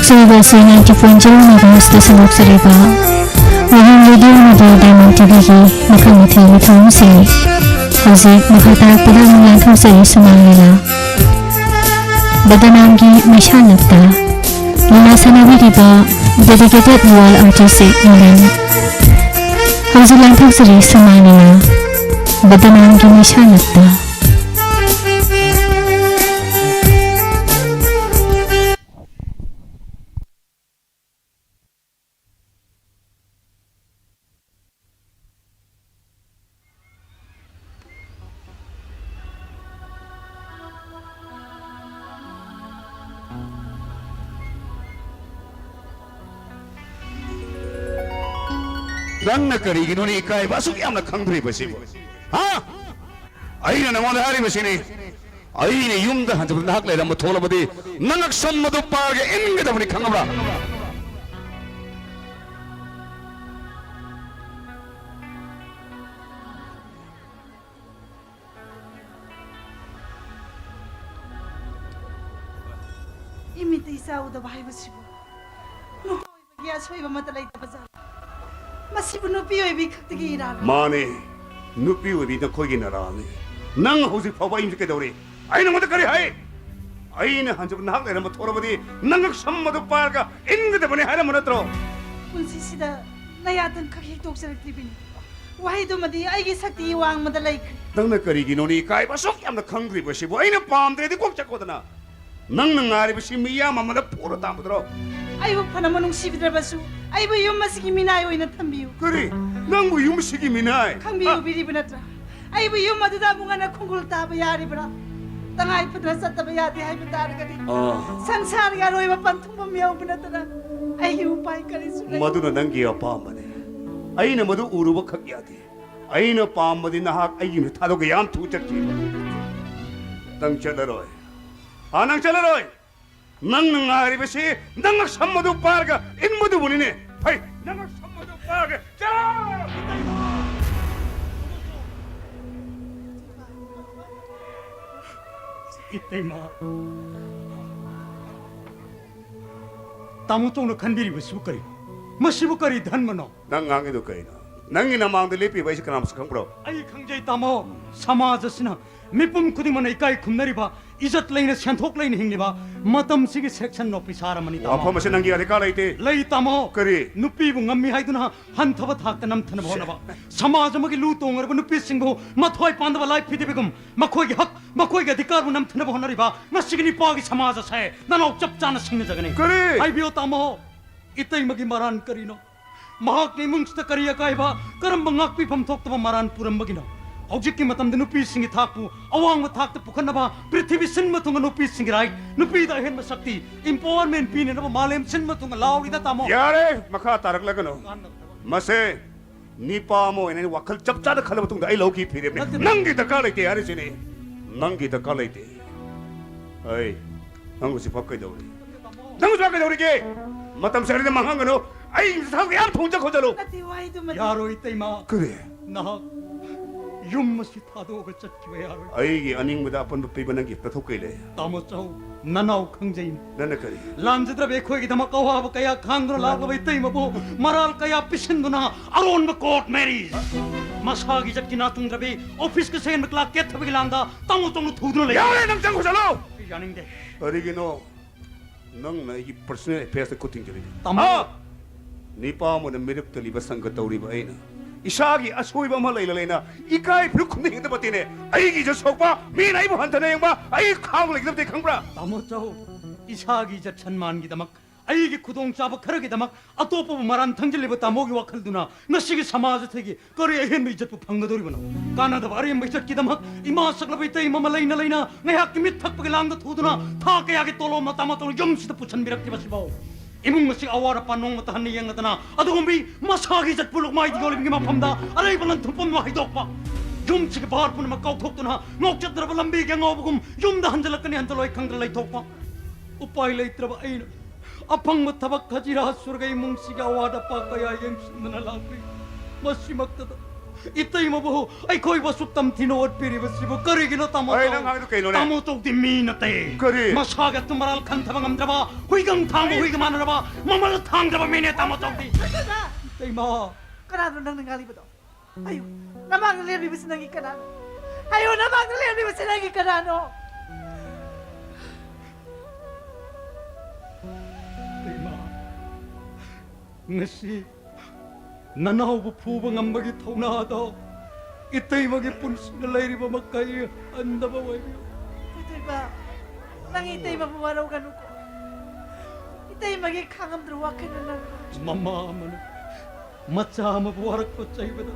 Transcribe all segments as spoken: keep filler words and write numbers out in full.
ꯆꯩꯕ ꯑꯁꯤ ninety point zero megahertzꯇ ꯁꯟꯗꯣꯛꯆꯔꯤꯕ ꯋꯥꯍꯦꯡ ꯔꯦꯗꯤꯑꯣ ꯃꯅꯤꯄꯨꯔ ꯗꯥꯏꯃꯟ ꯇꯤꯚꯤꯒꯤ ꯃꯈꯜ ꯃꯊꯦꯜꯒꯤ ꯊꯧꯔꯝꯁꯤꯡꯅꯤ꯫ ꯍꯧꯖꯤꯛ ꯃꯈꯥ ꯇꯥꯔꯛꯄꯗ ꯑꯃꯨꯛ ꯂꯥꯟꯊꯣꯛꯆꯔꯤ ꯁꯨꯃꯥꯡ ꯂꯤꯂꯥ꯫ ꯕꯗꯅꯥꯝꯒꯤ ꯃꯩꯁꯥ ꯂꯛꯇ ꯂꯤꯂꯥ ꯁꯥꯟꯅꯕꯤꯔꯤꯕ dedicated wall artist ꯅꯤꯂꯟ꯫ ꯍꯧꯖꯤꯛ ꯂꯥꯟꯊꯣꯛꯆꯔꯤ ꯁꯨꯃꯥꯡ ꯂꯤꯂꯥ꯫ ꯕꯗꯅꯥꯝꯒꯤ ꯃꯩꯁꯥ ꯂꯛꯇ꯫ ꯅꯪꯅ ꯀꯔꯤꯒꯤꯅꯣꯅꯦ ꯏꯀꯥꯏꯕ ꯑꯁꯨꯛ ꯌꯥꯝꯅ ꯈꯪꯗ꯭ꯔꯤꯕꯁꯤꯕꯨ? ꯍꯥ? ꯑꯩꯅ ꯅꯉꯣꯟꯗ ꯍꯥꯏꯔꯤꯕꯁꯤꯅꯤ, ꯑꯩꯅ ꯌꯨꯝꯗ ꯍꯟꯖꯤꯟꯕ ꯅꯍꯥꯛ ꯂꯩꯔꯝꯕ ꯊꯣꯛꯂꯕꯗꯤ ꯅꯉꯛ ꯁꯝ ꯑꯗꯨ ꯄꯥꯏꯔꯒ ꯏꯟꯒꯗꯕꯅꯤ, ꯈꯪꯉꯕ꯭ꯔꯥ? ꯏꯃꯤꯠꯇ ꯏꯆꯥ ꯎꯗꯕ ꯍꯥꯏꯕꯁꯤꯕꯨ ꯅꯨꯄꯥ ꯑꯣꯏꯕꯒꯤ ꯑꯁꯣꯏꯕ ꯑꯃꯠꯇ ꯂꯩꯇꯕ ꯖꯥꯠꯂ? ꯃꯁꯤꯕꯨ ꯅꯨꯄꯤ ꯑꯣꯏꯕꯤ ꯈꯛꯇꯒꯤ ꯏꯔꯥꯜ? ꯃꯥꯅꯦ, ꯅꯨꯄꯤ ꯑꯣꯏꯕꯤ ꯅꯈꯣꯏꯒꯤ ꯅꯔꯥꯜꯅꯤ꯫ ꯅꯪ ꯍꯧꯖꯤꯛ ꯐꯥꯎꯕ ꯑꯩ ꯀꯩꯗꯧꯔꯤ? ꯑꯩ ꯅꯉꯣꯟꯗ ꯀꯔꯤ ꯍꯥꯏ? ꯑꯩꯅ ꯍꯟꯖꯕ ꯅꯍꯥꯛ ꯂꯩꯔꯝꯕ ꯊꯣꯛꯂꯕꯗꯤ ꯅꯉꯛ ꯁꯝ ꯑꯗꯨ ꯄꯥꯏꯔꯒ ꯏꯟꯒꯗꯕꯅꯤ ꯍꯥꯏꯔꯝꯕ ꯅꯠꯇ꯭ꯔꯣ? ꯄꯨꯟꯁꯤꯁꯤꯗ ꯅꯌꯥꯇꯪ ꯈꯛ ꯍꯦꯛ ꯇꯣꯛꯆꯔꯛꯇ꯭ꯔꯤꯕꯅꯤ꯫ ꯋꯥꯍꯩꯗꯨꯃꯗꯤ ꯑꯩꯒꯤ ꯁꯛꯇꯤꯒꯤ ꯋꯥꯡꯃꯗ ꯂꯩꯈ꯭ꯔꯦ꯫ ꯅꯪꯅ ꯀꯔꯤꯒꯤꯅꯣꯅꯦ ꯏꯀꯥꯏꯕ ꯑꯁꯨꯛ ꯌꯥꯝꯅ ꯈꯪꯗ꯭ꯔꯤꯕꯁꯤꯕꯨ? ꯑꯩꯅ ꯄꯥꯝꯗ꯭ꯔꯗꯤ ꯀꯣꯛ ꯆꯠꯈꯣꯗꯅ꯫ ꯅꯪꯅ ꯉꯥꯏꯔꯤꯕꯁꯤ ꯃꯤꯌꯥꯝ ꯑꯃꯗ ꯄꯨꯔ ꯇꯥꯝꯕꯗ꯭ꯔꯣ? ꯑꯩꯕꯨ ꯐꯅ ꯅꯨꯡꯁꯤꯕꯤꯗ꯭ꯔꯕꯁꯨ ꯑꯩꯕꯨ ꯌꯨꯝ ꯑꯁꯤꯒꯤ ꯃꯤꯅꯥꯏ ꯑꯣꯏꯅ ꯊꯝꯕꯤꯌꯨ꯫ ꯀꯔꯤ? ꯅꯪꯕꯨ ꯌꯨꯝ ꯑꯁꯤꯒꯤ ꯃꯤꯅꯥꯏ? ꯈꯪꯕꯤꯌꯨꯕꯤꯔꯤꯕ ꯅꯠꯇ꯭ꯔꯥ? ꯑꯩꯕꯨ ꯌꯨꯝ ꯑꯗꯨꯗ ꯑꯃꯨꯛ ꯍꯟꯅ ꯈꯣꯡꯒꯨꯜ ꯇꯥꯕ ꯌꯥꯔꯤꯕ꯭ꯔꯥ? ꯇꯉꯥꯏ ꯐꯗꯅ ꯆꯠꯇꯕ ꯌꯥꯗꯦ ꯍꯥꯏꯕ ꯇꯥꯔꯒꯗꯤ ꯑꯥ꯫ ꯁꯪꯁꯥꯔꯒꯤ ꯑꯔꯣꯏꯕ ꯄꯟꯊꯨꯡꯐꯝ ꯌꯧꯕ ꯅꯠꯇꯅ ꯑꯩꯒꯤ ꯎꯄꯥꯏ ꯀꯔꯤꯁꯨ ꯂꯩꯇꯦ꯫ ꯃꯗꯨꯅ ꯅꯪꯒꯤ ꯑꯄꯥꯝꯕꯅꯤ꯫ ꯑꯩꯅ ꯃꯗꯨ ꯎꯔꯨꯕ ꯈꯛ ꯌꯥꯗꯦ꯫ ꯑꯩꯅ ꯄꯥꯝꯕꯗꯤ ꯅꯍꯥꯛ ꯑꯩꯒꯤ ꯃꯤꯠ ꯊꯥꯗꯣꯛꯀ ꯌꯥꯝ ꯊꯨ ꯆꯠꯈꯤꯕ꯫ ꯅꯪ ꯆꯠꯂꯔꯣꯏ꯫ ꯑꯥ, ꯅꯪ ꯆꯠꯂꯔꯣꯏ꯫ ꯅꯪꯅ ꯉꯥꯏꯔꯤꯕꯁꯤ ꯅꯪꯅ ꯁꯝ ꯑꯗꯨ ꯄꯥꯔꯒ ꯏꯟꯕꯗꯨꯕꯨꯅꯤꯅꯦ꯫ ꯐꯩ, ꯅꯪꯅ ꯁꯝ ꯑꯗꯨ ꯄꯥꯔꯒ ꯆꯠꯂꯣ! ꯏꯇꯩꯃ꯫ ꯇꯥꯃꯣ ꯆꯧꯅ ꯈꯟꯕꯤꯔꯤꯕꯁꯤꯕꯨ ꯀꯔꯤ? ꯃꯁꯤꯕꯨ ꯀꯔꯤ ꯙꯔꯃꯅꯣ? ꯅꯪ ꯉꯥꯡꯉꯤꯗꯣ ꯀꯩꯅꯣ? ꯅꯪꯒꯤ ꯅꯃꯥꯡꯗ ꯂꯦꯞꯄꯤꯕ ꯑꯩꯁꯦ ꯀꯅꯥꯃꯁꯨ ꯈꯪꯕ꯭ꯔꯣ? ꯑꯩ ꯈꯪꯖꯩ ꯇꯥꯃꯣ꯫ ꯁꯃꯥꯖ ꯑꯁꯤꯅ ꯃꯤꯄꯨꯝ ꯈꯨꯗꯤꯡꯃꯛꯅ ꯏꯀꯥꯏ ꯈꯨꯝꯅꯔꯤꯕ, ꯏꯖꯠ ꯂꯩꯅ, ꯁꯦꯟꯊꯣꯛ ꯂꯩꯅ ꯍꯤꯡꯂꯤꯕ ꯃꯇꯝꯁꯤꯒꯤ section officer ꯑꯃꯅꯤ ꯇꯥꯃꯣ꯫ ꯋꯥꯐꯝ ꯑꯁꯤ ꯅꯪꯒꯤ ꯑꯙꯤꯀꯥꯔ ꯂꯩꯇꯦ꯫ ꯂꯩ ꯇꯥꯃꯣ꯫ ꯀꯔꯤ? ꯅꯨꯄꯤꯕꯨ ꯉꯝꯃꯤ ꯍꯥꯏꯗꯨꯅ ꯍꯟꯊꯕ ꯊꯥꯛꯇ ꯅꯝꯊꯅꯕ ꯍꯣꯠꯅꯕ, ꯁꯃꯥꯖ ꯑꯃꯒꯤ ꯂꯨ ꯇꯣꯡꯉꯔꯕ ꯅꯨꯄꯤꯁꯤꯡꯕꯨ ꯃꯊ꯭ꯋꯥꯏ ꯄꯥꯟꯗꯕ ꯂꯥꯏ ꯐꯤꯗꯤꯕꯤꯒꯨꯝ ꯃꯈꯣꯏꯒꯤ ꯍꯛ, ꯃꯈꯣꯏꯒꯤ ꯑꯙꯤꯀꯥꯔꯕꯨ ꯅꯝꯊꯅꯕ ꯍꯣꯠꯅꯔꯤꯕ ꯃꯁꯤꯒꯤ ꯅꯤꯄꯥꯒꯤ ꯁꯃꯥꯖ ꯑꯁꯦ ꯅꯅꯥꯎ ꯆꯞ ꯆꯥꯅ ꯁꯤꯡꯅꯖꯒꯅꯤ꯫ ꯀꯔꯤ? ꯍꯥꯏꯕꯤꯌꯣ ꯇꯥꯃꯣ, ꯏꯇꯩꯃꯒꯤ ꯃꯔꯥꯟ ꯀꯔꯤꯅꯣ? ꯃꯍꯥꯛꯅ ꯏꯃꯨꯡꯁꯤꯗ ꯀꯔꯤ ꯑꯀꯥꯏꯕ, ꯀꯔꯝꯕ ꯉꯥꯛꯄꯤꯐꯝ ꯊꯣꯛꯇꯕ ꯃꯔꯥꯟ ꯄꯨꯔꯝꯕꯒꯤꯅꯣ? ꯍꯧꯖꯤꯛꯀꯤ ꯃꯇꯝꯗ ꯅꯨꯄꯤꯁꯤꯡꯒꯤ ꯊꯥꯛꯄꯨ ꯑꯋꯥꯡꯕ ꯊꯥꯛꯇ ꯄꯨꯈꯠꯅꯕ ꯄ꯭ꯔꯤꯊꯤꯕꯤ ꯁꯤꯟꯕ ꯊꯨꯡꯅ ꯅꯨꯄꯤꯁꯤꯡꯒꯤ right, ꯅꯨꯄꯤꯗ ꯑꯍꯦꯟꯕ ꯁꯛꯇꯤ, empowerment ꯄꯤꯅꯅꯕ ꯃꯥꯂꯦꯝ ꯁꯤꯟꯕ ꯊꯨꯡꯅ ꯂꯥꯎꯔꯤꯗ ꯇꯥꯃꯣ꯫ ꯌꯥꯔꯦ, ꯃꯈꯥ ꯇꯥꯔꯛꯂꯒꯅꯨ꯫ ꯃꯁꯦ ꯅꯤꯄꯥ ꯑꯃ ꯑꯣꯏꯅ ꯑꯩꯅ ꯋꯥꯈꯜ ꯆꯞ ꯆꯥꯅ ꯈꯜꯂ ꯃꯇꯨꯡꯗ ꯑꯩ ꯂꯧꯈꯤ ꯐꯤꯔꯦꯞꯅꯦ꯫ ꯅꯠꯇꯦ꯫ ꯅꯪꯒꯤ ꯗꯔꯀꯥꯔ ꯂꯩꯇꯦ ꯍꯥꯏꯔꯤꯁꯤꯅꯦ꯫ ꯅꯪꯒꯤ ꯗꯔꯀꯥꯔ ꯂꯩꯇꯦ꯫ ꯑꯩ, ꯅꯪ ꯍꯧꯖꯤꯛꯐꯥꯎ ꯀꯩꯗꯧꯔꯤ? ꯅꯪ ꯍꯧꯖꯤꯛꯐꯥꯎ ꯀꯩꯗꯧꯔꯤꯒꯦ? ꯃꯇꯝ ꯁꯦꯔꯗ ꯃꯥꯡꯍꯟꯒꯅꯨ꯫ ꯑꯩ ꯏꯁꯥ ꯌꯥꯝ ꯊꯣꯡꯖ ꯈꯣꯠꯆꯜꯂꯨ꯫ ꯅꯠꯇꯦ, ꯋꯥꯍꯩꯗꯨꯃꯗꯤ꯫ ꯌꯥꯔꯣꯏ ꯏꯇꯩꯃ꯫ ꯀꯔꯤ? ꯅꯍꯥꯛ ꯌꯨꯝ ꯑꯁꯤ ꯊꯥꯗꯣꯛꯑꯒ ꯆꯠꯈꯤꯕ ꯌꯥꯔꯣꯏ꯫ ꯑꯩꯒꯤ ꯑꯅꯤꯡꯕꯗ ꯑꯄꯟꯕ ꯄꯤꯕ ꯅꯪꯒꯤ ꯅꯊꯧ ꯀꯩ ꯂꯩ? ꯇꯥꯃꯣ ꯆꯧ, ꯅꯅꯥꯎ ꯈꯪꯖꯩꯅꯦ꯫ ꯅꯪꯅ ꯀꯔꯤ? ꯂꯥꯟꯖꯗ꯭ꯔꯕ ꯑꯩꯈꯣꯏꯒꯤꯗꯃꯛ ꯑꯋꯥꯕ ꯀꯌꯥ ꯈꯥꯡꯗꯨꯅ ꯂꯥꯛꯂꯕ ꯏꯇꯩꯃꯕꯨ ꯃꯔꯥꯜ ꯀꯌꯥ ꯄꯤꯁꯤꯟꯗꯨꯅ ꯑꯔꯣꯟꯕ court marriage, ꯃꯁꯥꯒꯤ ꯏꯖꯠꯀꯤ ꯅꯥ ꯇꯨꯡꯗ꯭ꯔꯕꯤ, officeꯀ ꯁꯦꯟꯕ clerk ꯀꯦꯠꯊꯕꯒꯤ ꯂꯥꯡꯗ ꯇꯥꯃꯣ ꯆꯧꯅ ꯊꯨꯗꯨꯅ ꯂꯩ꯫ ꯌꯥꯔꯦ, ꯅꯪ ꯆꯪꯈꯣ ꯆꯠꯂꯣ꯫ ꯑꯩ ꯌꯥꯅꯤꯡꯗꯦ꯫ ꯀꯔꯤꯒꯤꯅꯣ? ꯅꯪꯅ ꯑꯩꯒꯤ personal affairꯗ ꯈꯨꯠ ꯊꯤꯡꯖꯤꯜꯂꯤꯗꯣ? ꯇꯥꯃꯣ! ꯍꯥ? ꯅꯤꯄꯥ ꯑꯃꯅ ꯃꯤꯔꯛ ꯇꯤꯜꯂꯤꯕ ꯁꯪꯒ ꯇꯧꯔꯤꯕ ꯑꯩꯅ ꯏꯁꯥꯒꯤ ꯑꯁꯣꯏꯕ ꯑꯃ ꯂꯩꯅ ꯂꯩꯅ ꯏꯀꯥꯏ ꯐꯤꯔꯨꯛ ꯈꯨꯝꯅ ꯍꯤꯡꯗꯕ ꯇꯤꯅꯦ꯫ ꯑꯩꯒꯤ ꯏꯖꯠ ꯁꯣꯛꯄ, ꯃꯤꯅ ꯑꯩꯕꯨ ꯍꯟꯊꯅ ꯌꯦꯡꯕ, ꯑꯩ ꯈꯥꯡꯕ ꯂꯩꯒꯗꯕꯗꯤ ꯈꯪꯕ꯭ꯔꯥ? ꯇꯥꯃꯣ ꯆꯧ, ꯏꯁꯥꯒꯤ ꯏꯖꯠ ꯁꯟꯃꯥꯟꯒꯤꯗꯃꯛ, ꯑꯩꯒꯤ ꯈꯨꯗꯣꯡꯆꯥꯕ ꯈꯔꯒꯤꯗꯃꯛ ꯑꯇꯣꯞꯄꯕꯨ ꯃꯔꯥꯟ ꯊꯪꯖꯤꯜꯂꯤꯕ ꯇꯥꯃꯣꯒꯤ ꯋꯥꯈꯜꯗꯨꯅ ꯉꯁꯤꯒꯤ ꯁꯃꯥꯖ ꯑꯁꯤꯒꯤ ꯀꯔꯤ ꯑꯍꯦꯟꯕ ꯏꯖꯠꯄꯨ ꯐꯪꯒꯗꯧꯔꯤꯕꯅꯣ? ꯀꯥꯟꯅꯗꯕ ꯑꯔꯦꯝꯕ ꯏꯖꯠꯀꯤꯗꯃꯛ ꯏꯃꯥ ꯁꯛꯂꯕ ꯏꯇꯩ ꯑꯃ ꯂꯩꯅ ꯂꯩꯅ ꯉꯥꯏꯍꯥꯛꯀꯤ ꯃꯤꯠ ꯊꯛꯄꯒꯤ ꯂꯥꯡꯗ ꯊꯨꯗꯨꯅ ꯊꯥ ꯀꯌꯥꯒꯤ ꯇꯣꯂꯣꯞꯅ ꯇꯥꯃꯣ ꯆꯧꯅ ꯌꯨꯝꯁꯤꯗ ꯄꯨꯁꯟꯕꯤꯔꯛꯂꯤꯕꯁꯤꯕꯣ? ꯏꯃꯨꯡ ꯑꯁꯤ ꯑꯋꯥꯠ ꯑꯄꯥ ꯅꯣꯡꯃꯇ ꯍꯟꯅ ꯌꯦꯡꯂꯗꯅ ꯑꯗꯨꯒꯨꯝꯕꯤ ꯃꯁꯥꯒꯤ ꯏꯖꯠꯄꯨ ꯂꯨꯛꯃꯥꯏꯗ ꯌꯣꯜꯂꯤꯕꯒꯤ ꯃꯐꯝꯗ ꯑꯔꯩꯕ ꯂꯟ ꯊꯨꯝ ꯄꯨꯝꯅꯃꯛ ꯍꯩꯗꯣꯛꯄ, ꯌꯨꯝꯁꯤꯒꯤ ꯚꯥꯔ ꯄꯨꯝꯅꯃꯛ ꯀꯥꯎꯊꯣꯛꯇꯨꯅ ꯉꯥꯎꯆꯠꯅꯔꯕ ꯂꯝꯕꯤꯒꯤ ꯑꯉꯥꯎꯕꯒꯨꯝ ꯌꯨꯝꯗ ꯍꯟꯖꯤꯜꯂꯛꯀꯅꯤ ꯍꯟꯖꯤꯜꯂꯣꯏ ꯈꯪꯗꯅ ꯂꯩꯊꯣꯛꯄ꯫ ꯎꯄꯥꯏ ꯂꯩꯇ꯭ꯔꯕ ꯑꯩꯅ ꯑꯐꯪꯕ ꯊꯕꯛ ꯍꯖꯤꯔꯥ ꯁꯨꯔꯒ ꯏꯃꯨꯡꯁꯤꯒꯤ ꯑꯋꯥꯠ ꯑꯄꯥ ꯀꯌꯥ ꯌꯦꯡꯁꯤꯟꯗꯨꯅ ꯂꯥꯛꯂꯤ꯫ ꯃꯁꯤꯃꯛꯇꯗ ꯏꯇꯩꯃꯕꯨ ꯑꯩꯈꯣꯏꯕꯨ ꯑꯁꯨꯛ ꯇꯝꯊꯤꯅ ꯑꯣꯠꯄꯤꯔꯤꯕꯁꯤꯕꯨ ꯀꯔꯤꯒꯤꯅꯣ, ꯇꯥꯃꯣ? ꯑꯩ ꯅꯪ ꯍꯥꯏꯗꯣ ꯀꯩꯅꯣꯅꯦ? ꯇꯥꯃꯣ ꯆꯧꯗꯤ ꯃꯤ ꯅꯠꯇꯦ꯫ ꯀꯔꯤ? ꯃꯁꯥꯒꯤ ꯑꯆꯨꯝ ꯑꯔꯥꯜ ꯈꯟꯊꯕ ꯉꯝꯗ꯭ꯔꯕ, ꯍꯨꯏꯒ ꯊꯥꯡꯕ ꯍꯨꯏꯒ ꯃꯥꯟꯅꯔꯕ, ꯃꯃꯜ ꯊꯥꯡꯗ꯭ꯔꯕ ꯃꯤꯅꯦ, ꯇꯥꯃꯣ ꯆꯧꯗꯤ꯫ ꯏꯇꯩꯃ꯫ ꯀꯅꯥꯅꯣ ꯅꯪꯅ ꯉꯥꯡꯂꯤꯕꯗꯣ? ꯑꯌꯨ, ꯅꯃꯥꯡꯗ ꯂꯦꯞꯂꯤꯕꯁꯤ ꯅꯪꯒꯤ ꯀꯅꯥꯅꯣ? ꯑꯌꯨ, ꯅꯃꯥꯡꯗ ꯂꯦꯞꯂꯤꯕꯁꯤ ꯅꯪꯒꯤ ꯀꯅꯥꯅꯣ? ꯏꯇꯩꯃ, ꯉꯁꯤ ꯅꯅꯥꯎꯕꯨ ꯐꯨꯕ ꯉꯝꯕꯒꯤ ꯊꯧꯅꯥꯗꯣ ꯏꯇꯩꯃꯒꯤ ꯄꯨꯟꯁꯤꯗ ꯂꯩꯔꯤꯕ ꯃꯈꯩ ꯍꯟꯗꯕ ꯑꯣꯏꯕꯤꯌꯨ꯫ ꯄꯨꯊꯣꯏꯕ, ꯅꯪ ꯏꯇꯩꯃꯕꯨ ꯋꯥꯔꯧꯒꯅꯨꯀꯣ꯫ ꯏꯇꯩꯃꯒꯤ ꯈꯥꯡꯉꯝꯗ꯭ꯔꯕ ꯋꯥꯈꯜꯅ ꯅꯪ ꯃꯃꯥ ꯑꯃꯅ ꯃꯆꯥ ꯑꯃꯕꯨ ꯋꯥꯔꯛꯄ ꯆꯩꯕꯗ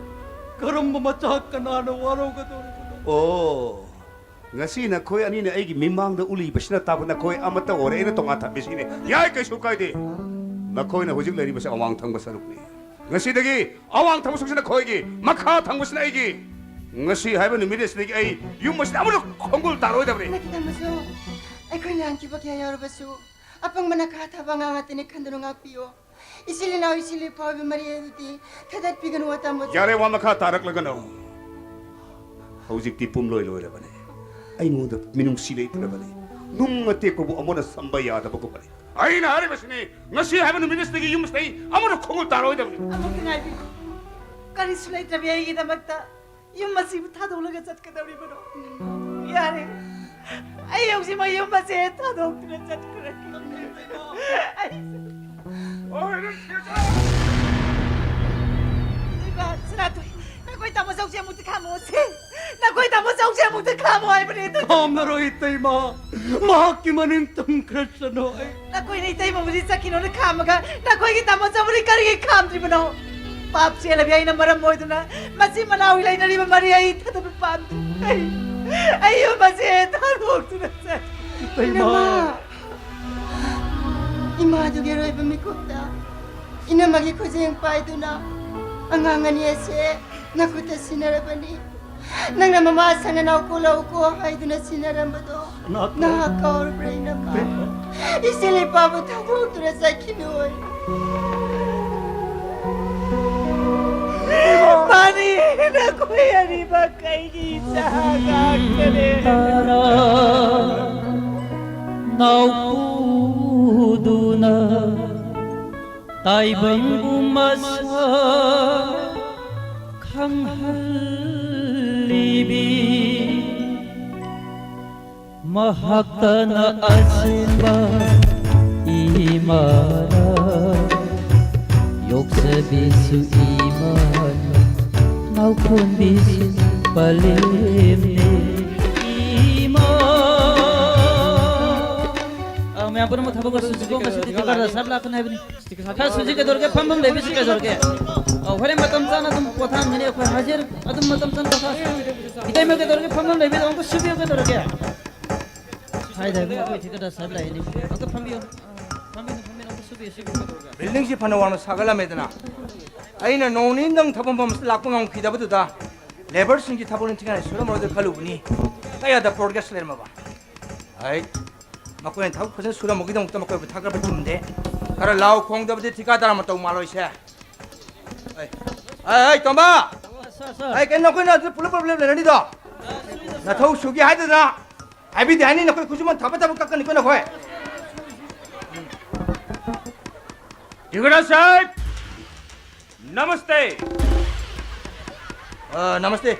ꯀꯔꯝꯕ ꯃꯆꯥ ꯀꯅꯥꯅ ꯋꯥꯔꯧꯒꯗꯧꯔꯤꯕꯅꯣ? ꯑꯣ, ꯉꯁꯤ ꯅꯈꯣꯏ ꯑꯅꯤꯅ ꯑꯩꯒꯤ ꯃꯤꯃꯥꯡꯗ ꯎꯠꯂꯤꯕꯁꯤꯅ ꯇꯥꯛꯄ ꯅꯈꯣꯏ ꯑꯃꯠꯇ ꯑꯣꯏꯔꯦ, ꯑꯩꯅ ꯇꯣꯉꯥꯟ ꯊꯝꯕꯤꯁꯤꯅꯦ꯫ ꯌꯥꯏ, ꯀꯩꯁꯨ ꯀꯥꯏꯗꯦ꯫ ꯅꯈꯣꯏꯅ ꯍꯧꯖꯤꯛ ꯂꯩꯔꯤꯕꯁꯤ ꯑꯋꯥꯡ ꯊꯪꯕ ꯁꯔꯨꯛꯅꯤ꯫ ꯉꯁꯤꯗꯒꯤ ꯑꯋꯥꯡ ꯊꯪꯕ ꯁꯔꯨꯛꯁꯤ ꯅꯈꯣꯏꯒꯤ, ꯃꯈꯥ ꯊꯪꯕꯁꯤꯅ ꯑꯩꯒꯤ꯫ ꯉꯁꯤ ꯍꯥꯏꯕ ꯅꯨꯃꯤꯠ ꯑꯁꯤꯗꯒꯤ ꯑꯩ ꯌꯨꯝ ꯑꯁꯤꯗ ꯑꯃꯠꯇ ꯈꯣꯡꯒꯨꯜ ꯇꯥꯔꯣꯏꯗꯕꯅꯤ꯫ ꯅꯠꯇꯦ ꯇꯥꯃꯣꯁꯨ, ꯑꯩꯈꯣꯏ ꯂꯥꯟꯈꯤꯕ ꯀꯌꯥ ꯌꯥꯎꯔꯕꯁꯨ ꯑꯄꯪꯕꯅ ꯈꯥ ꯊꯥꯕ ꯑꯉꯥꯡ ꯉꯥꯛꯇꯅꯤ ꯈꯟꯗꯨꯅ ꯉꯥꯛꯄꯤꯌꯣ꯫ ꯏꯆꯤꯜ ꯏꯅꯥꯎ ꯏꯆꯤꯜ ꯏꯄꯥ ꯑꯣꯏꯕ ꯃꯔꯤ ꯑꯗꯨꯗꯤ ꯊꯥꯗꯠꯄꯤꯒꯅꯨ ꯇꯥꯃꯣ꯫ ꯌꯥꯔꯦ, ꯋꯥ ꯃꯈꯥ ꯇꯥꯔꯛꯂꯒꯅꯨ꯫ ꯍꯧꯖꯤꯛꯇꯤ ꯄꯨꯝꯂꯣꯏ ꯂꯣꯏꯔꯕꯅꯦ꯫ ꯑꯩꯉꯣꯟꯗ ꯃꯤꯅꯨꯡꯁꯤ ꯂꯩꯇ꯭ꯔꯕꯅꯤ꯫ ꯅꯨꯡ ꯑꯇꯦꯛꯄꯕꯨ ꯑꯃꯨꯛꯅ ꯁꯝꯕ ꯌꯥꯗꯕꯒꯨꯝꯕꯅꯤ꯫ ꯑꯩꯅ ꯍꯥꯏꯔꯤꯕꯁꯤꯅꯤ, ꯉꯁꯤ ꯍꯥꯏꯕ ꯅꯨꯃꯤꯠ ꯑꯁꯤꯗꯒꯤ ꯌꯨꯝ ꯑꯁꯤꯗ ꯑꯩ ꯑꯃꯨꯛꯅ ꯈꯣꯡꯒꯨꯜ ꯇꯥꯔꯣꯏꯗꯕꯅꯤ꯫ ꯑꯃꯨꯛꯇ ꯉꯥꯏꯕꯤꯌꯨ꯫ ꯀꯔꯤꯁꯨ ꯂꯩꯇ꯭ꯔꯕꯤ ꯑꯩꯒꯤꯗꯃꯛꯇ ꯌꯨꯝ ꯑꯁꯤꯕꯨ ꯊꯥꯗꯣꯛꯂꯒ ꯆꯠꯀꯗꯧꯔꯤꯕꯅꯣ? ꯌꯥꯔꯦ, ꯑꯩ ꯍꯧꯖꯤꯛꯃꯛ ꯌꯨꯝ ꯑꯁꯦ ꯊꯥꯗꯣꯛꯇꯨꯅ ꯆꯠꯈ꯭ꯔꯒꯦ꯫ ꯑꯩ ꯏꯕꯦꯝꯃ, ꯁꯅꯥꯇꯣꯏ, ꯅꯈꯣꯏ ꯇꯥꯃꯣ ꯆꯧꯁꯦ ꯑꯃꯨꯛꯇ ꯈꯥꯝꯃꯣꯁꯦ꯫ ꯅꯈꯣꯏ ꯇꯥꯃꯣ ꯆꯧꯁꯦ ꯑꯃꯨꯛꯇ ꯈꯥꯝꯃꯣ ꯍꯥꯏꯕꯅꯦ꯫ ꯑꯗꯨ ꯈꯥꯝꯂꯔꯣꯏ, ꯏꯇꯩꯃ꯫ ꯃꯍꯥꯛꯀꯤ ꯃꯅꯤꯡ ꯇꯝꯈ꯭ꯔꯁꯅꯨ꯫ ꯑꯩ ꯅꯈꯣꯏꯅ ꯏꯇꯩꯃꯕꯨꯗꯤ ꯆꯠꯈꯤꯅꯣꯅ ꯈꯥꯝꯃꯒ ꯅꯈꯣꯏꯒꯤ ꯇꯥꯃꯣ ꯆꯧꯕꯨꯗꯤ ꯀꯔꯤꯒꯤ ꯈꯥꯝꯗ꯭ꯔꯤꯕꯅꯣ? ꯄꯥꯞ ꯆꯦꯜꯂꯕꯤ ꯑꯩꯅ ꯃꯔꯝ ꯑꯣꯏꯗꯨꯅ ꯃꯆꯤꯟ ꯃꯅꯥꯎ ꯂꯩꯅꯔꯤꯕ ꯃꯔꯤ ꯑꯩ ꯊꯥꯗꯣꯛꯄ ꯄꯥꯝꯗꯦ꯫ ꯑꯩ, ꯑꯩ ꯌꯨꯝ ꯑꯁꯦ ꯊꯥꯗꯣꯛꯇꯨꯅ ꯆꯠ- ꯏꯇꯩꯃ꯫ ꯏꯃꯥ! ꯏꯃꯥꯗꯨꯒꯤ ꯑꯔꯣꯏꯕ ꯃꯤꯀꯨꯞꯇ ꯏꯅꯝꯃꯒꯤ ꯈꯨꯖꯦꯡ ꯄꯥꯏꯗꯨꯅ ꯑꯉꯥꯡ ꯑꯅꯤ ꯑꯁꯦ ꯅꯈꯨꯠꯇ ꯁꯤꯟꯅꯔꯕꯅꯤ꯫ ꯅꯪꯅ ꯃꯃꯥ ꯁꯪ ꯅꯅꯥꯎ ꯀꯣꯜꯂꯛꯎꯀꯣ ꯍꯥꯏꯗꯨꯅ ꯁꯤꯟꯅꯔꯝꯕꯗꯣ ꯅꯍꯥꯛ ꯀꯥꯎꯔꯕ꯭ꯔꯥ, ꯏꯅꯝꯃ? ꯏꯆꯦ ꯂꯩꯄꯥꯕꯨ ꯊꯥꯗꯣꯛꯇꯨꯅ ꯆꯠꯈꯤꯅꯣꯏ꯫ ꯃꯥꯅꯤ, ꯑꯅꯤꯃꯛ ꯑꯩꯒꯤ ꯏꯆꯥ ꯉꯥꯛꯇꯅꯦ꯫ ꯇꯔꯥ ꯅꯥꯎꯄꯨꯗꯨꯅ ꯇꯥꯏꯕꯪꯕꯨ ꯃꯁꯛ ꯈꯪꯍꯜꯂꯤꯕꯤ꯫ ꯃꯍꯥꯛꯇꯅ ꯑꯁꯦꯡꯕ ꯏꯃꯥꯔꯥ, ꯌꯣꯛꯆꯕꯤꯁꯨ ꯏꯃꯥꯅꯤ, ꯅꯥꯎꯈꯣꯟꯕꯤꯁꯨ ꯄꯂꯦꯝꯅꯤ꯫ ꯏꯃꯥ꯫ ꯑ, ꯃꯌꯥꯝ ꯄꯨꯝꯅꯃꯛ ꯊꯕꯛ ꯑꯁꯤ ꯁꯨꯖꯤꯀꯣ, ꯉꯁꯤꯗꯤ ꯀꯂꯔꯗ ꯁꯥꯞ ꯂꯥꯛꯀꯅꯤ ꯍꯥꯏꯕꯅꯤ꯫ ꯈꯔ ꯁꯨꯖꯤ ꯀꯩꯗꯧꯔꯒꯦ? ꯐꯝꯐꯝ ꯂꯩꯕꯤꯁꯤ ꯀꯩꯗꯧꯔꯒꯦ? ꯑꯧ, ꯍꯣꯔꯦꯟ ꯃꯇꯝ ꯆꯥꯅ ꯑꯗꯨꯝ ꯄꯣꯊꯥꯍꯟꯒꯅꯤ ꯑꯩꯈꯣꯏ ꯍꯥꯏꯖꯔꯤ꯫ ꯑꯗꯨꯝ ꯃꯇꯝ ꯆꯥꯅ ꯄꯣꯊꯥꯍꯟꯒꯅꯤ꯫ ꯏꯇꯩꯃ ꯀꯩꯗꯧꯔꯒꯦ? ꯐꯝꯐꯝ ꯂꯩꯕꯤꯗ ꯑꯃꯨꯛꯇ ꯁꯨꯕꯤꯌꯨ ꯀꯩꯗꯧꯔꯒꯦ? ꯍꯥꯏꯗꯕꯤ ꯑꯩꯈꯣꯏ ꯊꯤꯀꯗ ꯁꯥꯕ ꯂꯥꯛꯏꯅꯤ꯫ ꯑꯃꯨꯛꯇ ꯐꯝꯕꯤꯌꯨ꯫ ꯐꯝꯕꯤꯌꯨ, ꯐꯝꯕꯤꯌꯨ, ꯑꯃꯨꯛꯇ ꯁꯨꯕꯤꯌꯨ, ꯁꯨꯕꯤꯌꯨ꯫ ꯕꯤꯜꯗꯤꯡꯁꯤ ꯐꯅ ꯋꯥꯡꯅ ꯁꯥꯒꯠꯂꯝꯃꯦꯗꯅ, ꯑꯩꯅ ꯅꯣꯡ ꯅꯤꯅꯤꯗꯪ ꯊꯕꯛ ꯃꯐꯝꯁꯤꯗ ꯂꯥꯛꯄ ꯉꯝꯈꯤꯗꯕꯗꯨꯗ ꯂꯦꯕꯔꯁꯤꯡꯒꯤ ꯊꯕꯛ ꯅꯤꯡꯊꯤꯅ ꯁꯨꯔꯝꯃꯔꯣꯏꯗ ꯈꯜꯂꯨꯕꯅꯤ꯫ ꯀꯌꯥꯗ ꯄ꯭ꯔꯣꯒ꯭ꯔꯦꯁ ꯂꯩꯔꯝꯃꯕ? ꯍꯩ, ꯃꯈꯣꯏꯅ ꯊꯕꯛ ꯐꯖꯅ ꯁꯨꯔꯝꯕꯒꯤꯗꯃꯛꯇ ꯃꯈꯣꯏꯕꯨ ꯊꯥꯒꯠꯄ ꯆꯨꯝꯗꯦ꯫ ꯈꯔ ꯂꯥꯎ ꯈꯣꯡꯗꯕꯗꯤ ꯊꯤꯀꯥꯗꯥꯔ ꯃꯇꯧ ꯃꯥꯜꯂꯣꯏꯁꯦ꯫ ꯑꯩ, ꯑꯩ, ꯑꯩ, ꯇꯣꯝꯕ! ꯁꯥꯔ, ꯁꯥꯔ꯫ ꯑꯩ, ꯀꯩꯅꯣ ꯅꯈꯣꯏꯅ ꯑꯗꯨ ꯄꯨꯂꯞ ꯄꯨꯂꯞ ꯂꯦꯞ ꯂꯩꯅꯔꯤꯗꯣ? ꯅꯊꯧ ꯁꯨꯒꯦ ꯍꯥꯏꯗꯅ ꯍꯥꯏꯕꯤꯗꯦ ꯍꯥꯏꯅꯤ, ꯅꯈꯣꯏ ꯈꯨꯠꯁꯨꯃꯟ ꯊꯥꯕ ꯊꯕꯛ ꯀꯛꯀꯅꯤꯀꯣ ꯅꯈꯣꯏ꯫ ꯌꯨꯒꯔꯥꯖ ꯁꯥꯍꯦꯕ! ꯅꯃꯁꯇꯦ꯫ ꯑ, ꯅꯃꯁꯇꯦ꯫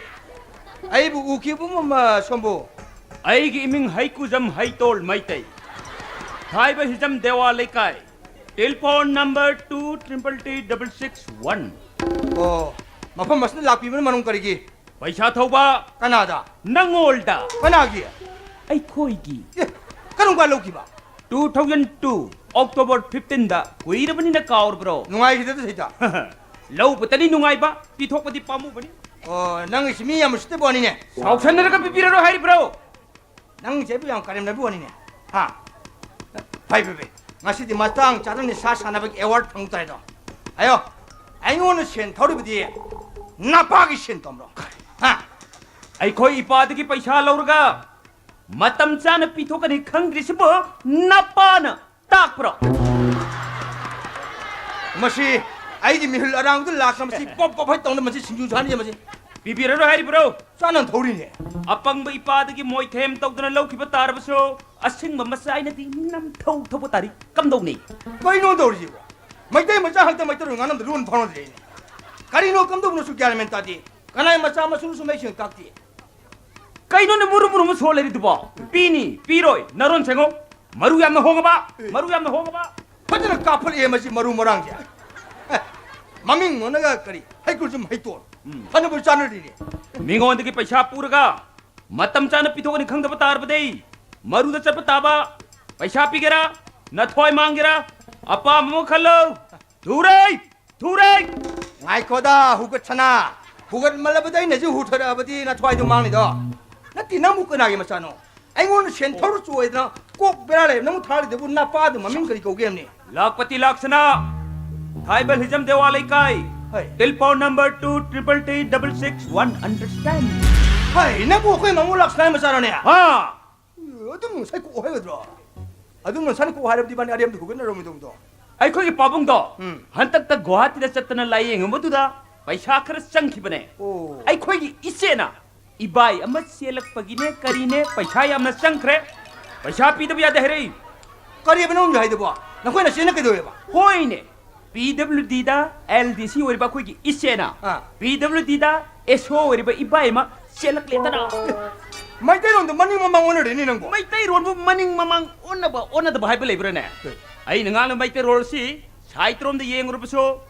ꯑꯩꯕꯨ ꯎꯈꯤꯕꯒꯨꯝ, ꯑ, ꯁꯣꯝꯕꯨ꯫ ꯑꯩꯒꯤ ꯏꯃꯤꯡ ꯍꯩꯀꯨꯖꯝ ꯍꯩꯇꯣꯜ ꯃꯩꯇꯩ꯫ ꯊꯥꯏꯕ ꯍꯤꯖꯝ ꯗꯦꯋꯥ ꯂꯩꯀꯥꯏ꯫ Telephone number two triple three double six one꯫ ꯑꯣ, ꯃꯐꯝ ꯑꯁꯤꯗ ꯂꯥꯛꯄꯤꯕꯅ ꯃꯔꯝ ꯀꯔꯤꯒꯤ? ꯄꯩꯁꯥ ꯊꯧꯕ꯫ ꯀꯅꯥꯗ? ꯅꯪꯉꯣꯜꯗ꯫ ꯀꯅꯥꯒꯤ? ꯑꯩꯈꯣꯏꯒꯤ꯫ ꯑꯦ, ꯀꯔꯝ ꯀꯥꯟ ꯂꯧꯈꯤꯕ? Two thousand two, October fifteenꯗ꯫ ꯀꯨꯏꯔꯕꯅꯤꯅ ꯀꯥꯎꯔꯕ꯭ꯔꯣ? ꯅꯨꯡꯉꯥꯏꯈꯤꯗꯕ ꯆꯍꯤꯗ꯫ ꯂꯧꯕꯇꯅꯤ ꯅꯨꯡꯉꯥꯏꯕ, ꯄꯤꯊꯣꯛꯄꯗꯤ ꯄꯥꯝꯃꯨꯕꯅꯤ꯫ ꯑꯣ, ꯅꯪꯒꯤꯁꯤ ꯃꯤ ꯌꯥꯝ ꯎꯁꯤꯠꯇꯕ ꯋꯥꯅꯤꯅꯦ꯫ ꯁꯥꯎꯁꯟꯅꯔꯒ ꯄꯤꯕꯤꯔꯔꯣꯏ ꯍꯥꯏꯔꯤꯕ꯭ꯔꯣ? ꯅꯪꯁꯦ ꯑꯩꯕꯨ ꯌꯥꯝ ꯀꯔꯦꯝꯅꯕ ꯋꯥꯅꯤꯅꯦ꯫ ꯍꯥ? ꯐꯩ, ꯐꯩ, ꯐꯩ꯫ ꯉꯁꯤꯗꯤ ꯃꯇꯥꯡ ꯆꯥꯗꯅ ꯅꯤꯁꯥ ꯁꯥꯟꯅꯕꯒꯤ ꯑꯦꯋꯥꯔꯗ ꯐꯪ ꯇꯥꯏꯗꯣ꯫ ꯑꯌꯣ, ꯑꯩꯉꯣꯟꯗ ꯁꯦꯟ ꯊꯧꯔꯤꯕꯗꯤ ꯅꯄꯥꯒꯤ ꯁꯦꯟ ꯇꯣꯝꯕ꯭ꯔꯣ? ꯍꯥ? ꯑꯩꯈꯣꯏ ꯏꯄꯥꯗꯒꯤ ꯄꯩꯁꯥ ꯂꯧꯔꯒ ꯃꯇꯝ ꯆꯥꯅ ꯄꯤꯊꯣꯛꯀꯅꯤ ꯈꯪꯗ꯭ꯔꯤꯁꯤꯕꯨ ꯅꯄꯥꯅ ꯇꯥꯛꯄ꯭ꯔꯣ? ꯃꯁꯤ ꯑꯩꯒꯤ ꯃꯤꯍꯨꯜ ꯑꯔꯥꯡꯕꯗ ꯂꯥꯛꯇꯅ ꯃꯁꯤ ꯄꯣꯞ ꯄꯣꯞ ꯍꯥꯏ ꯇꯧꯅ ꯃꯁꯤ ꯁꯤꯡꯖꯨ ꯆꯥꯅꯤꯡꯉꯦ ꯃꯁꯤ꯫ ꯄꯤꯕꯤꯔꯔꯣꯏ ꯍꯥꯏꯔꯤꯕ꯭ꯔꯣ? ꯆꯥꯅ ꯊꯧꯔꯤꯅꯦ꯫ ꯑꯄꯪꯕ ꯏꯄꯥꯗꯒꯤ ꯃꯣꯏꯊꯦꯝ ꯇꯧꯗꯅ ꯂꯧꯈꯤꯕ ꯇꯥꯔꯕꯁꯨ, ꯑꯁꯤꯡꯕ ꯃꯆꯥ ꯑꯩꯅꯗꯤ ꯅꯝꯊꯧ ꯊꯧꯕ ꯇꯥꯔꯤ꯫ ꯀꯝꯗꯧꯅꯤ? ꯀꯩꯅꯣ ꯇꯧꯔꯤꯁꯤꯕꯣ? ꯃꯩꯇꯩ ꯃꯆꯥ ꯍꯛꯇ ꯃꯩꯇꯩꯂꯣꯟ ꯉꯥꯡꯅꯕꯗ ꯂꯣꯟ ꯐꯥꯎꯅꯗ꯭ꯔꯦꯅꯦ꯫ ꯀꯔꯤꯅꯣ ꯀꯝꯗꯧꯕꯅꯣꯁꯨ ꯒ꯭ꯌꯥꯟ ꯃꯦꯟ ꯇꯥꯗꯦ꯫ ꯀꯅꯥꯏ ꯃꯆꯥ ꯃꯁꯨꯅꯁꯨ ꯃꯩꯁꯤꯡ ꯀꯥꯛꯇꯦ꯫ ꯀꯩꯅꯣꯅꯦ ꯃꯨꯔꯨ ꯃꯨꯔꯨ ꯑꯃ ꯁꯣꯜ ꯂꯩꯔꯤꯗꯨꯕꯣ? ꯄꯤꯅꯤ, ꯄꯤꯔꯣꯏ, ꯅꯔꯣꯟ ꯁꯦꯡꯉꯣ꯫ ꯃꯔꯨ ꯌꯥꯝꯅ ꯍꯣꯡꯉꯕ, ꯑꯦ꯫ ꯃꯔꯨ ꯌꯥꯝꯅ ꯍꯣꯡꯉꯕ꯫ ꯐꯖꯅ ꯀꯥꯞꯈꯠꯂꯛꯑꯦ ꯃꯁꯤ ꯃꯔꯨ ꯃꯔꯥꯡꯁꯦ꯫ ꯑꯦ, ꯃꯃꯤꯡ ꯑꯣꯟꯅꯒ ꯀꯔꯤ? ꯍꯩꯀ꯭ꯔꯨꯖꯝ ꯍꯩꯇꯣꯟ꯫ ꯎꯝ꯫ ꯐꯅꯕ ꯆꯥꯅꯔꯤꯅꯦ꯫ ꯃꯤꯉꯣꯟꯗꯒꯤ ꯄꯩꯁꯥ ꯄꯨꯔꯒ ꯃꯇꯝ ꯆꯥꯅ ꯄꯤꯊꯣꯛꯀꯅꯤ ꯈꯪꯗꯕ ꯇꯥꯔꯕꯗꯤ ꯃꯔꯨꯗ ꯆꯠꯄ ꯇꯥꯕ꯫ ꯄꯩꯁꯥ ꯄꯤꯒꯦꯔꯥ? ꯅꯊ꯭ꯋꯥꯏ ꯃꯥꯡꯒꯦꯔꯥ? ꯑꯄꯥꯝꯕ ꯑꯃ ꯈꯜꯂꯣ꯫ ꯊꯨꯔꯦ! ꯊꯨꯔꯦ! ꯉꯥꯏꯈꯣꯗ, ꯍꯨꯒꯠꯁꯅꯥ꯫ ꯍꯨꯒꯠꯃꯜꯂꯕꯗ ꯑꯩꯅꯁꯨ ꯍꯨꯊꯔꯛꯑꯕꯗꯤ ꯅꯊ꯭ꯋꯥꯏꯗꯣ ꯃꯥꯡꯅꯤꯗꯣ꯫ ꯅꯠꯇꯦ, ꯅꯪꯕꯨ ꯀꯅꯥꯒꯤ ꯃꯆꯥꯅꯣ? ꯑꯩꯉꯣꯟꯗ ꯁꯦꯟ ꯊꯧꯔ ꯆꯣꯏꯗꯅ ꯀꯣꯛ ꯕꯦꯔꯥ ꯂꯩꯔꯦ꯫ ꯅꯪꯕꯨ ꯊꯥꯔꯤꯗꯨꯕꯨ ꯅꯄꯥꯗꯨ ꯃꯃꯤꯡ ꯀꯔꯤ ꯀꯧꯒꯦ ꯍꯥꯏꯕꯅꯤ? ꯂꯥꯛꯄꯇꯤ ꯂꯥꯛꯁꯅꯥ꯫ ꯊꯥꯏꯕꯜ ꯍꯤꯖꯝ ꯗꯦꯋꯥ ꯂꯩꯀꯥꯏ꯫ ꯍꯣꯏ꯫ ꯇꯤꯜꯄꯥꯎ number two triple three double six one understand꯫ ꯍꯥꯏ, ꯅꯪꯕꯨ ꯑꯩꯈꯣꯏ ꯃꯃꯣ ꯂꯥꯛꯁꯅꯥꯒꯤ ꯃꯆꯥꯔꯣꯅꯦ? ꯍꯥ꯫ ꯑꯗꯨꯝ ꯉꯁꯥꯏ ꯀꯣꯛ ꯍꯥꯏꯒꯗ꯭ꯔꯣ? ꯑꯗꯨꯝ ꯉꯁꯥꯏ ꯀꯣꯛ ꯍꯥꯏꯔꯕꯗꯤ ꯏꯕꯥꯅꯤ ꯑꯔꯦꯝꯕꯗ ꯍꯨꯒꯠꯅꯔꯝꯃꯣꯏꯗꯧꯕꯗꯣ꯫ ꯑꯩꯈꯣꯏꯒꯤ ꯄꯥꯕꯨꯡꯗꯣ ꯎꯝ꯫ ꯍꯟꯗꯛꯇ ꯒꯨꯋꯥꯍꯥꯇꯤꯗ ꯆꯠꯇꯅ ꯂꯥꯏꯌꯦꯡꯉꯨꯕꯗꯨꯗ ꯄꯩꯁꯥ ꯈꯔ ꯆꯪꯈꯤꯕꯅꯦ꯫ ꯑꯣ꯫ ꯑꯩꯈꯣꯏꯒꯤ ꯏꯆꯦꯅ ꯏꯕꯥꯏ ꯑꯃ ꯆꯦꯜꯂꯛꯄꯒꯤꯅꯦ ꯀꯔꯤꯅꯦ ꯄꯩꯁꯥ ꯌꯥꯝꯅ ꯆꯪꯈ꯭ꯔꯦ꯫ ꯄꯩꯁꯥ ꯄꯤꯗꯕ ꯌꯥꯗꯦ ꯍꯥꯏꯔꯛꯏ꯫ ꯀꯔꯤꯕ ꯅꯪ ꯍꯥꯏꯗꯨꯕꯣ? ꯅꯈꯣꯏ ꯅꯆꯦꯅ ꯀꯩꯗꯧꯋꯦꯕ? ꯍꯣꯏꯅꯦ꯫ ꯄꯤ ꯗꯕ꯭ꯂꯤꯎ ꯗꯤꯗ ꯑꯦꯜ ꯗꯤ ꯁꯤ ꯑꯣꯏꯔꯤꯕ ꯑꯩꯈꯣꯏꯒꯤ ꯏꯆꯦꯅ ꯑꯥ꯫ ꯄꯤ ꯗꯕ꯭ꯂꯤꯎ ꯗꯤꯗ ꯑꯦꯁ ꯑꯣ ꯑꯣꯏꯔꯤꯕ ꯏꯕꯥꯏ ꯑꯃ ꯆꯦꯜꯂꯛꯂꯦꯗꯅ꯫ ꯃꯩꯇꯩꯂꯣꯟꯗꯣ ꯃꯅꯤꯡ ꯃꯃꯥꯡ ꯑꯣꯟꯅꯔꯦꯅꯦ ꯅꯪꯕꯣ꯫ ꯃꯩꯇꯩꯔꯣꯟꯕꯨ ꯃꯅꯤꯡ ꯃꯃꯥꯡ ꯑꯣꯟꯅꯕ ꯑꯣꯟꯅꯗꯕ ꯍꯥꯏꯕ ꯂꯩꯕ꯭ꯔꯥꯅꯦ? ꯍꯣꯏ꯫ ꯑꯩꯅ ꯉꯥꯡꯂꯤꯕ ꯃꯩꯇꯩꯔꯣꯜ ꯑꯁꯤ ꯁꯥꯍꯤꯇ꯭ꯌꯔꯣꯝꯗ ꯌꯦꯡꯉꯨꯔꯕꯁꯨ,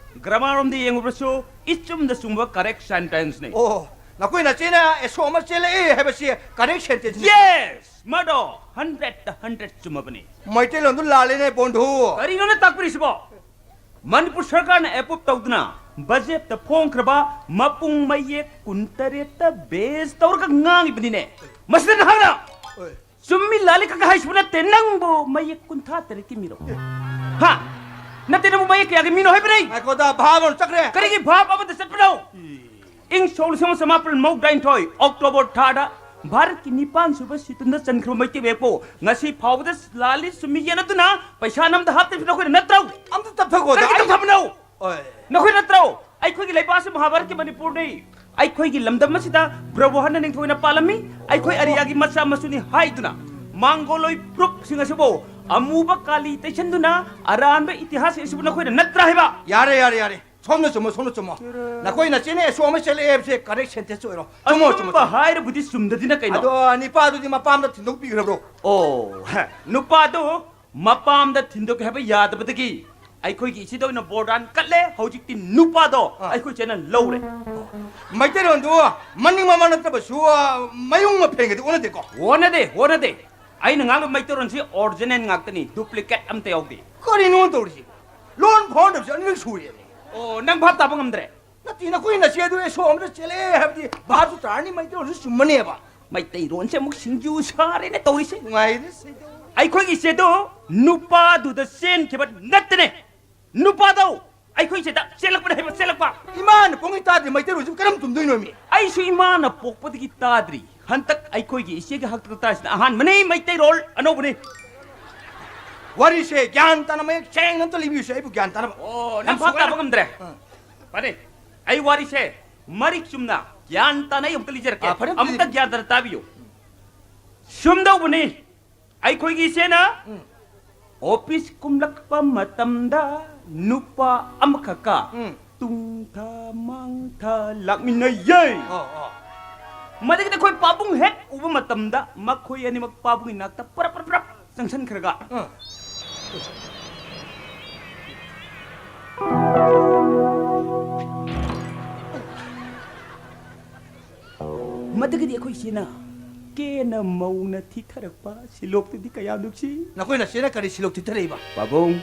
ꯒ꯭ꯔꯥꯃꯥꯔꯔꯣꯝꯗ ꯌꯦꯡꯉꯨꯔꯕꯁꯨ, ꯏꯆꯨꯝꯗ ꯆꯨꯝꯕ correct sentenceꯅꯤ꯫ ꯑꯣ, ꯅꯈꯣꯏ ꯅꯆꯦꯅ ꯑꯦꯁꯣ ꯑꯃ ꯆꯦꯜꯂꯛꯑꯦ ꯍꯥꯏꯕꯁꯤ correct sentenceꯅꯤ꯫ Yes, ꯃꯗꯣ hundredꯇ hundred ꯆꯨꯝꯃꯕꯅꯤ꯫ ꯃꯩꯇꯩꯂꯣꯟꯗꯨ ꯂꯥꯜꯂꯦꯅꯦ, ꯕꯣꯟꯙꯨ꯫ ꯀꯔꯤꯅꯣꯅꯦ ꯇꯥꯛꯄꯤꯔꯤꯁꯤꯕꯣ? ꯃꯅꯤꯄꯨꯔ ꯁꯔꯀꯥꯔꯅ approve ꯇꯧꯗꯨꯅ ꯕꯖꯦꯠꯇ ꯐꯣꯡꯈ꯭ꯔꯕ ꯃꯄꯨꯡ ꯃꯌꯦꯛ ꯀꯨꯟꯇꯔꯦꯠꯇ base ꯇꯧꯔꯒ ꯉꯥꯡꯉꯤꯕꯅꯤꯅꯦ꯫ ꯃꯁꯤꯗ ꯅꯍꯥꯛꯅ ꯍꯣꯏ꯫ ꯆꯨꯝꯃꯤ ꯂꯥꯜꯂꯤ ꯈꯛ ꯍꯥꯏꯁꯤꯕꯨ ꯅꯠꯇꯦ, ꯅꯪꯕꯨ ꯃꯌꯦꯛ ꯀꯨꯟꯊ꯭ꯔꯥ ꯇꯔꯦꯠꯀꯤ ꯃꯤꯔꯣ? ꯍꯥ? ꯅꯠꯇꯦ, ꯅꯪꯕꯨ ꯃꯌꯦꯛ ꯀꯌꯥꯒꯤ ꯃꯤꯅꯣ ꯍꯥꯏꯕꯅꯦ? ꯉꯥꯏꯈꯣꯗ, ꯚꯥꯕ ꯑꯃ ꯆꯠꯈ꯭ꯔꯦ꯫ ꯀꯔꯤꯒꯤ ꯚꯥꯕ ꯑꯃꯗ ꯆꯠꯄꯅꯣ? ꯏ꯫ ꯏꯪ ꯁꯣꯛ ꯂꯤꯁꯤꯡ ꯑꯃ ꯆꯃꯥꯄꯜ ꯃꯧꯗ꯭ꯔꯥꯅꯤꯊꯣꯏ October ꯊꯥꯗ ꯚꯥꯔꯠꯀꯤ ꯅꯤꯄꯥꯟ ꯁꯨꯕ ꯁꯤꯇꯟꯗ ꯆꯟꯈ꯭ꯔꯕ ꯃꯩꯇꯩ ꯃꯌꯦꯛꯄꯨ ꯉꯁꯤ ꯐꯥꯎꯕꯗ ꯂꯥꯜꯂꯤ ꯆꯨꯝꯃꯤ ꯌꯦꯟꯅꯗꯨꯅ ꯄꯩꯁꯥ ꯅꯝꯗ ꯍꯥꯞꯇ꯭ꯔꯤꯕ ꯅꯈꯣꯏꯅ ꯅꯠꯇ꯭ꯔꯣ? ꯑꯝꯇ ꯇꯞꯊꯈꯣꯗ꯫ ꯀꯔꯤꯒꯤ ꯑꯩ ꯇꯞꯊꯕꯅꯣ? ꯑꯣꯏ꯫ ꯅꯈꯣꯏ ꯅꯠꯇ꯭ꯔꯣ? ꯑꯩꯈꯣꯏꯒꯤ ꯂꯩꯕꯥꯛ ꯑꯁꯤ ꯃꯍꯥꯚꯥꯔꯠꯀꯤ ꯃꯅꯤꯄꯨꯔꯅꯤ꯫ ꯑꯩꯈꯣꯏꯒꯤ ꯂꯝꯗꯝ ꯑꯁꯤꯗ ꯕ꯭ꯔꯕꯣꯍꯟꯅ ꯅꯤꯡꯊꯧꯅ ꯄꯥꯜꯂꯝꯃꯤ꯫ ꯑꯩꯈꯣꯏ ꯑꯔꯤꯌꯥꯒꯤ ꯃꯆꯥ ꯃꯁꯨꯅꯤ ꯍꯥꯏꯗꯨꯅ ꯃꯥꯡꯒꯣꯂꯣꯏ ꯐꯨꯔꯨꯞꯁꯤꯡ ꯑꯁꯤꯕꯨ ꯑꯃꯨꯕ ꯀꯥꯂꯤ ꯇꯩꯁꯟꯗꯨꯅ ꯑꯔꯥꯟꯕ ꯏꯇꯤꯍꯥꯁ ꯑꯁꯤꯕꯨ ꯅꯈꯣꯏꯅ ꯅꯠꯇ꯭ꯔꯥ ꯍꯥꯏꯕ? ꯌꯥꯔꯦ, ꯌꯥꯔꯦ, ꯌꯥꯔꯦ꯫ ꯁꯣꯝꯅ ꯆꯨꯝꯃꯣ, ꯁꯣꯝꯅ ꯆꯨꯝꯃꯣ꯫ ꯅꯈꯣꯏ ꯅꯆꯦꯅ ꯑꯁꯣꯛ ꯑꯃ ꯆꯦꯜꯂꯛꯑꯦ ꯍꯥꯏꯕꯁꯦ correct sentence ꯑꯣꯏꯔꯣ꯫ ꯆꯨꯝꯃꯣ, ꯆꯨꯝꯃꯣ, ꯑꯆꯨꯝꯕ ꯆꯨꯝꯃꯣ꯫ ꯍꯥꯏꯔꯕꯨꯗꯤ ꯆꯨꯝꯗꯗꯤꯅ ꯀꯩꯅꯣ? ꯑꯗꯣ ꯅꯤꯄꯥꯗꯨꯗꯤ ꯃꯄꯥꯝꯗ ꯊꯤꯟꯗꯣꯛꯄꯤꯈ꯭ꯔꯕ꯭ꯔꯣ? ꯑꯣ, ꯍ, ꯅꯨꯄꯥꯗꯣ ꯃꯄꯥꯝꯗ ꯊꯤꯟꯗꯣꯛꯀꯦ ꯍꯥꯏꯕ ꯌꯥꯗꯕꯗꯒꯤ ꯑꯩꯈꯣꯏꯒꯤ ꯏꯆꯦꯗ ꯑꯣꯏꯅ ꯕꯣꯔꯗꯥꯟ ꯀꯠꯂꯦ꯫ ꯍꯧꯖꯤꯛꯇꯤ ꯅꯨꯄꯥꯗꯣ ꯑꯥ꯫ ꯑꯩꯈꯣꯏ ꯏꯆꯦꯅ ꯂꯧꯔꯦ꯫ ꯃꯩꯇꯩꯂꯣꯟꯗꯨ ꯃꯅꯤꯡ ꯃꯃꯥꯡ ꯅꯠꯇꯕꯁꯨ, ꯑ, ꯃꯌꯨꯡ ꯃꯐꯦꯟꯒꯗꯤ ꯑꯣꯟꯅꯗꯦꯀꯣ? ꯑꯣꯟꯅꯗꯦ, ꯑꯣꯟꯅꯗꯦ꯫ ꯑꯩꯅ ꯉꯥꯡꯕ ꯃꯩꯇꯩꯂꯣꯟꯁꯤ original ꯉꯥꯛꯇꯅꯤ, duplicate ꯑꯝꯇ ꯌꯥꯎꯗꯦ꯫ ꯀꯔꯤꯅꯣ ꯇꯧꯔꯤꯁꯤꯕꯣ? ꯂꯣꯟ ꯐꯥꯎꯅꯗꯕꯁꯦ ꯑꯅꯤꯔꯛ ꯁꯨꯔꯦꯅꯦ꯫ ꯑꯣ, ꯅꯪ ꯚꯥꯞ ꯇꯥꯕ ꯉꯝꯗ꯭ꯔꯦ? ꯅꯠꯇꯦ, ꯅꯈꯣꯏ ꯅꯆꯦ ꯑꯗꯨ ꯑꯁꯣꯝꯗ ꯆꯦꯜꯂꯛꯑꯦ ꯍꯥꯏꯕꯗꯤ ꯚꯥꯞꯁꯨ ꯇꯥꯔꯅꯤ, ꯃꯩꯇꯩꯂꯣꯟꯁꯨ ꯆꯨꯝꯃꯅꯦꯕ꯫ ꯃꯩꯇꯩꯔꯣꯟꯁꯦ ꯑꯃꯨꯛ ꯁꯤꯡꯖꯨ ꯁꯥꯔꯦꯅꯦ ꯇꯧꯔꯤꯁꯦ꯫ ꯅꯨꯡꯉꯥꯏꯔꯦ ꯁꯤꯗ꯫ ꯑꯩꯈꯣꯏꯒꯤ ꯏꯆꯦꯗꯣ ꯅꯨꯄꯥꯗꯨꯗ ꯆꯦꯟꯈꯤꯕ ꯅꯠꯇꯦꯅꯦ꯫ ꯅꯨꯄꯥꯗꯣ ꯑꯩꯈꯣꯏ ꯏꯆꯦꯗ ꯆꯦꯜꯂꯛꯄꯅꯦ ꯍꯥꯏꯕ, ꯆꯦꯜꯂꯛꯄ꯫ ꯏꯃꯥꯅ ꯄꯣꯛꯉꯩ ꯇꯥꯗ꯭ꯔꯤ, ꯃꯩꯇꯩꯔꯣꯟꯁꯤꯕꯨ ꯀꯔꯝ ꯆꯨꯝꯗꯣꯏꯅꯣ ꯃꯤ? ꯑꯩꯁꯨ ꯏꯃꯥꯅ ꯄꯣꯛꯄꯗꯒꯤ ꯇꯥꯗ꯭ꯔꯤ꯫ ꯍꯟꯇꯛ ꯑꯩꯈꯣꯏꯒꯤ ꯏꯆꯦꯒꯤ ꯍꯥꯛꯇꯛꯇ ꯇꯥꯁꯤꯅ ꯑꯍꯥꯟꯕꯅꯤ, ꯃꯩꯇꯩꯔꯣꯜ ꯑꯅꯧꯕꯅꯤ꯫ ꯋꯥꯔꯤꯁꯦ ꯒ꯭ꯌꯥꯟ ꯇꯥꯅ ꯃꯌꯦꯛ ꯁꯦꯡꯅ ꯑꯝꯇ ꯂꯤꯕꯤꯌꯨꯁꯦ, ꯑꯩꯕꯨ ꯒ꯭ꯌꯥꯟ ꯇꯥꯅꯕ꯫ ꯑꯣ, ꯅꯪ ꯌꯥꯝ ꯚꯥꯞ ꯁꯨꯃꯥꯏꯅ ꯇꯥꯕ ꯉꯝꯗ꯭ꯔꯦ? ꯑꯥ꯫ ꯐꯔꯦ, ꯑꯩ ꯋꯥꯔꯤꯁꯦ ꯃꯔꯤꯛ ꯆꯨꯝꯅ ꯒ꯭ꯌꯥꯟ ꯇꯥꯅ ꯑꯩ ꯑꯃꯨꯛꯇ ꯂꯤꯖꯔꯛꯀꯦ꯫ ꯑꯥ, ꯐꯔꯦ, ꯑꯃꯨꯛꯇ ꯑꯃꯨꯛꯇ ꯂꯤꯕꯤꯌꯨ꯫ ꯒ꯭ꯌꯥꯟ ꯇꯥꯅ ꯇꯥꯕꯤꯌꯨ꯫ ꯁꯨꯝꯗꯧꯕꯅꯤ, ꯑꯩꯈꯣꯏꯒꯤ ꯏꯆꯦꯅ ꯎꯝ꯫ ꯑꯣꯐꯤꯁ ꯀꯨꯝꯂꯛꯄ ꯃꯇꯝꯗ ꯅꯨꯄꯥ ꯑꯃꯈꯛꯀ ꯎꯝ꯫ ꯇꯨꯡꯊ ꯃꯥꯡꯊ ꯂꯥꯛꯃꯤꯟꯅꯩꯌꯦ꯫ ꯑꯣ, ꯑꯣ꯫ ꯃꯗꯒꯤꯗꯤ ꯑꯩꯈꯣꯏ ꯄꯥꯕꯨꯡ ꯍꯦꯛ ꯎꯕ ꯃꯇꯝꯗ ꯃꯈꯣꯏ ꯑꯅꯤꯃꯛ ꯄꯥꯕꯨꯡꯒꯤ ꯅꯥꯛꯇ ꯄꯔꯞ ꯄꯔꯞ ꯄꯔꯞ ꯆꯪꯁꯟꯈ꯭ꯔꯒ ꯑꯥ꯫ ꯃꯗꯨꯒꯗꯤ ꯑꯩꯈꯣꯏ ꯏꯆꯦꯅ ꯀꯦꯅ ꯃꯧꯅ ꯊꯤꯊꯔꯛꯄ ꯁꯤꯂꯣꯛꯇꯨꯗꯤ ꯀꯌꯥ ꯅꯨꯡꯁꯤ꯫ ꯅꯈꯣꯏ ꯅꯆꯦꯅ ꯀꯔꯤ ꯁꯤꯂꯣꯛ ꯊꯤꯊꯔꯛꯏꯕ? ꯄꯥꯕꯨꯡ,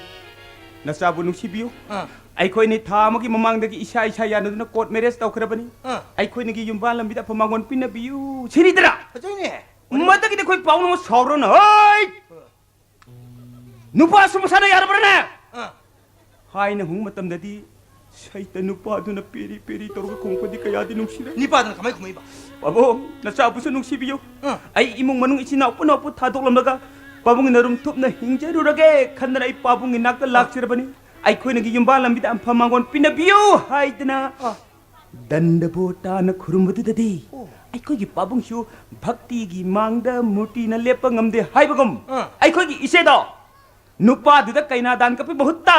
ꯅꯆꯥꯕꯨ ꯅꯨꯡꯁꯤꯕꯤꯌꯨ꯫ ꯑꯥ꯫ ꯑꯩꯈꯣꯏꯅꯤ ꯊꯥ ꯑꯃꯒꯤ ꯃꯃꯥꯡꯗꯒꯤ ꯏꯁꯥ ꯏꯁꯥ ꯌꯥꯅꯗꯨꯅ court marriage ꯇꯧꯈ꯭ꯔꯕꯅꯤ꯫ ꯑꯥ꯫ ꯑꯩꯈꯣꯏꯅꯤꯒꯤ ꯌꯨꯝꯕꯥꯟ ꯂꯝꯕꯤꯗ ꯑꯐ ꯃꯥꯡꯒꯣꯟ ꯄꯤꯅꯕꯤꯌꯨ ꯁꯤꯅꯤꯗꯅ꯫ ꯐꯖꯩꯅꯦ꯫ ꯃꯗꯒꯤꯗꯤ ꯑꯩꯈꯣꯏ ꯄꯥꯕꯨꯡꯅ ꯑꯃꯨꯛ ꯁꯥꯎꯔꯣꯅ, "ꯍꯩ! ꯑꯥ꯫ ꯅꯨꯄꯥꯁꯨ ꯃꯁꯥꯅ ꯌꯥꯔꯕ꯭ꯔꯅꯦ? ꯑꯥ꯫ ꯍꯥꯏꯅ ꯍꯨꯡ ꯃꯇꯝꯗꯗꯤ ꯁꯩꯇ ꯅꯨꯄꯥꯗꯨꯅ ꯄꯦꯔꯤ ꯄꯦꯔꯤ ꯇꯧꯔꯒ ꯈꯨꯝꯃꯛꯄꯗꯤ ꯀꯌꯥꯗꯤ ꯅꯨꯡꯁꯤꯔꯦ꯫ ꯅꯤꯄꯥꯗꯨꯅ ꯀꯃꯥꯏ ꯈꯨꯝꯃꯛꯏꯕ? ꯄꯥꯕꯨꯡ, ꯅꯆꯥꯕꯨꯁꯨ ꯅꯨꯡꯁꯤꯕꯤꯌꯨ꯫ ꯑꯥ꯫ ꯑꯩ ꯏꯃꯨꯡ ꯃꯅꯨꯡ ꯏꯆꯤꯟ ꯏꯅꯥꯎ ꯄꯨꯝꯅꯃꯛꯄꯨ ꯊꯥꯗꯣꯛꯂꯝꯂꯒ ꯄꯥꯕꯨꯡꯒꯤ ꯅꯔꯨꯝ ꯊꯨꯞꯅ ꯍꯤꯡꯖꯔꯨꯔꯒꯦ ꯈꯟꯗꯅ ꯑꯩ ꯄꯥꯕꯨꯡꯒꯤ ꯅꯥꯛꯇ ꯑꯥ꯫ ꯂꯥꯛꯆꯔꯕꯅꯤ꯫ ꯑꯩꯈꯣꯏꯅꯒꯤ ꯌꯨꯝꯕꯥꯟ ꯂꯝꯕꯤꯗ ꯑꯝꯐ ꯃꯥꯡꯒꯣꯟ ꯄꯤꯅꯕꯤꯌꯨ ꯍꯥꯏꯗꯅ ꯑꯥ꯫ ꯗꯟꯗꯕꯣꯇꯥꯅ ꯈꯨꯔꯨꯝꯕꯗꯨꯗꯗꯤ ꯑꯩꯈꯣꯏꯒꯤ ꯄꯥꯕꯨꯡꯁꯨ ꯚꯛꯇꯤꯒꯤ ꯃꯥꯡꯗ ꯃꯨꯔꯇꯤꯅ ꯂꯦꯞꯄ ꯉꯝꯗꯦ ꯍꯥꯏꯕꯒꯨꯝ, ꯑꯥ꯫ ꯑꯩꯈꯣꯏꯒꯤ ꯏꯆꯦꯗꯣ ꯅꯨꯄꯥꯗꯨꯗ ꯀꯩꯅꯥꯗꯥꯟ ꯀꯠꯄꯒꯤ ꯃꯍꯨꯠꯇ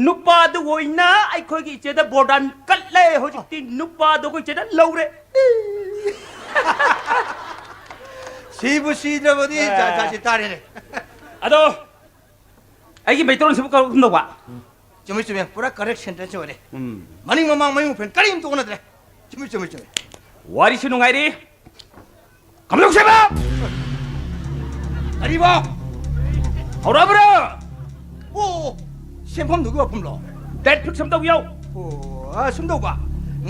ꯅꯨꯄꯥꯗꯨ ꯑꯣꯏꯅ ꯑꯩꯈꯣꯏꯒꯤ ꯏꯆꯦꯗ ꯕꯣꯔꯗꯥꯟ ꯀꯠꯂꯦ꯫ ꯍꯧꯖꯤꯛꯇꯤ ꯅꯨꯄꯥꯗꯣ ꯑꯩꯈꯣꯏ ꯏꯆꯦꯗ ꯂꯧꯔꯦ꯫ ꯁꯤꯕꯨ ꯁꯤꯗ꯭ꯔꯕꯗꯤ ꯑꯦ꯫ ꯖꯥꯠ ꯖꯥꯠꯁꯤ ꯇꯥꯔꯦꯅꯦ꯫ ꯑꯗꯣ ꯑꯩꯒꯤ ꯃꯩꯇ꯭ꯔꯣꯟꯁꯤꯕꯨ ꯀꯔꯝ ꯇꯧꯕ? ꯆꯨꯝꯃꯤ, ꯆꯨꯝꯃꯤ꯫ ꯄꯨꯔꯥ correct sentence ꯑꯣꯏꯔꯦ꯫ ꯎꯝ꯫ ꯃꯅꯤꯡ ꯃꯃꯥꯡ ꯃꯌꯨꯝ ꯃꯐꯦꯟ ꯀꯔꯤꯝꯇ ꯑꯣꯟꯅꯗ꯭ꯔꯦ꯫ ꯆꯨꯝꯃꯤ, ꯆꯨꯝꯃꯤ, ꯆꯨꯝꯃꯤ꯫ ꯋꯥꯔꯤꯁꯨ ꯅꯨꯡꯉꯥꯏꯔꯤ꯫ ꯀꯝꯗꯧꯁꯦꯕ? ꯑꯔꯤꯕ! ꯍꯧꯔꯛꯑꯕ꯭ꯔꯥ? ꯑꯣ, ꯁꯦꯟꯐꯝꯗꯨꯒꯤ ꯋꯥꯐꯝꯂꯣ? Date fix ꯑꯝꯇ ꯇꯧꯕꯤꯌꯣ꯫ ꯑꯣ, ꯑ, ꯁꯨꯝ ꯇꯧꯕ꯫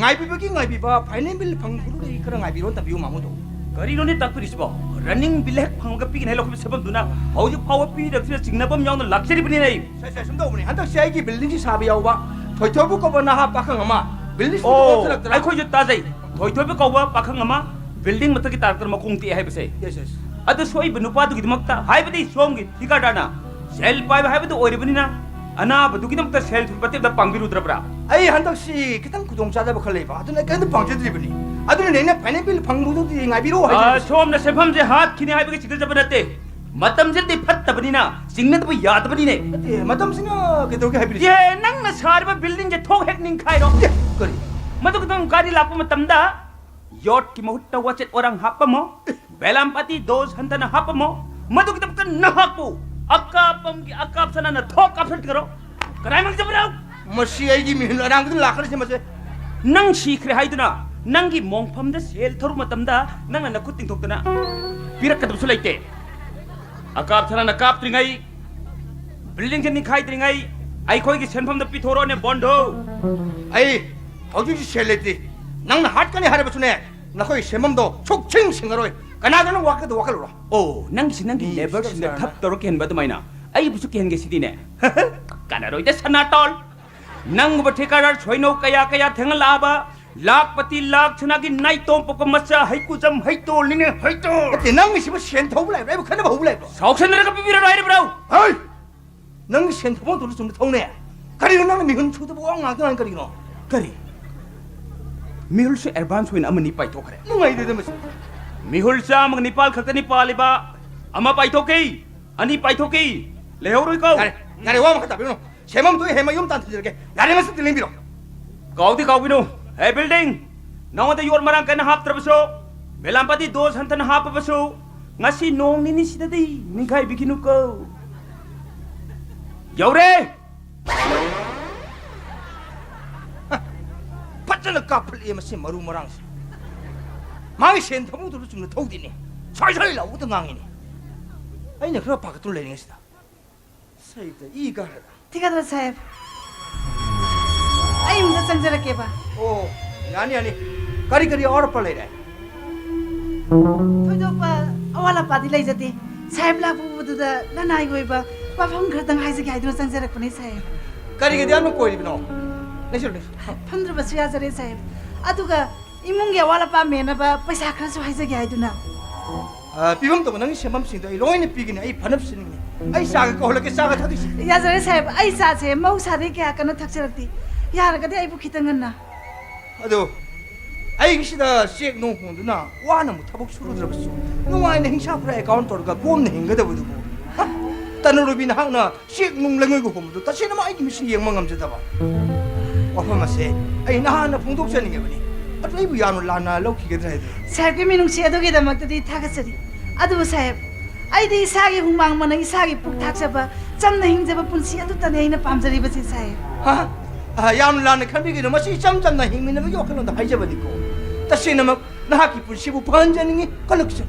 ꯉꯥꯏꯕꯤꯕꯒꯤ ꯉꯥꯏꯕꯤꯕ, final bill ꯐꯪꯕꯗꯨꯗꯒꯤ ꯈꯔ ꯉꯥꯏꯕꯤꯔꯣꯅ ꯇꯝꯕꯤꯌꯨ, ꯃꯥꯃꯣꯗꯣ꯫ ꯀꯔꯤꯅꯣꯅꯦ ꯇꯥꯛꯄꯤꯔꯤꯁꯤꯕꯣ? Running bill ꯍꯦꯛ ꯐꯪꯕꯒ ꯄꯤꯒꯅꯤ ꯍꯥꯏ ꯂꯧꯈꯤꯕ ꯁꯦꯟꯐꯝꯗꯨꯅ ꯍꯧꯖꯤꯛ ꯐꯥꯎꯕ ꯄꯤꯗꯕꯁꯤꯗ ꯆꯤꯡꯅꯕ ꯑꯃ ꯌꯥꯎꯅ ꯂꯥꯛꯆꯔꯤꯕꯅꯤꯅꯦ ꯑꯩ꯫ ꯁꯦ, ꯁꯦ, ꯁꯨꯝ ꯇꯧꯕꯅꯤ꯫ ꯍꯟꯗꯛꯁꯦ ꯑꯩꯒꯤ buildingꯁꯤ ꯁꯥꯕ ꯌꯥꯎꯕ ꯊꯣꯏꯊꯣꯏꯕ ꯀꯧꯕ ꯅꯍꯥ ꯄꯥꯈꯪ ꯑꯃ buildingꯁꯤ ꯑꯣ, ꯑꯣꯟꯊꯣꯔꯛꯇꯅ꯫ ꯑꯩꯈꯣꯏꯁꯨ ꯇꯥꯖꯩ꯫ ꯊꯣꯏꯊꯣꯏꯕ ꯀꯧꯕ ꯄꯥꯈꯪ ꯑꯃ building ꯃꯊꯛꯀꯤ ꯇꯥꯔꯛꯇꯅ ꯃꯈꯣꯡ ꯇꯦꯛꯑꯦ ꯍꯥꯏꯕꯁꯦ꯫ Yes, yes꯫ ꯑꯗꯨ ꯁꯣꯛꯏꯕ ꯅꯨꯄꯥꯗꯨꯒꯤꯗꯃꯛꯇ, ꯍꯥꯏꯕꯗꯤ ꯁꯣꯝꯒꯤ ꯊꯤꯀꯥꯗꯥꯔꯅ ꯁꯦꯜ ꯄꯥꯏꯕ ꯍꯥꯏꯕꯗꯨ ꯑꯣꯏꯔꯤꯕꯅꯤꯅ, ꯑꯅꯥꯕꯗꯨꯒꯤꯗꯃꯛꯇ ꯁꯦꯜ ꯊꯨꯝ ꯃꯇꯦꯡ ꯑꯝꯇ ꯄꯥꯡꯕꯤꯔꯨꯗ꯭ꯔꯕ꯭ꯔꯥ? ꯑꯩ ꯍꯟꯗꯛꯁꯤ ꯈꯤꯇꯪ ꯈꯨꯗꯣꯡ ꯆꯥꯗꯕ ꯈꯔ ꯂꯩꯕ, ꯑꯗꯨꯅ ꯑꯩ ꯀꯔꯤꯝꯇ ꯄꯥꯡꯖꯗ꯭ꯔꯤꯕꯅꯤ꯫ ꯑꯗꯨꯅꯅꯦ ꯑꯩꯅ final bill ꯐꯪꯕꯗꯨꯗꯤ ꯉꯥꯏꯕꯤꯔꯣ ꯑꯥ, ꯍꯥꯏꯖꯔꯤꯕꯁꯦ꯫ ꯁꯣꯝꯅ ꯁꯦꯟꯐꯝꯁꯦ ꯍꯥꯠꯈꯤꯅꯤ ꯍꯥꯏꯕꯒꯤ ꯆꯤꯡꯅꯖꯕ ꯅꯠꯇꯦ꯫ ꯃꯇꯝꯁꯤꯗꯤ ꯐꯠꯇꯕꯅꯤꯅ ꯆꯤꯡꯅꯗꯕ ꯌꯥꯗꯕꯅꯤꯅꯦ꯫ ꯅꯠꯇꯦ, ꯃꯇꯝꯁꯤꯅ ꯀꯩꯗꯧꯒꯦ ꯍꯥꯏꯕꯤꯔꯤꯁꯦ? ꯑꯦ, ꯅꯪꯅ ꯁꯥꯔꯤꯕ buildingꯁꯦ ꯊꯣꯡ ꯍꯦꯛ ꯅꯤꯡꯈꯥꯏꯔꯣ꯫ ꯑꯦ, ꯀꯔꯤ? ꯃꯗꯨꯒꯤꯗꯃꯛ ꯒꯥꯔꯤ ꯂꯥꯛꯄ ꯃꯇꯝꯗ ꯌꯣꯠꯀꯤ ꯃꯍꯨꯠꯇ ꯋꯥꯆꯦꯠ ꯋꯥꯔꯥꯡ ꯍꯥꯞꯄꯝꯃꯣ꯫ ꯕꯦꯂꯥꯝꯄꯥꯇꯤ dose ꯍꯟꯊꯅ ꯍꯥꯞꯄꯝꯃꯣ꯫ ꯃꯗꯨꯒꯤꯗꯃꯛꯇ ꯅꯍꯥꯛꯄꯨ ꯑꯀꯥꯞꯄꯝꯒꯤ ꯑꯀꯥꯞ ꯁꯅꯥꯅ ꯊꯣꯛ ꯀꯥꯞꯁꯤꯟꯈ꯭ꯔꯣ꯫ ꯀꯅꯥꯏ ꯃꯥꯡꯖꯕꯅꯣ? ꯃꯁꯤ ꯑꯩꯒꯤ ꯃꯤꯍꯨꯟ ꯑꯔꯥꯡꯕꯗ ꯂꯥꯛꯀꯅꯤꯁꯦ ꯃꯁꯦ꯫ ꯅꯪ ꯁꯤꯈ꯭ꯔꯦ ꯍꯥꯏꯗꯨꯅ ꯅꯪꯒꯤ ꯃꯣꯡꯐꯝꯗ ꯁꯦꯜ ꯊꯧꯔꯨ ꯃꯇꯝꯗ ꯅꯪꯅ ꯅꯈꯨꯠ ꯇꯤꯡꯊꯣꯛꯇꯅ ꯄꯤꯔꯛꯀꯗꯕꯁꯨ ꯂꯩꯇꯦ꯫ ꯑꯀꯥꯞ ꯁꯅꯥꯅ ꯀꯥꯞꯇ꯭ꯔꯤꯉꯩ, buildingꯁꯦ ꯅꯤꯡꯈꯥꯏꯗ꯭ꯔꯤꯉꯩ ꯑꯩꯈꯣꯏꯒꯤ ꯁꯦꯟꯐꯝꯗ ꯄꯤꯊꯣꯔꯛꯑꯣꯅꯦ ꯕꯣꯟꯙꯨ꯫ ꯑꯩ ꯍꯧꯖꯤꯛ ꯍꯧꯖꯤꯛ ꯁꯦꯜ ꯂꯩꯇ꯭ꯔꯤ꯫ ꯅꯪꯅ ꯍꯥꯠꯀꯅꯤ ꯍꯥꯏꯔꯕꯁꯨꯅꯦ, ꯅꯈꯣꯏ ꯁꯦꯟꯐꯝꯗꯣ ꯁꯨꯛꯁꯤꯡ ꯁꯤꯡꯉꯔꯣꯏ꯫ ꯀꯅꯥꯗꯅꯣ ꯋꯥꯀꯠꯇ ꯋꯥꯀꯠꯂꯨꯔꯣ꯫ ꯑꯣ, ꯅꯪꯒꯤꯁꯤ ꯅꯪꯒꯤ ꯃꯤ ꯅꯦꯕꯔꯁꯤꯡꯗ ꯁꯪꯁꯥꯔꯅ ꯊꯛ ꯇꯧꯔ ꯀꯤꯍꯟꯕ ꯑꯗꯨꯃꯥꯏꯅ ꯑꯩꯕꯨꯁꯨ ꯀꯤꯍꯟꯒꯦ ꯁꯤꯗꯤꯅꯦ꯫ ꯀꯥꯟꯅꯔꯣꯏꯗ ꯁꯅꯥꯇꯣꯜ꯫ ꯅꯪꯒꯨꯝꯕ ꯊꯤꯀꯥꯗꯥꯔ ꯁꯣꯏꯅꯧ ꯀꯌꯥ ꯀꯌꯥ ꯊꯦꯡꯅꯂꯛꯑꯕ, ꯂꯥꯛꯄꯇꯤ ꯂꯥꯛ ꯁꯅꯥꯒꯤ ꯅꯥꯏꯇꯣꯝ ꯄꯣꯛꯄ ꯃꯆꯥ ꯍꯩꯀꯨꯖꯝ ꯍꯩꯇꯣꯜꯅꯤꯅꯦ, ꯍꯩꯇꯣꯜ꯫ ꯅꯠꯇꯦ, ꯅꯪꯒꯤꯁꯤꯕꯨ ꯁꯦꯟ ꯊꯧꯕ ꯂꯩꯕ꯭ꯔꯥ? ꯑꯩꯕꯨ ꯈꯟꯅꯕ ꯍꯧꯕ ꯂꯩꯕ꯭ꯔꯣ? ꯁꯥꯎꯁꯟꯅꯔꯒ ꯄꯤꯕꯤꯔꯔꯣꯏ ꯍꯥꯏꯔꯤꯕ꯭ꯔꯣ? ꯍꯩ! ꯅꯪꯒꯤ ꯁꯦꯟ ꯊꯧꯐꯝ ꯊꯣꯛꯇ ꯆꯨꯝꯅ ꯊꯧꯅꯦ꯫ ꯀꯔꯤꯅꯣ ꯅꯪꯅ ꯃꯤꯍꯨꯟ ꯁꯨꯗꯕ ꯋꯥ ꯉꯥꯡꯇ ꯉꯥꯡ ꯀꯔꯤꯒꯤꯅꯣ? ꯀꯔꯤ? ꯃꯤꯍꯨꯜꯁꯨ ꯑꯦꯗꯚꯥꯟꯁ ꯑꯣꯏꯅ ꯑꯃꯅꯤ ꯄꯥꯏꯊꯣꯛꯈ꯭ꯔꯦ꯫ ꯅꯨꯡꯉꯥꯏꯗꯦꯗ ꯃꯁꯤ꯫ ꯃꯤꯍꯨꯜ ꯆꯥꯝꯃꯒ ꯅꯤꯄꯥꯜ ꯈꯛꯇꯅꯤ ꯄꯥꯜꯂꯤꯕ꯫ ꯑꯃ ꯄꯥꯏꯊꯣꯛꯈꯤ, ꯑꯅꯤ ꯄꯥꯏꯊꯣꯛꯈꯤ, ꯂꯩꯍꯧꯔꯣꯏꯀꯣ꯫ ꯌꯥꯔꯦ, ꯌꯥꯔꯦ, ꯋꯥ ꯃꯈꯥ ꯇꯥꯕꯤꯔꯨꯅꯨ꯫ ꯁꯦꯝꯐꯝ ꯊꯣꯛꯏ, ꯍꯦ, ꯃꯌꯨꯝ ꯇꯥꯟꯊꯣꯛꯆꯔꯒꯦ꯫ ꯌꯥꯔꯦ, ꯃꯁꯤꯗꯤ ꯂꯦꯡꯕꯤꯔꯣ꯫ ꯀꯥꯎꯗꯤ ꯀꯥꯎꯕꯤꯅꯨ, ꯍꯦ ꯕꯤꯜꯗꯤꯡ, ꯅꯉꯣꯟꯗ ꯌꯣꯠ ꯃꯔꯥꯡ ꯀꯥꯏꯅ ꯍꯥꯞꯇ꯭ꯔꯕꯁꯨ, ꯃꯦꯂꯥꯝꯄꯥꯇꯤ ꯗꯣꯁ ꯍꯟꯊꯅ ꯍꯥꯞꯄꯕꯁꯨ, ꯉꯁꯤ ꯅꯣꯡ ꯅꯤꯅꯤꯁꯤꯗꯗꯤ ꯅꯤꯡꯈꯥꯏꯕꯤꯈꯤꯅꯨꯀꯣ꯫ ꯌꯧꯔꯦ꯫ ꯐꯖꯅ ꯀꯥꯞꯈꯠꯂꯛꯑꯦ ꯃꯁꯤ ꯃꯔꯨ ꯃꯔꯥꯡꯁꯦ꯫ ꯃꯥꯒꯤ ꯁꯦꯟ ꯊꯃꯨꯗꯨꯁꯨ ꯆꯨꯝꯅ ꯊꯧꯗꯦꯅꯦ꯫ ꯁ꯭ꯋꯥꯏ ꯁ꯭ꯋꯥꯏ ꯂꯥꯎꯕꯗ ꯉꯥꯡꯉꯤꯅꯦ꯫ ꯑꯩꯅ ꯈꯔ ꯄꯥꯈꯠꯇꯨꯅ ꯂꯩꯔꯤꯉꯩꯁꯤꯗ꯫ ꯁꯩꯗ ꯏ ꯀꯥꯔꯦꯗ꯫ ꯊꯤꯀꯥꯗꯔ ꯁꯥꯍꯦꯕ, ꯑꯩ ꯑꯃꯨꯛꯇ ꯆꯪꯖꯔꯛꯀꯦꯕ꯫ ꯑꯣ, ꯌꯥꯅꯤ, ꯌꯥꯅꯤ꯫ ꯀꯔꯤ ꯀꯔꯤ ꯑꯋꯥꯠ ꯑꯄꯥ ꯂꯩꯔꯦ? ꯊꯣꯏꯗꯣꯛꯄ ꯑꯋꯥꯠ ꯑꯄꯥꯗꯤ ꯂꯩꯖꯗꯦ꯫ ꯁꯥꯍꯦꯕ ꯂꯥꯛꯄ ꯎꯕꯗꯨꯗ ꯂꯅꯥꯏꯒꯤ ꯑꯣꯏꯕ ꯋꯥꯐꯝ ꯈꯔꯗꯪ ꯍꯥꯏꯖꯒꯦ ꯍꯥꯏꯗꯨꯅ ꯆꯪꯖꯔꯛꯄꯅꯦ, ꯁꯥꯍꯦꯕ꯫ ꯀꯔꯤꯒꯤꯗꯤ ꯌꯥꯝꯅ ꯀꯣꯏꯔꯤꯕꯅꯣ? ꯂꯩꯁꯤꯜꯂꯨ, ꯂꯩꯁꯤꯜꯂꯨ꯫ ꯐꯝꯗ꯭ꯔꯕꯁꯨ ꯌꯥꯖꯔꯦ, ꯁꯥꯍꯦꯕ꯫ ꯑꯗꯨꯒ ꯏꯃꯨꯡꯒꯤ ꯑꯋꯥꯠ ꯑꯄꯥ ꯃꯦꯟꯅꯕ ꯄꯩꯁꯥ ꯈꯔꯁꯨ ꯍꯥꯏꯖꯒꯦ ꯍꯥꯏꯗꯨꯅ꯫ ꯑ, ꯄꯤꯐꯝ ꯊꯣꯛꯄ ꯅꯪꯒꯤ ꯁꯦꯝꯐꯝꯁꯤꯡꯗꯣ ꯑꯩ ꯂꯣꯏꯅ ꯄꯤꯒꯅꯤ꯫ ꯑꯩ ꯐꯅꯕ ꯁꯤꯟꯒꯅꯤ꯫ ꯑꯩ ꯆꯥꯒ ꯀꯧꯍꯜꯂꯛꯀꯦ, ꯆꯥꯒ ꯊꯛꯁꯤ꯫ ꯌꯥꯖꯔꯦ, ꯁꯥꯍꯦꯕ꯫ ꯑꯩ ꯆꯥꯁꯦ ꯃꯍꯧꯁꯥꯗꯒꯤ ꯀꯌꯥ ꯀꯟꯅ ꯊꯛꯆꯔꯛꯇꯦ꯫ ꯌꯥꯔꯒꯗꯤ ꯑꯩꯕꯨ ꯈꯤꯇꯪ ꯉꯟꯅ꯫ ꯑꯗꯣ, ꯑꯩꯒꯤꯁꯤꯗ ꯆꯦꯛ ꯅꯨꯡ ꯍꯣꯟꯗꯨꯅ ꯋꯥꯅ ꯑꯃꯨꯛ ꯊꯕꯛ ꯁꯨꯔꯨꯗ꯭ꯔꯕꯁꯨ, ꯅꯨꯡꯉꯥꯏꯅ ꯍꯤꯡꯁꯥ ꯈꯨꯔꯥ ꯑꯦꯀꯥꯎꯟ ꯇꯧꯔꯒ ꯀꯣꯝꯅ ꯍꯤꯡꯒꯗꯕꯗꯨꯕꯨ, ꯍ? ꯇꯅꯨ ꯔꯨꯕꯤ, ꯅꯍꯥꯛꯅ ꯆꯦꯛ ꯅꯨꯡ ꯂꯩꯉꯣꯏꯒ ꯍꯣꯟꯕꯗꯨ ꯇꯁꯦꯡꯅꯃꯛ ꯑꯩꯒꯤ ꯃꯤꯠꯁꯤꯅ ꯌꯦꯡꯕ ꯉꯝꯖꯗꯕ꯫ ꯋꯥꯐꯝ ꯑꯁꯦ ꯑꯩ ꯅꯍꯥꯟꯅ ꯐꯣꯡꯗꯣꯛꯆꯅꯤꯡꯉꯕꯅꯤ꯫ ꯑꯗꯨ ꯑꯩꯕꯨ ꯌꯥꯝꯅ ꯂꯥꯟꯅ ꯂꯧꯈꯤꯒꯗ꯭ꯔꯥ ꯍꯥꯏꯗꯨꯅ꯫ ꯁꯥꯍꯦꯕꯀꯤ ꯃꯤꯅꯨꯡꯁꯤ ꯑꯗꯨꯒꯤꯗꯃꯛꯇꯗꯤ ꯊꯥꯒꯠꯆꯔꯤ꯫ ꯑꯗꯨꯕꯨ ꯁꯥꯍꯦꯕ, ꯑꯩꯗꯤ ꯏꯁꯥꯒꯤ ꯍꯨꯃꯥꯡ ꯃꯅꯝ, ꯏꯁꯥꯒꯤ ꯄꯨꯛ ꯊꯥꯛꯆꯕ, ꯆꯝꯅ ꯍꯤꯡꯖꯕ ꯄꯨꯟꯁꯤ ꯑꯗꯨꯇꯅꯤ ꯑꯩꯅ ꯄꯥꯝꯖꯔꯤꯕꯁꯤ, ꯁꯥꯍꯦꯕ꯫ ꯍꯥ? ꯑ, ꯌꯥꯝ ꯂꯥꯟꯅ ꯈꯟꯕꯤꯒꯅꯨ꯫ ꯃꯁꯤ ꯏꯆꯝ ꯆꯝꯅ ꯍꯤꯡꯃꯤꯟꯅꯕꯒꯤ ꯋꯥꯈꯜꯂꯣꯟꯗ ꯍꯥꯏꯖꯕꯅꯤꯀꯣ꯫ ꯇꯁꯦꯡꯅꯃꯛ ꯅꯍꯥꯛꯀꯤ ꯄꯨꯟꯁꯤꯕꯨ ꯐꯍꯟꯖꯅꯤꯡꯉꯤ꯫ ꯀꯜꯂꯛꯆꯧ꯫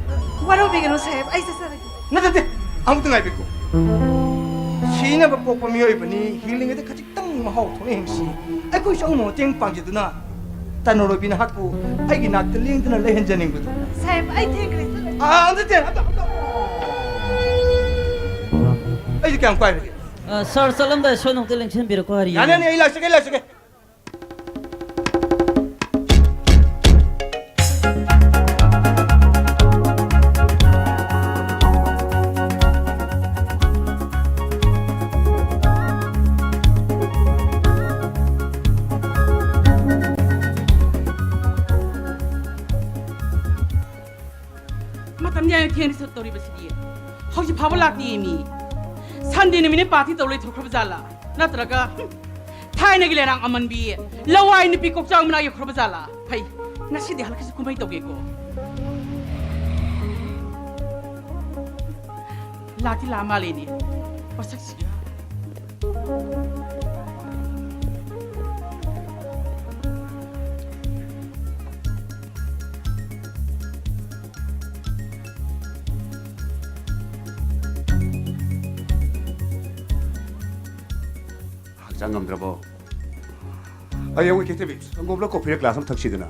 ꯋꯥꯔꯧꯕꯤꯒꯅꯨ, ꯁꯥꯍꯦꯕ꯫ ꯑꯩ ꯆꯠꯆꯔꯒꯦ꯫ ꯅꯠꯇꯦ, ꯅꯠꯇꯦ꯫ ꯑꯃꯨꯛꯇ ꯉꯥꯏꯕꯤꯈꯣ꯫ ꯁꯤꯅꯕ ꯄꯣꯛꯄ ꯃꯤꯑꯣꯏꯕꯅꯤ꯫ ꯍꯤꯡꯂꯤꯉꯩꯗ ꯈꯖꯤꯛꯇꯪ ꯃꯍꯥꯎ ꯊꯣꯛꯅ ꯍꯤꯡꯁꯤ꯫ ꯑꯩꯈꯣꯏꯁꯨ ꯑꯃ ꯃꯇꯦꯡ ꯄꯥꯡꯖꯗꯨꯅ ꯇꯅꯨ ꯔꯣꯕꯤ ꯅꯍꯥꯛꯄꯨ ꯑꯩꯒꯤ ꯅꯥꯛꯇ ꯂꯦꯡꯗꯅ ꯂꯩꯍꯟꯖꯅꯤꯡꯕꯗꯨ꯫ ꯁꯥꯍꯦꯕ, ꯑꯩ ꯊꯦꯡꯈ꯭ꯔꯦ, ꯆꯠꯂꯒꯦ꯫ ꯑꯥ, ꯅꯠꯇꯦ, ꯑꯝꯇ, ꯑꯝꯇ꯫ ꯑꯩꯗꯤ ꯀꯌꯥꯝ ꯀꯥꯏꯔꯒꯦ? ꯑ, ꯁꯥꯔ, ꯆꯠꯂꯝꯗꯥꯏ ꯁꯣꯏꯗꯅ ꯑꯝꯇ ꯂꯦꯡꯁꯤꯟꯕꯤꯔꯛꯀꯣ, ꯍꯥꯏꯔꯤ꯫ ꯌꯥꯅꯤ, ꯌꯥꯅꯤ, ꯑꯩ ꯂꯥꯛꯆꯒꯦ, ꯑꯩ ꯂꯥꯛꯆꯒꯦ꯫ ꯊꯦꯡꯅ ꯆꯠꯇꯧꯔꯤꯕꯁꯤꯗꯤ꯫ ꯍꯧꯖꯤꯛ ꯐꯥꯎꯕ ꯂꯥꯛꯇꯦ ꯃꯤ꯫ ꯁꯟꯗꯦ ꯅꯨꯃꯤꯠꯅ ꯄꯥꯔꯇꯤ ꯇꯧ ꯂꯩꯊꯣꯛꯈ꯭ꯔꯕ ꯖꯥꯠꯂꯥ? ꯅꯠꯇ꯭ꯔꯒ, ꯍꯨꯝ, ꯊꯥꯏꯅꯒꯤ ꯂꯩꯔꯥꯡ ꯑꯃꯟꯕꯤ ꯂꯋꯥꯏ ꯅꯨꯄꯤ ꯀꯣꯛꯆꯥꯎ ꯃꯅꯥ ꯌꯧꯈ꯭ꯔꯕ ꯖꯥꯠꯂꯥ? ꯐꯩ, ꯉꯁꯤꯗꯤ ꯍꯜꯂꯛꯈꯤꯁꯤ, ꯀꯨꯝꯍꯩ ꯇꯧꯒꯦꯀꯣ꯫ ꯂꯥꯛꯇꯤ ꯂꯥꯛ ꯃꯥꯜꯂꯦꯅꯦ, ꯃꯁꯛꯁꯤꯒ꯫ ꯍꯛꯆꯥꯡ ꯉꯝꯗ꯭ꯔꯕꯣ? ꯑꯩ ꯑꯃꯨꯛ ꯀꯦꯊꯕꯤ, ꯁꯪꯒꯣꯝꯂ ꯀꯣꯐꯤꯔ ꯒ꯭ꯂꯥꯁ ꯑꯃ ꯊꯛꯁꯤꯗꯅ꯫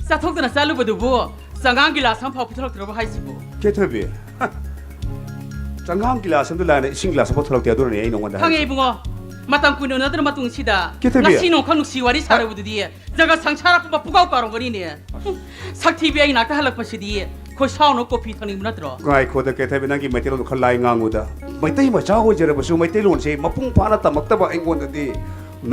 ꯆꯠꯊꯣꯛꯇꯅ ꯆꯠꯂꯨꯕꯗꯨꯕꯨ ꯆꯉꯥꯡ ꯒꯤꯂꯥꯁ ꯑꯃ ꯐꯥꯎ ꯄꯤꯊꯣꯔꯛꯇ꯭ꯔꯕ ꯍꯥꯏꯁꯤꯕꯨ? ꯀꯦꯊꯕꯤ, ꯆꯉꯥꯡ ꯒꯤꯂꯥꯁ ꯑꯃꯗ ꯂꯥꯏꯅ ꯏꯁꯤꯡ ꯒꯤꯂꯥꯁ ꯑꯃ ꯄꯨꯊꯣꯔꯛꯇꯦ, ꯑꯗꯨꯅꯅꯦ ꯑꯩ ꯅꯉꯣꯟꯗ ꯈꯪꯉꯦ ꯍꯥꯏꯔꯤꯁꯦ꯫ ꯏꯕꯨꯡꯉꯣ, ꯃꯇꯝ ꯀꯨꯏꯅ ꯎꯅꯗꯅ ꯃꯇꯨꯡꯁꯤꯗ ꯀꯦꯊꯕꯤ꯫ ꯉꯁꯤ ꯅꯣꯡꯈꯛ ꯅꯨꯡꯁꯤ ꯋꯥꯔꯤ ꯁꯥꯔꯨꯕꯗꯨꯗꯤ ꯖꯒꯠ ꯁꯪꯁꯥꯔ ꯄꯨꯝꯕ ꯄꯨꯀꯥꯎ ꯀꯥꯎꯔꯝꯒꯅꯤꯅꯦ꯫ ꯁꯛꯊꯤꯕꯤ ꯑꯩ ꯅꯥꯛꯇ ꯍꯜꯂꯛꯄꯁꯤꯗꯤ ꯈꯣꯏ ꯁꯥꯎꯅ ꯀꯣꯐꯤ ꯊꯛꯅꯤꯡꯕ ꯅꯠꯇ꯭ꯔꯣ? ꯉꯥꯏꯈꯣꯗ ꯀꯦꯊꯕꯤ, ꯅꯪꯒꯤ ꯃꯩꯇꯩꯂꯣꯟꯗꯣ ꯈꯔ ꯂꯥꯏ ꯉꯥꯡꯉꯨꯗ꯫ ꯃꯩꯇꯩ ꯃꯆꯥ ꯑꯣꯏꯖꯔꯕꯁꯨ ꯃꯩꯇꯩꯂꯣꯟꯁꯦ ꯃꯄꯨꯡ ꯐꯥꯅ ꯇꯝꯃꯛꯇꯕ ꯑꯩꯉꯣꯟꯗꯗꯤ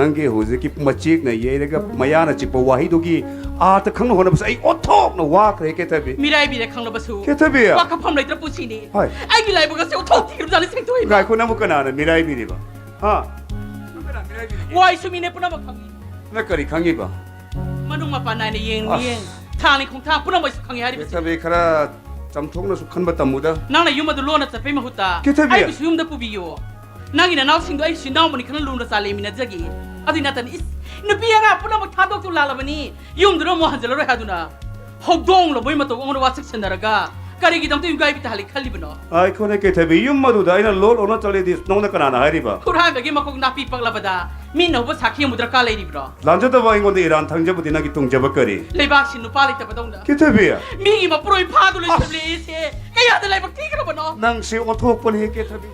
ꯅꯪꯒꯤ ꯍꯧꯖꯤꯛꯀꯤ ꯃꯆꯦꯛꯅ ꯌꯩꯔꯒ ꯃꯌꯥꯅ ꯆꯤꯛꯄ ꯋꯥꯍꯩꯗꯨꯒꯤ ꯑꯥꯔꯊ ꯈꯪꯅ ꯍꯣꯠꯅꯕꯁꯦ ꯑꯩ ꯑꯣꯟꯊꯣꯛꯅ ꯋꯥꯈ꯭ꯔꯦ ꯀꯦꯊꯕꯤ꯫ ꯃꯤꯔꯥꯏꯕꯤꯔꯦ ꯈꯪꯂꯕꯁꯨ ꯀꯦꯊꯕꯤ꯫ ꯋꯥꯈꯐꯝ ꯂꯩꯇ꯭ꯔ ꯄꯨꯟꯁꯤꯅꯤ꯫ ꯍꯣꯏ꯫ ꯑꯩꯒꯤ ꯂꯥꯏꯕꯛ ꯑꯁꯤ ꯑꯣꯟꯊꯣꯛ ꯊꯤꯈ꯭ꯔꯕꯖꯥꯠꯅꯤ ꯁꯦꯡꯇꯣꯛꯏꯕ꯫ ꯉꯥꯏꯈꯣ, ꯅꯪꯕꯨ ꯀꯅꯥꯅ ꯃꯤꯔꯥꯏꯕꯤꯔꯤꯕ? ꯍꯥ? ꯅꯪ ꯀꯅꯥ ꯃꯤꯔꯥꯏꯕꯤꯔꯤꯒꯦ? ꯋꯥꯏꯁꯨ ꯃꯤꯅꯦ ꯄꯨꯝꯅꯃꯛ ꯈꯪꯉꯤ꯫ ꯅꯪ ꯀꯔꯤ ꯈꯪꯉꯤꯕ? ꯃꯅꯨꯡ ꯃꯄꯥꯟ ꯅꯥꯏꯅ ꯌꯦꯡ ꯑꯁ꯫ ꯌꯦꯡ, ꯊꯥꯡꯅꯤ ꯈꯣꯡꯊꯥꯡ ꯄꯨꯝꯅꯃꯛꯁꯨ ꯈꯪꯉꯤ ꯍꯥꯏꯔꯤꯕꯁꯦ꯫ ꯀꯦꯊꯕꯤ, ꯈꯔ ꯆꯝꯊꯣꯛꯅꯁꯨ ꯈꯟꯕ ꯇꯝꯃꯨꯗ꯫ ꯅꯪꯅ ꯌꯨꯝ ꯑꯗꯨ ꯂꯣꯟꯅ ꯆꯠꯄꯩ ꯃꯍꯨꯠꯇ ꯀꯦꯊꯕꯤ꯫ ꯑꯩꯕꯨꯁꯨ ꯌꯨꯝꯗ ꯄꯨꯕꯤꯌꯨ꯫ ꯅꯪꯒꯤ ꯅꯅꯥꯎꯁꯤꯡꯗꯣ ꯑꯩꯒꯤꯁꯨ ꯏꯅꯥꯎꯃꯅꯤ ꯈꯅ ꯂꯨꯅ ꯆꯥ ꯂꯩꯃꯤꯟꯅꯖꯒꯦ꯫ ꯑꯗꯨꯏ ꯅꯠꯇꯅ, ꯏꯁ, ꯅꯨꯄꯤ ꯑꯉꯥꯡ ꯄꯨꯝꯅꯃꯛ ꯊꯥꯗꯣꯛꯇꯨ ꯂꯥꯛꯂꯕꯅꯤ꯫ ꯌꯨꯝꯗꯨꯗ ꯑꯃꯨꯛ ꯍꯟꯖꯤꯜꯂꯔꯣꯏ ꯍꯥꯏꯗꯨꯅ ꯍꯧꯗꯣꯡ ꯂꯣꯕꯩ ꯃꯇꯧ ꯑꯃꯅ ꯋꯥꯁꯛ ꯁꯟꯅꯔꯒ ꯀꯔꯤꯒꯤꯗꯃꯛꯇ ꯌꯨꯝꯒꯥꯏꯕꯤ ꯇꯥꯍꯜꯂꯤ ꯈꯜꯂꯤꯕꯅꯣ? ꯑꯩꯈꯣꯏꯅ ꯀꯩꯊꯕꯤ, ꯌꯨꯝ ꯑꯗꯨꯗ ꯑꯩꯅ ꯂꯣꯟ ꯑꯣꯟꯅ ꯆꯠꯂꯤꯗꯤ ꯅꯉꯣꯟꯗ ꯀꯅꯥꯅ ꯍꯥꯏꯔꯤꯕ? ꯍꯨꯔꯥꯟꯕꯒꯤ ꯃꯀꯣꯛ ꯅꯥꯄꯤ ꯄꯛꯂꯕꯗ ꯃꯤꯅ ꯎꯕ ꯁꯥꯈꯤ ꯑꯃꯨꯛ ꯗꯔꯀꯥꯔ ꯂꯩꯔꯤꯕ꯭ꯔꯣ? ꯂꯥꯟꯖꯗꯕ ꯑꯩꯉꯣꯟꯗ ꯏꯔꯥꯟ ꯊꯪꯖꯕꯗꯤ ꯅꯪꯒꯤ ꯇꯨꯡꯖꯕ ꯀꯔꯤ? ꯂꯩꯕꯥꯛꯁꯤ ꯅꯨꯄꯥ ꯂꯩꯇꯕꯗꯧꯅ ꯀꯩꯊꯕꯤ꯫ ꯃꯤꯒꯤ ꯃꯄꯨꯔꯣꯏ ꯐꯥꯗꯨ ꯂꯩꯁꯤꯜꯂꯛꯏꯁꯦ ꯀꯌꯥꯗ ꯂꯥꯏꯕꯛ ꯊꯤꯈ꯭ꯔꯕꯅꯣ? ꯅꯪꯁꯦ ꯑꯣꯟꯊꯣꯛꯄꯅꯤ ꯀꯦꯊꯕꯤ꯫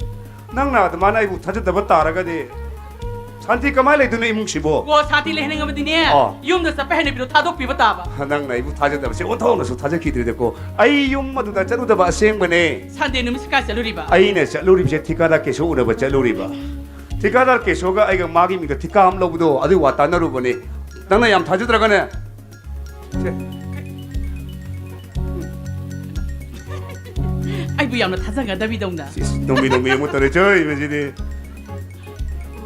ꯅꯪꯅ ꯑꯗꯨꯃꯥꯏꯅ ꯑꯩꯕꯨ ꯊꯥꯖꯗꯕ ꯇꯥꯔꯒꯗꯤ ꯁꯥꯟꯇꯤ ꯀꯃꯥꯏꯅ ꯂꯩꯗꯣꯏꯅꯣ ꯏꯃꯨꯡꯁꯤꯕꯣ? ꯀꯣ ꯁꯥꯟꯇꯤ ꯂꯩꯍꯟꯅꯤꯡꯉꯕꯗꯤꯅꯦ, ꯑꯥ꯫ ꯌꯨꯝꯗ ꯆꯠꯄ ꯍꯩꯅꯕꯤꯗꯣ ꯊꯥꯗꯣꯛꯄꯤꯕ ꯇꯥꯕ꯫ ꯅꯪꯅ ꯑꯩꯕꯨ ꯊꯥꯖꯗꯕꯁꯦ ꯑꯣꯟꯊꯣꯛꯅꯁꯨ ꯊꯥꯖꯈꯤꯗ꯭ꯔꯦꯗꯀꯣ꯫ ꯑꯩ ꯌꯨꯝ ꯑꯗꯨꯗ ꯆꯠꯂꯨꯗꯕ ꯑꯁꯦꯡꯕꯅꯦ꯫ ꯁꯟꯗꯦ ꯅꯨꯃꯤꯠꯁꯤ ꯀꯥꯏ ꯆꯠꯂꯨꯔꯤꯕ? ꯑꯩꯅ ꯆꯠꯂꯨꯔꯤꯕꯁꯦ ꯊꯤꯀꯥꯗꯥꯔ ꯀꯦꯁꯣ ꯎꯅꯕ ꯆꯠꯂꯨꯔꯤꯕ꯫ ꯊꯤꯀꯥꯗꯥꯔ ꯀꯦꯁꯣꯒ ꯑꯩꯒ ꯃꯥꯒꯤ ꯃꯤꯡꯗ ꯊꯤꯀꯥ ꯑꯃ ꯂꯧꯕꯗꯣ ꯑꯗꯨꯒꯤ ꯋꯥ ꯇꯥꯟꯅꯔꯨꯕꯅꯦ꯫ ꯅꯪꯅ ꯌꯥꯝ ꯊꯥꯖꯗ꯭ꯔꯒꯅꯦ, ꯁꯦ꯫ ꯌꯥꯝꯅ ꯊꯥꯖꯒꯗꯕꯤꯗꯧꯅ꯫ ꯏꯁ, ꯅꯣꯡꯃꯤ ꯅꯣꯡꯃꯤ ꯑꯃꯨꯛ ꯇꯧꯔꯦ, ꯆꯣꯏ, ꯃꯁꯤꯗꯤ꯫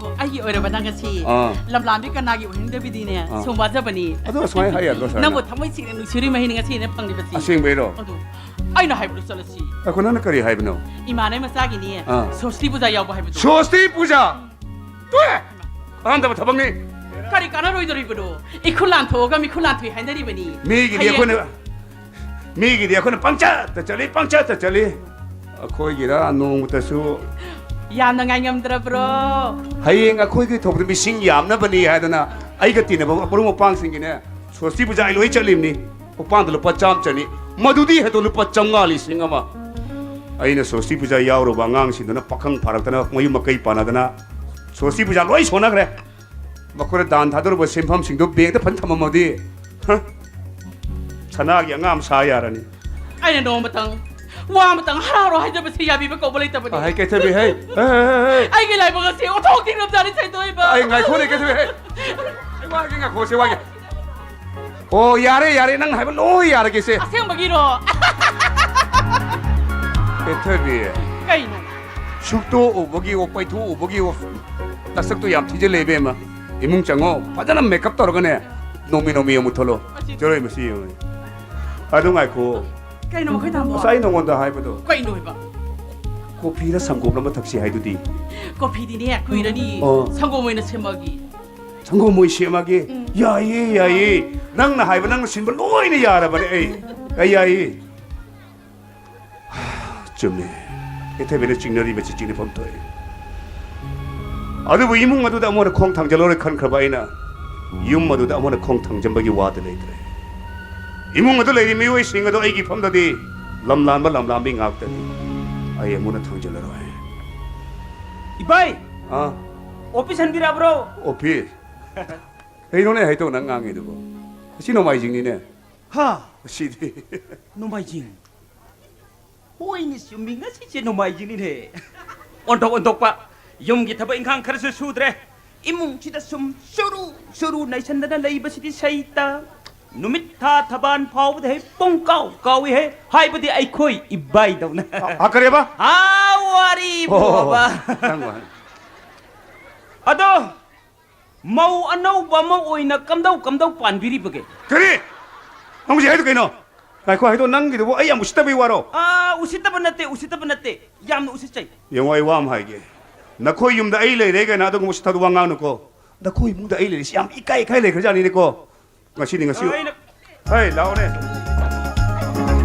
ꯑꯣ, ꯑꯩꯒꯤ ꯑꯣꯏꯔꯕ ꯅꯪ ꯉꯁꯤ ꯑꯥ꯫ ꯂꯝꯂꯥꯝꯕꯤ ꯀꯅꯥꯒꯤ ꯑꯣꯏꯅꯤꯡꯗꯕꯤꯗꯤꯅꯦ, ꯑꯥ꯫ ꯁꯨꯝ ꯋꯥꯖꯕꯅꯤ꯫ ꯑꯗꯣ ꯁꯨꯃꯥꯏꯅ ꯍꯥꯏ ꯌꯥꯗ꯭ꯔꯣ, ꯁꯨꯃꯥꯏꯅ? ꯅꯪꯕꯨ ꯊꯃꯣꯏ ꯁꯦꯡꯅ ꯅꯨꯡꯁꯤꯔꯨꯏ ꯃꯍꯩꯅ ꯉꯁꯤꯅꯦ ꯐꯪꯂꯤꯕꯁꯤ꯫ ꯑꯁꯦꯡꯕꯩꯔꯣ? ꯑꯗꯣ ꯑꯩꯅ ꯍꯥꯏꯕꯗꯨ ꯆꯠꯂꯁꯤ꯫ ꯑꯩꯈꯣꯏ ꯅꯪꯅ ꯀꯔꯤ ꯍꯥꯏꯕꯅꯣ? ꯏꯃꯥꯟꯅꯕ ꯃꯆꯥꯒꯤꯅꯦ, ꯑꯥ꯫ ꯁꯣꯁꯇꯤ ꯄꯨꯖꯥ ꯌꯥꯎꯕ ꯍꯥꯏꯕꯗꯨ꯫ ꯁꯣꯁꯇꯤ ꯄꯨꯖꯥ? ꯇꯣꯛꯑꯦ! ꯀꯥꯟꯅꯗꯕ ꯊꯕꯛꯅꯤ꯫ ꯀꯔꯤ ꯀꯥꯟꯅꯔꯣꯏꯗꯧꯔꯤꯕꯅꯣ? ꯏꯈꯨꯠ ꯂꯥꯟꯊꯣꯛꯑꯒ ꯃꯤꯈꯨꯠ ꯂꯥꯟꯊꯣꯛꯏ ꯍꯥꯏꯅꯔꯤꯕꯅꯤ꯫ ꯃꯤꯒꯤꯗꯤ ꯍꯌꯦꯡ ꯑꯩꯈꯣꯏꯅ, ꯃꯤꯒꯤꯗꯤ ꯑꯩꯈꯣꯏꯅ ꯄꯪꯆꯠꯇ ꯆꯠꯂꯤ, ꯄꯪꯆꯠꯇ ꯆꯠꯂꯤ꯫ ꯑꯩꯈꯣꯏꯒꯤꯔ ꯅꯣꯡꯃꯇꯁꯨ ꯌꯥꯝꯅ ꯉꯥꯏꯉꯝꯗ꯭ꯔꯕ꯭ꯔꯣ? ꯍꯌꯦꯡ ꯑꯩꯈꯣꯏꯒꯤ ꯊꯣꯛꯄꯗ ꯃꯤꯁꯤꯡ ꯌꯥꯝꯅꯕꯅꯤ ꯍꯥꯏꯗꯅ ꯑꯩꯒ ꯇꯤꯟꯅꯕ ꯃꯔꯨꯞ ꯃꯄꯥꯡꯁꯤꯡꯒꯤꯅꯦ, ꯁꯣꯁꯇꯤ ꯄꯨꯖꯥ ꯑꯩ ꯂꯣꯏ ꯆꯠꯂꯤꯕꯅꯤ꯫ ꯃꯄꯥꯟꯗ ꯂꯨꯄꯥ ꯆꯥꯝꯃ ꯆꯅꯤ, ꯃꯗꯨꯗꯤ ꯍꯦꯛꯇ ꯂꯨꯄꯥ ꯆꯥꯝꯃꯉꯥ, ꯂꯤꯁꯤꯡ ꯑꯃ꯫ ꯑꯩꯅ ꯁꯣꯁꯇꯤ ꯄꯨꯖꯥ ꯌꯥꯎꯔꯨꯕ ꯑꯉꯥꯡꯁꯤꯡꯗꯨꯅ ꯄꯥꯈꯪ ꯐꯥꯔꯛꯇꯅ ꯃꯌꯨꯝ ꯃꯀꯩ ꯄꯥꯟꯅꯗꯅ ꯁꯣꯁꯇꯤ ꯄꯨꯖꯥ ꯂꯣꯏ ꯁꯣꯟꯅꯈ꯭ꯔꯦ꯫ ꯃꯈꯣꯏꯅ ꯗꯥꯟ ꯊꯥꯗꯔꯨꯕ ꯁꯦꯟꯐꯝꯁꯤꯡꯗꯨ ꯕꯦꯡꯛꯇ ꯐꯖꯅ ꯊꯝꯃꯝꯃꯗꯤ, ꯍ? ꯁꯅꯥꯒꯤ ꯑꯉꯥꯡ ꯑꯃ ꯁꯥ ꯌꯥꯔꯅꯤ꯫ ꯑꯩꯅ ꯅꯣꯡꯃꯇꯪ ꯋꯥ ꯑꯃꯇꯪ ꯍꯔꯥꯎ ꯍꯔꯥꯎ ꯍꯥꯏꯖꯕꯁꯦ ꯌꯥꯕꯤꯕ ꯀꯧꯕ ꯂꯩꯇꯕꯅꯤ꯫ ꯑ, ꯍꯩ, ꯀꯩꯊꯕꯤ, ꯍꯩ, ꯍꯩ, ꯍꯩ, ꯍꯩ, ꯍꯩ꯫ ꯑꯩꯒꯤ ꯂꯥꯏꯕꯛ ꯑꯁꯤ ꯑꯣꯟꯊꯣꯛ ꯊꯤꯡꯂꯕꯖꯥꯠꯅꯤ, ꯁꯦꯟꯗꯣꯏꯕ꯫ ꯑꯩ ꯉꯥꯏꯈꯣꯅꯦ, ꯀꯩꯊꯕꯤ, ꯍꯩ꯫ ꯑꯩ ꯋꯥꯒꯦ, ꯉꯥꯏꯈꯣ, ꯁꯦ ꯋꯥꯒꯦ꯫ ꯑꯣ, ꯌꯥꯔꯦ, ꯌꯥꯔꯦ, ꯅꯪ ꯍꯥꯏꯕ ꯂꯣꯏ ꯌꯥꯔꯒꯦꯁꯦ꯫ ꯑꯁꯦꯡꯕꯒꯤꯔꯣ? ꯀꯩꯊꯕꯤ꯫ ꯀꯩꯅꯣ? ꯁꯨꯛꯇꯣꯛꯎꯕꯒꯤ, ꯑꯣ, ꯄꯩꯊꯣꯛꯎꯕꯒꯤ, ꯑꯣ, ꯅꯁꯛꯇꯣ ꯌꯥꯝ ꯊꯤꯖꯤꯜꯂꯦ, ꯏꯕꯦꯝꯃ꯫ ꯏꯃꯨꯡ ꯆꯪꯉꯣ, ꯐꯖꯅ ꯃꯦꯀꯞ ꯇꯧꯔꯒꯅꯦ, ꯅꯣꯡꯃꯤ ꯅꯣꯡꯃꯤ ꯑꯃꯨꯛ ꯊꯣꯛꯂꯣ꯫ ꯑꯁꯤ ꯆꯠꯂꯣꯏ, ꯃꯁꯤ ꯌꯦꯡꯉꯨꯅꯦ꯫ ꯑꯗꯨ ꯉꯥꯏꯈꯣ꯫ ꯀꯩꯅꯣ, ꯃꯈꯣꯏ ꯇꯥꯃꯣ? ꯉꯁꯥꯏ ꯅꯉꯣꯟꯗ ꯍꯥꯏꯕꯗꯣ꯫ ꯀꯩꯅꯣ ꯍꯥꯏꯕ? ꯀꯣꯐꯤꯔ ꯁꯪꯒꯣꯝꯔ ꯑꯃ ꯊꯛꯁꯤ ꯍꯥꯏꯗꯨꯗꯤ꯫ ꯀꯣꯐꯤꯗꯤꯅꯦ, ꯀꯨꯏꯔꯅꯤ꯫ ꯑꯣ꯫ ꯁꯪꯒꯣꯝ ꯑꯣꯏꯅ ꯁꯦꯝꯃꯒꯦ꯫ ꯁꯪꯒꯣꯝ ꯑꯣꯏ ꯁꯦꯝꯃꯒꯦ? ꯎꯝ꯫ ꯌꯥꯏꯌꯦ, ꯌꯥꯏꯌꯦ꯫ ꯅꯪꯅ ꯍꯥꯏꯕ, ꯅꯪꯅ ꯁꯤꯟꯕ ꯂꯣꯏꯅ ꯌꯥꯔꯕꯅꯦ ꯑꯩ꯫ ꯑꯩ ꯌꯥꯏꯌꯦ꯫ ꯆꯨꯝꯃꯦ꯫ ꯀꯩꯊꯕꯤꯅ ꯆꯤꯡꯅꯔꯤꯕꯁꯤ ꯆꯤꯡꯅꯐꯝ ꯊꯣꯛꯏ꯫ ꯑꯗꯨꯕꯨ ꯏꯃꯨꯡ ꯑꯗꯨꯗ ꯑꯃꯨꯛ ꯍꯟꯅ ꯈꯣꯡ ꯊꯥꯡꯖꯤꯜꯂꯔꯣꯏ ꯈꯟꯈ꯭ꯔꯕ ꯑꯩꯅ, ꯌꯨꯝ ꯑꯗꯨꯗ ꯑꯃꯨꯛ ꯍꯟꯅ ꯈꯣꯡ ꯊꯥꯡꯖꯤꯟꯕꯒꯤ ꯋꯥꯗꯤ ꯂꯩꯇ꯭ꯔꯦ꯫ ꯏꯃꯨꯡ ꯑꯗꯨ ꯂꯩꯔꯤ ꯃꯤꯑꯣꯏꯁꯤꯡ ꯑꯗꯨ ꯑꯩꯒꯤ ꯏꯐꯝꯗꯗꯤ ꯂꯝꯂꯥꯟꯕ ꯂꯝꯂꯥꯟꯕꯤ ꯉꯥꯛꯇꯅꯤ꯫ ꯑꯩ ꯑꯃꯨꯛ ꯍꯟꯅ ꯊꯥꯡꯖꯤꯜꯂꯔꯣꯏ꯫ ꯏꯕꯥꯏ! ꯑꯥ? ꯑꯣꯐꯤꯁ ꯍꯟꯕꯤꯔꯛꯑꯕ꯭ꯔꯣ? ꯑꯣꯐꯤꯁ? ꯀꯩꯅꯣꯅꯦ ꯍꯩꯇꯧ ꯅꯪ ꯉꯥꯡꯉꯤꯗꯨꯕꯣ? ꯉꯁꯤ ꯅꯣꯡꯃꯥꯏꯖꯤꯡꯅꯤꯅꯦ꯫ ꯍꯥ? ꯉꯁꯤꯗꯤ꯫ ꯅꯣꯡꯃꯥꯏꯖꯤꯡ? ꯍꯣꯏꯅꯦ, ꯆꯨꯝꯃꯤ, ꯉꯁꯤꯁꯦ ꯅꯣꯡꯃꯥꯏꯖꯤꯡꯅꯤꯅꯦ꯫ ꯑꯣꯟꯊꯣꯛ ꯑꯣꯟꯊꯣꯛꯄ, ꯌꯨꯝꯒꯤ ꯊꯕꯛ ꯏꯪꯈꯥꯡ ꯈꯔꯁꯨ ꯁꯨꯗ꯭ꯔꯦ, ꯏꯃꯨꯡꯁꯤꯗ ꯁꯨꯝ ꯆꯨꯔꯨ ꯆꯨꯔꯨ ꯅꯩꯁꯟꯗꯅ ꯂꯩꯕꯁꯤꯗꯤ ꯁꯩꯇ꯫ ꯅꯨꯃꯤꯠ ꯊꯥ ꯊꯕꯥꯟ ꯐꯥꯎꯕꯗ ꯍꯦꯛ ꯄꯨꯡ ꯀꯥꯎ ꯀꯥꯎꯏ ꯍꯦ꯫ ꯍꯥꯏꯕꯗꯤ ꯑꯩꯈꯣꯏ ꯏꯕꯥꯏꯗꯧꯅ꯫ ꯑ, ꯑ, ꯀꯔꯤꯕ? ꯍꯥ, ꯋꯥꯔꯤ ꯑꯣ, ꯕꯣꯕ꯫ ꯅꯪ ꯋꯥ-, ꯑꯗꯣ, ꯃꯧ ꯑꯅꯧꯕ ꯑꯃ ꯑꯣꯏꯅ ꯀꯝꯗꯧ ꯀꯝꯗꯧ ꯄꯥꯟꯕꯤꯔꯤꯕꯒꯦ? ꯀꯔꯤ? ꯅꯪ ꯍꯧꯖꯤꯛ ꯍꯥꯏꯗꯣ ꯀꯩꯅꯣ? ꯉꯥꯏꯈꯣ, ꯍꯥꯏꯗꯣ ꯅꯪꯒꯤꯗꯨꯕꯨ ꯑꯩ ꯌꯥꯝ ꯎꯁꯤꯠꯇꯕꯩ ꯋꯥꯔꯣ? ꯑꯥ, ꯎꯁꯤꯠꯇꯕ ꯅꯠꯇꯦ, ꯎꯁꯤꯠꯇꯕ ꯅꯠꯇꯦ꯫ ꯌꯥꯝꯅ ꯎꯁꯤꯠꯆꯩ꯫ ꯌꯦꯡꯉꯣ, ꯑꯩ ꯋꯥ ꯑꯃ ꯍꯥꯏꯒꯦ꯫ ꯅꯈꯣꯏ ꯌꯨꯝꯗ ꯑꯩ ꯂꯩꯔꯦ ꯀꯥꯏꯅ ꯑꯗꯨꯒꯨꯝꯕ ꯎꯁꯤꯠꯇꯕ ꯋꯥ ꯉꯥꯡꯅꯨꯀꯣ꯫ ꯅꯈꯣꯏ ꯏꯃꯨꯡꯗ ꯑꯩ ꯂꯩꯔꯤꯁꯤ ꯌꯥꯝ ꯏꯀꯥꯏ ꯏꯀꯥꯏ ꯂꯩꯈ꯭ꯔꯖꯥꯠꯅꯤꯅꯦꯀꯣ꯫ ꯉꯁꯤꯗꯤ ꯉꯁꯤ꯫ ꯑꯩꯅ ꯍꯩ, ꯂꯥꯛꯑꯣꯅꯦ꯫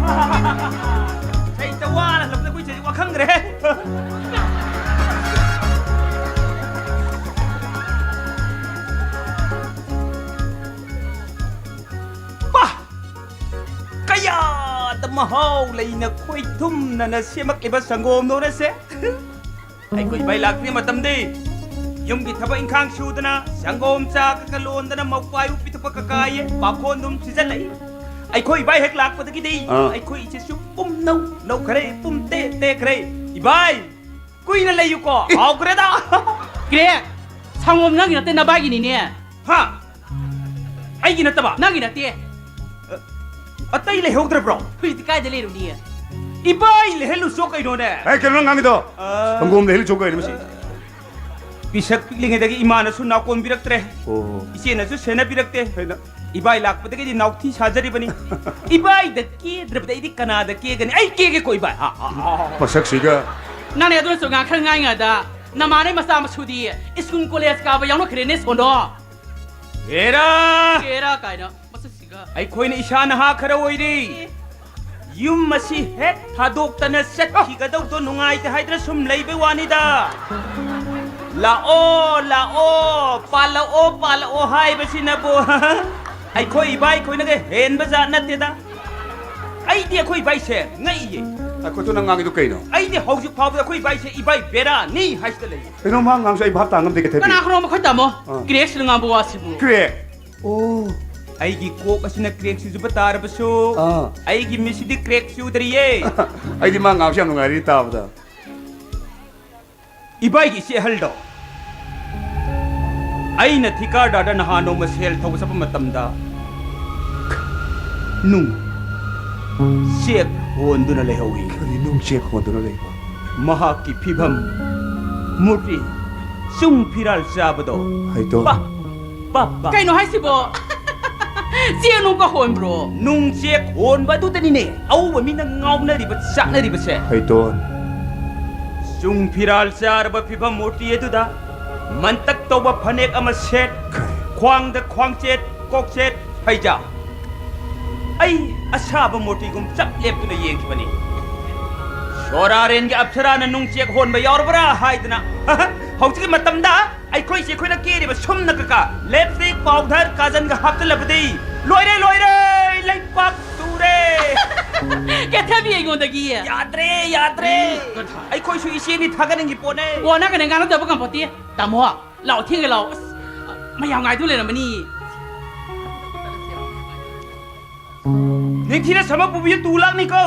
ꯆꯩꯇ ꯋꯥꯅ ꯍꯜꯂꯛꯄꯗ ꯑꯩꯈꯣꯏ ꯆꯩ ꯋꯥꯈꯪꯈ꯭ꯔꯦ꯫ ꯄꯥ! ꯀꯌꯥꯗ ꯃꯍꯥꯎ ꯂꯩꯅ ꯈꯣꯏꯊꯨꯝꯅꯅ ꯁꯦꯝꯃꯛꯂꯤꯕ ꯁꯪꯒꯣꯝꯗꯧꯅꯁꯦ꯫ ꯑꯩꯈꯣꯏ ꯏꯕꯥꯏ ꯂꯥꯛꯇ꯭ꯔꯤ ꯃꯇꯝꯗꯤ ꯌꯨꯝꯒꯤ ꯊꯕꯛ ꯏꯪꯈꯥꯡ ꯁꯨꯗꯅ, ꯁꯪꯒꯣꯝ ꯆꯥ ꯀꯀ ꯂꯣꯟꯗꯅ, ꯃꯧꯄꯥꯏꯕꯨ ꯄꯤꯊꯛꯄ ꯀꯀꯥꯌꯦ, ꯄꯥꯈꯣꯟꯗꯨꯝ ꯁꯤꯖꯜꯂꯛꯏ꯫ ꯑꯩꯈꯣꯏ ꯏꯕꯥꯏ ꯍꯦꯛ ꯂꯥꯛꯄꯗꯒꯤꯗꯤ ꯑꯥ꯫ ꯑꯩꯈꯣꯏ ꯏꯆꯦꯁꯨ ꯄꯨꯝꯅꯧ ꯅꯧꯈ꯭ꯔꯦ, ꯄꯨꯝ ꯇꯦ ꯇꯦꯈ꯭ꯔꯦ꯫ ꯏꯕꯥꯏ, ꯀꯨꯏꯅ ꯂꯩꯌꯨꯀꯣ, ꯍꯥꯎꯈ꯭ꯔꯦꯗ꯫ ꯀ꯭ꯔꯦ, ꯁꯪꯒꯣꯝ ꯅꯪꯒꯤ ꯅꯠꯇꯦ, ꯅꯕꯥꯏꯒꯤꯅꯤꯅꯦ꯫ ꯍꯥ? ꯑꯩꯒꯤ ꯅꯠꯇꯕ? ꯅꯪꯒꯤ ꯅꯠꯇꯦ꯫ ꯑ, ꯑꯇꯩ ꯂꯩꯍꯧꯗ꯭ꯔꯕ꯭ꯔꯣ? ꯍꯧꯖꯤꯛꯇꯤ ꯀꯥꯏꯗ ꯂꯩꯔꯨꯅꯤ? ꯏꯕꯥꯏ ꯂꯩꯍꯜꯂꯨꯆꯣ ꯀꯩꯅꯣꯅꯦ꯫ ꯑꯦ, ꯀꯩꯅꯣ ꯅꯪ ꯉꯥꯡꯉꯤꯗꯣ? ꯑ, ꯁꯪꯒꯣꯝ ꯂꯩꯍꯜꯂꯨꯆꯣ ꯀꯩꯅꯣ ꯃꯁꯤ? ꯄꯤꯁꯛ ꯄꯤꯛꯂꯤꯉꯩꯗꯒꯤ ꯏꯃꯥꯅꯁꯨ ꯅꯥꯀꯣꯟꯕꯤꯔꯛꯇ꯭ꯔꯦ꯫ ꯑꯣ꯫ ꯏꯆꯦꯅꯁꯨ ꯁꯦꯟꯅꯕꯤꯔꯛꯇꯦ꯫ ꯍꯩꯅ꯫ ꯏꯕꯥꯏ ꯂꯥꯛꯄꯗꯒꯤꯗꯤ ꯅꯥꯎꯊꯤ ꯁꯥꯖꯔꯤꯕꯅꯤ꯫ ꯏꯕꯥꯏꯗ ꯀꯦꯗ꯭ꯔꯕꯗꯤ ꯑꯩꯗꯤ ꯀꯅꯥꯗ ꯀꯦꯒꯅꯤ? ꯑꯩ ꯀꯦꯒꯦꯀꯣ ꯏꯕꯥꯏ꯫ ꯑ, ꯑ, ꯑ, ꯑ꯫ ꯃꯁꯛꯁꯤꯒ꯫ ꯅꯪꯅꯦ ꯑꯗꯨꯅꯁꯨ ꯉꯥꯡ ꯈꯔ ꯉꯥꯡꯉꯤꯉꯩꯗ ꯅꯃꯥꯟꯅꯕꯤ ꯃꯆꯥ ꯃꯁꯨꯗꯤ ꯁ꯭ꯀꯨꯜ ꯀꯣꯂꯦꯖ ꯀꯥꯕ ꯌꯥꯎꯅꯈ꯭ꯔꯦꯅꯦ ꯁꯣꯟꯗꯣ꯫ ꯍꯦꯔꯥ! ꯍꯦꯔꯥ ꯀꯥꯏꯅ ꯃꯁꯛꯁꯤꯒ꯫ ꯑꯩꯈꯣꯏꯅ ꯏꯁꯥ ꯅꯍꯥ ꯈꯔ ꯑꯣꯏꯔꯤ꯫ ꯌꯨꯝ ꯑꯁꯤ ꯍꯦꯛ ꯊꯥꯗꯣꯛꯇꯅ ꯆꯠꯈꯤꯒꯗꯧꯗꯣ ꯅꯨꯡꯉꯥꯏꯇꯦ ꯍꯥꯏꯗꯅ ꯁꯨꯝ ꯂꯩꯕꯩ ꯋꯥꯅꯤꯗ꯫ ꯂꯥꯛꯑꯣ, ꯂꯥꯛꯑꯣ, ꯄꯥꯜꯂꯛꯑꯣ, ꯄꯥꯜꯂꯛꯑꯣ ꯍꯥꯏꯕꯁꯤꯅꯕꯨ ꯑꯩꯈꯣꯏ ꯏꯕꯥꯏ ꯈꯣꯏꯅꯒ ꯍꯦꯟꯕ ꯖꯥꯠ ꯅꯠꯇꯦꯗ꯫ ꯑꯩꯗꯤ ꯑꯩꯈꯣꯏ ꯏꯕꯥꯏꯁꯦ ꯉꯛꯏꯌꯦ꯫ ꯑꯩꯈꯣꯏ ꯅꯪ ꯉꯥꯡꯉꯤꯗꯣ ꯀꯩꯅꯣ? ꯑꯩꯗꯤ ꯍꯧꯖꯤꯛ ꯐꯥꯎꯕꯗ ꯑꯩꯈꯣꯏ ꯏꯕꯥꯏꯁꯦ ꯏꯕꯥꯏ ꯕꯦꯔꯥꯅꯤ ꯍꯥꯏꯁꯤꯗ ꯂꯩꯌꯦ꯫ ꯀꯩꯅꯣ ꯃꯥ ꯉꯥꯡꯁꯨ ꯑꯩ ꯚꯥꯞ ꯇꯥ ꯉꯝꯗꯦ, ꯀꯩꯊꯕꯤ꯫ ꯀꯅꯥ ꯈꯪꯅꯣ ꯃꯈꯣꯏ ꯇꯥꯃꯣ? ꯑꯥ꯫ ꯀ꯭ꯔꯦꯛꯁꯤꯅ ꯉꯥꯡꯕ ꯋꯥꯁꯤꯕꯨ꯫ ꯀ꯭ꯔꯦꯛ? ꯑꯣ꯫ ꯑꯩꯒꯤ ꯀꯣꯛ ꯑꯁꯤꯅ ꯀ꯭ꯔꯦꯛ ꯆꯨꯖꯕ ꯇꯥꯔꯕꯁꯨ, ꯑꯥ꯫ ꯑꯩꯒꯤ ꯃꯤꯠꯁꯤꯗꯤ ꯀ꯭ꯔꯦꯛ ꯆꯨꯗ꯭ꯔꯤꯌꯦ꯫ ꯑꯩꯗꯤ ꯃꯥ ꯉꯥꯡꯁꯨ ꯌꯥꯝ ꯅꯨꯡꯉꯥꯏꯔꯤ ꯇꯥꯕꯗ꯫ ꯏꯕꯥꯏꯒꯤ ꯏꯆꯦ ꯑꯍꯜꯗꯣ, ꯑꯩꯅ ꯊꯤꯀꯥꯗꯥꯔꯗ ꯅꯍꯥꯟ ꯅꯣꯡꯃ ꯁꯦꯜ ꯊꯧꯕ ꯆꯠꯄ ꯃꯇꯝꯗ, ꯅꯨꯡ ꯆꯦꯛ ꯍꯣꯟꯗꯨꯅ ꯂꯩꯍꯧꯏ꯫ ꯀꯔꯤ ꯅꯨꯡ ꯆꯦꯛ ꯍꯣꯟꯗꯨꯅ ꯂꯩꯕ? ꯃꯍꯥꯛꯀꯤ ꯐꯤꯕꯝ, ꯃꯨꯔꯇꯤ, ꯆꯨꯡ ꯐꯤꯔꯥꯜ ꯆꯥꯕꯗꯣ꯫ ꯍꯩꯇꯣꯟ꯫ ꯄꯥ, ꯄꯥ, ꯄꯥ꯫ ꯀꯩꯅꯣ ꯍꯥꯏꯁꯤꯕꯣ? ꯆꯦꯛ ꯅꯨꯡꯒ ꯍꯣꯟꯕ꯭ꯔꯣ? ꯅꯨꯡ ꯆꯦꯛ ꯍꯣꯟꯕ ꯑꯗꯨꯗꯅꯤꯅꯦ ꯑꯎꯕ ꯃꯤꯅ ꯉꯥꯎꯅꯔꯤꯕ ꯆꯥꯛꯅꯔꯤꯕꯁꯦ꯫ ꯍꯩꯇꯣꯟ꯫ ꯆꯨꯡ ꯐꯤꯔꯥꯜ ꯆꯥꯔꯕ ꯐꯤꯕꯝ ꯃꯨꯔꯇꯤ ꯑꯗꯨꯗ ꯃꯟꯇꯛ ꯇꯧꯕ ꯐꯅꯦꯛ ꯑꯃ ꯁꯦꯠ, ꯀꯔꯤ? ꯈ꯭ꯋꯥꯡꯗ ꯈ꯭ꯋꯥꯡꯆꯦꯠ, ꯀꯣꯛꯆꯦꯠ, ꯐꯩꯖꯥ꯫ ꯑꯩ ꯑꯁꯥꯕ ꯃꯨꯔꯇꯤꯒꯨꯝ ꯆꯞ ꯂꯦꯞꯇꯨꯅ ꯌꯦꯡꯈꯤꯕꯅꯤ꯫ ꯁꯣꯔꯥꯔꯦꯟꯒꯤ ꯑꯞꯁꯔꯥꯅ ꯅꯨꯡꯆꯦꯛ ꯍꯣꯟꯕ ꯌꯥꯎꯔꯕ꯭ꯔꯥ ꯍꯥꯏꯗꯅ꯫ ꯍꯧꯖꯤꯛꯀꯤ ꯃꯇꯝꯗ ꯑꯩꯈꯣꯏꯁꯦ ꯑꯩꯈꯣꯏꯅ ꯀꯦꯔꯤꯕ ꯁꯨꯝꯅ ꯀꯀꯥ ꯂꯤꯞꯁꯇꯤꯛ, ꯄꯥꯎꯗꯔ, ꯀꯥꯖꯟꯒ ꯍꯥꯞꯆꯤꯜꯂꯕꯗꯤ ꯂꯣꯏꯔꯦ, ꯂꯣꯏꯔꯦ, ꯂꯩꯄꯥꯛ ꯇꯨꯔꯦ꯫ ꯀꯦꯊꯕꯤ ꯑꯩꯉꯣꯟꯗꯒꯤ꯫ ꯌꯥꯗ꯭ꯔꯦ, ꯌꯥꯗ꯭ꯔꯦ꯫ ꯑꯩꯈꯣꯏꯁꯨ ꯏꯆꯦꯅꯤ ꯊꯥꯒꯠꯅꯤꯡꯉꯤ ꯄꯣꯠꯅꯦ꯫ ꯑꯣ, ꯅꯪꯒꯅꯦ ꯉꯥꯡꯅꯗꯕ ꯉꯝꯄꯣꯠꯇꯦ꯫ ꯇꯥꯃꯣ, ꯂꯥꯛꯑꯣ, ꯊꯦꯡꯒꯦ ꯂꯥꯛꯑꯣ꯫ ꯑꯁ, ꯃꯌꯥꯝ ꯉꯥꯏꯗꯨ ꯂꯩꯔꯝꯃꯅꯤ꯫ ꯅꯤꯡꯊꯤꯅ ꯁꯃ ꯄꯨꯕꯤꯌꯨ, ꯇꯨ ꯂꯥꯛꯅꯤꯀꯣ꯫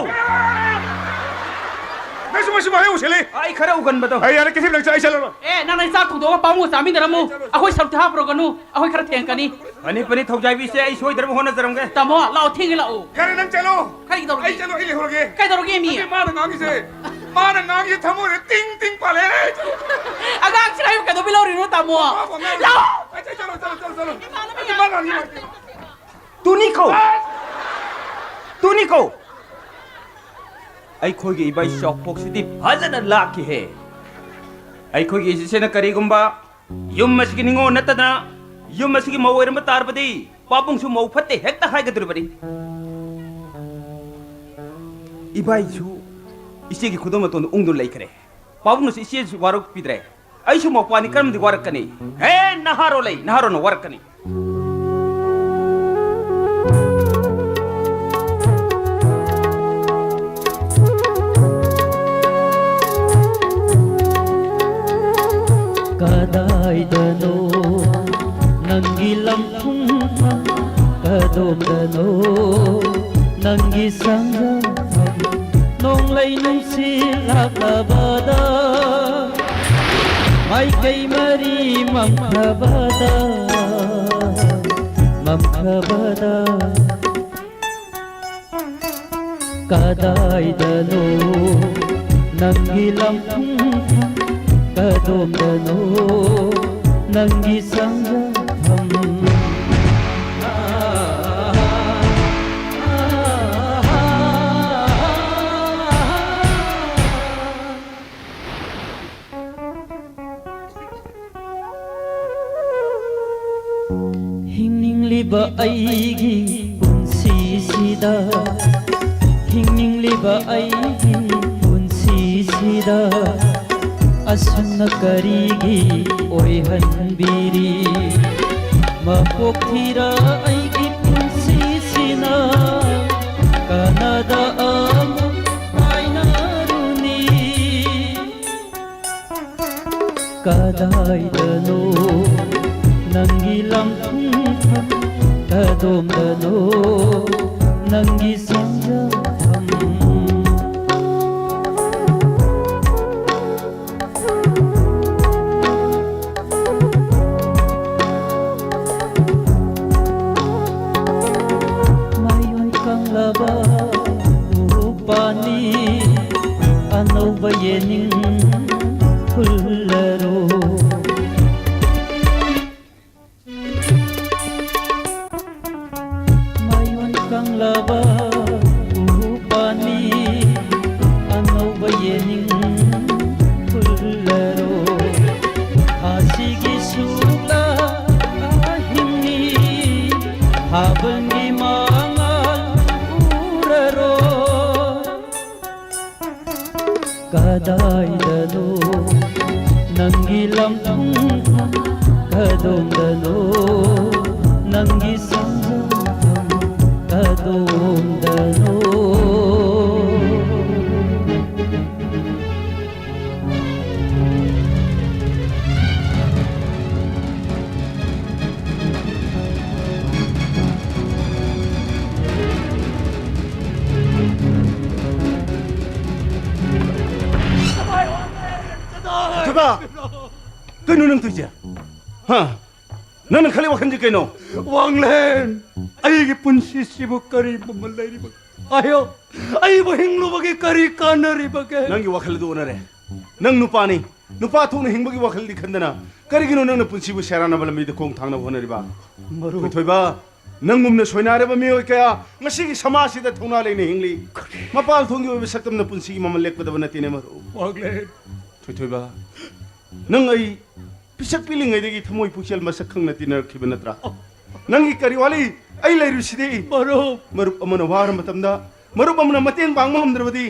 ꯅꯪꯁꯨ ꯃꯁꯤ ꯃꯍꯩ ꯎꯁꯤꯜꯂꯤ꯫ ꯑꯩ ꯈꯔ ꯎꯒꯟꯕꯗꯣ꯫ ꯑꯩ ꯌꯥꯔꯦ, ꯀꯩꯊꯦꯜ ꯅꯪ ꯆꯥ-, ꯑꯩ ꯆꯠꯂꯔꯣꯏ꯫ ꯑꯦ, ꯅꯪ ꯅꯪ ꯆꯥꯛ ꯊꯣꯡꯗꯣꯛꯑꯒ ꯄꯥꯃꯨꯡ ꯆꯥꯃꯤꯟꯅꯔꯝꯃꯨ꯫ ꯑꯩꯈꯣꯏ ꯁꯔꯨꯛꯇꯤ ꯍꯥꯞꯄꯨꯔꯒꯅꯨ, ꯑꯩꯈꯣꯏ ꯈꯔ ꯊꯦꯡꯉꯛꯀꯅꯤ꯫ ꯐꯅꯤ, ꯐꯅꯤ, ꯊꯧꯖꯥꯏꯕꯤꯁꯦ, ꯑꯩ ꯁꯣꯏꯗꯅꯕ ꯍꯣꯠꯅꯖꯔꯝꯒꯦ꯫ ꯇꯥꯃꯣ, ꯂꯥꯛꯑꯣ, ꯊꯦꯡꯉꯦ ꯂꯥꯛꯑꯣ꯫ ꯌꯥꯔꯦ, ꯅꯪ ꯆꯠꯂꯣ꯫ ꯀꯔꯤ ꯇꯧꯔꯒꯦ? ꯑꯩ ꯆꯠꯂꯣ, ꯑꯩ ꯂꯩꯍꯧꯔꯒꯦ꯫ ꯀꯩꯗꯧꯔꯒꯦ ꯃꯤ? ꯅꯠꯇꯦ, ꯃꯥꯅ ꯉꯥꯡꯉꯤꯁꯦ, ꯃꯥꯅ ꯉꯥꯡꯉꯤꯁꯦ ꯊꯃꯣꯏꯗ ꯇꯤꯡ ꯇꯤꯡ ꯄꯥꯜꯂꯦ꯫ ꯑꯉꯥꯡꯁꯤꯅ ꯑꯩꯕꯨ ꯀꯩꯗꯧꯕꯩ ꯂꯧꯔꯤꯅꯣ, ꯇꯥꯃꯣ? ꯂꯥꯛꯑꯣ꯫ ꯑꯩ ꯆꯠ-, ꯆꯠꯂꯣ, ꯆꯠꯂꯣ, ꯆꯠꯂꯣ, ꯆꯠꯂꯣ꯫ ꯏꯃꯥꯟꯅꯕ ꯅꯠꯇꯦ, ꯃꯥ ꯉꯥꯡꯉꯤ ꯃꯥ꯫ ꯇꯨꯅꯤꯀꯣ! ꯇꯨꯅꯤꯀꯣ! ꯑꯩꯈꯣꯏꯒꯤ ꯏꯕꯥꯏ ꯆꯥꯎꯐꯣꯛꯁꯤꯗꯤ ꯐꯖꯅ ꯂꯥꯛꯈꯤꯍꯦ꯫ ꯑꯩꯈꯣꯏꯒꯤ ꯏꯆꯦꯅ ꯀꯔꯤꯒꯨꯝꯕ ꯌꯨꯝ ꯑꯁꯤꯒꯤ ꯅꯤꯉꯣꯜ ꯅꯠꯇꯅ ꯌꯨꯝ ꯑꯁꯤꯒꯤ ꯃꯧ ꯑꯣꯏꯔꯝꯕ ꯇꯥꯔꯕꯗꯤ ꯄꯥꯕꯨꯡꯁꯨ ꯃꯧ ꯐꯠꯇꯦ ꯍꯦꯛꯇ ꯍꯥꯏꯒꯗꯧꯔꯤꯕꯅꯤ꯫ ꯏꯕꯥꯏꯁꯨ ꯏꯆꯦꯒꯤ ꯈꯨꯗꯣꯜ ꯃꯇꯣꯟꯗ ꯎꯪꯗꯨꯅ ꯂꯩꯈ꯭ꯔꯦ꯫ ꯄꯥꯕꯨꯡꯅꯁꯨ ꯏꯆꯦꯁꯨ ꯋꯥꯔꯧꯄꯤꯗ꯭ꯔꯦ꯫ ꯑꯩꯁꯨ ꯃꯧꯄ꯭ꯋꯥꯅꯤ, ꯀꯔꯝꯗꯤ ꯋꯥꯔꯛꯀꯅꯤ? ꯍꯦ, ꯅꯍꯥꯔꯣꯜ ꯂꯩ, ꯅꯍꯥꯔꯣꯜꯅ ꯋꯥꯔꯛꯀꯅꯤ꯫ ꯀꯗꯥꯏꯗꯅꯣ ꯅꯪꯒꯤ ꯂꯝꯐꯝ, ꯀꯗꯣꯝꯗꯅꯣ ꯅꯪꯒꯤ ꯁꯪꯒꯝ? ꯅꯣꯡꯂꯩ ꯅꯨꯡꯁꯤꯠ ꯂꯥꯛꯂꯕꯗ, ꯃꯥꯏꯀꯩ ꯃꯔꯤ ꯃꯝꯈ꯭ꯔꯕꯗ, ꯃꯝꯈ꯭ꯔꯕꯗ꯫ ꯀꯗꯥꯏꯗꯅꯣ ꯅꯪꯒꯤ ꯂꯝꯐꯝ, ꯀꯗꯣꯝꯗꯅꯣ ꯅꯪꯒꯤ ꯆꯪꯖꯐꯝ? ꯍꯤꯡꯅꯤꯡꯂꯤꯕ ꯑꯩꯒꯤ ꯄꯨꯟꯁꯤꯁꯤꯗ, ꯍꯤꯡꯅꯤꯡꯂꯤꯕ ꯑꯩꯒꯤ ꯄꯨꯟꯁꯤꯁꯤꯗ ꯑꯁꯨꯝꯅ ꯀꯔꯤꯒꯤ ꯑꯣꯏꯍꯟꯕꯤꯔꯤ? ꯃꯄꯣꯛ ꯊꯤꯔ ꯑꯩꯒꯤ ꯄꯨꯟꯁꯤꯁꯤꯅ ꯀꯅꯥꯗ ꯑꯃꯨꯛ ꯍꯥꯏꯅꯔꯨꯅꯤ? ꯀꯗꯥꯏꯗꯅꯣ ꯅꯪꯒꯤ ꯂꯝꯐꯝ, ꯀꯗꯣꯝꯗꯅꯣ ꯅꯪꯒꯤ ꯆꯪꯖꯐꯝ? ꯃꯌꯣꯟ ꯀꯪꯂꯕ ꯎꯄꯥꯟꯅꯤ, ꯑꯅꯧꯕ ꯌꯦꯅꯤꯡ ꯍꯨꯜꯂꯔꯣ꯫ ꯃꯌꯣꯟ ꯀꯪꯂꯕ ꯎꯄꯥꯟꯅꯤ, ꯑꯅꯧꯕ ꯌꯦꯅꯤꯡ ꯍꯨꯜꯂꯔꯣ꯫ ꯊꯥꯁꯤꯒꯤ ꯁꯨꯛꯂꯥ ꯑꯍꯤꯡꯅꯤ, ꯊꯥꯕꯜꯒꯤ ꯃꯉꯥꯜ ꯎꯔꯔꯣ꯫ ꯀꯗꯥꯏꯗꯅꯣ ꯅꯪꯒꯤ ꯂꯝꯐꯝ, ꯀꯗꯣꯝꯗꯅꯣ ꯅꯪꯒꯤ ꯆꯪꯖꯐꯝ, ꯀꯗꯣꯝꯗꯅꯣ? ꯊꯣꯏꯕ! ꯀꯩꯅꯣ ꯅꯪ ꯇꯧꯔꯤꯁꯦ? ꯍꯥ? ꯅꯪꯅ ꯈꯜꯂꯤ ꯋꯥꯈꯜꯁꯦ ꯀꯩꯅꯣ? ꯋꯥꯡꯂꯦꯟ, ꯑꯩꯒꯤ ꯄꯨꯟꯁꯤꯁꯤꯕꯨ ꯀꯔꯤ ꯃꯃꯜ ꯂꯩꯔꯤꯕ? ꯍꯥꯏꯌꯣ, ꯑꯩꯕꯨ ꯍꯤꯡꯂꯨꯕꯒꯤ ꯀꯔꯤ ꯀꯥꯟꯅꯔꯤꯕꯒꯦ? ꯅꯪꯒꯤ ꯋꯥꯈꯜ ꯑꯗꯨ ꯑꯣꯟꯅꯔꯦ꯫ ꯅꯪ ꯅꯨꯄꯥꯅꯤ, ꯅꯨꯄꯥ ꯊꯣꯛꯅ ꯍꯤꯡꯕꯒꯤ ꯋꯥꯈꯜꯗꯤ ꯈꯟꯗꯅ ꯀꯔꯤꯒꯤꯅꯣ ꯅꯪꯅ ꯄꯨꯟꯁꯤꯕꯨ ꯁꯦꯔꯥꯟꯅꯕ ꯂꯝꯕꯤꯗ ꯈꯣꯡ ꯊꯥꯡꯅꯕ ꯍꯣꯠꯅꯔꯤꯕ? ꯃꯔꯨꯞ꯫ ꯊꯣꯏꯊꯣꯏꯕ, ꯅꯪꯒꯨꯝꯅ ꯁꯣꯏꯅꯥꯏꯔꯕ ꯃꯤꯑꯣꯏ ꯀꯌꯥ ꯉꯁꯤꯒꯤ ꯁꯃꯥꯖꯁꯤꯗ ꯊꯧꯅꯥ ꯂꯩꯅ ꯍꯤꯡꯂꯤ꯫ ꯃꯄꯥꯜ ꯊꯣꯡꯒꯤ ꯑꯣꯏꯕ ꯁꯛꯇꯝꯅ ꯄꯨꯟꯁꯤꯒꯤ ꯃꯃꯜ ꯂꯦꯞꯀꯗꯕ ꯅꯠꯇꯦꯅꯦ, ꯃꯔꯨꯞ꯫ ꯋꯥꯒ꯭ꯂꯦꯟ꯫ ꯊꯣꯏꯊꯣꯏꯕ, ꯅꯪ ꯑꯩ ꯄꯤꯁꯛ ꯄꯤꯛꯂꯤꯉꯩꯗꯒꯤ ꯊꯃꯣꯏ ꯄꯨꯛꯆꯦꯜ ꯃꯁꯛ ꯈꯪꯅ ꯇꯤꯟꯅꯔꯛꯈꯤꯕ ꯅꯠꯇ꯭ꯔꯥ? ꯅꯪꯒꯤ ꯀꯔꯤ ꯋꯥꯠꯂꯤ? ꯑꯩ ꯂꯩꯔꯤꯁꯤꯗꯤ꯫ ꯃꯔꯨꯞ꯫ ꯃꯔꯨꯞ ꯑꯃꯅ ꯋꯥꯔ ꯃꯇꯝꯗ ꯃꯔꯨꯞ ꯑꯃꯅ ꯃꯇꯦꯡ ꯄꯥꯡꯕ ꯉꯝꯗ꯭ꯔꯕꯗꯤ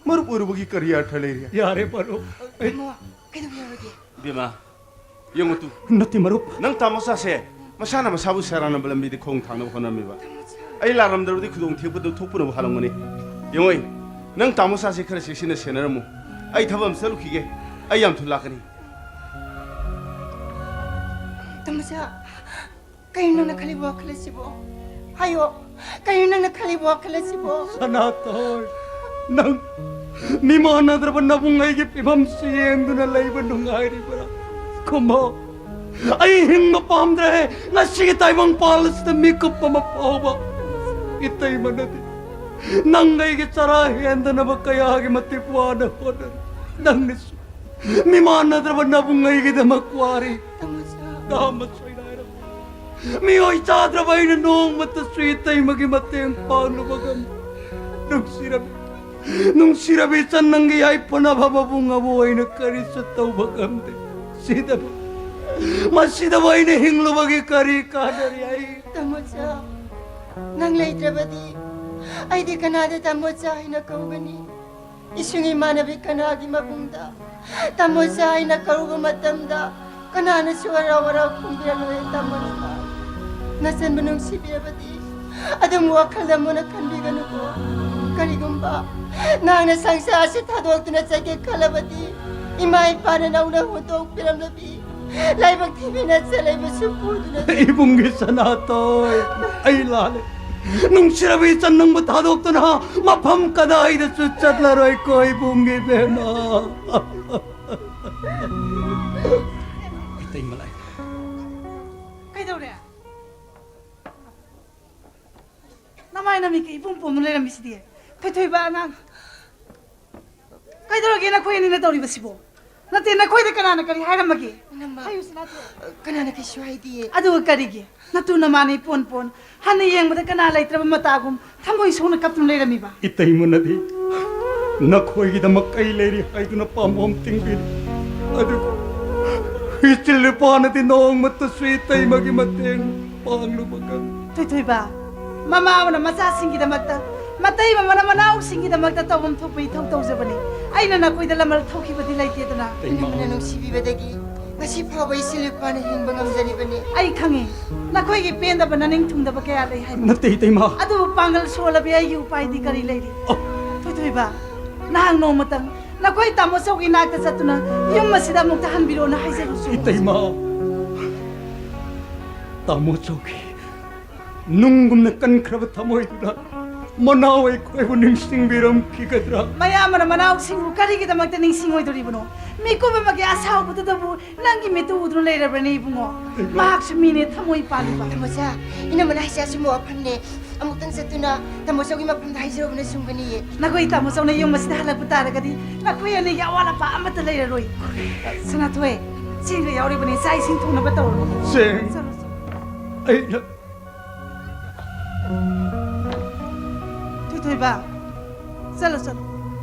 ꯃꯔꯨꯞ ꯑꯣꯏꯔꯨꯕꯒꯤ ꯀꯔꯤ ꯑꯔꯊ ꯂꯩꯔꯤ? ꯌꯥꯔꯦ, ꯃꯔꯨꯞ꯫ ꯑꯩ ꯏꯕꯨꯡꯉꯣ, ꯀꯩꯗꯧꯕ ꯌꯥꯎꯔꯒꯦ? ꯏꯕꯦꯝꯃ, ꯌꯦꯡꯉꯨ ꯇꯨ꯫ ꯅꯠꯇꯦ, ꯃꯔꯨꯞ꯫ ꯅꯪ ꯇꯥꯃꯣꯆꯥꯁꯦ ꯃꯁꯥꯅ ꯃꯁꯥꯕꯨ ꯁꯦꯔꯥꯟꯅꯕ ꯂꯝꯕꯤꯗ ꯈꯣꯡ ꯊꯥꯡꯅꯕ ꯍꯣꯠꯅꯔꯝꯃꯤꯕ꯫ ꯑꯩ ꯂꯥꯜꯂꯝꯗ꯭ꯔꯕꯗꯤ ꯈꯨꯗꯣꯡ ꯊꯦꯛꯄꯗꯨ ꯊꯣꯛꯄꯅꯕꯨ ꯍꯥꯜꯂꯝꯒꯅꯤ꯫ ꯌꯦꯡꯉꯣꯏ, ꯅꯪ ꯇꯥꯃꯣꯆꯥꯁꯦ ꯈꯔ ꯆꯦꯛꯁꯤꯟꯅ ꯁꯦꯟꯅꯔꯝꯃꯨ꯫ ꯑꯩ ꯊꯕꯛ ꯑꯃ ꯆꯠꯂꯨꯈꯤꯒꯦ꯫ ꯑꯩ ꯌꯥꯝ ꯊꯨꯅ ꯂꯥꯛꯀꯅꯤ꯫ ꯇꯥꯃꯣꯆꯥ, ꯀꯩꯅꯣ ꯅꯪꯅ ꯈꯜꯂꯤꯕ ꯋꯥꯈꯜ ꯑꯁꯤꯕꯣ? ꯍꯥꯏꯌꯣ, ꯀꯩꯅꯣ ꯅꯪꯅ ꯈꯜꯂꯤꯕ ꯋꯥꯈꯜ ꯑꯁꯤꯕꯣ? ꯁꯅꯥꯇꯣꯟ, ꯅꯪ ꯃꯤꯃꯥꯟꯅꯗ꯭ꯔꯕ ꯅꯕꯨꯡ ꯑꯩꯒꯤ ꯐꯤꯕꯝꯁꯤ ꯌꯦꯡꯗꯨꯅ ꯂꯩꯕ ꯅꯨꯡꯉꯥꯏꯔꯤꯕ꯭ꯔꯥ? ꯈꯨꯝꯃꯣ꯫ ꯑꯩ ꯍꯤꯡꯕ ꯄꯥꯝꯗ꯭ꯔꯦ꯫ ꯉꯁꯤꯒꯤ ꯇꯥꯏꯕꯪ ꯄꯥꯜ ꯑꯁꯤꯗ ꯃꯤꯀꯨꯞ ꯑꯃ ꯐꯥꯎꯕ ꯏꯇꯩꯃꯅꯗꯤ ꯅꯪ ꯑꯩꯒꯤ ꯆꯔꯥ ꯍꯦꯟꯗꯅꯕ ꯀꯌꯥꯒꯤ ꯃꯇꯤꯛ ꯋꯥꯅ ꯍꯣꯠꯅꯔꯤ꯫ ꯅꯪꯅꯁꯨ ꯃꯤꯃꯥꯟꯅꯗ꯭ꯔꯕ ꯅꯕꯨꯡ ꯑꯩꯒꯤꯗꯃꯛ ꯋꯥꯔꯤ꯫ ꯇꯥꯃꯣꯆꯥ꯫ ꯅꯥꯝꯃ ꯁꯣꯏꯅꯥꯏꯔꯕ ꯃꯤꯑꯣꯏ ꯆꯥꯗ꯭ꯔꯕ ꯑꯩꯅ ꯅꯣꯡꯃꯇꯁꯨ ꯏꯇꯩꯃꯒꯤ ꯃꯇꯦꯡ ꯄꯥꯡꯂꯨꯕ ꯉꯝꯗꯦ꯫ ꯅꯨꯡꯁꯤꯔꯕꯤ, ꯅꯨꯡꯁꯤꯔꯕꯤ ꯏꯆꯟ, ꯅꯪꯒꯤ ꯌꯥꯏꯐꯅꯕ ꯃꯕꯨꯡ ꯑꯃ ꯑꯣꯏꯅ ꯀꯔꯤꯁꯨ ꯇꯧꯕ ꯉꯝꯗꯦ꯫ ꯁꯤꯗꯕ, ꯃꯁꯤꯗꯕꯨ ꯑꯩꯅ ꯍꯤꯡꯂꯨꯕꯒꯤ ꯀꯔꯤ ꯀꯥꯟꯅꯔꯤ? ꯑꯩ ꯇꯥꯃꯣꯆꯥ, ꯅꯪ ꯂꯩꯇ꯭ꯔꯕꯗꯤ ꯑꯩꯗꯤ ꯀꯅꯥꯗ ꯇꯥꯃꯣꯆꯥ ꯍꯥꯏꯅ ꯀꯧꯒꯅꯤ? ꯏꯁꯨꯡ ꯏꯃꯥꯟꯅꯕꯤ ꯀꯅꯥꯒꯤ ꯃꯕꯨꯡꯗ, ꯇꯥꯃꯣꯆꯥ ꯍꯥꯏꯅ ꯀꯧꯔꯨꯕ ꯃꯇꯝꯗ ꯀꯅꯥꯅꯁꯨ ꯍꯔꯥꯎ ꯍꯔꯥꯎ ꯈꯨꯝꯕꯤꯔꯝꯂꯣꯏ, ꯇꯥꯃꯣꯆꯥ꯫ ꯅꯆꯟꯕꯨ ꯅꯨꯡꯁꯤꯕꯤꯔꯕꯗꯤ ꯑꯗꯨꯝ ꯋꯥꯈꯜꯗ ꯃꯨꯟꯅ ꯈꯟꯕꯤꯒꯅꯨꯀꯣ꯫ ꯀꯔꯤꯒꯨꯝꯕ ꯅꯍꯥꯛꯅ ꯁꯪꯁꯥꯔ ꯑꯁꯤ ꯊꯥꯗꯣꯛꯇꯨꯅ ꯆꯠꯀꯦ ꯈꯜꯂꯕꯗꯤ, ꯏꯃꯥ ꯏꯄꯥꯅ ꯅꯧꯅ ꯍꯨꯟꯗꯣꯛꯄꯤꯔꯝꯂꯕꯤ ꯂꯥꯏꯕꯛ ꯊꯤꯕꯤꯅ ꯆꯠꯂꯤꯕꯁꯨ ꯄꯨꯗꯨꯅ ꯏꯕꯨꯡꯒꯤ ꯁꯅꯥꯇꯣꯏ, ꯑꯩ ꯂꯥꯜꯂꯦ꯫ ꯅꯨꯡꯁꯤꯔꯕꯤ ꯏꯆꯟ, ꯅꯪꯕꯨ ꯊꯥꯗꯣꯛꯇꯨꯅ ꯃꯐꯝ ꯀꯗꯥꯏꯗꯁꯨ ꯆꯠꯂꯔꯣꯏꯀꯣ, ꯏꯕꯨꯡꯒꯤ ꯕꯦꯝꯃ꯫ ꯃꯩꯇꯩ ꯃꯂꯥꯏ꯫ ꯀꯩꯗꯧꯔꯦ? ꯍꯥꯏꯅ ꯃꯤꯀ ꯏꯄꯨꯝ ꯄꯨꯝꯅ ꯂꯩꯔꯝꯃꯤꯁꯤꯗꯤ꯫ ꯊꯣꯏꯊꯣꯏꯕ ꯑꯉꯥꯡ꯫ ꯀꯩꯗꯧꯔꯒꯦ ꯅꯈꯣꯏ ꯑꯅꯤꯅ ꯇꯧꯔꯤꯕꯁꯤꯕꯣ? ꯅꯠꯇꯦ, ꯅꯈꯣꯏꯗ ꯀꯅꯥꯅ ꯀꯔꯤ ꯍꯥꯏꯔꯝꯃꯒꯦ? ꯏꯅꯝꯃ, ꯍꯥꯏꯌꯨ, ꯁꯅꯥꯊꯣꯏ꯫ ꯀꯅꯥꯅ ꯀꯩꯁꯨ ꯍꯥꯏꯗꯤꯌꯦ꯫ ꯑꯗꯨꯒ ꯀꯔꯤꯒꯤ? ꯅꯇꯨ ꯅꯃꯥꯅ ꯏꯄꯣꯟ ꯄꯣꯟ, ꯍꯟꯅ ꯌꯦꯡꯕꯗ ꯀꯅꯥ ꯂꯩꯇ꯭ꯔꯕ ꯃꯇꯥꯒꯨꯝ ꯊꯃꯣꯏ ꯁꯣꯛꯅ ꯀꯞꯇꯨꯅ ꯂꯩꯔꯝꯃꯤꯕ? ꯏꯇꯩꯃꯅꯗꯤ ꯅꯈꯣꯏꯒꯤꯗꯃꯛ ꯑꯩ ꯂꯩꯔꯤ ꯍꯥꯏꯗꯨꯅ ꯄꯥꯝꯕꯣꯝ ꯇꯤꯡꯕꯤꯔꯤ꯫ ꯑꯗꯨꯕꯨ ꯏꯆꯤꯜ ꯏꯄꯥꯅꯗꯤ ꯅꯣꯡꯃꯇꯁꯨ ꯏꯇꯩꯃꯒꯤ ꯃꯇꯦꯡ ꯄꯥꯡꯂꯨꯕ ꯉꯝꯗꯦ꯫ ꯊꯣꯏꯊꯣꯏꯕ, ꯃꯃꯥ ꯑꯃꯅ ꯃꯆꯥꯁꯤꯡꯒꯤꯗꯃꯛꯇ, ꯃꯇꯩ ꯑꯃꯅ ꯃꯅꯥꯎꯁꯤꯡꯒꯤꯗꯃꯛꯇ ꯇꯧꯐꯝ ꯊꯣꯛꯄ ꯏꯊꯧ ꯇꯧꯖꯕꯅꯤ꯫ ꯑꯩꯅ ꯅꯈꯣꯏꯗ ꯂꯃꯜ ꯊꯣꯛꯈꯤꯕꯗꯤ ꯂꯩꯇꯦꯗꯅ꯫ ꯏꯃꯥꯅ ꯅꯨꯡꯁꯤꯕꯤꯕꯗꯒꯤ ꯉꯁꯤ ꯐꯥꯎꯕ ꯏꯆꯤꯜ ꯏꯄꯥꯅ ꯍꯤꯡꯕ ꯉꯝꯖꯔꯤꯕꯅꯤ꯫ ꯑꯩ ꯈꯪꯉꯤ, ꯅꯈꯣꯏꯒꯤ ꯄꯦꯟꯗꯕ ꯅꯅꯤꯡ ꯊꯨꯡꯗꯕ ꯀꯌꯥ ꯂꯩ ꯍꯥꯏꯕ꯫ ꯅꯠꯇꯦ, ꯏꯇꯩꯃ꯫ ꯑꯗꯨꯕꯨ ꯄꯥꯡꯒꯜ ꯁꯣꯜꯂꯕꯤ ꯑꯩꯒꯤ ꯎꯄꯥꯏꯗꯤ ꯀꯔꯤ ꯂꯩꯔꯤ? ꯑꯣ꯫ ꯊꯣꯏꯊꯣꯏꯕ, ꯅꯍꯥꯛ ꯅꯣꯡꯃꯇꯪ ꯅꯈꯣꯏ ꯇꯥꯃꯣ ꯆꯧꯒꯤ ꯅꯥꯛꯇ ꯆꯠꯇꯨꯅ ꯌꯨꯝ ꯑꯁꯤꯗ ꯑꯃꯨꯛꯇ ꯍꯟꯕꯤꯔꯣꯅ ꯍꯥꯏꯖꯔꯨꯁꯨ꯫ ꯏꯇꯩꯃ, ꯇꯥꯃꯣ ꯆꯧꯒꯤ ꯅꯨꯡꯒꯨꯝꯅ ꯀꯟꯈ꯭ꯔꯕ ꯊꯃꯣꯏꯗꯨꯅ ꯃꯅꯥꯎ ꯑꯩꯈꯣꯏꯕꯨ ꯅꯤꯡꯁꯤꯡꯕꯤꯔꯝꯈꯤꯒꯗ꯭ꯔꯥ? ꯃꯌꯥꯝꯕꯅ ꯃꯅꯥꯎꯁꯤꯡꯕꯨ ꯀꯔꯤꯒꯤꯗꯃꯛꯇ ꯅꯤꯡꯁꯤꯡꯉꯣꯏꯗꯣꯔꯤꯕꯅꯣ? ꯃꯤꯀꯨꯞ ꯑꯃꯒꯤ ꯑꯁꯥꯎꯕꯗꯨꯗꯕꯨ ꯅꯪꯒꯤ ꯃꯤꯠꯇꯨ ꯎꯗꯨꯅ ꯂꯩꯔꯕ꯭ꯔꯅꯦ, ꯏꯕꯨꯡꯉꯣ? ꯃꯍꯥꯛꯁꯨ ꯃꯤꯅꯦ, ꯊꯃꯣꯏ ꯄꯥꯜꯂꯤꯕ꯫ ꯇꯥꯃꯣꯆꯥ, ꯏꯅꯝꯃꯅ ꯍꯥꯏꯁꯦ ꯑꯆꯨꯝꯕ ꯋꯥꯐꯝꯅꯦ꯫ ꯑꯃꯨꯛꯇꯪ ꯆꯠꯇꯨꯅ ꯇꯥꯃꯣꯆꯧꯒꯤ ꯃꯐꯝꯗ ꯍꯥꯏꯖꯔꯨꯕꯅ ꯆꯨꯝꯒꯅꯤꯌꯦ꯫ ꯅꯈꯣꯏ ꯇꯥꯃꯣꯆꯧꯅ ꯌꯨꯝ ꯑꯁꯤꯗ ꯍꯜꯂꯛꯄ ꯇꯥꯔꯒꯗꯤ ꯅꯈꯣꯏ ꯑꯅꯤꯒꯤ ꯑꯋꯥꯠ ꯑꯄꯥ ꯑꯃꯠꯇ ꯂꯩꯔꯔꯣꯏ꯫ ꯁꯅꯥꯊꯣꯏ, ꯆꯦꯡꯒ ꯌꯥꯎꯔꯤꯕꯅꯤ, ꯆꯥꯛ ꯏꯁꯤꯡ ꯊꯣꯡꯅꯕ ꯇꯧꯔꯣ꯫ ꯆꯦꯡ? ꯆꯠꯂꯣ, ꯆꯠꯂꯣ꯫ ꯑꯩꯅ ꯊꯣꯏꯊꯣꯏꯕ, ꯆꯠꯂꯣ, ꯆꯠꯂꯣ꯫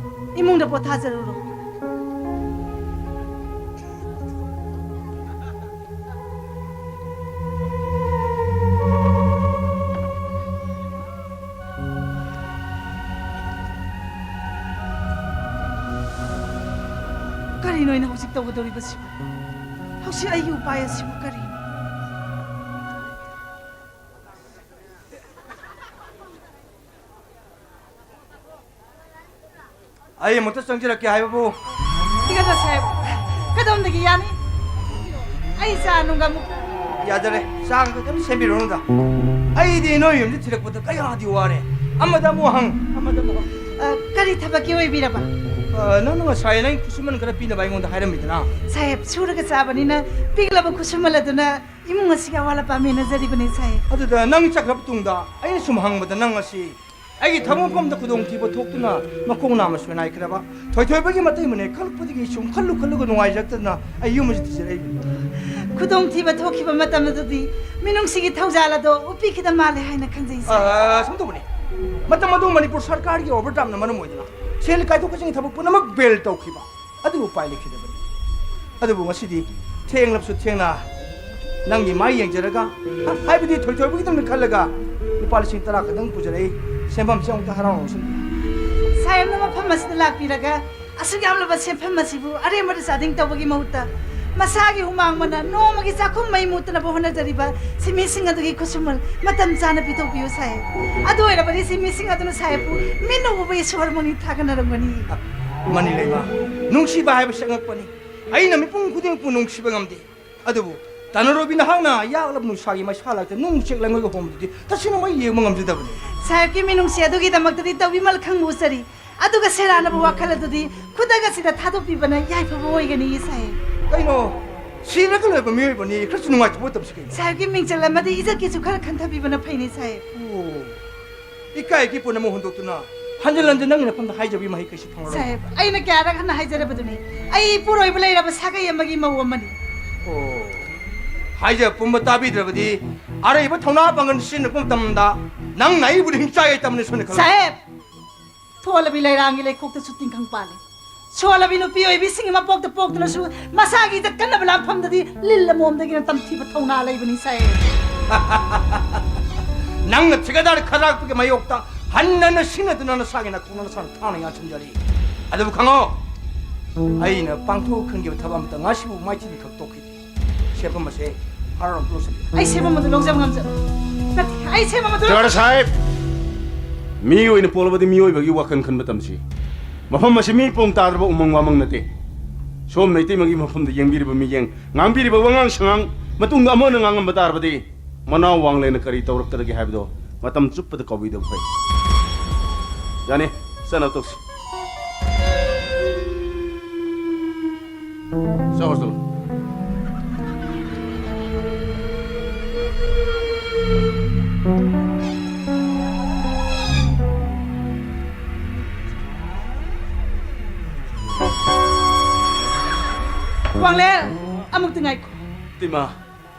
ꯏꯃꯨꯡꯗ ꯄꯣꯊꯥꯖꯔꯨꯔꯣ꯫ ꯀꯔꯤꯅꯣ ꯑꯩꯅ ꯍꯧꯖꯤꯛ ꯇꯧꯒꯗꯧꯔꯤꯕꯁꯤꯕꯨ? ꯍꯧꯖꯤꯛ ꯑꯩꯒꯤ ꯎꯄꯥꯏ ꯑꯁꯤꯕꯨ ꯀꯔꯤꯅꯣ? ꯑꯩ ꯑꯃꯨꯛꯇ ꯆꯪꯖꯔꯛꯀꯦ ꯍꯥꯏꯕꯕꯨ꯫ ꯊꯤꯒꯠꯂꯣ ꯁꯥꯍꯦꯕ, ꯀꯗꯣꯝꯗꯒꯤ ꯌꯥꯅꯤ? ꯑꯩ ꯆꯥ ꯅꯨꯡꯒ ꯑꯃꯨꯛ ꯌꯥꯖꯔꯦ, ꯆꯥꯒ ꯀꯩꯝ ꯁꯦꯝꯕꯤꯔꯨꯅꯨꯗ꯫ ꯑꯩꯗꯤ ꯅꯣꯏ ꯌꯨꯝꯁꯤ ꯊꯤꯔꯛꯄꯗ ꯀꯌꯥꯗꯤ ꯋꯥꯔꯦ꯫ ꯑꯃꯗ ꯑꯃꯨꯛ ꯍꯪ, ꯑꯃꯗ ꯑꯃꯨꯛ ꯍꯪ꯫ ꯑ, ꯀꯔꯤ ꯊꯕꯛꯀꯤ ꯑꯣꯏꯕꯤꯔꯕ? ꯑ, ꯅꯪꯅ ꯉꯁꯥꯏ ꯅꯪ ꯈꯨꯠꯁꯨꯃꯟ ꯈꯔ ꯄꯤꯅꯕ ꯑꯩꯉꯣꯟꯗ ꯍꯥꯏꯔꯝꯃꯤꯗꯅ꯫ ꯁꯥꯍꯦꯕ, ꯁꯨꯔꯒ ꯆꯥꯕꯅꯤꯅ ꯄꯤꯛꯂꯕ ꯈꯨꯠꯁꯨꯃꯜ ꯑꯗꯨꯅ ꯏꯃꯨꯡ ꯑꯁꯤꯒꯤ ꯑꯋꯥꯠ ꯑꯄꯥ ꯃꯦꯟꯅꯖꯔꯤꯕꯅꯤ, ꯁꯥꯍꯦꯕ꯫ ꯑꯗꯨꯗ ꯅꯪ ꯆꯠꯈ꯭ꯔ ꯃꯇꯨꯡꯗ ꯑꯩꯅ ꯁꯨꯝ ꯍꯪꯕꯗ, ꯅꯪ ꯑꯁꯤ ꯑꯩꯒꯤ ꯊꯕꯛ ꯃꯐꯝꯗ ꯈꯨꯗꯣꯡꯊꯤꯕ ꯊꯣꯛꯇꯨꯅ ꯃꯈꯣꯡ ꯅꯥꯝꯃ ꯁꯣꯏꯅꯥꯏꯈ꯭ꯔꯕ ꯊꯣꯏꯊꯣꯏꯕꯒꯤ ꯃꯇꯩ ꯃꯅꯦ ꯈꯜꯂꯛꯄꯗꯒꯤ ꯁꯨꯝ ꯈꯜꯂꯨ ꯈꯜꯂꯨꯒ ꯅꯨꯡꯉꯥꯏꯖꯔꯛꯇꯗꯅ ꯑꯩ ꯌꯨꯝ ꯑꯁꯤ ꯊꯤꯖꯔꯛꯏꯕꯅꯤ꯫ ꯈꯨꯗꯣꯡꯊꯤꯕ ꯊꯣꯛꯈꯤꯕ ꯃꯇꯝ ꯑꯗꯨꯗꯤ ꯃꯤꯅꯨꯡꯁꯤꯒꯤ ꯊꯧꯖꯥꯜ ꯑꯗꯣ ꯎꯞꯄꯤꯈꯤꯗ ꯃꯥꯜꯂꯦ ꯍꯥꯏꯅ ꯈꯟꯖꯩ, ꯁꯥꯍꯦꯕ꯫ ꯑ, ꯁꯨꯝ ꯇꯧꯕꯅꯤ꯫ ꯃꯇꯝ ꯑꯗꯨ ꯃꯅꯤꯄꯨꯔ ꯁꯔꯀꯥꯔꯒꯤ overdraftꯅ ꯃꯔꯝ ꯑꯣꯏꯗꯨꯅ ꯁꯦꯜ ꯀꯥꯏꯊꯣꯛ ꯀꯥꯏꯁꯤꯟꯒꯤ ꯊꯕꯛ ꯄꯨꯝꯅꯃꯛ ꯕꯦꯜ ꯇꯧꯈꯤꯕ꯫ ꯑꯗꯨꯕꯨ ꯎꯄꯥꯏ ꯂꯩꯈꯤꯗꯕꯅꯤ꯫ ꯑꯗꯨꯕꯨ ꯉꯁꯤꯗꯤ ꯊꯦꯡꯂꯕꯁꯨ ꯊꯦꯡꯅ ꯅꯪꯒꯤ ꯃꯥꯏ ꯌꯦꯡꯖꯔꯒ, ꯍꯥꯏꯕꯗꯤ ꯊꯣꯏꯊꯣꯏꯕꯒꯤꯗꯃꯛ ꯈꯜꯂꯒ ꯂꯨꯄꯥ ꯂꯤꯁꯤꯡ ꯇꯔꯥ ꯈꯛꯇꯪ ꯄꯨꯖꯔꯛꯏ꯫ ꯁꯦꯟꯐꯝꯁꯦ ꯑꯃꯨꯛꯇ ꯍꯔꯥꯎ ꯍꯔꯥꯎ ꯂꯧꯁꯤꯟꯕꯤꯌꯨ꯫ ꯁꯥꯍꯦꯕꯅ ꯃꯐꯝ ꯑꯁꯤꯗ ꯂꯥꯛꯄꯤꯔꯒ ꯑꯁꯨꯛ ꯌꯥꯝꯂꯕ ꯁꯦꯟꯐꯝ ꯑꯁꯤꯕꯨ ꯑꯔꯦꯝꯕꯗ ꯆꯥꯗꯤꯡ ꯇꯧꯕꯒꯤ ꯃꯍꯨꯠꯇ ꯃꯁꯥꯒꯤ ꯍꯨꯃꯥꯡ ꯃꯅ ꯅꯣꯡꯃꯒꯤ ꯆꯥꯛꯈꯨꯝ ꯃꯩ ꯃꯨꯠꯇꯅꯕ ꯍꯣꯠꯅꯖꯔꯤꯕ ꯁꯤꯟꯃꯤꯁꯤꯡ ꯑꯗꯨꯒꯤ ꯈꯨꯠꯁꯨꯃꯟ ꯃꯇꯝ ꯆꯥꯅ ꯄꯤꯊꯣꯛꯄꯤꯌꯨ, ꯁꯥꯍꯦꯕ꯫ ꯑꯗꯨ ꯑꯣꯏꯔꯕꯗꯤ ꯁꯤꯟꯃꯤꯁꯤꯡ ꯑꯗꯨꯅ ꯁꯥꯍꯦꯕꯄꯨ ꯃꯤꯠꯅ ꯎꯕ ꯏꯁꯣꯔ ꯃꯛꯅꯤ ꯊꯥꯒꯠꯅꯔꯝꯒꯅꯤ꯫ ꯃꯅꯤ ꯂꯩꯃ, ꯅꯨꯡꯁꯤꯕ ꯍꯥꯏꯕꯁꯤ ꯑꯉꯛꯄꯅꯤ꯫ ꯑꯩꯅ ꯃꯤꯄꯨꯝ ꯈꯨꯗꯤꯡꯃꯛꯄꯨ ꯅꯨꯡꯁꯤꯕ ꯉꯝꯗꯦ꯫ ꯑꯗꯨꯕꯨ ꯇꯅꯔꯣꯕꯤ ꯅꯍꯥꯛꯅ ꯌꯥꯛꯂꯕ ꯅꯨꯡꯁꯥꯒꯤ ꯃꯩꯁꯥ ꯂꯥꯛꯇ ꯅꯨꯡ ꯆꯦꯛ ꯂꯪꯉꯒ ꯍꯣꯡꯕꯗꯨꯗꯤ ꯇꯁꯦꯡꯅꯃꯛ ꯌꯦꯡꯕ ꯉꯝꯖꯗꯕꯅꯤ꯫ ꯁꯥꯍꯦꯕꯀꯤ ꯃꯤꯅꯨꯡꯁꯤ ꯑꯗꯨꯒꯤꯗꯃꯛꯇꯗꯤ ꯇꯧꯕꯤꯃꯜ ꯈꯪꯕ ꯎꯖꯔꯤ꯫ ꯑꯗꯨꯒ ꯁꯦꯔꯥꯟꯅꯕ ꯋꯥꯈꯜ ꯑꯗꯨꯗꯤ ꯈꯨꯗꯛ ꯑꯁꯤꯗ ꯊꯥꯗꯣꯛꯄꯤꯕꯅ ꯌꯥꯏꯐꯕ ꯑꯣꯏꯒꯅꯤ, ꯁꯥꯍꯦꯕ꯫ ꯀꯩꯅꯣ? ꯁꯤꯔꯒ ꯂꯣꯏꯕ ꯃꯤꯑꯣꯏꯕꯅꯤ, ꯈꯔꯁꯨ ꯅꯨꯡꯉꯥꯏꯊꯣꯛꯄ ꯇꯝꯁꯤ ꯀꯩꯅꯣ? ꯁꯥꯍꯦꯕꯀꯤ ꯃꯤꯡꯆꯜ ꯑꯃꯗꯤ ꯏꯖꯠꯀꯤꯁꯨ ꯈꯔ ꯈꯟꯊꯕꯤꯕꯅ ꯐꯩꯅꯦ, ꯁꯥꯍꯦꯕ꯫ ꯑꯣ, ꯏꯀꯥꯏꯒꯤ ꯄꯨꯝꯅꯃꯛ ꯍꯨꯟꯗꯣꯛꯇꯨꯅ ꯍꯟꯖꯤꯟ ꯍꯟꯖꯤꯟ ꯅꯪꯒꯤ ꯅꯐꯝꯗ ꯍꯥꯏꯖꯕꯒꯤ ꯃꯍꯩ ꯀꯩꯁꯨ ꯐꯪꯂꯔꯣꯏ꯫ ꯁꯥꯍꯦꯕ, ꯑꯩꯅ ꯀꯌꯥꯔꯛ ꯍꯟꯅ ꯍꯥꯏꯖꯔꯕꯗꯨꯅꯤ, ꯑꯩ ꯏꯄꯨꯔꯣꯏꯕ ꯂꯩꯔꯕ ꯁꯥꯒꯩ ꯑꯃꯒꯤ ꯃꯧ ꯑꯃꯅꯤ꯫ ꯑꯣ, ꯍꯥꯏꯖꯕ ꯄꯨꯝꯕ ꯇꯥꯕꯤꯗ꯭ꯔꯕꯗꯤ ꯑꯔꯩꯕ ꯊꯧꯅꯥ ꯄꯥꯡꯒꯜ ꯁꯤꯖꯤꯟꯅꯔꯛꯄ ꯃꯇꯝꯗ ꯅꯪꯅ ꯑꯩꯕꯨ ꯍꯤꯡꯆꯥꯏ ꯇꯝꯅ ꯁꯣꯏꯅ ꯈꯜꯂꯨ꯫ ꯁꯥꯍꯦꯕ, ꯊꯣꯜꯂꯕꯤ ꯂꯩꯔꯥꯡꯒꯤ ꯂꯩꯈꯣꯛꯇꯁꯨ ꯇꯤꯡꯈꯪ ꯄꯥꯜꯂꯤ꯫ ꯁꯣꯜꯂꯕꯤ ꯅꯨꯄꯤ ꯑꯣꯏꯕꯤꯁꯤꯡꯒꯤ ꯃꯄꯣꯛꯇ ꯄꯣꯛꯇꯨꯅꯁꯨ ꯃꯁꯥꯒꯤ ꯏꯖꯠ ꯀꯟꯅꯕ ꯂꯥꯟꯐꯝꯗꯗꯤ ꯂꯤꯜ ꯑꯃꯣꯝꯗꯒꯤꯅ ꯇꯝꯊꯤꯕ ꯊꯧꯅꯥ ꯂꯩꯕꯅꯤ, ꯁꯥꯍꯦꯕ꯫ ꯅꯪꯅ ꯊꯤꯀꯥꯗꯥꯔ ꯈꯗ꯭ꯔꯥꯛꯄꯒꯤ ꯃꯥꯌꯣꯛꯇ ꯍꯟꯅ ꯍꯟꯅ ꯁꯤꯡꯅꯗꯨꯅ ꯅꯁꯥꯒꯤ ꯅꯈꯣꯡꯅ ꯅꯁꯥꯅ ꯊꯥꯡꯅ ꯌꯥꯟꯁꯤꯟꯖꯔꯤ꯫ ꯑꯗꯨꯕꯨ ꯈꯪꯉꯣ, ꯑꯩꯅ ꯄꯥꯡꯊꯣꯛ ꯈꯟꯈꯤꯕ ꯊꯕꯛ ꯑꯃꯇ ꯉꯁꯤꯕꯨ ꯃꯥꯏꯊꯤꯕꯤ ꯈꯛ ꯇꯣꯛꯈꯤꯗꯦ꯫ ꯁꯦꯟꯐꯝ ꯑꯁꯦ ꯍꯔꯥꯎ ꯍꯔꯥꯎ ꯂꯧꯁꯤꯟꯕꯤꯌꯨ꯫ ꯑꯩ ꯁꯦꯟꯐꯝ ꯑꯗꯨ ꯂꯧꯖꯕ ꯉꯝꯖꯔꯣꯏ꯫ ꯅꯠꯇꯦ, ꯑꯩ ꯁꯦꯟꯐꯝ ꯑꯗꯨ ꯂꯧ- ꯗꯣꯛꯇꯔ ꯁꯥꯍꯦꯕ, ꯃꯤ ꯑꯣꯏꯅ ꯄꯣꯛꯂꯕꯗꯤ ꯃꯤꯑꯣꯏꯕꯒꯤ ꯋꯥꯈꯜ ꯈꯟꯕ ꯇꯝꯁꯤ꯫ ꯃꯐꯝ ꯑꯁꯤ ꯃꯤ ꯄꯣꯡ ꯇꯥꯗ꯭ꯔꯕ ꯎꯃꯪ ꯋꯥꯃꯪ ꯅꯠꯇꯦ꯫ ꯁꯣꯝꯅ ꯏꯇꯩꯃꯒꯤ ꯃꯐꯝꯗ ꯌꯦꯡꯕꯤꯔꯤꯕ ꯃꯤꯠꯌꯦꯡ, ꯉꯥꯡꯕꯤꯔꯤꯕ ꯋꯥꯉꯥꯡ ꯁꯉꯥꯡ, ꯃꯇꯨꯡꯗ ꯑꯃꯅ ꯉꯥꯡꯉꯝꯕ ꯇꯥꯔꯕꯗꯤ ꯃꯅꯥꯎ ꯋꯥꯡꯂꯦꯅ ꯀꯔꯤ ꯇꯧꯔꯛꯀꯗꯒꯦ ꯍꯥꯏꯕꯗꯣ ꯃꯇꯝ ꯆꯨꯞꯄꯗ ꯀꯥꯎꯕꯤꯗꯕ ꯐꯩ꯫ ꯌꯥꯅꯤ, ꯆꯠꯅꯕ ꯇꯧꯁꯤ꯫ ꯆꯠꯂꯣ, ꯆꯠꯂꯣ꯫ ꯋꯥꯡꯂꯦꯟ, ꯑꯃꯨꯛꯇ ꯉꯥꯏꯈꯣ꯫ ꯏꯇꯩꯃ,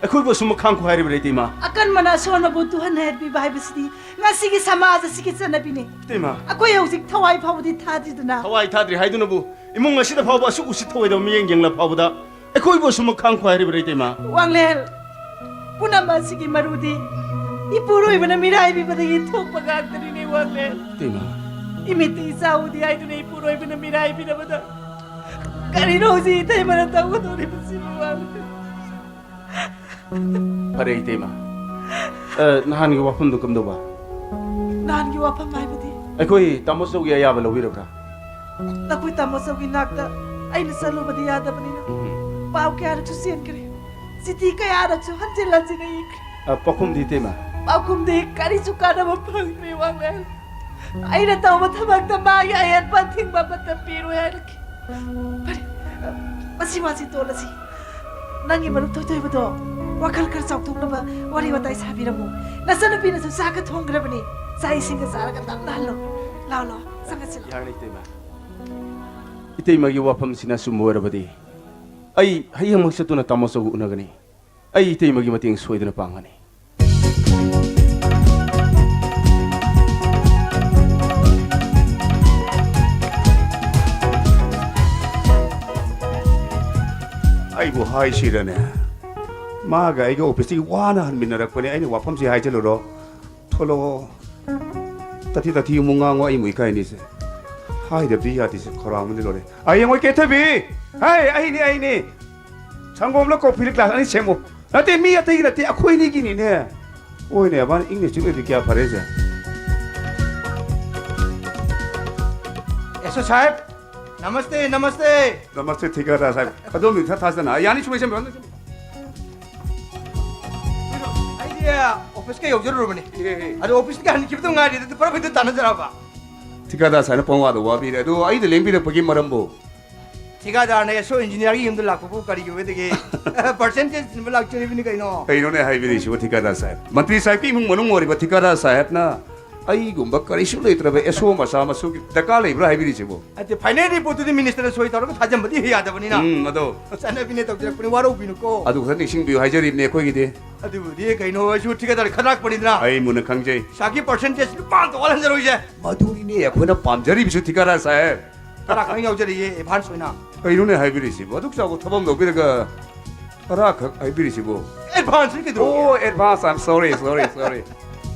ꯑꯩꯈꯣꯏꯕꯨ ꯑꯁꯨꯝ ꯃꯈꯥꯡ ꯈꯣꯏ ꯍꯥꯏꯔꯤꯕ꯭ꯔꯥ, ꯏꯇꯩꯃ? ꯑꯀꯟꯕꯅ ꯑꯁꯣꯟꯕꯕꯨ ꯇꯨꯍꯟ ꯍꯥꯏꯕꯤꯕ ꯍꯥꯏꯕꯁꯤꯗꯤ ꯉꯁꯤꯒꯤ ꯁꯃꯥꯖ ꯑꯁꯤꯒꯤ ꯆꯠꯅꯕꯤꯅꯤ꯫ ꯏꯇꯩꯃ꯫ ꯑꯩꯈꯣꯏ ꯍꯧꯖꯤꯛ ꯊꯋꯥꯏ ꯐꯥꯎꯕꯗꯤ ꯊꯥꯗ꯭ꯔꯤꯗꯅ꯫ ꯊꯋꯥꯏ ꯊꯥꯗ꯭ꯔꯤ ꯍꯥꯏꯗꯨꯅꯕꯨ ꯏꯃꯨꯡ ꯑꯁꯤꯗ ꯐꯥꯎꯕ ꯑꯁꯨꯛ ꯎꯁꯤꯠ ꯊꯧꯑꯣꯏꯗꯕ ꯃꯤꯠꯌꯦꯡ ꯌꯦꯡꯂ ꯐꯥꯎꯕꯗ ꯑꯩꯈꯣꯏꯕꯨ ꯑꯁꯨꯝ ꯃꯈꯥꯡ ꯈꯣꯏ ꯍꯥꯏꯔꯤꯕ꯭ꯔꯥ, ꯏꯇꯩꯃ? ꯋꯥꯡꯂꯦꯟ, ꯄꯨꯝꯅꯃꯛ ꯑꯁꯤꯒꯤ ꯃꯔꯨꯗꯤ ꯏꯄꯨꯔꯣꯏꯕꯅ ꯃꯤꯔꯥꯏꯕꯤꯕꯗꯒꯤ ꯊꯣꯛꯄ ꯉꯥꯛꯇꯅꯤꯅꯦ, ꯋꯥꯡꯂꯦꯟ꯫ ꯏꯇꯩꯃ꯫ ꯏꯃꯤꯠꯇ ꯏꯆꯥ ꯎꯗꯦ ꯍꯥꯏꯗꯨꯅ ꯏꯄꯨꯔꯣꯏꯕꯅ ꯃꯤꯔꯥꯏꯕꯤꯔꯕꯗ ꯀꯔꯤꯅꯣ ꯍꯧꯖꯤꯛ ꯏꯇꯩꯃꯅ ꯇꯧꯒꯗꯧꯔꯤꯕꯁꯤꯕꯨ, ꯋꯥꯡꯂꯦꯟ? ꯐꯔꯦ, ꯏꯇꯩꯃ꯫ ꯑ, ꯅꯍꯥꯟꯒꯤ ꯋꯥꯐꯝꯗꯨ ꯀꯝꯗꯧꯕ? ꯅꯍꯥꯟꯒꯤ ꯋꯥꯐꯝ ꯍꯥꯏꯕꯗꯤ? ꯑꯩꯈꯣꯏ ꯇꯥꯃꯣ ꯆꯧꯒꯤ ꯑꯌꯥꯕ ꯂꯧꯕꯤꯔꯕ꯭ꯔꯥ? ꯅꯈꯣꯏ ꯇꯥꯃꯣ ꯆꯧꯒꯤ ꯅꯥꯛꯇ ꯑꯩꯅ ꯆꯠꯂꯨꯕꯗꯤ ꯌꯥꯗꯕꯅꯤꯅ, ꯎꯝ꯫ ꯄꯥꯎ ꯀꯌꯥꯔꯛꯁꯨ ꯆꯦꯟꯈ꯭ꯔꯦ꯫ ꯆꯤꯊꯤ ꯀꯌꯥꯔꯛꯁꯨ ꯍꯟꯖꯤꯟ ꯍꯟꯖꯤꯟꯅ ꯏꯈ꯭ꯔꯦ꯫ ꯑ, ꯄꯥꯎꯈꯨꯝꯗꯤ, ꯏꯇꯩꯃ? ꯄꯥꯎꯈꯨꯝꯗꯤ ꯀꯔꯤꯁꯨ ꯀꯥꯟꯅꯕ ꯐꯪꯗ꯭ꯔꯦ, ꯋꯥꯡꯂꯦꯟ꯫ ꯑꯩꯅ ꯇꯧꯕ ꯊꯕꯛꯇ ꯃꯥꯒꯤ ꯑꯍꯦꯟꯕ ꯑꯊꯤꯡꯕ ꯑꯃꯠꯇ ꯄꯤꯔꯣꯏ ꯍꯥꯏꯔꯛꯈꯤ꯫ ꯐꯔꯦ, ꯃꯁꯤ ꯋꯥꯁꯤ ꯇꯣꯜꯂꯁꯤ꯫ ꯅꯪꯒꯤ ꯃꯔꯨꯞ ꯊꯣꯏꯊꯣꯏꯕꯗꯣ ꯋꯥꯈꯜ ꯈꯔ ꯆꯥꯎꯊꯣꯛꯅꯕ ꯋꯥꯔꯤ ꯋꯥꯇꯥꯏ ꯁꯥꯕꯤꯔꯝꯃꯨ꯫ ꯅꯆꯟꯅꯨꯄꯤꯅꯁꯨ ꯆꯥꯛꯀ ꯊꯣꯡꯈ꯭ꯔꯕꯅꯤ꯫ ꯆꯥꯛ ꯏꯁꯤꯡꯒ ꯆꯥꯔꯒ ꯇꯞꯅ ꯍꯜꯂꯣ꯫ ꯂꯥꯎ, ꯂꯥꯎ, ꯆꯪꯉꯁꯤ, ꯂꯥꯎ꯫ ꯌꯥꯅꯤ, ꯏꯇꯩꯃ꯫ ꯏꯇꯩꯃꯒꯤ ꯋꯥꯐꯝꯁꯤꯅ ꯑꯆꯨꯝꯕ ꯑꯣꯏꯔꯕꯗꯤ ꯑꯩ ꯍꯌꯦꯡꯃꯛ ꯆꯠꯇꯨꯅ ꯇꯥꯃꯣ ꯆꯧꯒ ꯎꯅꯒꯅꯤ꯫ ꯑꯩ ꯏꯇꯩꯃꯒꯤ ꯃꯇꯦꯡ ꯁꯣꯏꯗꯅ ꯄꯥꯡꯒꯅꯤ꯫ ꯑꯩꯕꯨ ꯍꯥꯏꯁꯤꯔꯅꯦ? ꯃꯥꯒ ꯑꯩꯒ ꯑꯣꯐꯤꯁꯇꯒꯤ ꯋꯥꯅ ꯍꯟꯃꯤꯟꯅꯔꯛꯄꯅꯦ꯫ ꯑꯩꯅ ꯋꯥꯐꯝꯁꯤ ꯍꯥꯏꯖꯜꯂꯨꯔꯣ? ꯊꯣꯛꯂꯛꯑꯣ꯫ ꯇꯥꯊꯤ ꯇꯥꯊꯤ ꯑꯃꯨꯛ ꯉꯥꯡꯉꯣ, ꯑꯩ ꯑꯃꯨꯛ ꯏꯀꯥꯏꯅꯤꯁꯦ꯫ ꯍꯥꯏꯗꯕꯗꯤ ꯌꯥꯗꯦꯁꯦ, ꯈꯧꯔꯥꯡꯕꯅ ꯂꯣꯏꯔꯦ꯫ ꯑꯩ ꯑꯃꯨꯛ ꯀꯦꯊꯕꯤ! ꯍꯦ, ꯑꯩꯅꯦ, ꯑꯩꯅꯦ꯫ ꯁꯪꯒꯣꯝꯂ ꯀꯣꯐꯤꯂ ꯒ꯭ꯂꯥꯁ ꯑꯅꯤ ꯁꯦꯝꯃꯣ꯫ ꯅꯠꯇꯦ, ꯃꯤ ꯑꯇꯩꯒꯤ ꯅꯠꯇꯦ, ꯑꯩꯈꯣꯏꯅꯤꯒꯤꯅꯤꯅꯦ꯫ ꯍꯣꯏꯅꯦ, ꯃꯥꯅ ꯏꯪꯅ ꯆꯤꯛꯅꯗꯤ ꯀꯌꯥ ꯐꯔꯦꯁꯦ꯫ ꯑꯦꯁ ꯑꯣ ꯁꯥꯍꯦꯕ, ꯅꯃꯁꯇꯦ, ꯅꯃꯁꯇꯦ꯫ ꯅꯃꯁꯇꯦ, ꯊꯤꯀꯥꯗꯥꯔ ꯁꯥꯍꯦꯕ꯫ ꯑꯗꯣꯝꯒꯤ ꯏꯊꯥ ꯊꯥꯖꯗꯅ꯫ ꯌꯥꯅꯤ, ꯁꯨꯃꯥꯏ ꯁꯦꯝꯕꯤꯔꯣ꯫ ꯑꯩꯗꯤ ꯑꯣꯐꯤꯁꯀ ꯌꯧꯖꯔꯨꯔꯕꯅꯤ꯫ ꯑꯦ, ꯑꯦ꯫ ꯑꯗꯣ ꯑꯣꯐꯤꯁꯇꯒꯤ ꯍꯟꯈꯤꯕꯗ ꯉꯥꯏꯔꯤ, ꯑꯗꯨ ꯐꯔ ꯐꯩꯗ ꯇꯥꯟꯅꯖꯔꯕ꯫ ꯊꯤꯀꯥꯗꯥꯔ ꯁꯥꯍꯦꯕꯅ ꯄꯪꯋꯥꯗ ꯋꯥꯕꯤꯔꯦ꯫ ꯑꯗꯣ ꯑꯩꯗ ꯂꯦꯡꯕꯤꯔꯛꯄꯒꯤ ꯃꯔꯝꯕꯨ? ꯊꯤꯀꯥꯗꯥꯔꯅ ꯑꯦꯁ ꯑꯣ ꯏꯟꯖꯤꯅꯤꯌꯥꯔꯒꯤ ꯌꯨꯝꯗ ꯂꯥꯛꯄꯕꯨ ꯀꯔꯤꯒꯤ ꯑꯣꯏꯗꯒꯦ? ꯄꯥꯔꯁꯦꯟꯇꯦꯖ ꯁꯤꯟꯕ ꯂꯥꯛꯆꯔꯤꯕꯅꯤ ꯀꯩꯅꯣ꯫ ꯀꯩꯅꯣꯅꯦ ꯍꯥꯏꯕꯤꯔꯤꯁꯤꯕꯨ, ꯊꯤꯀꯥꯗꯥꯔ ꯁꯥꯍꯦꯕ? ꯃꯟꯇ꯭ꯔꯤ ꯁꯥꯍꯦꯕꯀꯤ ꯏꯃꯨꯡ ꯃꯅꯨꯡ ꯑꯣꯏꯔꯤꯕ ꯊꯤꯀꯥꯗꯥꯔ ꯁꯥꯍꯦꯕꯅ ꯑꯩꯒꯨꯝꯕ ꯀꯔꯤꯁꯨ ꯂꯩꯇ꯭ꯔꯕ ꯑꯦꯁꯣ ꯃꯆꯥ ꯃꯁꯨꯒꯤ ꯗꯔꯀꯥꯔ ꯂꯩꯕ꯭ꯔꯥ ꯍꯥꯏꯕꯤꯔꯤꯁꯤꯕꯣ? ꯅꯠꯇꯦ, ꯐꯥꯏꯅꯦꯜ ꯔꯤꯄꯣꯔꯠꯇꯨꯗꯤ ꯃꯤꯅꯤꯁꯇꯔꯅ ꯁꯣꯏ ꯇꯧꯔꯒ ꯊꯥꯖꯟꯕꯗꯤ ꯌꯥꯗꯕꯅꯤꯅ꯫ ꯎꯝ, ꯑꯗꯣ꯫ ꯆꯠꯅꯕꯤꯅꯦ, ꯇꯧꯖꯔꯛꯄꯅꯤ, ꯋꯥꯔꯧꯕꯤꯅꯨꯀꯣ꯫ ꯑꯗꯨ ꯈꯛꯇ ꯅꯤꯡꯁꯤꯡꯕꯤꯌꯨ ꯍꯥꯏꯖꯔꯤꯕꯅꯦ ꯑꯩꯈꯣꯏꯒꯤꯗꯤ꯫ ꯑꯗꯨꯕꯨꯗꯤ ꯀꯩꯅꯣ, ꯑꯩꯁꯨ ꯊꯤꯀꯥꯗꯔ ꯈꯗ꯭ꯔꯥꯛꯄꯅꯤꯗꯅ꯫ ꯑꯩ ꯃꯨꯟꯅ ꯈꯪꯖꯩ꯫ ꯄꯩꯁꯥꯒꯤ ꯄꯥꯔꯁꯦꯟꯇꯦꯖ ꯂꯨꯄꯥ ꯑꯝꯇ ꯋꯥꯠꯍꯟꯖꯔꯣꯏꯁꯦ꯫ ꯃꯗꯨꯅꯤꯅꯦ ꯑꯩꯈꯣꯏꯅ ꯄꯥꯝꯖꯔꯤꯕꯁꯨ, ꯊꯤꯀꯥꯗꯔ ꯁꯥꯍꯦꯕ꯫ ꯇꯔꯥ ꯈꯛꯇꯪ ꯌꯥꯎꯖꯔꯤꯌꯦ, ꯑꯦꯗꯚꯥꯟꯁ ꯑꯣꯏꯅ꯫ ꯀꯩꯅꯣꯅꯦ ꯍꯥꯏꯕꯤꯔꯤꯁꯤꯕꯣ? ꯑꯗꯨꯛ ꯆꯥꯎꯕ ꯊꯕꯛ ꯑꯃ ꯂꯧꯕꯤꯔꯒ ꯇꯔꯥ ꯈꯛ ꯍꯥꯏꯕꯤꯔꯤꯁꯤꯕꯣ? ꯑꯦꯗꯚꯥꯟꯁꯅꯤ ꯀꯩꯗꯧꯔꯒꯦ? ꯑꯣ, advance, I'm sorry, sorry, sorry.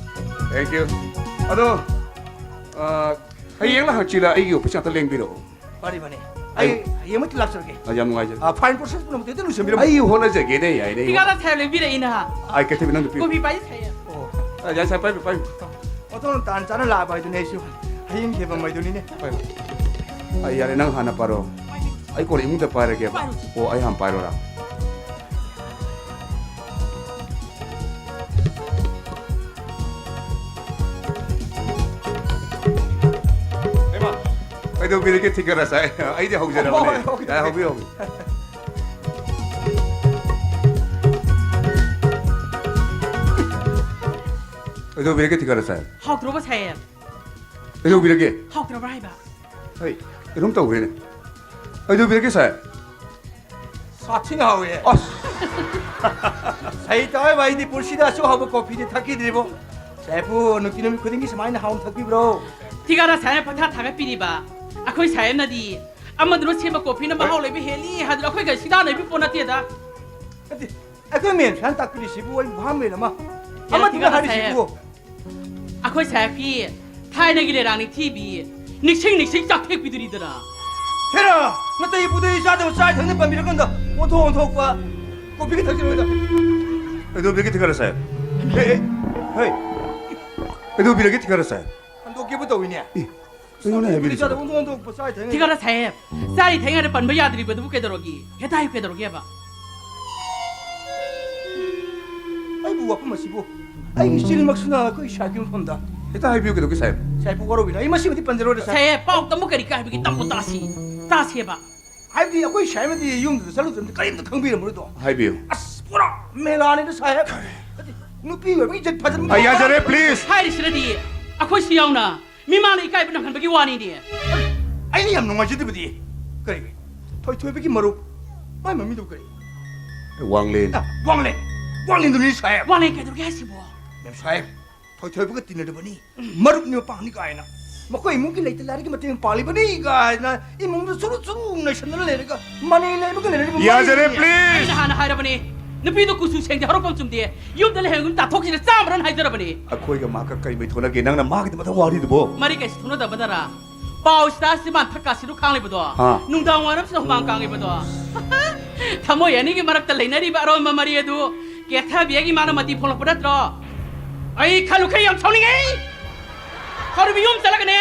Thank you. ꯑꯗꯣ, ꯑ, ꯍꯌꯦꯡꯂ ꯍꯪꯆꯤꯠꯂ ꯑꯩꯒꯤ ꯑꯣꯐꯤꯁ ꯉꯥꯛꯇ ꯂꯦꯡꯕꯤꯔꯛꯑꯣ꯫ ꯐꯔꯦ, ꯐꯔꯦ꯫ ꯑꯩ ꯑꯩ ꯍꯌꯦꯡꯃꯛꯇꯤ ꯂꯥꯛꯆꯔꯒꯦ꯫ ꯑ, ꯌꯥꯝ ꯅꯨꯡꯉꯥꯏꯖꯔꯦ꯫ ꯑ, ꯐꯥꯏꯟ ꯄ꯭ꯔꯣꯁꯦꯁ ꯄꯨꯝꯅꯃꯛꯇꯤ ꯑꯗꯨꯝ ꯂꯣꯏꯁꯤꯟꯕꯤꯔꯝꯃꯣ꯫ ꯑꯩ ꯍꯣꯠꯅꯖꯒꯦꯅꯦ, ꯌꯥꯏꯅꯦ꯫ ꯊꯤꯀꯥꯗꯔ ꯁꯥꯍꯦꯕ ꯂꯦꯡꯕꯤꯔꯛꯏꯅ꯫ ꯑꯥꯏ, ꯀꯩꯊꯕꯤ, ꯅꯪꯗꯨ ꯄꯤꯌꯨ꯫ ꯀꯣꯐꯤ ꯄꯥꯏꯁꯦ ꯁꯥꯍꯦꯕ꯫ ꯑꯣ꯫ ꯑ, ꯌꯥꯏ, ꯁꯥꯍꯦꯕ, ꯄꯥꯏꯕꯤꯌꯨ, ꯄꯥꯏꯕꯤꯌꯨ꯫ ꯑꯣꯟꯊꯣꯛꯅ ꯇꯥꯟ ꯆꯥꯅ ꯂꯥꯛꯑꯕ ꯍꯥꯏꯗꯨꯅꯤ ꯑꯩꯁꯨ꯫ ꯍꯌꯦꯡ ꯊꯦꯕ ꯃꯩꯗꯨꯅꯤꯅꯦ꯫ ꯄꯥꯏꯕꯤꯌꯨ꯫ ꯑ, ꯌꯥꯔꯦ, ꯅꯪ ꯍꯥꯟꯅ ꯄꯥꯏꯔꯣ꯫ ꯑꯩ ꯀꯣꯟꯅ ꯏꯃꯨꯡꯗ ꯄꯥꯏꯔꯒꯦꯕ꯫ ꯄꯥꯏꯔꯣ꯫ ꯑꯣ, ꯑꯩ ꯍꯥꯟꯅ ꯄꯥꯏꯔꯣꯔꯥ? ꯍꯩꯃꯥ! ꯀꯩꯗꯧꯕꯤꯔꯒꯦ, ꯊꯤꯀꯥꯗꯔ ꯁꯥꯍꯦꯕ? ꯑꯩꯗꯤ ꯍꯧꯖꯔꯕꯅꯦ꯫ ꯍꯣꯏ, ꯍꯣꯏ, ꯍꯣꯏ꯫ ꯌꯥꯔꯦ, ꯍꯧꯕꯤꯌꯨ, ꯍꯧꯕꯤꯌꯨ꯫ ꯀꯩꯗꯧꯕꯤꯔꯒꯦ, ꯊꯤꯀꯥꯗꯔ ꯁꯥꯍꯦꯕ? ꯍꯥꯎꯇ꯭ꯔꯣꯕ, ꯁꯥꯍꯦꯕ? ꯀꯩꯗꯧꯕꯤꯔꯒꯦ? ꯍꯥꯎꯇ꯭ꯔꯕ꯭ꯔꯥ ꯍꯥꯏꯕ? ꯍꯩ, ꯀꯩꯅꯣꯝ ꯇꯧꯈ꯭ꯔꯦꯅꯦ꯫ ꯀꯩꯗꯧꯕꯤꯔꯒꯦ, ꯁꯥꯍꯦꯕ? ꯁꯥꯊꯤꯅ ꯍꯥꯎꯋꯦ꯫ ꯑꯁ! ꯁꯍꯤ ꯇꯧꯋꯦꯕ, ꯑꯩꯗꯤ ꯄꯨꯟꯁꯤꯗ ꯑꯁꯨꯛ ꯍꯥꯎꯕ ꯀꯣꯐꯤꯗꯤ ꯊꯛꯈꯤꯗ꯭ꯔꯤꯕꯣ꯫ ꯁꯥꯍꯦꯕꯄꯨ ꯅꯨꯡꯇꯤ ꯅꯨꯃꯤꯠ ꯈꯨꯗꯤꯡꯒꯤ ꯁꯨꯃꯥꯏꯅ ꯍꯥꯎꯅ ꯊꯛꯄꯤꯕ꯭ꯔꯣ? ꯊꯤꯀꯥꯗꯔ ꯁꯥꯍꯦꯕꯅ ꯄꯪꯊꯥ ꯊꯥꯒꯠꯄꯤꯔꯤꯕ꯫ ꯑꯩꯈꯣꯏ ꯁꯥꯍꯦꯕꯅꯗꯤ ꯑꯃꯗꯨꯅ ꯁꯦꯝꯕ ꯀꯣꯐꯤꯅ ꯃꯍꯥꯎ ꯂꯩꯕ ꯍꯦꯜꯂꯤ ꯍꯥꯏꯗꯨꯅ ꯑꯩꯈꯣꯏꯒ ꯁꯤꯗꯥꯟꯅꯕꯤꯕ ꯄꯣꯠ ꯅꯠꯇꯦꯗ꯫ ꯅꯠꯇꯦ, ꯑꯩꯈꯣꯏ ꯃꯦꯝ ꯁꯥꯍꯦꯕꯅ ꯇꯥꯛꯄꯤꯔꯤꯁꯤꯕꯨ ꯑꯩꯕꯨ ꯚꯥꯞ ꯃꯦꯟ ꯑꯃ꯫ ꯌꯥꯔꯦ, ꯑꯃꯗꯨꯅ ꯊꯤꯀꯥꯗꯔ ꯍꯥꯏꯔꯤꯁꯤꯕꯨ꯫ ꯁꯥꯍꯦꯕ꯫ ꯑꯩꯈꯣꯏ ꯁꯥꯍꯦꯕꯀꯤ ꯊꯥꯏꯅꯒꯤ ꯂꯩꯔꯥꯡ ꯅꯤꯡꯊꯤꯕꯤ, ꯅꯤꯡꯁꯤꯡ ꯅꯤꯡꯁꯤꯡ ꯆꯥꯛꯊꯦꯛꯄꯤꯗꯨꯅꯤꯗꯅ꯫ ꯍꯦꯔꯥ! ꯅꯇꯩ ꯄꯨꯗꯩ ꯆꯥꯗꯕ ꯆꯥ ꯊꯛꯅ ꯄꯟꯕꯤꯔꯀꯥꯟꯗ ꯑꯣꯟꯊꯣꯛ ꯑꯣꯟꯊꯣꯛꯄ ꯀꯣꯐꯤꯒ ꯊꯛꯆꯤꯜꯂꯣꯏꯗ꯫ ꯀꯩꯗꯧꯕꯤꯔꯒꯦ ꯊꯤꯀꯥꯗꯔ ꯁꯥꯍꯦꯕ? ꯍꯦ, ꯍꯦ, ꯍꯦ! ꯀꯩꯗꯧꯕꯤꯔꯒꯦ ꯊꯤꯀꯥꯗꯔ ꯁꯥꯍꯦꯕ? ꯍꯟꯗꯣꯛꯀꯦꯕꯨ ꯇꯧꯏꯅꯦ꯫ ꯑꯦ, ꯀꯩꯅꯣꯅꯦ ꯍꯥꯏꯕꯤꯔꯤꯁꯤꯕꯣ? ꯆꯥꯗꯕ ꯑꯣꯟꯊꯣꯛ ꯑꯣꯟꯊꯣꯛꯄ ꯆꯥ ꯊꯛꯅ꯫ ꯊꯤꯀꯥꯗꯔ ꯁꯥꯍꯦꯕ, ꯆꯥꯔꯤ ꯊꯛꯏꯉꯩꯗ ꯄꯟꯕ ꯌꯥꯗ꯭ꯔꯤꯕꯗꯨꯕꯨ ꯀꯩꯗꯧꯔꯒꯦ? ꯍꯦꯛꯇ ꯍꯥꯏꯌꯨ, ꯀꯩꯗꯧꯔꯒꯦꯕ? ꯑꯩꯕꯨ ꯋꯥꯐꯝ ꯑꯁꯤꯕꯨ ꯑꯩꯒꯤ ꯏꯆꯦꯅꯤꯃꯛꯁꯤꯅ ꯑꯩꯈꯣꯏ ꯁꯥꯍꯦꯕꯀꯤ ꯃꯐꯝꯗ꯫ ꯍꯦꯛꯇ ꯍꯥꯏꯕꯤꯌꯨ, ꯀꯩꯗꯧꯒꯦ ꯁꯥꯍꯦꯕ? ꯁꯥꯍꯦꯕꯄꯨ ꯋꯥꯔꯧꯕꯤꯅꯨ, ꯑꯩ ꯃꯁꯤꯃꯗꯤ ꯄꯟꯖꯔꯣꯏꯗ ꯁꯥꯍꯦꯕ꯫ ꯁꯥꯍꯦꯕ, ꯄꯥꯎ ꯇꯝꯕ ꯀꯔꯤ ꯀꯥꯏꯕꯒꯦ? ꯇꯝꯃꯨ ꯇꯥꯁꯤ, ꯇꯥꯁꯦꯕ꯫ ꯍꯥꯏꯕꯗꯤ ꯑꯩꯈꯣꯏ ꯁꯥꯍꯦꯕꯅꯗꯤ ꯌꯨꯝꯗꯨꯗ ꯆꯠꯂꯨꯗ꯭ꯔꯕꯅꯤꯅ ꯀꯔꯤꯝꯇ ꯈꯪꯕꯤꯔꯝꯃꯔꯣꯏꯗꯣ꯫ ꯍꯥꯏꯕꯤꯌꯨ꯫ ꯑꯁ, ꯄꯨꯔꯥ ꯃꯦꯂꯥꯅꯤꯗ ꯁꯥꯍꯦꯕ꯫ ꯅꯨꯄꯤ ꯑꯣꯏꯕꯒꯤ ꯏꯖꯠ ꯐꯖꯅ ꯑꯩ ꯌꯥꯖꯔꯦ, please꯫ ꯍꯥꯏꯔꯤꯁꯤꯅꯗꯤ ꯑꯩꯈꯣꯏꯁꯨ ꯌꯥꯎꯅ ꯃꯤꯃꯥꯡꯗ ꯏꯀꯥꯏꯕ ꯅꯪꯍꯟꯕꯒꯤ ꯋꯥꯅꯤꯅꯦ꯫ ꯑꯩꯅ ꯌꯥꯝ ꯅꯨꯡꯉꯥꯏꯖꯗꯕꯗꯤ ꯀꯔꯤ? ꯊꯣꯏꯊꯣꯏꯕꯒꯤ ꯃꯔꯨꯞ, ꯃꯥꯏ ꯃꯃꯤꯡꯗꯨꯕꯨ ꯀꯔꯤ? ꯋꯥꯡꯂꯦꯟ꯫ ꯑ, ꯋꯥꯡꯂꯦꯟ꯫ ꯋꯥꯡꯂꯦꯟꯗꯨꯅꯤ ꯁꯥꯍꯦꯕ꯫ ꯋꯥꯡꯂꯦꯟ ꯀꯩꯗꯧꯔꯒꯦ ꯍꯥꯏꯁꯤꯕꯣ? ꯃꯦꯝ ꯁꯥꯍꯦꯕ, ꯊꯣꯏꯊꯣꯏꯕꯒ ꯇꯤꯟꯅꯔꯕꯅꯤ, ꯃꯔꯨꯞꯅꯤ ꯃꯄꯥꯡꯅꯤ ꯀꯥꯏꯅ, ꯃꯈꯣꯏ ꯏꯃꯨꯡꯒꯤ ꯂꯩꯇ ꯂꯥꯏꯔꯒꯤ ꯃꯇꯦꯡ ꯄꯥꯡꯂꯤꯕꯅꯤ ꯀꯥꯏꯅ ꯏꯃꯨꯡꯗ ꯆꯨꯔꯨ ꯆꯨꯔꯨ ꯅꯩꯁꯟꯗꯅ ꯂꯩꯔꯒ ꯃꯅꯩ ꯂꯩꯕꯒ ꯂꯩꯔꯒ ꯌꯥꯖꯔꯦ, ꯃꯔꯩ please꯫ ꯑꯩꯅ ꯍꯥꯟꯅ ꯍꯥꯏꯔꯕꯅꯤ, ꯅꯨꯄꯤꯗꯣ ꯀꯨꯆꯨ ꯁꯦꯡꯗꯦ, ꯍꯧꯔꯛꯐꯝ ꯆꯨꯝꯗꯦ, ꯌꯨꯝꯗ ꯂꯩꯍꯟꯒꯅꯨ, ꯇꯥꯟꯊꯣꯛꯈꯤꯗꯅ ꯆꯥꯝꯃꯔꯟ ꯍꯥꯏꯖꯔꯕꯅꯤ꯫ ꯑꯩꯈꯣꯏꯒ ꯃꯥꯒ ꯀꯔꯤ ꯃꯔꯤ ꯊꯣꯛꯅꯒꯦ? ꯅꯪꯅ ꯃꯥꯒꯤꯗꯃꯛꯇ ꯋꯥꯔꯤꯗꯨꯕꯣ? ꯃꯔꯤ ꯀꯩꯁꯨ ꯊꯣꯛꯅꯗꯕꯗꯔꯥ? ꯄꯥꯎ ꯁꯤꯗ ꯁꯤ ꯃꯥꯟꯊꯛ ꯀꯥꯁꯤꯗꯨ ꯈꯥꯡꯂꯤꯕꯗꯣ, ꯑꯥ꯫ ꯅꯨꯡꯗꯥꯡ ꯋꯥꯏꯔꯝꯁꯤꯗ ꯍꯨꯃꯥꯡ ꯀꯥꯡꯉꯤꯕꯗꯣ, ꯊꯃꯣꯏ ꯑꯅꯤꯒꯤ ꯃꯔꯛꯇ ꯂꯩꯅꯔꯤꯕ ꯑꯔꯣꯟꯕ ꯃꯔꯤ ꯑꯗꯨ ꯀꯦꯊꯕꯤ ꯑꯩꯒꯤ ꯃꯥꯅ ꯃꯇꯤ ꯐꯣꯡꯂꯛꯄ ꯅꯠꯇ꯭ꯔꯣ? ꯑꯩ ꯈꯜꯂꯨꯈꯩ ꯌꯥꯝ ꯁꯥꯎꯅꯤꯡꯉꯦ꯫ ꯍꯧꯔꯤꯕ ꯌꯨꯝ ꯆꯠꯂꯒꯅꯦ,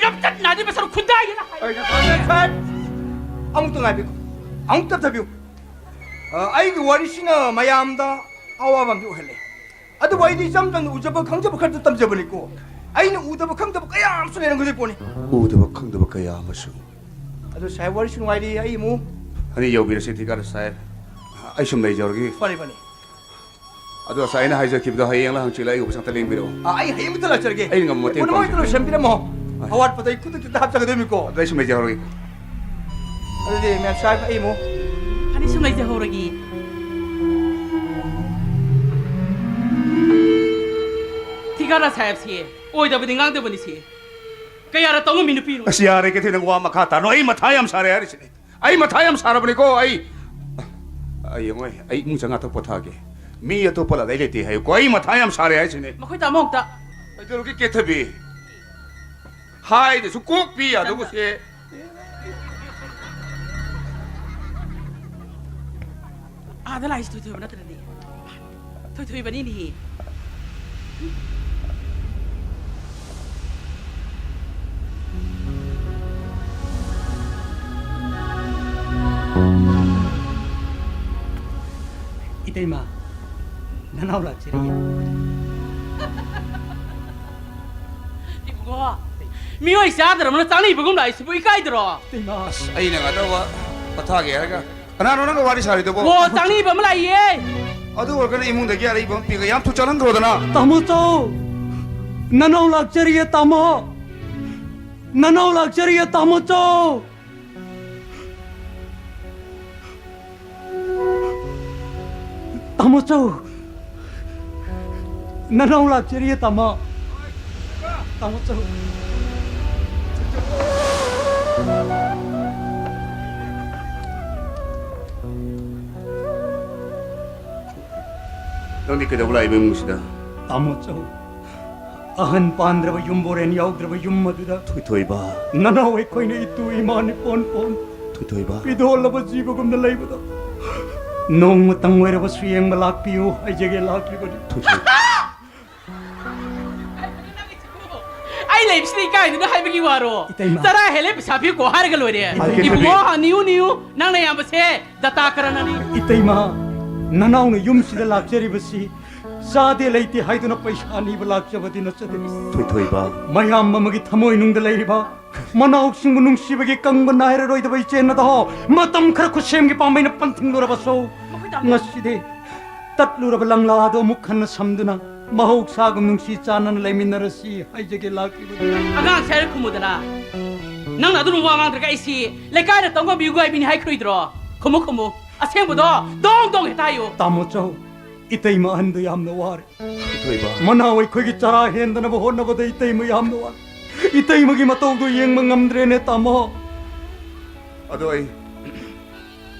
ꯂꯝꯆꯠ ꯅꯥꯏꯗꯕ ꯁꯔꯨꯛ ꯈꯨꯟꯗꯥꯏꯒꯦꯅ ꯍꯥꯏ꯫ ꯑꯩ ꯉꯁꯥꯏ ꯁꯥꯍꯦꯕ, ꯑꯃꯨꯛꯇ ꯉꯥꯏꯕꯤꯌꯨ, ꯑꯃꯨꯛꯇ ꯊꯥꯕꯤꯌꯨ꯫ ꯑ, ꯑꯩꯒꯤ ꯋꯥꯔꯤꯁꯤꯅ ꯃꯌꯥꯝꯗ ꯑꯋꯥꯕ ꯑꯃꯗꯤ ꯑꯣꯏꯍꯜꯂꯦ꯫ ꯑꯗꯨꯕꯨ ꯑꯩꯗꯤ ꯏꯆꯝ ꯆꯝꯅ ꯎꯖꯕ ꯈꯪꯖꯕ ꯈꯔꯗꯨ ꯇꯝꯖꯕꯅꯤꯀꯣ꯫ ꯑꯩꯅ ꯎꯗꯕ ꯈꯪꯗꯕ ꯀꯌꯥ ꯑꯃꯁꯨ ꯂꯩꯔꯝꯒꯗꯣꯏ ꯄꯣꯠꯅꯤ꯫ ꯎꯗꯕ ꯈꯪꯗꯕ ꯀꯌꯥ ꯑꯃꯁꯨ꯫ ꯑꯗꯨ ꯁꯥꯍꯦꯕ, ꯋꯥꯔꯤꯁꯨ ꯅꯨꯡꯉꯥꯏꯔꯤ, ꯑꯩ ꯑꯃꯨꯛ꯫ ꯑꯅꯤ ꯌꯧꯕꯤꯔꯁꯤ ꯊꯤꯀꯥꯗꯥꯔ ꯁꯥꯍꯦꯕ꯫ ꯑꯩ ꯁꯨꯝ ꯂꯩꯖꯍꯧꯔꯒꯦ꯫ ꯐꯅꯤ, ꯐꯅꯤ꯫ ꯑꯗꯣ ꯉꯁꯥꯏ ꯑꯩꯅ ꯍꯥꯏꯖꯈꯤꯕꯗꯣ ꯍꯌꯦꯡꯂ ꯍꯪꯆꯤꯠꯂ ꯑꯩ ꯑꯣꯐꯤꯁ ꯑꯝꯇ ꯂꯦꯡꯕꯤꯔꯛꯑꯣ꯫ ꯑꯥ, ꯑꯩ ꯍꯌꯦꯡꯃꯛꯇ ꯂꯥꯛꯆꯔꯒꯦ꯫ ꯑꯩ ꯉꯝꯕ ꯃꯇꯦꯡ ꯄꯨꯝꯅꯃꯛꯇ ꯄꯥꯡꯖꯒꯦ꯫ ꯂꯣꯏꯁꯤꯟꯕꯤꯔꯝꯃꯣ꯫ ꯑꯥ꯫ ꯑꯋꯥꯠꯄꯗ ꯑꯩ ꯈꯨꯗꯛꯇ ꯍꯥꯞꯆꯒꯗꯣꯏꯅꯤꯀꯣ꯫ ꯑꯗꯣ ꯑꯩ ꯁꯨꯝ ꯂꯩꯖꯍꯧꯔꯒꯦ꯫ ꯑꯗꯨꯗꯤ ꯃꯦꯝ ꯁꯥꯍꯦꯕ, ꯑꯩ ꯑꯃꯨꯛ꯫ ꯑꯅꯤ ꯁꯨꯝ ꯂꯩꯖꯍꯧꯔꯒꯦ꯫ ꯊꯤꯀꯥꯗꯥꯔ ꯁꯥꯍꯦꯕꯁꯤ ꯑꯣꯏꯗꯕꯗꯤ ꯉꯥꯡꯗꯕꯅꯤ ꯁꯤ꯫ ꯀꯌꯥꯔ ꯇꯧꯉꯝꯃꯤ ꯅꯨꯄꯤꯅꯣ? ꯑꯁ, ꯌꯥꯔꯦ ꯀꯩꯊꯦꯜ, ꯅꯪ ꯋꯥ ꯃꯈꯥ ꯇꯥꯅꯣ꯫ ꯑꯩ ꯃꯊꯥ ꯌꯥꯝ ꯁꯥꯔꯦ ꯍꯥꯏꯔꯤꯁꯤꯅꯤ꯫ ꯑꯩ ꯃꯊꯥ ꯌꯥꯝ ꯁꯥꯔꯕꯅꯤꯀꯣ꯫ ꯑꯩ, ꯑꯩ ꯌꯦꯡꯉꯣꯏ, ꯑꯩ ꯏꯃꯨꯡ ꯆꯪꯉꯥ ꯊꯛ ꯄꯣꯊꯥꯒꯦ꯫ ꯃꯤ ꯑꯇꯣꯞꯄ ꯂꯥꯛꯑ ꯑꯩ ꯂꯩꯇꯦ ꯍꯥꯏꯌꯨꯀꯣ꯫ ꯑꯩ ꯃꯊꯥ ꯌꯥꯝ ꯁꯥꯔꯦ ꯍꯥꯏꯁꯤꯅꯦ꯫ ꯃꯈꯣꯏ ꯇꯥꯃꯣ ꯑꯝꯇ꯫ ꯀꯩꯗꯧꯔꯒꯦ ꯀꯦꯊꯕꯤ? ꯍꯥꯏꯗꯁꯨ ꯀꯣꯛ ꯄꯤ ꯌꯥꯗꯧꯕꯁꯦ꯫ ꯑꯥꯗ ꯂꯥꯛꯏꯁꯤ ꯊꯣꯏꯊꯣꯏꯕ ꯅꯠꯇ꯭ꯔꯅꯦ? ꯊꯣꯏꯊꯣꯏꯕꯅꯤꯅꯦꯍꯦ꯫ ꯏꯇꯩꯃ, ꯅꯅꯥꯎ ꯂꯥꯛꯆꯔꯤꯌꯦ꯫ ꯏꯕꯨꯡꯉꯣ, ꯃꯤꯑꯣꯏ ꯆꯥꯗ꯭ꯔꯕꯅ ꯆꯥꯅꯤꯡꯕꯒꯨꯝ ꯂꯥꯛꯏꯁꯤꯕꯨ ꯏꯀꯥꯏꯗ꯭ꯔꯣ? ꯏꯇꯩꯃ꯫ ꯑꯁ, ꯑꯩꯅ ꯉꯥꯛꯇ ꯋꯥ ꯄꯣꯊꯥꯒꯦ ꯍꯥꯏꯔꯒ ꯀꯅꯥꯅꯣ ꯅꯪꯒ ꯋꯥꯔꯤ ꯁꯥꯔꯤꯗꯨꯕꯣ? ꯑꯣ, ꯆꯥꯅꯤꯡꯕ ꯑꯃ ꯂꯥꯛꯏꯌꯦ꯫ ꯑꯗꯨ ꯑꯣꯏꯔꯒꯅ ꯏꯃꯨꯡꯗꯒꯤ ꯑꯔꯩꯕ ꯑꯃ ꯄꯤꯒ ꯌꯥꯝ ꯊꯨ ꯆꯠꯍꯟꯈ꯭ꯔꯣꯗꯅ꯫ ꯇꯥꯃꯣ ꯆꯧ꯫ ꯅꯅꯥꯎ ꯂꯥꯛꯆꯔꯤꯌꯦ, ꯇꯥꯃꯣ꯫ ꯅꯅꯥꯎ ꯂꯥꯛꯆꯔꯤꯌꯦ, ꯇꯥꯃꯣ ꯆꯧ꯫ ꯇꯥꯃꯣ ꯆꯧ꯫ ꯅꯅꯥꯎ ꯂꯥꯛꯆꯔꯤꯌꯦ, ꯇꯥꯃꯣ꯫ ꯇꯥꯃꯣ ꯆꯧ꯫ ꯅꯪꯗꯤ ꯀꯩꯗꯧꯕ ꯂꯥꯛꯏꯕ ꯏꯃꯨꯡꯁꯤꯗ? ꯇꯥꯃꯣ ꯆꯧ, ꯑꯍꯟ ꯄꯥꯟꯗ꯭ꯔꯕ ꯌꯨꯝꯕꯣꯔꯦꯟ ꯌꯥꯎꯗ꯭ꯔꯕ ꯌꯨꯝ ꯑꯗꯨꯗ ꯊꯣꯏꯊꯣꯏꯕ꯫ ꯅꯅꯥꯎ ꯑꯩꯈꯣꯏꯅ ꯏꯇꯨ ꯏꯃꯥꯅꯤ ꯄꯣꯟ ꯄꯣꯟ ꯊꯣꯏꯊꯣꯏꯕ꯫ ꯄꯤꯗꯣꯜꯂꯕ ꯖꯤꯕꯒꯨꯝꯅ ꯂꯩꯕꯗꯣ ꯅꯣꯡꯃꯇꯪ ꯑꯣꯏꯔꯕꯁꯨ ꯌꯦꯡꯕ ꯂꯥꯛꯄꯤꯌꯨ ꯍꯥꯏꯖꯒꯦ ꯂꯥꯛꯂꯤꯕꯅꯤ꯫ ꯊꯣꯏꯊꯣꯏ꯫ ꯑꯩ ꯂꯩꯕꯁꯤꯗ ꯏꯀꯥꯏꯗꯨꯅ ꯍꯥꯏꯕꯒꯤ ꯋꯥꯔꯣ? ꯏꯇꯩꯃ꯫ ꯆꯔꯥ ꯍꯦꯜꯂꯦ, ꯄꯩꯁꯥ ꯄꯤꯌꯨꯀꯣ ꯍꯥꯏꯔꯒ ꯂꯣꯏꯔꯦ꯫ ꯏꯇꯩꯃ꯫ ꯏꯕꯨꯡꯉꯣ, ꯅꯤꯌꯨ, ꯅꯤꯌꯨ, ꯅꯪꯅ ꯌꯥꯝꯕꯁꯦ ꯗꯇꯥ ꯀꯔꯅꯅꯤ꯫ ꯏꯇꯩꯃ, ꯅꯅꯥꯎꯅ ꯌꯨꯝꯁꯤꯗ ꯂꯥꯛꯆꯔꯤꯕꯁꯤ ꯆꯥꯗꯦ ꯂꯩꯇꯦ ꯍꯥꯏꯗꯨꯅ ꯄꯩꯁꯥ ꯅꯤꯕ ꯂꯥꯛꯆꯕꯗꯤ ꯅꯠꯆꯗꯦ꯫ ꯊꯣꯏꯊꯣꯏꯕ꯫ ꯃꯌꯥꯝ ꯑꯃꯒꯤ ꯊꯃꯣꯏꯅꯨꯡꯗ ꯂꯩꯔꯤꯕ ꯃꯅꯥꯎꯁꯤꯡꯕꯨ ꯅꯨꯡꯁꯤꯕꯒꯤ ꯀꯪꯕ ꯅꯥꯏꯔꯔꯣꯏꯗꯕ ꯏꯆꯦ ꯅꯗꯣ ꯃꯇꯝ ꯈꯔ ꯈꯨꯠꯁꯦꯝꯒꯤ ꯄꯥꯝꯕꯩꯅ ꯄꯟꯊꯤꯡꯂꯨꯔꯕꯁꯨ, ꯃꯈꯣꯏ ꯇꯥꯃꯣ꯫ ꯉꯁꯤꯗꯤ ꯇꯠꯂꯨꯔꯕ ꯂꯪꯂꯥ ꯑꯗꯨ ꯑꯃꯨꯛ ꯍꯟꯅ ꯁꯝꯗꯨꯅ ꯃꯍꯧꯁꯥꯒꯨꯝ ꯅꯨꯡꯁꯤ ꯆꯥꯟꯅꯅ ꯂꯩꯃꯤꯟꯅꯔꯁꯤ ꯍꯥꯏꯖꯒꯦ ꯂꯥꯛꯂꯤꯕꯅꯤ꯫ ꯑꯉꯥꯡꯁꯦ ꯍꯥꯏꯔ ꯈꯨꯝꯃꯨꯗꯅ꯫ ꯅꯪꯅ ꯑꯗꯨꯝ ꯋꯥ ꯉꯥꯡꯗ꯭ꯔꯒ ꯑꯩꯁꯤ ꯂꯩꯀꯥꯏꯅ ꯇꯧꯉꯝꯕꯤꯌꯨ ꯍꯥꯏꯕꯤꯅꯤ ꯍꯥꯏꯈ꯭ꯔꯣꯏꯗ꯭ꯔꯣ? ꯈꯨꯝꯃꯨ, ꯈꯨꯝꯃꯨ꯫ ꯑꯁꯦꯡꯕꯗꯣ ꯗꯣꯡ ꯗꯣꯡ ꯍꯦꯛꯇ ꯍꯥꯏꯌꯨ꯫ ꯇꯥꯃꯣ ꯆꯧ, ꯏꯇꯩꯃ ꯑꯍꯟꯗꯣ ꯌꯥꯝꯅ ꯋꯥꯔꯦ꯫ ꯊꯣꯏꯕ꯫ ꯃꯅꯥꯎ ꯑꯩꯈꯣꯏꯒꯤ ꯆꯔꯥ ꯍꯦꯟꯗꯅꯕ ꯍꯣꯠꯅꯕꯗ ꯏꯇꯩꯃ ꯌꯥꯝꯅ ꯋꯥꯔꯦ꯫ ꯏꯇꯩꯃꯒꯤ ꯃꯇꯧꯗꯣ ꯌꯦꯡꯕ ꯉꯝꯗ꯭ꯔꯦꯅꯦ, ꯇꯥꯃꯣ꯫ ꯑꯗꯣ ꯑꯩ,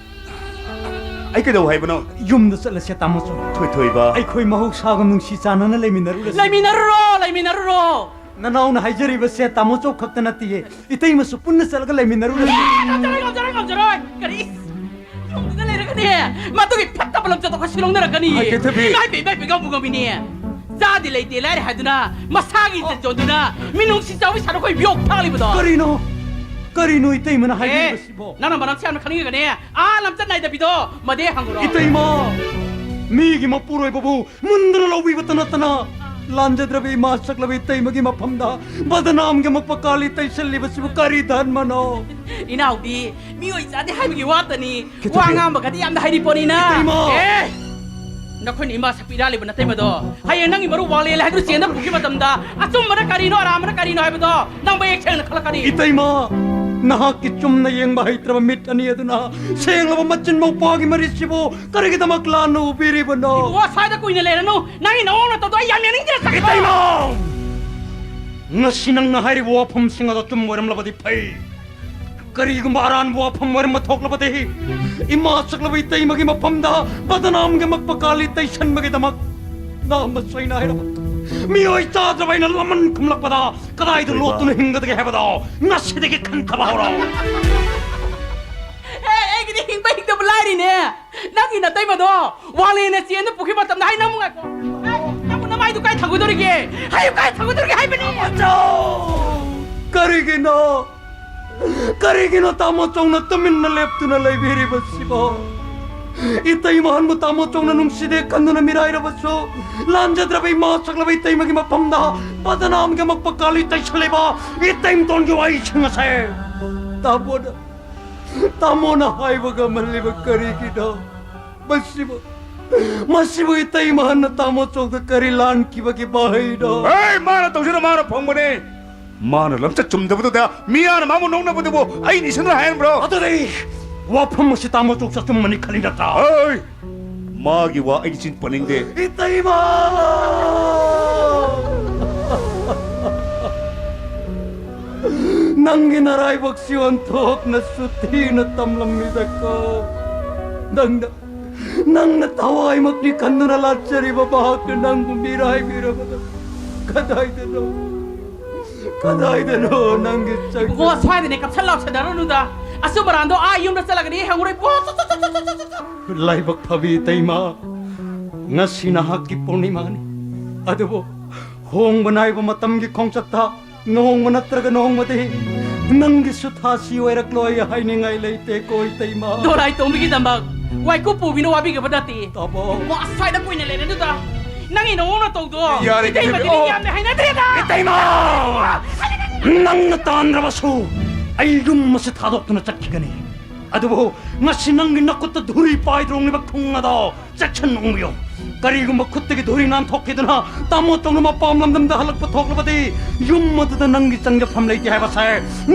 ꯑꯩ ꯀꯩꯗꯧ ꯍꯥꯏꯕꯅꯣ? ꯌꯨꯝꯗ ꯆꯠꯂꯁꯦ, ꯇꯥꯃꯣ ꯆꯧ꯫ ꯊꯣꯏꯊꯣꯏꯕ꯫ ꯑꯩꯈꯣꯏ ꯃꯍꯧꯁꯥꯒ ꯅꯨꯡꯁꯤ ꯆꯥꯟꯅꯅ ꯂꯩꯃꯤꯟꯅꯔꯨꯔꯁꯤ꯫ ꯂꯩꯃꯤꯟꯅꯔꯨꯔꯣ, ꯂꯩꯃꯤꯟꯅꯔꯨꯔꯣ꯫ ꯅꯅꯥꯎꯅ ꯍꯥꯏꯖꯔꯤꯕꯁꯦ ꯇꯥꯃꯣ ꯆꯧ ꯈꯛꯇ ꯅꯠꯇꯤꯌꯦ, ꯏꯇꯩꯃꯁꯨ ꯄꯨꯟꯅ ꯆꯠꯂꯒ ꯂꯩꯃꯤꯟꯅꯔꯨꯔꯁꯤ꯫ ꯑꯦ, ꯉꯝꯖꯔꯣꯏ, ꯉꯝꯖꯔꯣꯏ, ꯉꯝꯖꯔꯣꯏ꯫ ꯀꯔꯤ? ꯌꯨꯝꯗꯨꯗ ꯂꯩꯔꯒꯅꯦ, ꯃꯗꯨꯒꯤ ꯐꯠꯇꯕ ꯂꯝꯆꯠꯇꯣ ꯑꯩꯈꯣꯏ ꯁꯤꯂꯣꯡꯅꯔꯛꯀꯅꯤ꯫ ꯍꯥꯏ, ꯀꯩꯊꯕꯤ꯫ ꯏꯃꯥꯏ ꯄꯦꯝꯃ, ꯏꯃꯥꯏ ꯄꯦꯝꯃ, ꯉꯝꯕꯨ ꯉꯝꯃꯤꯅꯦ꯫ ꯆꯥꯗꯤ ꯂꯩꯇꯦ, ꯂꯥꯏꯔꯦ ꯍꯥꯏꯗꯨꯅ ꯃꯁꯥꯒꯤ ꯏꯖꯠ ꯌꯣꯟꯗꯨꯅ ꯃꯤꯅꯨꯡꯁꯤ ꯆꯥꯎꯕꯤ ꯁꯥꯔ ꯑꯩꯈꯣꯏ ꯕꯤꯌꯣꯛ ꯊꯥꯛꯂꯤꯕꯗꯣ꯫ ꯀꯔꯤꯅꯣ? ꯀꯔꯤꯅꯣ ꯏꯇꯩꯃꯅ ꯑꯦ, ꯍꯥꯏꯕꯤꯔꯤꯕꯁꯤꯕꯣ? ꯅꯪꯅ ꯃꯔꯝꯁꯦ ꯌꯥꯝꯅ ꯈꯪꯅꯤꯡꯉꯒꯅꯦ, ꯑꯥ ꯂꯝꯆꯠ ꯅꯥꯏꯗꯕꯤꯗꯣ ꯃꯗꯦ ꯍꯪꯉꯨꯔꯣ꯫ ꯏꯇꯩꯃ, ꯃꯤꯒꯤ ꯃꯄꯨꯔꯣꯏꯕꯕꯨ ꯃꯨꯟꯗꯨꯅ ꯂꯧꯕꯤꯕꯇ ꯅꯠꯇꯅ, ꯂꯥꯟꯖꯗ꯭ꯔꯕ ꯏꯃꯥ ꯁꯛꯂꯕ ꯏꯇꯩꯃꯒꯤ ꯃꯐꯝꯗ ꯕꯗꯅꯥꯝꯒꯤ ꯑꯃꯨꯛꯄ ꯀꯥꯂꯤ ꯇꯩꯁꯜꯂꯤꯕꯁꯤꯕꯨ ꯀꯔꯤ ꯙꯔꯃꯅꯣ? ꯏꯅꯥꯎꯗꯤ ꯃꯤꯑꯣꯏ ꯆꯥꯗꯦ ꯍꯥꯏꯕꯒꯤ ꯋꯥꯇꯅꯤ꯫ ꯈꯤꯇꯪ ꯋꯥ ꯉꯥꯡꯕꯒꯗꯤ ꯌꯥꯝꯅ ꯍꯩꯔꯤ ꯄꯣꯠꯅꯤꯅ꯫ ꯏꯇꯩꯃ! ꯑꯦ! ꯅꯈꯣꯏꯅ ꯏꯃꯥ ꯁꯛꯄꯤ ꯏꯔꯥꯜꯂꯤꯕ ꯅꯇꯩꯃꯗꯣ ꯍꯌꯦꯡ ꯅꯪꯒꯤ ꯃꯔꯨꯞ ꯋꯥꯡꯂꯦꯟ ꯍꯥꯏꯗꯨ ꯆꯦꯟꯗ ꯄꯨꯈꯤꯕ ꯃꯇꯝꯗ ꯑꯆꯨꯝꯕꯅ ꯀꯔꯤꯅꯣ, ꯑꯔꯥꯟꯕꯅ ꯀꯔꯤꯅꯣ ꯍꯥꯏꯕꯗꯣ ꯅꯪ ꯃꯌꯦꯛ ꯁꯦꯡꯅ ꯈꯜꯂꯛꯀꯅꯤ꯫ ꯏꯇꯩꯃ, ꯅꯍꯥꯛꯀꯤ ꯆꯨꯝꯅ ꯌꯦꯡꯕ ꯍꯩꯇ꯭ꯔꯕ ꯃꯤꯠ ꯑꯅꯤ ꯑꯗꯨꯅ ꯁꯦꯡꯂꯕ ꯃꯆꯤꯟ ꯃꯧꯄ꯭ꯋꯥꯒꯤ ꯃꯔꯤꯁꯤꯕꯨ ꯀꯔꯤꯒꯤꯗꯃꯛ ꯂꯥꯟꯅ ꯎꯕꯤꯔꯤꯕꯅꯣ? ꯏꯕꯨꯡꯉꯣ, ꯁ꯭ꯋꯥꯏꯗ ꯀꯨꯏꯅ ꯂꯩꯔꯅꯨ꯫ ꯅꯪꯒꯤ ꯅꯑꯣꯡ ꯅꯇꯧꯗꯣ ꯑꯩ ꯌꯥꯝ ꯌꯦꯡꯅꯤꯡꯗ꯭ꯔꯦ, ꯆꯠꯈ꯭ꯔꯣ꯫ ꯏꯇꯩꯃ! ꯉꯁꯤ ꯅꯪꯅ ꯍꯥꯏꯔꯤꯕ ꯋꯥꯐꯝꯁꯤꯡ ꯑꯗꯣ ꯑꯆꯨꯝꯕ ꯑꯣꯏꯔꯝꯂꯕꯗꯤ ꯐꯩ꯫ ꯀꯔꯤꯒꯨꯝꯕ ꯑꯔꯥꯟꯕ ꯋꯥꯐꯝ ꯑꯣꯏꯔꯝꯕ ꯊꯣꯛꯂꯕꯗꯤ, ꯏꯃꯥ ꯁꯛꯂꯕ ꯏꯇꯩꯃꯒꯤ ꯃꯐꯝꯗ ꯕꯗꯅꯥꯝꯒꯤ ꯃꯛꯄ ꯀꯥꯂꯤ ꯇꯩꯁꯟꯕꯒꯤꯗꯃꯛ ꯅꯥꯝꯕ ꯁꯣꯏꯅ ꯍꯥꯏꯔꯕ ꯃꯤꯑꯣꯏ ꯆꯥꯗ꯭ꯔꯕ ꯑꯩꯅ ꯂꯃꯟ ꯈꯨꯝꯂꯛꯄꯗ ꯀꯗꯥꯏꯗ ꯂꯣꯠꯇꯨꯅ ꯍꯤꯡꯒꯗꯒꯦ ꯍꯥꯏꯕꯗꯣ ꯉꯁꯤꯗꯒꯤ ꯈꯟꯊꯕ ꯍꯧꯔꯣ꯫ ꯑꯦ, ꯑꯩꯒꯤꯗꯤ ꯍꯤꯡꯕ ꯍꯤꯡꯗꯕ ꯂꯥꯏꯔꯤꯅꯦ꯫ ꯅꯪꯒꯤ ꯅꯇꯩꯃꯗꯣ ꯋꯥꯡꯂꯦꯟꯅ ꯆꯦꯟꯗ ꯄꯨꯈꯤꯕ ꯃꯇꯝꯗ, ꯍꯥꯏ, ꯅꯪꯕꯨ ꯉꯥꯏꯈꯣ꯫ ꯍꯥꯏ, ꯅꯪꯕꯨ ꯅꯃꯥꯏꯗꯨ ꯀꯥꯏ ꯊꯥꯡꯒꯗꯧꯔꯤꯒꯦ? ꯍꯥꯏꯌꯨ, ꯀꯥꯏ ꯊꯥꯡꯒꯗꯧꯔꯤꯒꯦ ꯍꯥꯏꯕꯅꯤ? ꯀꯔꯤꯒꯤꯅꯣ? ꯀꯔꯤꯒꯤꯅꯣ ꯇꯥꯃꯣ ꯆꯧꯅ ꯇꯨꯃꯤꯟꯅ ꯂꯦꯞꯇꯨꯅ ꯂꯩꯕꯤꯔꯤꯕꯁꯤꯕꯣ? ꯏꯇꯩꯃ ꯑꯍꯟꯕꯨ ꯇꯥꯃꯣ ꯆꯧꯅ ꯅꯨꯡꯁꯤꯗꯦ ꯈꯟꯗꯨꯅ ꯃꯤꯔꯥꯏꯔꯕꯁꯨ, ꯂꯥꯟꯖꯗ꯭ꯔꯕ ꯏꯃꯥ ꯁꯛꯂꯕ ꯏꯇꯩꯃꯒꯤ ꯃꯐꯝꯗ ꯕꯗꯅꯥꯝꯒꯤ ꯃꯛꯄ ꯀꯥꯂꯤ ꯇꯩꯁꯜꯂꯤꯕ ꯏꯇꯩꯃꯇꯣꯟꯒꯤ ꯋꯥꯍꯩꯁꯤꯡ ꯑꯁꯦ ꯇꯥꯃꯣꯅ, ꯇꯥꯃꯣꯅ ꯍꯥꯏꯕ ꯉꯝꯍꯜꯂꯤꯕ ꯀꯔꯤꯒꯤꯅꯣ? ꯃꯁꯤꯕꯨ, ꯃꯁꯤꯕꯨ ꯏꯇꯩꯃ ꯑꯍꯟꯅ ꯇꯥꯃꯣ ꯆꯧꯗ ꯀꯔꯤ ꯂꯥꯟꯈꯤꯕꯒꯤ ꯃꯍꯩꯅꯣ? ꯑꯦ, ꯃꯥꯅ ꯇꯧꯖꯔ ꯃꯥꯅ ꯐꯪꯕꯅꯦ꯫ ꯃꯥꯅ ꯂꯝꯆꯠ ꯆꯨꯝꯗꯕꯗꯨꯗ ꯃꯤꯌꯥꯝꯅ ꯃꯥꯕꯨ ꯅꯣꯛꯅꯕꯗꯨꯕꯨ ꯑꯩ ꯅꯤꯡꯁꯤꯡꯗꯅ ꯍꯥꯏꯔꯝꯕ꯭ꯔꯣ? ꯑꯗꯨꯗꯤ ꯋꯥꯐꯝ ꯑꯁꯤ ꯇꯥꯃꯣ ꯆꯧꯁꯨ ꯑꯆꯨꯝꯕꯅꯤ ꯈꯜꯂꯤ ꯅꯠꯇ꯭ꯔꯥ? ꯑꯣꯏ! ꯃꯥꯒꯤ ꯋꯥ ꯑꯩ ꯆꯤꯟ ꯄꯟꯅꯤꯡꯗꯦ꯫ ꯏꯇꯩꯃ! ꯅꯪꯒꯤ ꯅꯔꯥꯏꯕꯛꯁꯤ ꯑꯣꯟꯊꯣꯛꯅꯁꯨ ꯊꯤꯅ ꯇꯝꯂꯝꯃꯤꯗꯀꯣ꯫ ꯅꯪꯅ, ꯅꯪꯅ ꯊꯋꯥꯏꯃꯛꯅꯤ ꯈꯟꯗꯨꯅ ꯂꯥꯠꯆꯔꯤꯕ ꯃꯍꯥꯛꯅ ꯅꯪꯕꯨ ꯃꯤꯔꯥꯏꯕꯤꯔꯕꯗꯣ ꯀꯗꯥꯏꯗꯅꯣ? ꯀꯗꯥꯏꯗꯅꯣ ꯅꯪꯒꯤ ꯆꯠꯈ꯭ꯔ- ꯏꯕꯨꯡꯉꯣ, ꯁ꯭ꯋꯥꯏꯗꯅꯦ ꯀꯞꯁꯟ ꯂꯥꯎꯁꯟꯅꯔꯨꯅꯨꯗ꯫ ꯑꯆꯨꯝ ꯑꯔꯥꯟꯗꯣ ꯑꯥ ꯌꯨꯝꯗ ꯆꯠꯂꯒꯅꯦ ꯍꯪꯉꯨꯔꯣ, ꯏꯕꯨꯡꯉꯣ꯫ ꯆꯠ, ꯆꯠ, ꯆꯠ, ꯆꯠ, ꯆꯠ, ꯆꯠ, ꯆꯠ꯫ ꯂꯥꯏꯕꯛ ꯐꯕꯤ ꯏꯇꯩꯃ, ꯉꯁꯤ ꯅꯍꯥꯛꯀꯤ ꯄꯨꯔꯅꯤꯃꯥꯅꯤ꯫ ꯑꯗꯨꯕꯨ ꯍꯣꯡꯕ ꯅꯥꯏꯕ ꯃꯇꯝꯒꯤ ꯈꯣꯡꯆꯠꯇ ꯅꯣꯡꯃ ꯅꯠꯇ꯭ꯔꯒ ꯅꯣꯡꯃꯗꯤ ꯅꯪꯒꯤꯁꯨ ꯊꯥꯁꯤ ꯑꯣꯏꯔꯛꯂꯣꯏ ꯍꯥꯏꯅꯤꯡꯉꯥꯏ ꯂꯩꯇꯦꯀꯣ ꯏꯇꯩꯃ꯫ ꯗꯣꯔꯥꯏ ꯇꯣꯝꯕꯤꯒꯤꯗꯃꯛ ꯋꯥꯏꯀꯨꯞ ꯄꯨꯕꯤꯅ ꯋꯥꯕꯤꯒꯗꯕ ꯅꯠꯇꯦ꯫ ꯇꯥꯃꯣ꯫ ꯏꯕꯨꯡꯉꯣ, ꯑꯁ꯭ꯋꯥꯏꯗ ꯀꯨꯏꯅ ꯂꯩꯔꯅꯨꯗ꯫ ꯅꯪꯒꯤ ꯅꯑꯣꯡ ꯅꯇꯧꯗꯣ ꯌꯥꯔꯦ, ꯏꯇꯩꯃꯗꯤ ꯏꯇꯩꯃ꯫ ꯌꯥꯝꯅ ꯍꯩꯅꯗ꯭ꯔꯦꯗ꯫ ꯏꯇꯩꯃ! ꯅꯪꯅ ꯇꯥꯟꯗ꯭ꯔꯕꯁꯨ ꯑꯩ ꯌꯨꯝ ꯑꯁꯤ ꯊꯥꯗꯣꯛꯇꯨꯅ ꯆꯠꯈꯤꯒꯅꯤ꯫ ꯑꯗꯨꯕꯨ ꯉꯁꯤ ꯅꯪꯒꯤ ꯅꯈꯨꯠꯇ ꯙꯨꯔꯤ ꯄꯥꯏꯗ꯭ꯔꯣꯡꯂꯤꯕ ꯈꯨꯡ ꯑꯗꯣ ꯆꯦꯛꯁꯤꯟꯅ ꯎꯪꯕꯤꯌꯨ꯫ ꯀꯔꯤꯒꯨꯝꯕ ꯈꯨꯠꯇꯒꯤ ꯙꯨꯔꯤ ꯅꯥꯟꯊꯣꯛꯈꯤꯗꯨꯅ ꯇꯥꯃꯣ ꯇꯧꯅ ꯃꯄꯥꯝ ꯂꯝꯗꯝꯗ ꯍꯜꯂꯛꯄ ꯊꯣꯛꯂꯕꯗꯤ, ꯌꯨꯝ ꯑꯗꯨꯗ ꯅꯪꯒꯤ ꯆꯪꯖꯐꯝ ꯂꯩꯇꯦ ꯍꯥꯏꯕꯁꯦ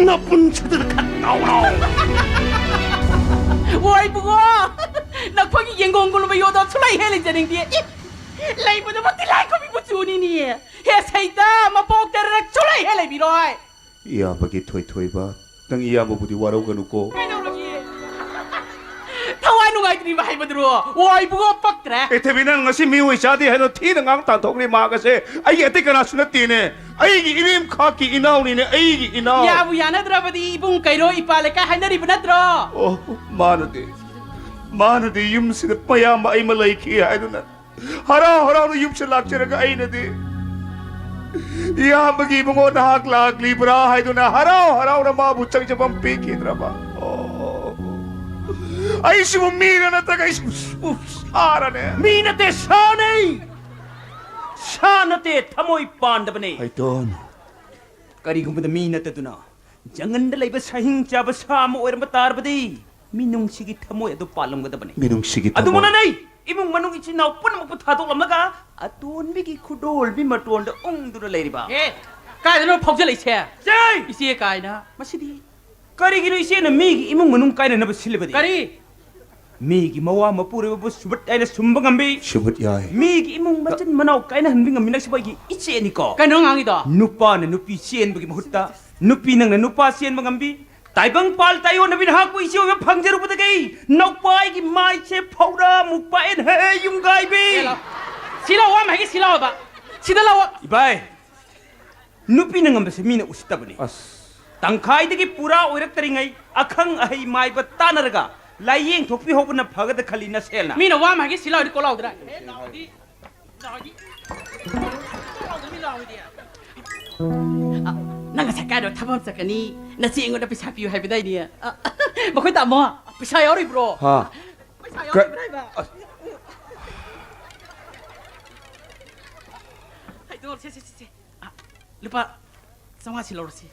ꯅꯄꯨꯟꯁꯤꯗꯨꯗ ꯈꯪꯍꯧꯔꯣ꯫ ꯑꯣꯏ ꯏꯕꯨꯡꯉꯣ, ꯅꯈꯣꯏꯒꯤ ꯌꯦꯡꯒꯣꯡ ꯒꯨꯂꯨꯕ ꯌꯣꯗꯣ ꯁꯨꯂꯩ ꯍꯦꯛ ꯂꯩꯖꯅꯤꯡꯗꯦ꯫ ꯏ, ꯂꯩꯕꯗꯨꯕꯨ ꯇꯤꯜꯂꯥꯏ ꯈꯨꯝꯕꯤ ꯃꯆꯨꯅꯤꯅꯦ꯫ ꯍꯦ ꯁꯩꯇ, ꯃꯄꯣꯛ ꯇꯔꯔꯛ ꯁꯨꯂꯩ ꯍꯦꯛ ꯂꯩꯕꯤꯔꯣꯏ꯫ ꯏꯌꯥꯝꯕꯒꯤ ꯊꯣꯏꯊꯣꯏꯕ, ꯅꯪ ꯏꯌꯥꯝꯕꯕꯨꯗꯤ ꯋꯥꯔꯧꯒꯅꯨꯀꯣ꯫ ꯀꯩꯗꯧꯔꯒꯦ? ꯊꯋꯥꯏ ꯅꯨꯡꯉꯥꯏꯇ꯭ꯔꯤꯕ ꯍꯥꯏꯕꯗꯨꯔꯣ? ꯑꯣ, ꯏꯕꯨꯡꯉꯣ, ꯄꯛꯇ꯭ꯔꯦ꯫ ꯑꯦ, ꯊꯣꯏꯕꯤ, ꯅꯪ ꯉꯁꯤ ꯃꯤꯑꯣꯏ ꯆꯥꯗꯦ ꯍꯥꯏꯅ ꯊꯤꯅ ꯉꯥꯡ ꯇꯥꯟꯊꯣꯛꯈ꯭ꯔꯦ꯫ ꯃꯥ ꯑꯁꯦ ꯑꯩꯒꯤ ꯑꯇꯩ ꯀꯅꯥꯁꯨ ꯅꯠꯇꯦꯅꯦ꯫ ꯑꯩꯒꯤ ꯏꯅꯦꯝꯈꯥꯛꯀꯤ ꯏꯅꯥꯎꯅꯤꯅꯦ, ꯑꯩꯒꯤ ꯏꯅꯥꯎ꯫ ꯌꯥꯕꯨ ꯌꯥꯅꯗ꯭ꯔꯕꯗꯤ ꯏꯕꯨꯡ ꯀꯩꯔꯣ ꯏꯄꯥ ꯂꯩꯀꯥꯏ ꯍꯥꯏꯅꯔꯤꯕ ꯅꯠꯇ꯭ꯔꯣ? ꯑꯣ, ꯃꯥꯅꯗꯤ, ꯃꯥꯅꯗꯤ ꯌꯨꯝꯁꯤꯗ ꯃꯌꯥꯝꯕ ꯑꯩꯃ ꯂꯩꯈꯤ ꯍꯥꯏꯗꯨꯅ ꯍꯔꯥꯎ ꯍꯔꯥꯎꯅ ꯌꯨꯝꯁꯤꯗ ꯂꯥꯛꯆꯔꯒ ꯑꯩꯅꯗꯤ ꯏꯌꯥꯝꯕꯒꯤ ꯏꯕꯨꯡꯉꯣ ꯅꯍꯥꯛ ꯂꯥꯛꯂꯤꯕ꯭ꯔꯥ ꯍꯥꯏꯗꯨꯅ ꯍꯔꯥꯎ ꯍꯔꯥꯎꯅ ꯃꯥꯕꯨ ꯆꯪꯖꯐꯝ ꯄꯤꯈꯤꯗ꯭ꯔꯕ꯫ ꯑꯣ, ꯑꯩꯁꯤꯕꯨ ꯃꯤꯔ ꯅꯠꯇ꯭ꯔꯒ ꯑꯩꯁꯤꯕꯨ ꯁꯥꯔꯅꯦ? ꯃꯤ ꯅꯠꯇꯦ, ꯁꯥꯅꯦ! ꯁꯥ ꯅꯠꯇꯦ, ꯊꯃꯣꯏ ꯄꯥꯟꯗꯕꯅꯦ꯫ ꯍꯩꯇꯣꯟ꯫ ꯀꯔꯤꯒꯨꯝꯕꯗ ꯃꯤ ꯅꯠꯇꯗꯨꯅ ꯖꯪꯒꯜꯗ ꯂꯩꯕ ꯁꯥꯍꯤꯡ ꯆꯥꯕ ꯁꯥ ꯑꯃ ꯑꯣꯏꯔꯝꯕ ꯇꯥꯔꯕꯗꯤ, ꯃꯤꯅꯨꯡꯁꯤꯒꯤ ꯊꯃꯣꯏ ꯑꯗꯨ ꯄꯥꯜꯂꯝꯒꯗꯕꯅꯤ꯫ ꯃꯤꯅꯨꯡꯁꯤꯒꯤ ꯊꯃꯣꯏ꯫ ꯑꯗꯨꯃꯛꯅ ꯅꯩ, ꯏꯃꯨꯡ ꯃꯅꯨꯡ ꯏꯆꯤꯟ ꯏꯅꯥꯎ ꯄꯨꯝꯅꯃꯛꯄꯨ ꯊꯥꯗꯣꯛꯂꯝꯂꯒ ꯑꯇꯣꯟꯕꯤꯒꯤ ꯈꯨꯗꯣꯜꯕꯤ ꯃꯇꯣꯟꯗ ꯎꯪꯗꯨꯅ ꯂꯩꯔꯤꯕ꯫ ꯑꯦ, ꯀꯥꯏꯗꯅꯣ ꯐꯥꯎꯖꯜꯂꯛꯏꯁꯦ? ꯆꯦ! ꯏꯆꯦ ꯀꯥꯏꯅ꯫ ꯃꯁꯤꯗꯤ꯫ ꯀꯔꯤꯒꯤꯅꯣ ꯏꯆꯦꯅ ꯃꯤꯒꯤ ꯏꯃꯨꯡ ꯃꯅꯨꯡ ꯀꯥꯏꯅꯅꯕ ꯁꯤꯜꯂꯤꯕꯗꯤ? ꯀꯔꯤ? ꯃꯤꯒꯤ ꯃꯋꯥ ꯃꯄꯨꯔꯣꯏꯕꯕꯨ ꯁꯨꯕꯠ ꯍꯥꯏꯅ ꯁꯨꯝꯕ ꯉꯝꯕꯤ꯫ ꯁꯨꯕꯠ ꯌꯥꯏ꯫ ꯃꯤꯒꯤ ꯏꯃꯨꯡ ꯃꯆꯤꯟ ꯃꯅꯥꯎ ꯀꯥꯏꯅꯍꯟꯕꯤ ꯉꯝꯃꯤ ꯅꯪꯁꯤꯕꯨ ꯑꯩꯒꯤ ꯏꯆꯦꯅꯤꯀꯣ꯫ ꯀꯩꯅꯣ ꯉꯥꯡꯉꯤꯗꯣ? ꯅꯨꯄꯥꯅ ꯅꯨꯄꯤ ꯆꯦꯟꯕꯒꯤ ꯃꯍꯨꯠꯇ ꯅꯨꯄꯤ ꯅꯪꯅ ꯅꯨꯄꯥ ꯆꯦꯟꯕ ꯉꯝꯕꯤ꯫ ꯇꯥꯏꯕꯪ ꯄꯥꯜ ꯇꯥꯏꯌꯣꯟꯅꯕꯤ ꯅꯍꯥꯛꯄꯨ ꯏꯆꯦ ꯑꯣꯏꯕ ꯐꯪꯖꯔꯨꯕꯗꯒꯤ ꯅꯧꯄꯥꯏꯒꯤ ꯃꯥꯏꯁꯦ ꯐꯧꯔꯥ ꯃꯨꯛꯄꯥꯏꯅ ꯍꯦ ꯌꯨꯝꯒꯥꯏꯕꯤ꯫ ꯑꯦ, ꯂꯥꯎ꯫ ꯁꯤ ꯂꯥꯎ, ꯋꯥ ꯑꯃ ꯍꯥꯏꯒꯦ, ꯁꯤ ꯂꯥꯎꯕ꯫ ꯁꯤꯗ ꯂꯥꯎꯕ꯫ ꯏꯕꯥꯏ, ꯅꯨꯄꯤꯅ ꯉꯝꯕꯁꯦ ꯃꯤꯅ ꯎꯁꯤꯠꯇꯕꯅꯤ꯫ ꯑꯁ꯫ ꯇꯪꯈꯥꯏꯗꯒꯤ ꯄꯨꯔꯥ ꯑꯣꯏꯔꯛꯇꯔꯤꯉꯩ ꯑꯈꯪ ꯑꯍꯩ ꯃꯥꯏꯕ ꯇꯥꯟꯅꯔꯒ ꯂꯥꯏꯌꯦꯡ ꯊꯣꯛꯄꯤꯍꯧꯕꯅ ꯐꯒꯗ ꯈꯜꯂꯤ ꯅꯁꯦꯜꯅ꯫ ꯃꯤꯅ ꯋꯥ ꯑꯃ ꯍꯥꯏꯒꯦ ꯁꯤ ꯂꯥꯎꯗꯤ ꯀꯣ ꯂꯥꯎꯗ꯭ꯔꯥ? ꯑꯦ, ꯂꯥꯎꯗꯤ, ꯂꯥꯎꯗꯤ, ꯂꯥꯎꯗꯤ, ꯂꯥꯎꯗꯤ꯫ ꯑ, ꯅꯪ ꯉꯁꯥꯏ ꯀꯥꯏꯗ ꯊꯕꯛ ꯑꯃ ꯆꯠꯀꯅꯤ? ꯅꯆꯦ ꯑꯩꯉꯣꯟꯗ ꯄꯩꯁꯥ ꯄꯤꯌꯨ ꯍꯥꯏꯕꯗꯥꯏꯅꯦ? ꯑ, ꯃꯈꯣꯏ ꯇꯥꯃꯣ, ꯄꯩꯁꯥ ꯌꯥꯎꯔꯤꯕ꯭ꯔꯣ? ꯍꯥ? ꯄꯩꯁꯥ ꯀ-, ꯌꯥꯎꯔꯤꯕ꯭ꯔꯥ ꯍꯥꯏꯕ? ꯑꯁ꯫ ꯍꯥꯏꯗꯣꯛꯑꯣ, ꯁꯦ, ꯁꯦ, ꯁꯦ, ꯁꯦ꯫ ꯑ, ꯂꯨꯄꯥ ꯆꯥꯝꯃꯉꯥ ꯁꯤ ꯂꯧꯔꯁꯤ꯫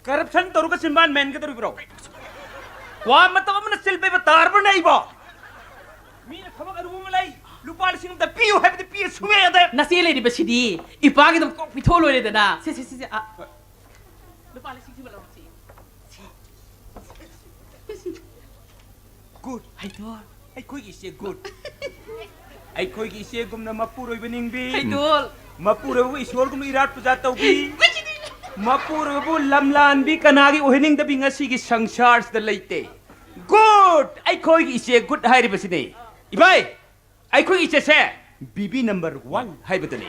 Corruption ꯇꯧꯔꯒ ꯆꯤꯟꯕꯥꯟ ꯃꯦꯟꯒꯗꯧꯔꯤꯕ꯭ꯔꯣ? ꯋꯥ ꯃꯇꯝ ꯑꯃꯅ ꯆꯤꯜ ꯄꯩꯕ ꯇꯥꯔꯕ꯭ꯔꯅꯦ ꯑꯩꯕꯣ? ꯃꯤꯅ ꯊꯕꯛ ꯑꯔꯨꯕ ꯑꯃ ꯂꯩ, ꯂꯨꯄꯥ ꯂꯤꯁꯤꯡ ꯑꯃꯇ ꯄꯤꯌꯨ ꯍꯥꯏꯕꯗꯤ ꯄꯤꯌꯨ ꯁꯨꯡꯌꯥ ꯌꯥꯗꯦ꯫ ꯅꯆꯦ ꯂꯩꯔꯤꯕꯁꯤꯗꯤ ꯏꯄꯥꯒꯤꯗꯃꯛ ꯀꯣꯛ ꯄꯤꯊꯣꯛꯑ ꯂꯣꯏꯔꯦꯗꯅ꯫ ꯁꯦ, ꯁꯦ, ꯁꯦ, ꯁꯦ, ꯑ, ꯂꯨꯄꯥ ꯂꯤꯁꯤꯡ ꯁꯤꯃ ꯂꯧꯔꯣ, ꯁꯤ꯫ ꯁꯤ꯫ ꯒꯨꯗ꯫ ꯍꯩꯗꯣꯜ꯫ ꯑꯩꯈꯣꯏꯒꯤ ꯏꯆꯦ ꯒꯨꯗ꯫ ꯑꯩꯈꯣꯏꯒꯤ ꯏꯆꯦꯒꯨꯝꯅ ꯃꯄꯨꯔꯣꯏꯕ ꯅꯤꯡꯕꯤ꯫ ꯍꯩꯗꯣꯜ꯫ ꯃꯄꯨꯔꯣꯏꯕꯕꯨ ꯏꯁꯣꯔꯒꯨꯝꯅ ꯏꯔꯥꯠ ꯄꯨꯖꯥ ꯇꯧꯕꯤ꯫ ꯃꯄꯨꯔꯣꯏꯕꯕꯨ ꯂꯝꯂꯥꯟꯕꯤ ꯀꯅꯥꯒꯤ ꯑꯣꯏꯍꯟꯅꯤꯡꯗꯕꯤ ꯉꯁꯤꯒꯤ ꯁꯪꯁꯥꯔꯁꯤꯗ ꯂꯩꯇꯦ꯫ ꯒꯨꯗ! ꯑꯩꯈꯣꯏꯒꯤ ꯏꯆꯦ ꯒꯨꯗ ꯍꯥꯏꯔꯤꯕꯁꯤꯅꯤ꯫ ꯏꯕꯥꯏ! ꯑꯩꯈꯣꯏ ꯏꯆꯦꯁꯦ ꯕꯤ ꯕꯤ ꯅꯝꯕꯔ ꯋꯥꯟ ꯍꯥꯏꯕꯗꯨꯅꯤ꯫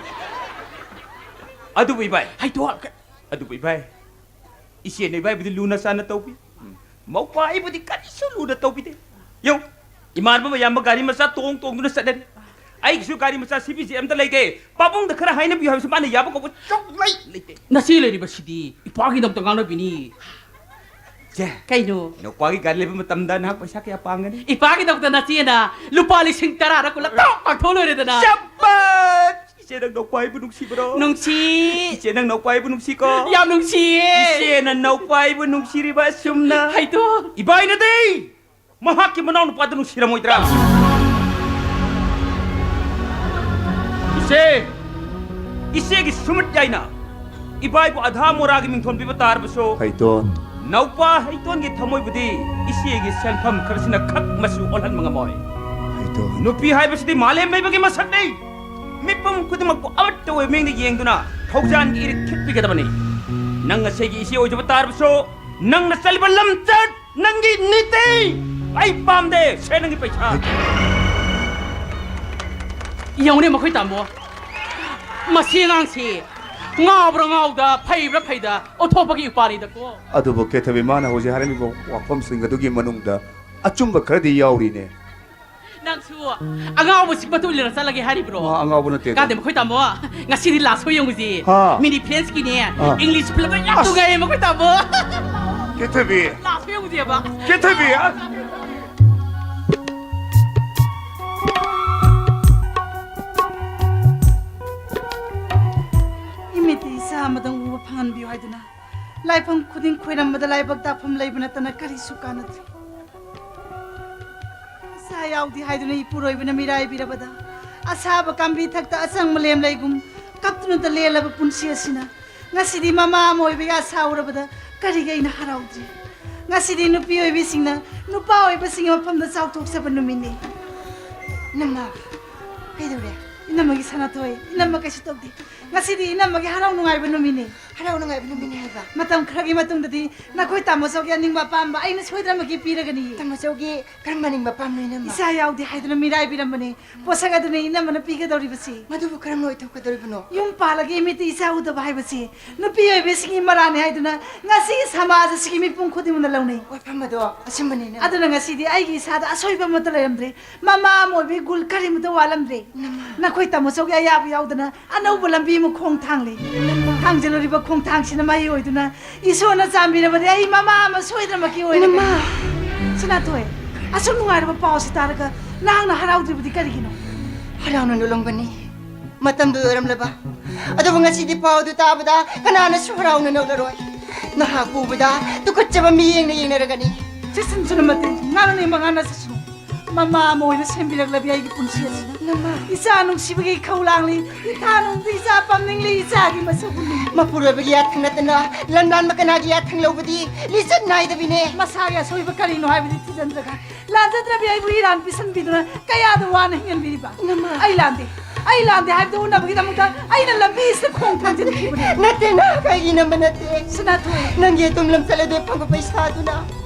ꯑꯗꯨꯕꯨ ꯏꯕꯥꯏ, ꯍꯩꯗꯣꯛ-, ꯑꯗꯨꯕꯨ ꯏꯕꯥꯏ, ꯏꯆꯦꯅ ꯏꯕꯥꯏꯕꯨꯗꯤ ꯂꯨꯅ ꯆꯥꯟꯅ ꯇꯧꯕꯤ꯫ ꯃꯧꯄꯥ ꯑꯩꯕꯨꯗꯤ ꯀꯔꯤꯁꯨ ꯂꯨꯅ ꯇꯧꯕꯤꯗꯦ꯫ ꯌꯦꯡꯉꯨ, ꯏꯃꯥꯟꯅꯕ ꯃꯌꯥꯝ ꯑꯃ ꯒꯥꯔꯤ ꯃꯆꯥ ꯇꯣꯡ ꯇꯣꯡꯗꯨꯅ ꯆꯠꯅꯔꯤ꯫ ꯑꯩꯒꯤꯁꯨ ꯒꯥꯔꯤ ꯃꯆꯥ ꯁꯤ ꯕꯤ ꯖꯦ ꯑꯝꯇ ꯂꯩꯇꯦ꯫ ꯄꯥꯕꯨꯡꯗ ꯈꯔ ꯍꯥꯏꯅꯕꯤꯌꯨ ꯍꯥꯏꯕꯁꯨ ꯃꯥꯅ ꯌꯥꯕ ꯀꯧꯕ ꯁꯨꯡꯂꯩ ꯂꯩꯇꯦ꯫ ꯅꯆꯦ ꯂꯩꯔꯤꯕꯁꯤꯗꯤ ꯏꯄꯥꯒꯤꯗꯃꯛꯇ ꯉꯥꯡꯅꯕꯤꯅꯤ꯫ ꯆꯦ, ꯀꯩꯅꯣ? ꯅꯨꯄꯥꯒꯤ ꯒꯥꯔꯤ ꯂꯩꯕ ꯃꯇꯝꯗ ꯅꯍꯥꯛ ꯄꯩꯁꯥ ꯀꯌꯥ ꯄꯥꯡꯒꯅꯤ? ꯏꯄꯥꯒꯤꯗꯃꯛꯇ ꯅꯆꯦꯅ ꯂꯨꯄꯥ ꯂꯤꯁꯤꯡ ꯇꯔꯥꯔ ꯀꯨꯟꯂ ꯇꯣꯛ ꯄꯥꯡꯊꯣꯛ ꯂꯣꯏꯔꯦꯗꯅ꯫ ꯁꯕꯥꯁ! ꯏꯆꯦ, ꯅꯪ ꯅꯧꯄꯥꯏꯕꯨ ꯅꯨꯡꯁꯤꯕ꯭ꯔꯣ? ꯅꯨꯡꯁꯤ꯫ ꯏꯆꯦ, ꯅꯪ ꯅꯧꯄꯥꯏꯕꯨ ꯅꯨꯡꯁꯤꯀꯣ? ꯌꯥꯝ ꯅꯨꯡꯁꯤꯌꯦ꯫ ꯏꯆꯦꯅ ꯅꯧꯄꯥꯏꯕꯨ ꯅꯨꯡꯁꯤꯔꯤꯕ ꯑꯁꯨꯝꯅ꯫ ꯍꯩꯗꯣ꯫ ꯏꯕꯥꯏꯅꯗꯤ ꯃꯍꯥꯛꯀꯤ ꯃꯅꯥꯎꯅꯨꯄꯥꯗ ꯅꯨꯡꯁꯤꯔꯝꯃꯣꯏꯗ꯭ꯔꯥ? ꯏꯆꯦ, ꯏꯆꯦꯒꯤ ꯁꯨꯃꯤꯠ ꯌꯥꯏꯅ ꯏꯕꯥꯏꯕꯨ ꯑꯙꯥ ꯃꯣꯔꯥꯒꯤ ꯃꯤꯡꯊꯣꯟ ꯄꯤꯕ ꯇꯥꯔꯕꯁꯨ, ꯍꯩꯇꯣꯟ꯫ ꯅꯧꯄꯥ ꯍꯩꯇꯣꯟꯒꯤ ꯊꯃꯣꯏꯕꯨꯗꯤ ꯏꯆꯦꯒꯤ ꯁꯦꯟꯐꯝ ꯈꯔꯁꯤꯅ ꯈꯛ ꯃꯆꯨ ꯑꯣꯜꯍꯟꯕ ꯉꯝꯃꯣꯏ꯫ ꯍꯩꯇꯣꯟ꯫ ꯅꯨꯄꯤ ꯍꯥꯏꯕꯁꯤꯗꯤ ꯃꯥꯂꯦꯝ ꯂꯩꯕꯒꯤ ꯃꯁꯛꯅꯤ꯫ ꯃꯤꯄꯨꯝ ꯈꯨꯗꯤꯡꯃꯛꯄꯨ ꯑꯃꯠꯇ ꯑꯣꯏꯕ ꯃꯤꯡꯗ ꯌꯦꯡꯗꯨꯅ ꯊꯧꯖꯥꯟꯒꯤ ꯏꯔꯤꯛ ꯊꯤꯠꯄꯤꯒꯗꯕꯅꯤ꯫ ꯅꯪ ꯉꯁꯤꯒꯤ ꯏꯆꯦ ꯑꯣꯏꯖꯕ ꯇꯥꯔꯕꯁꯨ, ꯅꯪꯅ ꯆꯠꯂꯤꯕ ꯂꯝꯆꯠ, ꯅꯪꯒꯤ ꯅꯤꯇꯤ ꯑꯩ ꯄꯥꯝꯗꯦ꯫ ꯁꯦ, ꯅꯪꯒꯤ ꯄꯩꯁꯥ꯫ ꯌꯦꯡꯉꯨꯅꯦ ꯃꯈꯣꯏ ꯇꯥꯃꯣ, ꯃꯁꯤ ꯑꯉꯥꯡꯁꯤ ꯉꯥꯎꯕ꯭ꯔꯥ ꯉꯥꯎꯗ, ꯐꯩꯕ꯭ꯔꯥ ꯐꯩꯗ ꯑꯣꯟꯊꯣꯛꯄꯒꯤ ꯎꯄꯥꯜꯅꯤꯗꯀꯣ꯫ ꯑꯗꯨꯕꯨ ꯀꯦꯊꯕꯤ, ꯃꯥꯅ ꯍꯧꯖꯤꯛ ꯍꯥꯏꯔꯝꯃꯤꯕ ꯋꯥꯐꯝꯁꯤꯡ ꯑꯗꯨꯒꯤ ꯃꯅꯨꯡꯗ ꯑꯆꯨꯝꯕ ꯈꯔꯗꯤ ꯌꯥꯎꯔꯤꯅꯦ꯫ ꯅꯪꯁꯨ ꯑꯉꯥꯎꯕꯁꯤ ꯃꯇꯨꯡ ꯏꯜꯂꯒ ꯆꯠꯂꯒꯦ ꯍꯥꯏꯔꯤꯕ꯭ꯔꯣ? ꯃꯥ ꯑꯉꯥꯎꯕ ꯅꯠꯇꯦꯗ꯫ ꯀꯥꯟꯗꯦ ꯃꯈꯣꯏ ꯇꯥꯃꯣ, ꯉꯁꯤꯗꯤ ꯂꯥꯁ ꯁꯣ ꯌꯦꯡꯉꯨꯁꯤ꯫ ꯍꯥ꯫ ꯃꯤꯅꯤ ꯐ꯭ꯔꯦꯟꯁꯀꯤꯅꯦ, ꯑꯥ꯫ ꯏꯪꯂꯤꯁ ꯐꯤꯂꯝꯗ ꯌꯥꯝ ꯑꯁ꯫ ꯅꯨꯡꯉꯥꯏꯌꯦ ꯃꯈꯣꯏ ꯇꯥꯃꯣ꯫ ꯀꯦꯊꯕꯤ꯫ ꯂꯥꯁ ꯁꯣ ꯌꯦꯡꯉꯨꯁꯦꯕ꯫ ꯀꯦꯊꯕꯤ꯫ ꯏꯃꯤꯠꯇ ꯏꯆꯥ ꯑꯃꯗꯪ ꯎꯕ ꯐꯪꯍꯟꯕꯤꯌꯨ ꯍꯥꯏꯗꯨꯅ ꯂꯥꯏꯐꯝ ꯈꯨꯗꯤꯡ ꯈꯣꯏꯔꯝꯕꯗ ꯂꯥꯏꯕꯛ ꯇꯥꯐꯝ ꯂꯩꯕ ꯅꯠꯇꯅ ꯀꯔꯤꯁꯨ ꯀꯥꯟꯅꯗ꯭ꯔꯦ꯫ ꯏꯆꯥ ꯌꯥꯎꯗꯦ ꯍꯥꯏꯗꯨꯅ ꯏꯄꯨꯔꯣꯏꯕꯅ ꯃꯤꯔꯥꯏꯕꯤꯔꯕꯗ, ꯑꯁꯥꯕ ꯀꯥꯝꯕꯤ ꯊꯛꯇ ꯑꯆꯪꯕ ꯂꯦꯝ ꯂꯩꯒꯨꯝ ꯀꯞꯇꯨꯅꯇ ꯂꯦꯜꯂꯕ ꯄꯨꯟꯁꯤ ꯑꯁꯤꯅ ꯉꯁꯤꯗꯤ ꯃꯃꯥ ꯑꯃ ꯑꯣꯏꯕꯒꯤ ꯑꯁꯥ ꯎꯔꯕꯗ ꯀꯔꯤꯒꯤ ꯑꯩꯅ ꯍꯔꯥꯎꯗ꯭ꯔꯤ? ꯉꯁꯤꯗꯤ ꯅꯨꯄꯤ ꯑꯣꯏꯕꯤꯁꯤꯡꯅ ꯅꯨꯄꯥ ꯑꯣꯏꯕꯁꯤꯡꯒꯤ ꯃꯐꯝꯗ ꯆꯥꯎꯊꯣꯛꯆꯕ ꯅꯨꯃꯤꯠꯅꯤ꯫ ꯏꯅꯝꯃ, ꯀꯩꯗꯧꯔꯦ? ꯏꯅꯝꯃꯒꯤ ꯁꯅꯥꯊꯣꯏ, ꯏꯅꯝꯃ ꯀꯩꯁꯨ ꯇꯧꯗꯦ꯫ ꯉꯁꯤꯗꯤ ꯏꯅꯝꯃꯒꯤ ꯍꯔꯥꯎ ꯅꯨꯡꯉꯥꯏꯕ ꯅꯨꯃꯤꯠꯅꯤ꯫ ꯍꯔꯥꯎ ꯅꯨꯡꯉꯥꯏꯕ ꯅꯨꯃꯤꯠꯅꯤ ꯍꯥꯏꯕ? ꯃꯇꯝ ꯈꯔꯒꯤ ꯃꯇꯨꯡꯗꯗꯤ ꯅꯈꯣꯏ ꯇꯥꯃꯣꯆꯧꯒꯤ ꯑꯅꯤꯡꯕ ꯑꯄꯥꯝꯕ ꯑꯩꯅ ꯁꯣꯏꯗꯅꯃꯛꯀꯤ ꯄꯤꯔꯒꯅꯤ꯫ ꯇꯥꯃꯣꯆꯧꯒꯤ ꯀꯔꯝꯕ ꯑꯅꯤꯡꯕ ꯑꯄꯥꯝꯕꯅꯣ, ꯏꯅꯝꯃ? ꯏꯆꯥ ꯌꯥꯎꯗꯦ ꯍꯥꯏꯗꯨꯅ ꯃꯤꯔꯥꯏꯕꯤꯔꯝꯕꯅꯤ꯫ ꯄꯣꯠꯁꯛ ꯑꯗꯨꯅ ꯏꯅꯝꯃꯅ ꯄꯤꯒꯗꯧꯔꯤꯕꯁꯤ꯫ ꯃꯗꯨꯕꯨ ꯀꯔꯝꯅ ꯑꯣꯏꯊꯣꯛꯀꯗꯧꯔꯤꯕꯅꯣ? ꯌꯨꯝ ꯄꯥꯜꯂꯒ ꯏꯃꯤꯠꯇ ꯏꯆꯥ ꯎꯗꯕ ꯍꯥꯏꯕꯁꯤ ꯅꯨꯄꯤ ꯑꯣꯏꯕꯤꯁꯤꯡꯒꯤ ꯃꯔꯥꯅꯤ ꯍꯥꯏꯗꯨꯅ ꯉꯁꯤ ꯁꯃꯥꯖ ꯑꯁꯤꯒꯤ ꯃꯤꯄꯨꯝ ꯈꯨꯗꯤꯡꯃꯛꯅ ꯂꯧꯅꯩ꯫ ꯋꯥꯐꯝ ꯑꯗꯣ ꯑꯆꯨꯝꯕꯅꯤꯅꯦ꯫ ꯑꯗꯨꯅ ꯉꯁꯤꯗꯤ ꯑꯩꯒꯤ ꯏꯁꯥꯗ ꯑꯁꯣꯏꯕ ꯑꯃꯠꯇ ꯂꯩꯔꯝꯗ꯭ꯔꯦ꯫ ꯃꯃꯥ ꯑꯃ ꯑꯣꯏꯕꯒꯤ ꯒꯨꯜ ꯀꯔꯤꯃꯠꯇ ꯋꯥꯠꯂꯝꯗ꯭ꯔꯦ꯫ ꯏꯅꯝꯃ꯫ ꯅꯈꯣꯏ ꯇꯥꯃꯣꯆꯧꯒꯤ ꯑꯌꯥꯕ ꯌꯥꯎꯗꯅ ꯑꯅꯧꯕ ꯂꯝꯕꯤ ꯑꯃ ꯈꯣꯡ ꯊꯥꯡꯂꯤ꯫ ꯏꯅꯝꯃ꯫ ꯊꯥꯡꯖꯤꯜꯂꯨꯔꯤꯕ ꯈꯣꯡꯊꯥꯡꯁꯤꯅ ꯃꯍꯩ ꯑꯣꯏꯗꯨꯅ ꯏꯁꯣꯔꯅ ꯆꯥꯟꯕꯤꯔꯕꯗꯤ ꯑꯩ ꯃꯃꯥ ꯑꯃ ꯁꯣꯏꯗꯅꯃꯛꯀꯤ ꯑꯣꯏꯔꯒꯅꯤ꯫ ꯏꯅꯝꯃ꯫ ꯁꯅꯥꯊꯣꯏ, ꯑꯁꯨꯛ ꯅꯨꯡꯉꯥꯏꯔꯕ ꯄꯥꯎꯁꯤ ꯇꯥꯔꯒ ꯅꯍꯥꯛꯅ ꯍꯔꯥꯎꯗ꯭ꯔꯤꯕꯗꯤ ꯀꯔꯤꯒꯤꯅꯣ? ꯍꯔꯥꯎꯅ ꯅꯣꯛꯂꯝꯒꯅꯤ꯫ ꯃꯇꯝꯗꯨ ꯑꯣꯏꯔꯝꯂꯕ꯫ ꯑꯗꯨꯕꯨ ꯉꯁꯤꯗꯤ ꯄꯥꯎꯗꯨ ꯇꯥꯕꯗ ꯀꯅꯥꯅꯁꯨ ꯍꯔꯥꯎꯅ ꯅꯣꯛꯂꯔꯣꯏ꯫ ꯅꯍꯥꯛ ꯎꯕꯗ ꯇꯨꯀꯠꯆꯕ ꯃꯤꯠꯌꯦꯡꯅ ꯌꯦꯡꯅꯔꯒꯅꯤ꯫ ꯆꯦꯁꯤꯟꯁꯅꯨ ꯃꯇꯦ, ꯉꯥꯡꯅꯤꯡꯕ ꯉꯥꯡꯅꯁꯅꯨ꯫ ꯃꯃꯥ ꯑꯃ ꯑꯣꯏꯅ ꯁꯦꯝꯕꯤꯔꯛꯂꯕꯤ ꯑꯩꯒꯤ ꯄꯨꯟꯁꯤ ꯑꯁꯤꯅ꯫ ꯅꯃꯥ꯫ ꯏꯆꯥ ꯅꯨꯡꯁꯤꯕꯒꯤ ꯏꯈꯧ ꯂꯥꯡꯂꯤ, ꯏꯊꯥ ꯅꯨꯡꯗ ꯏꯆꯥ ꯄꯝꯅꯤꯡꯂꯤ, ꯏꯆꯥꯒꯤ ꯃꯁꯛ ꯎꯅꯤꯡꯂꯤ꯫ ꯃꯄꯨꯔꯣꯏꯕꯒꯤ ꯌꯥꯊꯪ ꯅꯠꯇꯅ ꯂꯝꯂꯥꯟꯕ ꯀꯅꯥꯒꯤ ꯌꯥꯊꯪ ꯂꯧꯕꯗꯤ ꯂꯤꯆꯠ ꯅꯥꯏꯗꯕꯤꯅꯦ꯫ ꯃꯁꯥꯒꯤ ꯑꯁꯣꯏꯕ ꯀꯔꯤꯅꯣ ꯍꯥꯏꯕꯗꯤ ꯊꯤꯖꯤꯟꯗ꯭ꯔꯒ ꯂꯥꯟꯖꯗ꯭ꯔꯕꯤ ꯑꯩꯕꯨ ꯏꯔꯥꯟ ꯄꯤꯁꯟꯕꯤꯗꯨꯅ ꯀꯌꯥꯗ ꯋꯥꯅ ꯍꯤꯡꯍꯟꯕꯤꯔꯤꯕ? ꯅꯃꯥ꯫ ꯑꯩ ꯂꯥꯟꯗꯦ, ꯑꯩ ꯂꯥꯟꯗꯦ ꯍꯥꯏꯕꯗꯨ ꯎꯅꯕꯒꯤꯗꯃꯛꯇ ꯑꯩꯅ ꯂꯝꯕꯤ ꯑꯁꯤꯗ ꯈꯣꯡ ꯊꯥꯡꯖꯤꯟꯈꯤꯕꯅꯤ꯫ ꯅꯠꯇꯦ, ꯅꯍꯥꯛ ꯑꯩꯒꯤ ꯏꯅꯝꯃ ꯅꯠꯇꯦ꯫ ꯁꯅꯥꯊꯣꯏ꯫ ꯅꯪꯒꯤ ꯑꯗꯨꯝ ꯂꯝꯆꯠ ꯑꯗꯨ ꯐꯪꯕ ꯄꯩꯁꯥꯗꯨꯅ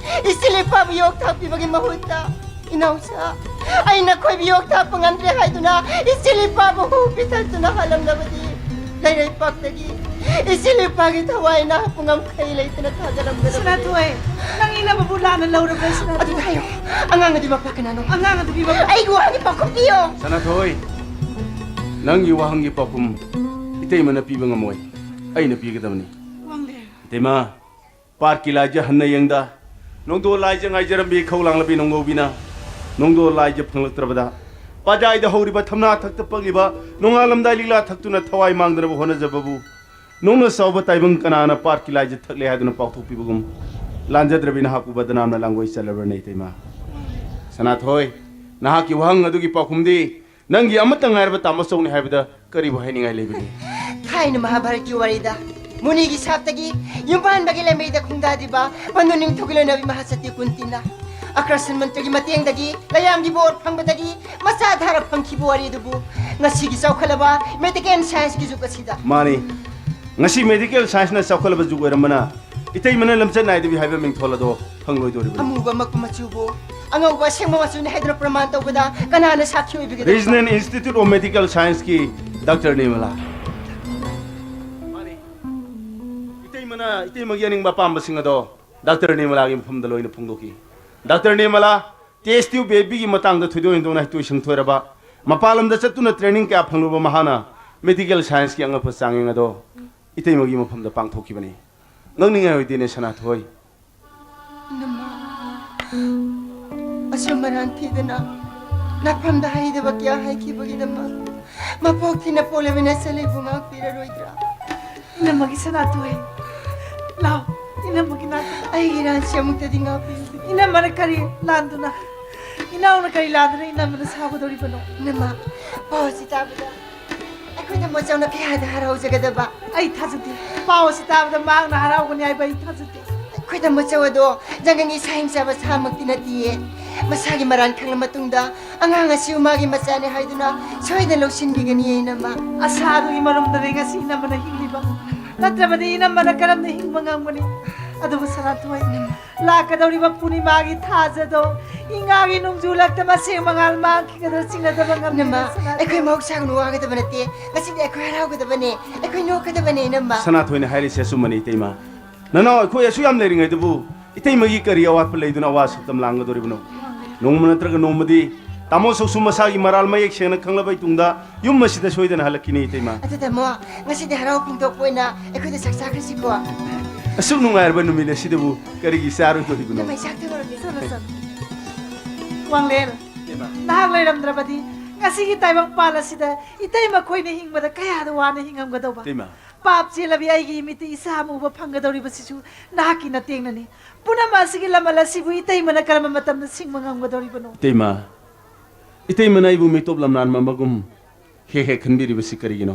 ꯏꯆꯤꯜ ꯏꯄꯥꯕꯨ ꯌꯣꯛ ꯊꯥꯛꯄꯤꯕꯒꯤ ꯃꯍꯨꯠꯇ, ꯏꯅꯥꯎꯆꯥ, ꯑꯩ ꯅꯈꯣꯏꯕꯨ ꯌꯣꯛ ꯊꯥꯛꯄ ꯉꯝꯗ꯭ꯔꯦ ꯍꯥꯏꯗꯨꯅ ꯏꯆꯤꯜ ꯏꯄꯥꯕꯨ ꯍꯨ ꯄꯤꯊꯛꯇꯨꯅ ꯍꯥꯜꯂꯝꯂꯕꯗꯤ ꯂꯩꯔꯩꯄꯥꯛꯇꯒꯤ ꯏꯆꯤꯜ ꯏꯄꯥꯒꯤ ꯊꯋꯥꯏ ꯅꯍꯥꯛꯄꯨ ꯉꯝꯈꯩ ꯂꯩꯇꯅ ꯊꯥꯖꯔꯝꯒꯗꯕꯅꯤ꯫ ꯁꯅꯥꯊꯣꯏ, ꯅꯪ ꯏꯅꯝꯃꯕꯨ ꯂꯥꯟꯅ ꯂꯧꯔꯕ꯭ꯔꯥ, ꯁꯅꯥꯊꯣꯏ? ꯑꯗꯨꯗ ꯍꯥꯏꯌꯣ, ꯑꯉꯥꯡ ꯑꯗꯨꯒꯤ ꯃꯄꯥ ꯀꯅꯥꯅꯣ? ꯑꯉꯥꯡ ꯑꯗꯨꯒꯤ ꯃꯄꯥ ꯑꯩꯒꯤ ꯋꯥꯍꯪꯒꯤ ꯄꯥꯎꯈꯨꯝ ꯄꯤꯌꯣ꯫ ꯁꯅꯥꯊꯣꯏ, ꯅꯪꯒꯤ ꯋꯥꯍꯪꯒꯤ ꯄꯥꯎꯈꯨꯝ ꯏꯇꯩꯃꯅ ꯄꯤꯕ ꯉꯝꯃꯣꯏ, ꯑꯩꯅ ꯄꯤꯒꯗꯕꯅꯤ꯫ ꯋꯥꯡꯂꯦꯟ꯫ ꯏꯇꯩꯃ, ꯄꯥꯠꯀꯤ ꯂꯥꯏꯖ ꯍꯟꯅ ꯌꯦꯡꯗ, ꯅꯣꯡꯗꯣꯜ ꯂꯥꯏꯖ ꯉꯥꯏꯖꯔꯝꯕꯤ ꯈꯧꯂꯥꯡꯂꯕꯤ ꯅꯣꯡꯉꯧꯕꯤꯅ ꯅꯣꯡꯗꯣꯜ ꯂꯥꯏꯖ ꯐꯪꯂꯛꯇ꯭ꯔꯕꯗ, ꯄꯥꯖꯥꯏꯗ ꯍꯧꯔꯤꯕ ꯊꯝꯅꯥ ꯊꯛꯇ ꯄꯛꯂꯤꯕ ꯅꯣꯡꯉꯥꯜꯂꯝꯗꯥꯏ ꯂꯤꯛꯂꯥ ꯊꯛꯇꯨꯅ ꯊꯋꯥꯏ ꯃꯥꯡꯗꯅꯕ ꯍꯣꯠꯅꯖꯕꯕꯨ ꯅꯣꯡꯅ ꯆꯥꯎꯕ ꯇꯥꯏꯕꯪ ꯀꯅꯥꯅ ꯄꯥꯠꯀꯤ ꯂꯥꯏꯖ ꯊꯛꯂꯦ ꯍꯥꯏꯗꯨꯅ ꯄꯥꯎꯊꯣꯛꯄꯤꯕꯒꯨꯝ, ꯂꯥꯟꯖꯗ꯭ꯔꯕꯤ ꯅꯍꯥꯛꯄꯨ ꯕꯗꯅꯥꯝꯅ ꯂꯥꯡꯒꯣꯏ ꯆꯠꯂꯕ꯭ꯔꯅꯦ, ꯏꯇꯩꯃ? ꯁꯅꯥꯊꯣꯏ, ꯅꯍꯥꯛꯀꯤ ꯋꯥꯍꯪ ꯑꯗꯨꯒꯤ ꯄꯥꯎꯈꯨꯝꯗꯤ ꯅꯪꯒꯤ ꯑꯃꯠꯇ ꯉꯥꯏꯔꯕ ꯇꯥꯃꯣꯆꯧꯅꯤ ꯍꯥꯏꯕꯗ ꯀꯔꯤꯕꯨ ꯍꯥꯏꯅꯤꯡꯉꯥꯏ ꯂꯩꯕꯒꯦ? ꯊꯥꯏꯅ ꯃꯍꯥꯚꯥꯔꯠꯀꯤ ꯋꯥꯔꯤꯗ ꯃꯨꯅꯤꯒꯤ ꯁꯥꯞꯇꯒꯤ ꯌꯨꯝꯕꯥꯟꯕꯒꯤ ꯂꯝꯕꯤꯗ ꯈꯣꯡꯗꯥꯗ꯭ꯔꯤꯕ ꯄꯟꯗꯨ ꯅꯤꯡꯊꯧꯒꯤ ꯂꯣꯏꯅꯕꯤ ꯃꯍꯥꯁꯇꯤ ꯀꯨꯟꯇꯤꯅ ꯑꯀ꯭ꯔꯁꯟ ꯃꯟꯇ꯭ꯔꯒꯤ ꯃꯇꯦꯡꯗꯒꯤ ꯂꯥꯏꯌꯥꯝꯒꯤ ꯕꯣꯔ ꯐꯪꯕꯗꯒꯤ ꯃꯆꯥ ꯙꯥꯔꯥ ꯐꯪꯈꯤꯕ ꯋꯥꯔꯤ ꯑꯗꯨꯕꯨ ꯉꯁꯤꯒꯤ ꯆꯥꯎꯈꯠꯂꯕ medical scienceꯀꯤ ꯖꯨꯒ ꯑꯁꯤꯗ꯫ ꯃꯥꯅꯤ, ꯉꯁꯤ medical scienceꯅ ꯆꯥꯎꯈꯠꯂꯕ ꯖꯨꯒ ꯑꯣꯏꯔꯝꯕꯅ ꯏꯇꯩꯃꯅ ꯂꯝꯆꯠ ꯅꯥꯏꯗꯕꯤ ꯍꯥꯏꯕ ꯃꯤꯡꯊꯣꯜ ꯑꯗꯣ ꯐꯪꯂꯣꯏꯗꯧꯔꯤꯕꯅꯤ꯫ ꯑꯃꯨꯕ ꯃꯛꯄ ꯃꯆꯨꯕꯨ ꯑꯉꯧꯕ ꯑꯁꯦꯡꯕ ꯃꯆꯨꯅꯤ ꯍꯥꯏꯗꯨꯅ ꯄ꯭ꯔꯃꯥꯟ ꯇꯧꯕꯗ ꯀꯅꯥꯅ ꯁꯥꯈꯤ ꯑꯣꯏꯕꯤꯒꯗꯕ? Regional Institute of Medical Scienceꯀꯤ ꯗꯥꯛꯇꯔ ꯅꯤꯔꯃꯂꯥ꯫ ꯃꯥꯅꯤ, ꯏꯇꯩꯃꯅ ꯏꯇꯩꯃꯒꯤ ꯑꯅꯤꯡꯕ ꯑꯄꯥꯝꯕꯁꯤꯡ ꯑꯗꯣ ꯗꯥꯛꯇꯔ ꯅꯤꯔꯃꯂꯥꯒꯤ ꯃꯐꯝꯗ ꯂꯣꯏꯅ ꯐꯣꯡꯗꯣꯛꯈꯤ꯫ ꯗꯥꯛꯇꯔ ꯅꯤꯔꯃꯂꯥ, test tube babyꯒꯤ ꯃꯇꯥꯡꯗ ꯊꯣꯏꯗꯣꯛ ꯍꯦꯟꯗꯣꯛꯅ ꯍꯩꯊꯣꯏ ꯁꯤꯡꯊꯣꯏꯔꯕ, ꯃꯄꯥꯟ ꯂꯝꯗ ꯆꯠꯇꯨꯅ training ꯀꯌꯥ ꯐꯪꯂꯨꯕ ꯃꯍꯥꯛꯅ medical scienceꯀꯤ ꯑꯉꯛꯄ ꯆꯥꯡꯌꯦꯡ ꯑꯗꯣ ꯏꯇꯩꯃꯒꯤ ꯃꯐꯝꯗ ꯄꯥꯡꯊꯣꯛꯈꯤꯕꯅꯤ꯫ ꯉꯛꯅꯤꯡꯉꯥꯏ ꯑꯣꯏꯗꯦꯅꯦ ꯁꯅꯥꯊꯣꯏ꯫ ꯏꯅꯝꯃ, ꯑꯁꯨꯝ ꯃꯔꯥꯟ ꯊꯤꯗꯅ ꯅꯐꯝꯗ ꯍꯩꯗꯕ ꯀꯌꯥ ꯍꯥꯏꯈꯤꯕꯒꯤꯗꯃꯛ ꯃꯄꯣꯛ ꯊꯤꯅ ꯄꯣꯛꯂꯕ ꯅꯆꯜ ꯑꯩꯕꯨ ꯉꯥꯛꯄꯤꯔꯔꯣꯏꯗ꯭ꯔꯥ? ꯏꯅꯝꯃꯒꯤ ꯁꯅꯥꯊꯣꯏ, ꯂꯥꯎ, ꯏꯅꯝꯃꯒꯤ ꯅꯥꯛꯇ꯫ ꯑꯩꯒꯤ ꯏꯔꯥꯟꯁꯤ ꯑꯃꯨꯛꯇꯗꯤ ꯉꯥꯛꯄꯤꯌꯨ꯫ ꯏꯅꯝꯃꯅ ꯀꯔꯤ ꯂꯥꯟꯗꯨꯅ, ꯏꯅꯥꯎꯅ ꯀꯔꯤ ꯂꯥꯟꯗꯨꯅ ꯏꯅꯝꯃꯅ ꯁꯥꯎꯒꯗꯧꯔꯤꯕꯅꯣ? ꯏꯅꯝꯃ, ꯄꯥꯎ ꯑꯁꯤ ꯇꯥꯕꯗ ꯑꯩꯈꯣꯏ ꯇꯥꯃꯣꯆꯧꯅ ꯀꯌꯥꯗ ꯍꯔꯥꯎꯖꯒꯗꯕ꯫ ꯑꯩ ꯊꯥꯖꯗꯦ꯫ ꯄꯥꯎ ꯑꯁꯤ ꯇꯥꯕꯗ ꯃꯍꯥꯛꯅ ꯍꯔꯥꯎꯒꯅꯤ ꯍꯥꯏꯕ ꯑꯩ ꯊꯥꯖꯗꯦ꯫ ꯑꯩꯈꯣꯏ ꯇꯥꯃꯣꯆꯧ ꯑꯗꯣ ꯖꯪꯒꯜꯒꯤ ꯁꯥꯍꯤꯡ ꯆꯥꯕ ꯁꯥꯃꯛꯇꯤ ꯅꯠꯇꯤꯌꯦ꯫ ꯃꯁꯥꯒꯤ ꯃꯔꯥꯟ ꯈꯪꯂ ꯃꯇꯨꯡꯗ ꯑꯉꯥꯡ ꯑꯁꯤꯕꯨ ꯃꯥꯒꯤ ꯃꯆꯥꯅꯤ ꯍꯥꯏꯗꯨꯅ ꯁꯣꯏꯗꯅ ꯂꯧꯁꯤꯟꯕꯤꯒꯅꯤ ꯏꯅꯝꯃ꯫ ꯑꯁꯥ ꯑꯗꯨꯒꯤ ꯃꯔꯨꯝꯗꯅꯦ ꯉꯁꯤ ꯏꯅꯝꯃꯅ ꯍꯤꯡꯂꯤꯕ꯫ ꯅꯠꯇ꯭ꯔꯕꯗꯤ ꯏꯅꯝꯃꯅ ꯀꯔꯝꯅ ꯍꯤꯡꯕ ꯉꯝꯒꯅꯤ? ꯑꯗꯨꯕꯨ ꯁꯅꯥꯊꯣꯏ, ꯂꯥꯛꯀꯗꯧꯔꯤꯕ ꯄꯨꯔꯅꯤꯃꯥꯒꯤ ꯊꯥꯖꯗꯣ ꯏꯉꯥꯒꯤ ꯅꯣꯡꯖꯨ ꯂꯛꯇ ꯃꯁꯦꯡ ꯃꯉꯥꯜ ꯃꯥꯡꯈꯤꯒꯗ꯭ꯔꯥ ꯆꯤꯡꯅꯗꯕ ꯉꯝꯗꯦ ꯏꯅꯝꯃ, ꯁꯅꯥꯊꯣꯏ꯫ ꯑꯩꯈꯣꯏ ꯃꯍꯧꯁꯥꯒ ꯋꯥꯒꯗꯕ ꯅꯠꯇꯦ꯫ ꯉꯁꯤꯗꯤ ꯑꯩꯈꯣꯏ ꯍꯔꯥꯎꯒꯗꯕꯅꯦ꯫ ꯑꯩꯈꯣꯏ ꯅꯣꯛꯀꯗꯕꯅꯦ ꯏꯅꯝꯃ꯫ ꯁꯅꯥꯊꯣꯏꯅ ꯍꯥꯏꯔꯤꯁꯦ ꯑꯆꯨꯝꯕꯅꯤ ꯏꯇꯩꯃ꯫ ꯅꯅꯥꯎ ꯑꯩꯈꯣꯏ ꯑꯁꯨꯛ ꯌꯥꯝ ꯂꯩꯔꯤꯉꯩꯗꯨꯕꯨ ꯏꯇꯩꯃꯒꯤ ꯀꯔꯤ ꯑꯋꯥꯠꯄ ꯂꯩꯗꯨꯅ ꯑꯋꯥ ꯁꯛꯇꯝ ꯂꯥꯡꯒꯗꯧꯔꯤꯕꯅꯣ? ꯅꯣꯡꯃ ꯅꯠꯇ꯭ꯔꯒ ꯅꯣꯡꯃꯗꯤ ꯇꯥꯃꯣ ꯁꯛꯁꯨ ꯃꯁꯥꯒꯤ ꯃꯔꯥꯜ ꯃꯌꯦꯛ ꯁꯦꯡꯅ ꯈꯪꯂꯕ ꯏꯇꯨꯡꯗ ꯌꯨꯝ ꯑꯁꯤꯗ ꯁꯣꯏꯗꯅ ꯍꯜꯂꯛꯈꯤꯅꯤ ꯏꯇꯩꯃ꯫ ꯑꯗꯨ ꯇꯥꯃꯣ, ꯉꯁꯤꯗꯤ ꯍꯔꯥꯎ ꯐꯣꯡꯗꯣꯛꯄ ꯑꯣꯏꯅ ꯑꯩꯈꯣꯏꯗ ꯆꯥꯛ ꯆꯥꯈ꯭ꯔꯁꯤꯀꯣ꯫ ꯑꯁꯨꯛ ꯅꯨꯡꯉꯥꯏꯔꯕ ꯅꯨꯃꯤꯠ ꯑꯁꯤꯗꯕꯨ ꯀꯔꯤꯒꯤ ꯆꯥꯔꯣꯏꯗꯧꯔꯤꯕꯅꯣ? ꯏꯇꯩꯃ, ꯆꯥꯛ ꯊꯣꯡꯉꯨꯔꯣ꯫ ꯆꯠꯂꯣ, ꯆꯠꯂꯣ꯫ ꯋꯥꯡꯂꯦꯟ, ꯏꯇꯩꯃ꯫ ꯅꯍꯥꯛ ꯂꯩꯔꯝꯗ꯭ꯔꯕꯗꯤ ꯉꯁꯤꯒꯤ ꯇꯥꯏꯕꯪ ꯄꯥꯟ ꯑꯁꯤꯗ ꯏꯇꯩꯃ ꯑꯩꯈꯣꯏꯅ ꯍꯤꯡꯕꯗ ꯀꯌꯥꯗ ꯋꯥꯅ ꯍꯤꯡꯉꯝꯒꯗꯧꯕ꯫ ꯏꯇꯩꯃ꯫ ꯄꯥꯞ ꯆꯦꯜꯂꯕꯤ ꯑꯩꯒꯤ ꯏꯃꯤꯠꯇ ꯏꯆꯥ ꯑꯃ ꯎꯕ ꯐꯪꯒꯗꯧꯔꯤꯕꯁꯤꯁꯨ ꯅꯍꯥꯛꯀꯤ ꯅꯇꯦꯡꯅꯅꯤ꯫ ꯄꯨꯝꯅꯃꯛ ꯑꯁꯤꯒꯤ ꯂꯃꯜ ꯑꯁꯤꯕꯨ ꯏꯇꯩꯃꯅ ꯀꯔꯝꯕ ꯃꯇꯝꯗ ꯁꯤꯡꯕ ꯉꯝꯒꯗꯧꯔꯤꯕꯅꯣ? ꯏꯇꯩꯃ, ꯏꯇꯩꯃꯅ ꯑꯩꯕꯨ ꯃꯤꯇꯣꯞ ꯂꯝꯂꯥꯟꯕ ꯑꯃꯒꯨꯝ ꯍꯦꯛ ꯍꯦꯛ ꯈꯟꯕꯤꯔꯤꯕꯁꯤ ꯀꯔꯤꯒꯤꯅꯣ?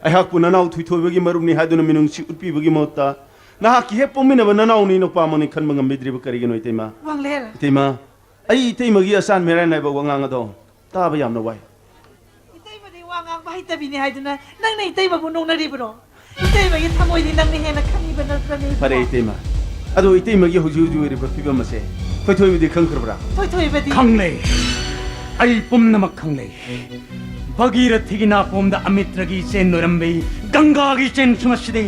ꯑꯩꯍꯥꯛꯄꯨ ꯅꯅꯥꯎ ꯊꯣꯏꯊꯣꯏꯕꯒꯤ ꯃꯔꯨꯞꯅꯤ ꯍꯥꯏꯗꯨꯅ ꯃꯤꯅꯨꯡꯁꯤ ꯎꯠꯄꯤꯕꯒꯤ ꯃꯍꯨꯠꯇ, ꯅꯍꯥꯛꯀꯤ ꯍꯦꯛ ꯄꯣꯛꯃꯤꯟꯅꯕ ꯅꯅꯥꯎꯅꯤ ꯅꯨꯄꯥꯃꯛꯅꯤ ꯈꯟꯕ ꯉꯝꯕꯤꯗ꯭ꯔꯤꯕ ꯀꯔꯤꯒꯤꯅꯣ, ꯏꯇꯩꯃ? ꯋꯥꯡꯂꯦꯟ꯫ ꯏꯇꯩꯃ, ꯑꯩ ꯏꯇꯩꯃꯒꯤ ꯑꯆꯥꯟ ꯃꯦꯔꯥꯏ ꯅꯥꯏꯕ ꯋꯥꯉꯥꯡ ꯑꯗꯣ ꯇꯥꯕ ꯌꯥꯝꯅ ꯋꯥꯏ꯫ ꯏꯇꯩꯃꯗꯤ ꯋꯥ ꯉꯥꯡꯕ ꯍꯩꯇꯕꯤꯅꯤ ꯍꯥꯏꯗꯨꯅ ꯅꯪꯅ ꯏꯇꯩꯃꯕꯨ ꯅꯣꯛꯅꯔꯤꯕ꯭ꯔꯣ? ꯏꯇꯩꯃꯒꯤ ꯊꯃꯣꯏꯗꯤ ꯅꯪꯅ ꯍꯦꯟꯅ ꯈꯪꯉꯤꯕ ꯅꯠꯇ꯭ꯔꯅꯦ, ꯏꯕꯨꯡꯉꯣ? ꯐꯔꯦ, ꯏꯇꯩꯃ꯫ ꯑꯗꯣ ꯏꯇꯩꯃꯒꯤ ꯍꯧꯖꯤꯛ ꯍꯧꯖꯤꯛ ꯑꯣꯏꯔꯤꯕ ꯐꯤꯕꯝ ꯑꯁꯦ ꯊꯣꯏꯊꯣꯏꯕꯗꯤ ꯈꯪꯈ꯭ꯔꯕ꯭ꯔꯥ? ꯊꯣꯏꯊꯣꯏꯕꯗꯤ? ꯈꯪꯂꯦ꯫ ꯑꯩ ꯄꯨꯝꯅꯃꯛ ꯈꯪꯂꯦ꯫ ꯚꯒꯤꯔꯊꯤꯒꯤ ꯅꯥꯄꯣꯝꯗ ꯑꯃꯤꯇ꯭ꯔꯒꯤ ꯏꯆꯦꯟ ꯅꯣꯏꯔꯝꯕꯤ, ꯒꯪꯒꯥꯒꯤ ꯏꯆꯦꯟꯁꯨ ꯉꯁꯤꯗꯤ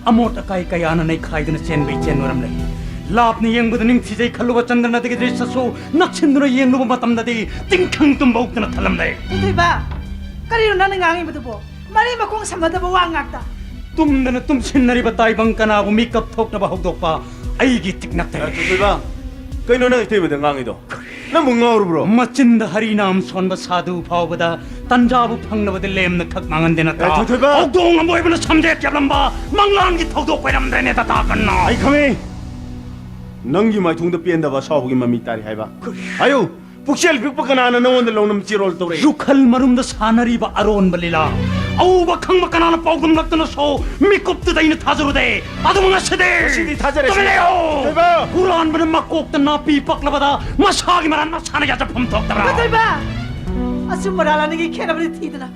ꯑꯃꯣꯠ ꯑꯀꯥꯏ ꯀꯌꯥꯅ ꯅꯩꯈꯥꯏꯗꯨꯅ ꯆꯦꯟꯕ ꯏꯆꯦꯟ ꯅꯣꯏꯔꯝꯂꯦ꯫ ꯂꯥꯞꯅ ꯌꯦꯡꯕꯗ ꯅꯤꯡꯊꯤꯖꯩ ꯈꯜꯂꯨꯕ ꯆꯟꯗ꯭ꯔꯅꯥꯊꯤꯒꯤ ꯗ꯭ꯔꯤꯁ꯭ꯌꯁꯨ ꯅꯛꯁꯤꯟꯗꯨꯅ ꯌꯦꯡꯂꯨꯕ ꯃꯇꯝꯗꯗꯤ ꯇꯤꯡꯈꯪ ꯇꯨꯝꯕ ꯎꯞꯇꯅ ꯊꯜꯂꯝꯂꯦ꯫ ꯊꯣꯏꯊꯣꯏꯕ, ꯀꯔꯤꯅꯣ ꯅꯪꯅ ꯉꯥꯡꯉꯤꯕꯗꯨꯕꯣ? ꯃꯔꯤ ꯃꯈꯣꯡ ꯁꯝꯅꯗꯕ ꯋꯥ ꯉꯥꯛꯇ꯫ ꯇꯨꯝꯗꯅ ꯇꯨꯝꯁꯤꯟꯅꯔꯤꯕ ꯇꯥꯏꯕꯪ ꯀꯅꯥꯕꯨ ꯃꯤꯀꯞ ꯊꯣꯛꯅꯕ ꯍꯧꯗꯣꯛꯄ ꯑꯩꯒꯤ ꯇꯤꯛꯅꯛꯇ꯫ ꯑ, ꯊꯣꯏꯊꯣꯏꯕ, ꯀꯩꯅꯣ ꯅꯪ ꯏꯇꯩꯃꯗ ꯉꯥꯡꯉꯤꯗꯣ? ꯅꯪꯕꯨ ꯉꯥꯎꯔꯕ꯭ꯔꯣ? ꯃꯆꯤꯟꯗ ꯍꯔꯤꯅꯥꯝ ꯁꯣꯟꯕ ꯁꯥꯗꯨ ꯐꯥꯎꯕꯗ ꯇꯟꯖꯥꯕꯨ ꯐꯪꯂꯕꯗꯤ ꯂꯦꯝꯅ ꯈꯛ ꯃꯥꯡꯍꯟꯗꯦ ꯅꯠꯇ꯭ꯔꯥ? ꯑꯦ, ꯊꯣꯏꯊꯣꯏꯕ! ꯍꯧꯗꯣꯡ ꯑꯃ ꯑꯣꯏꯕꯅ ꯁꯝꯖꯦꯠ ꯌꯥꯝꯂꯝꯕ ꯃꯪꯂꯥꯟꯒꯤ ꯊꯧꯗꯣꯛ ꯑꯣꯏꯔꯝꯗ꯭ꯔꯦꯅꯦ, ꯇꯇꯥ ꯀꯟꯅ꯫ ꯑꯩ ꯈꯪꯉꯤ꯫ ꯅꯪꯒꯤ ꯃꯥꯏꯊꯣꯡꯗ ꯄꯦꯟꯗꯕ ꯑꯁꯥꯎꯕꯒꯤ ꯃꯃꯤ ꯇꯥꯔꯤ ꯍꯥꯏꯕ꯫ ꯍꯥꯏꯌꯨ, ꯄꯨꯛꯆꯦꯜ ꯄꯤꯛꯄ ꯀꯅꯥꯅ ꯅꯉꯣꯟꯗ ꯂꯧꯅꯝ ꯆꯦꯔꯣꯜ ꯇꯧꯔꯛꯏ? ꯌꯨꯈꯜ ꯃꯔꯨꯝꯗ ꯁꯥꯟꯅꯔꯤꯕ ꯑꯔꯣꯟꯕ ꯂꯤꯂꯥ꯫ ꯑꯎꯕ ꯈꯪꯕ ꯀꯅꯥꯅ ꯄꯥꯎꯗꯝꯂꯛꯇꯅꯁꯨ ꯃꯤꯀꯨꯞꯇꯨꯗ ꯑꯩꯅ ꯊꯥꯖꯔꯨꯗꯦ꯫ ꯑꯗꯨꯕꯨ ꯉꯁꯤꯗꯤ ꯉꯁꯤꯗꯤ ꯊꯥꯖꯔꯦ, ꯇꯨꯃꯤꯟ ꯂꯩꯌꯨ! ꯊꯣꯏꯕ! ꯍꯨꯔꯥꯟꯕꯅ ꯃꯀꯣꯛꯇ ꯅꯥꯄꯤ ꯄꯛꯂꯕꯗ ꯃꯁꯥꯒꯤ ꯃꯔꯥꯟ ꯃꯁꯥꯅ ꯌꯥꯖꯐꯝ ꯊꯣꯛꯇꯕ꯭ꯔꯥ? ꯊꯣꯏꯕ! ꯑꯆꯨꯝ ꯑꯔꯥꯟ ꯑꯅꯤꯒꯤ ꯈꯦꯠꯅꯕꯗꯤ ꯊꯤꯗꯅ,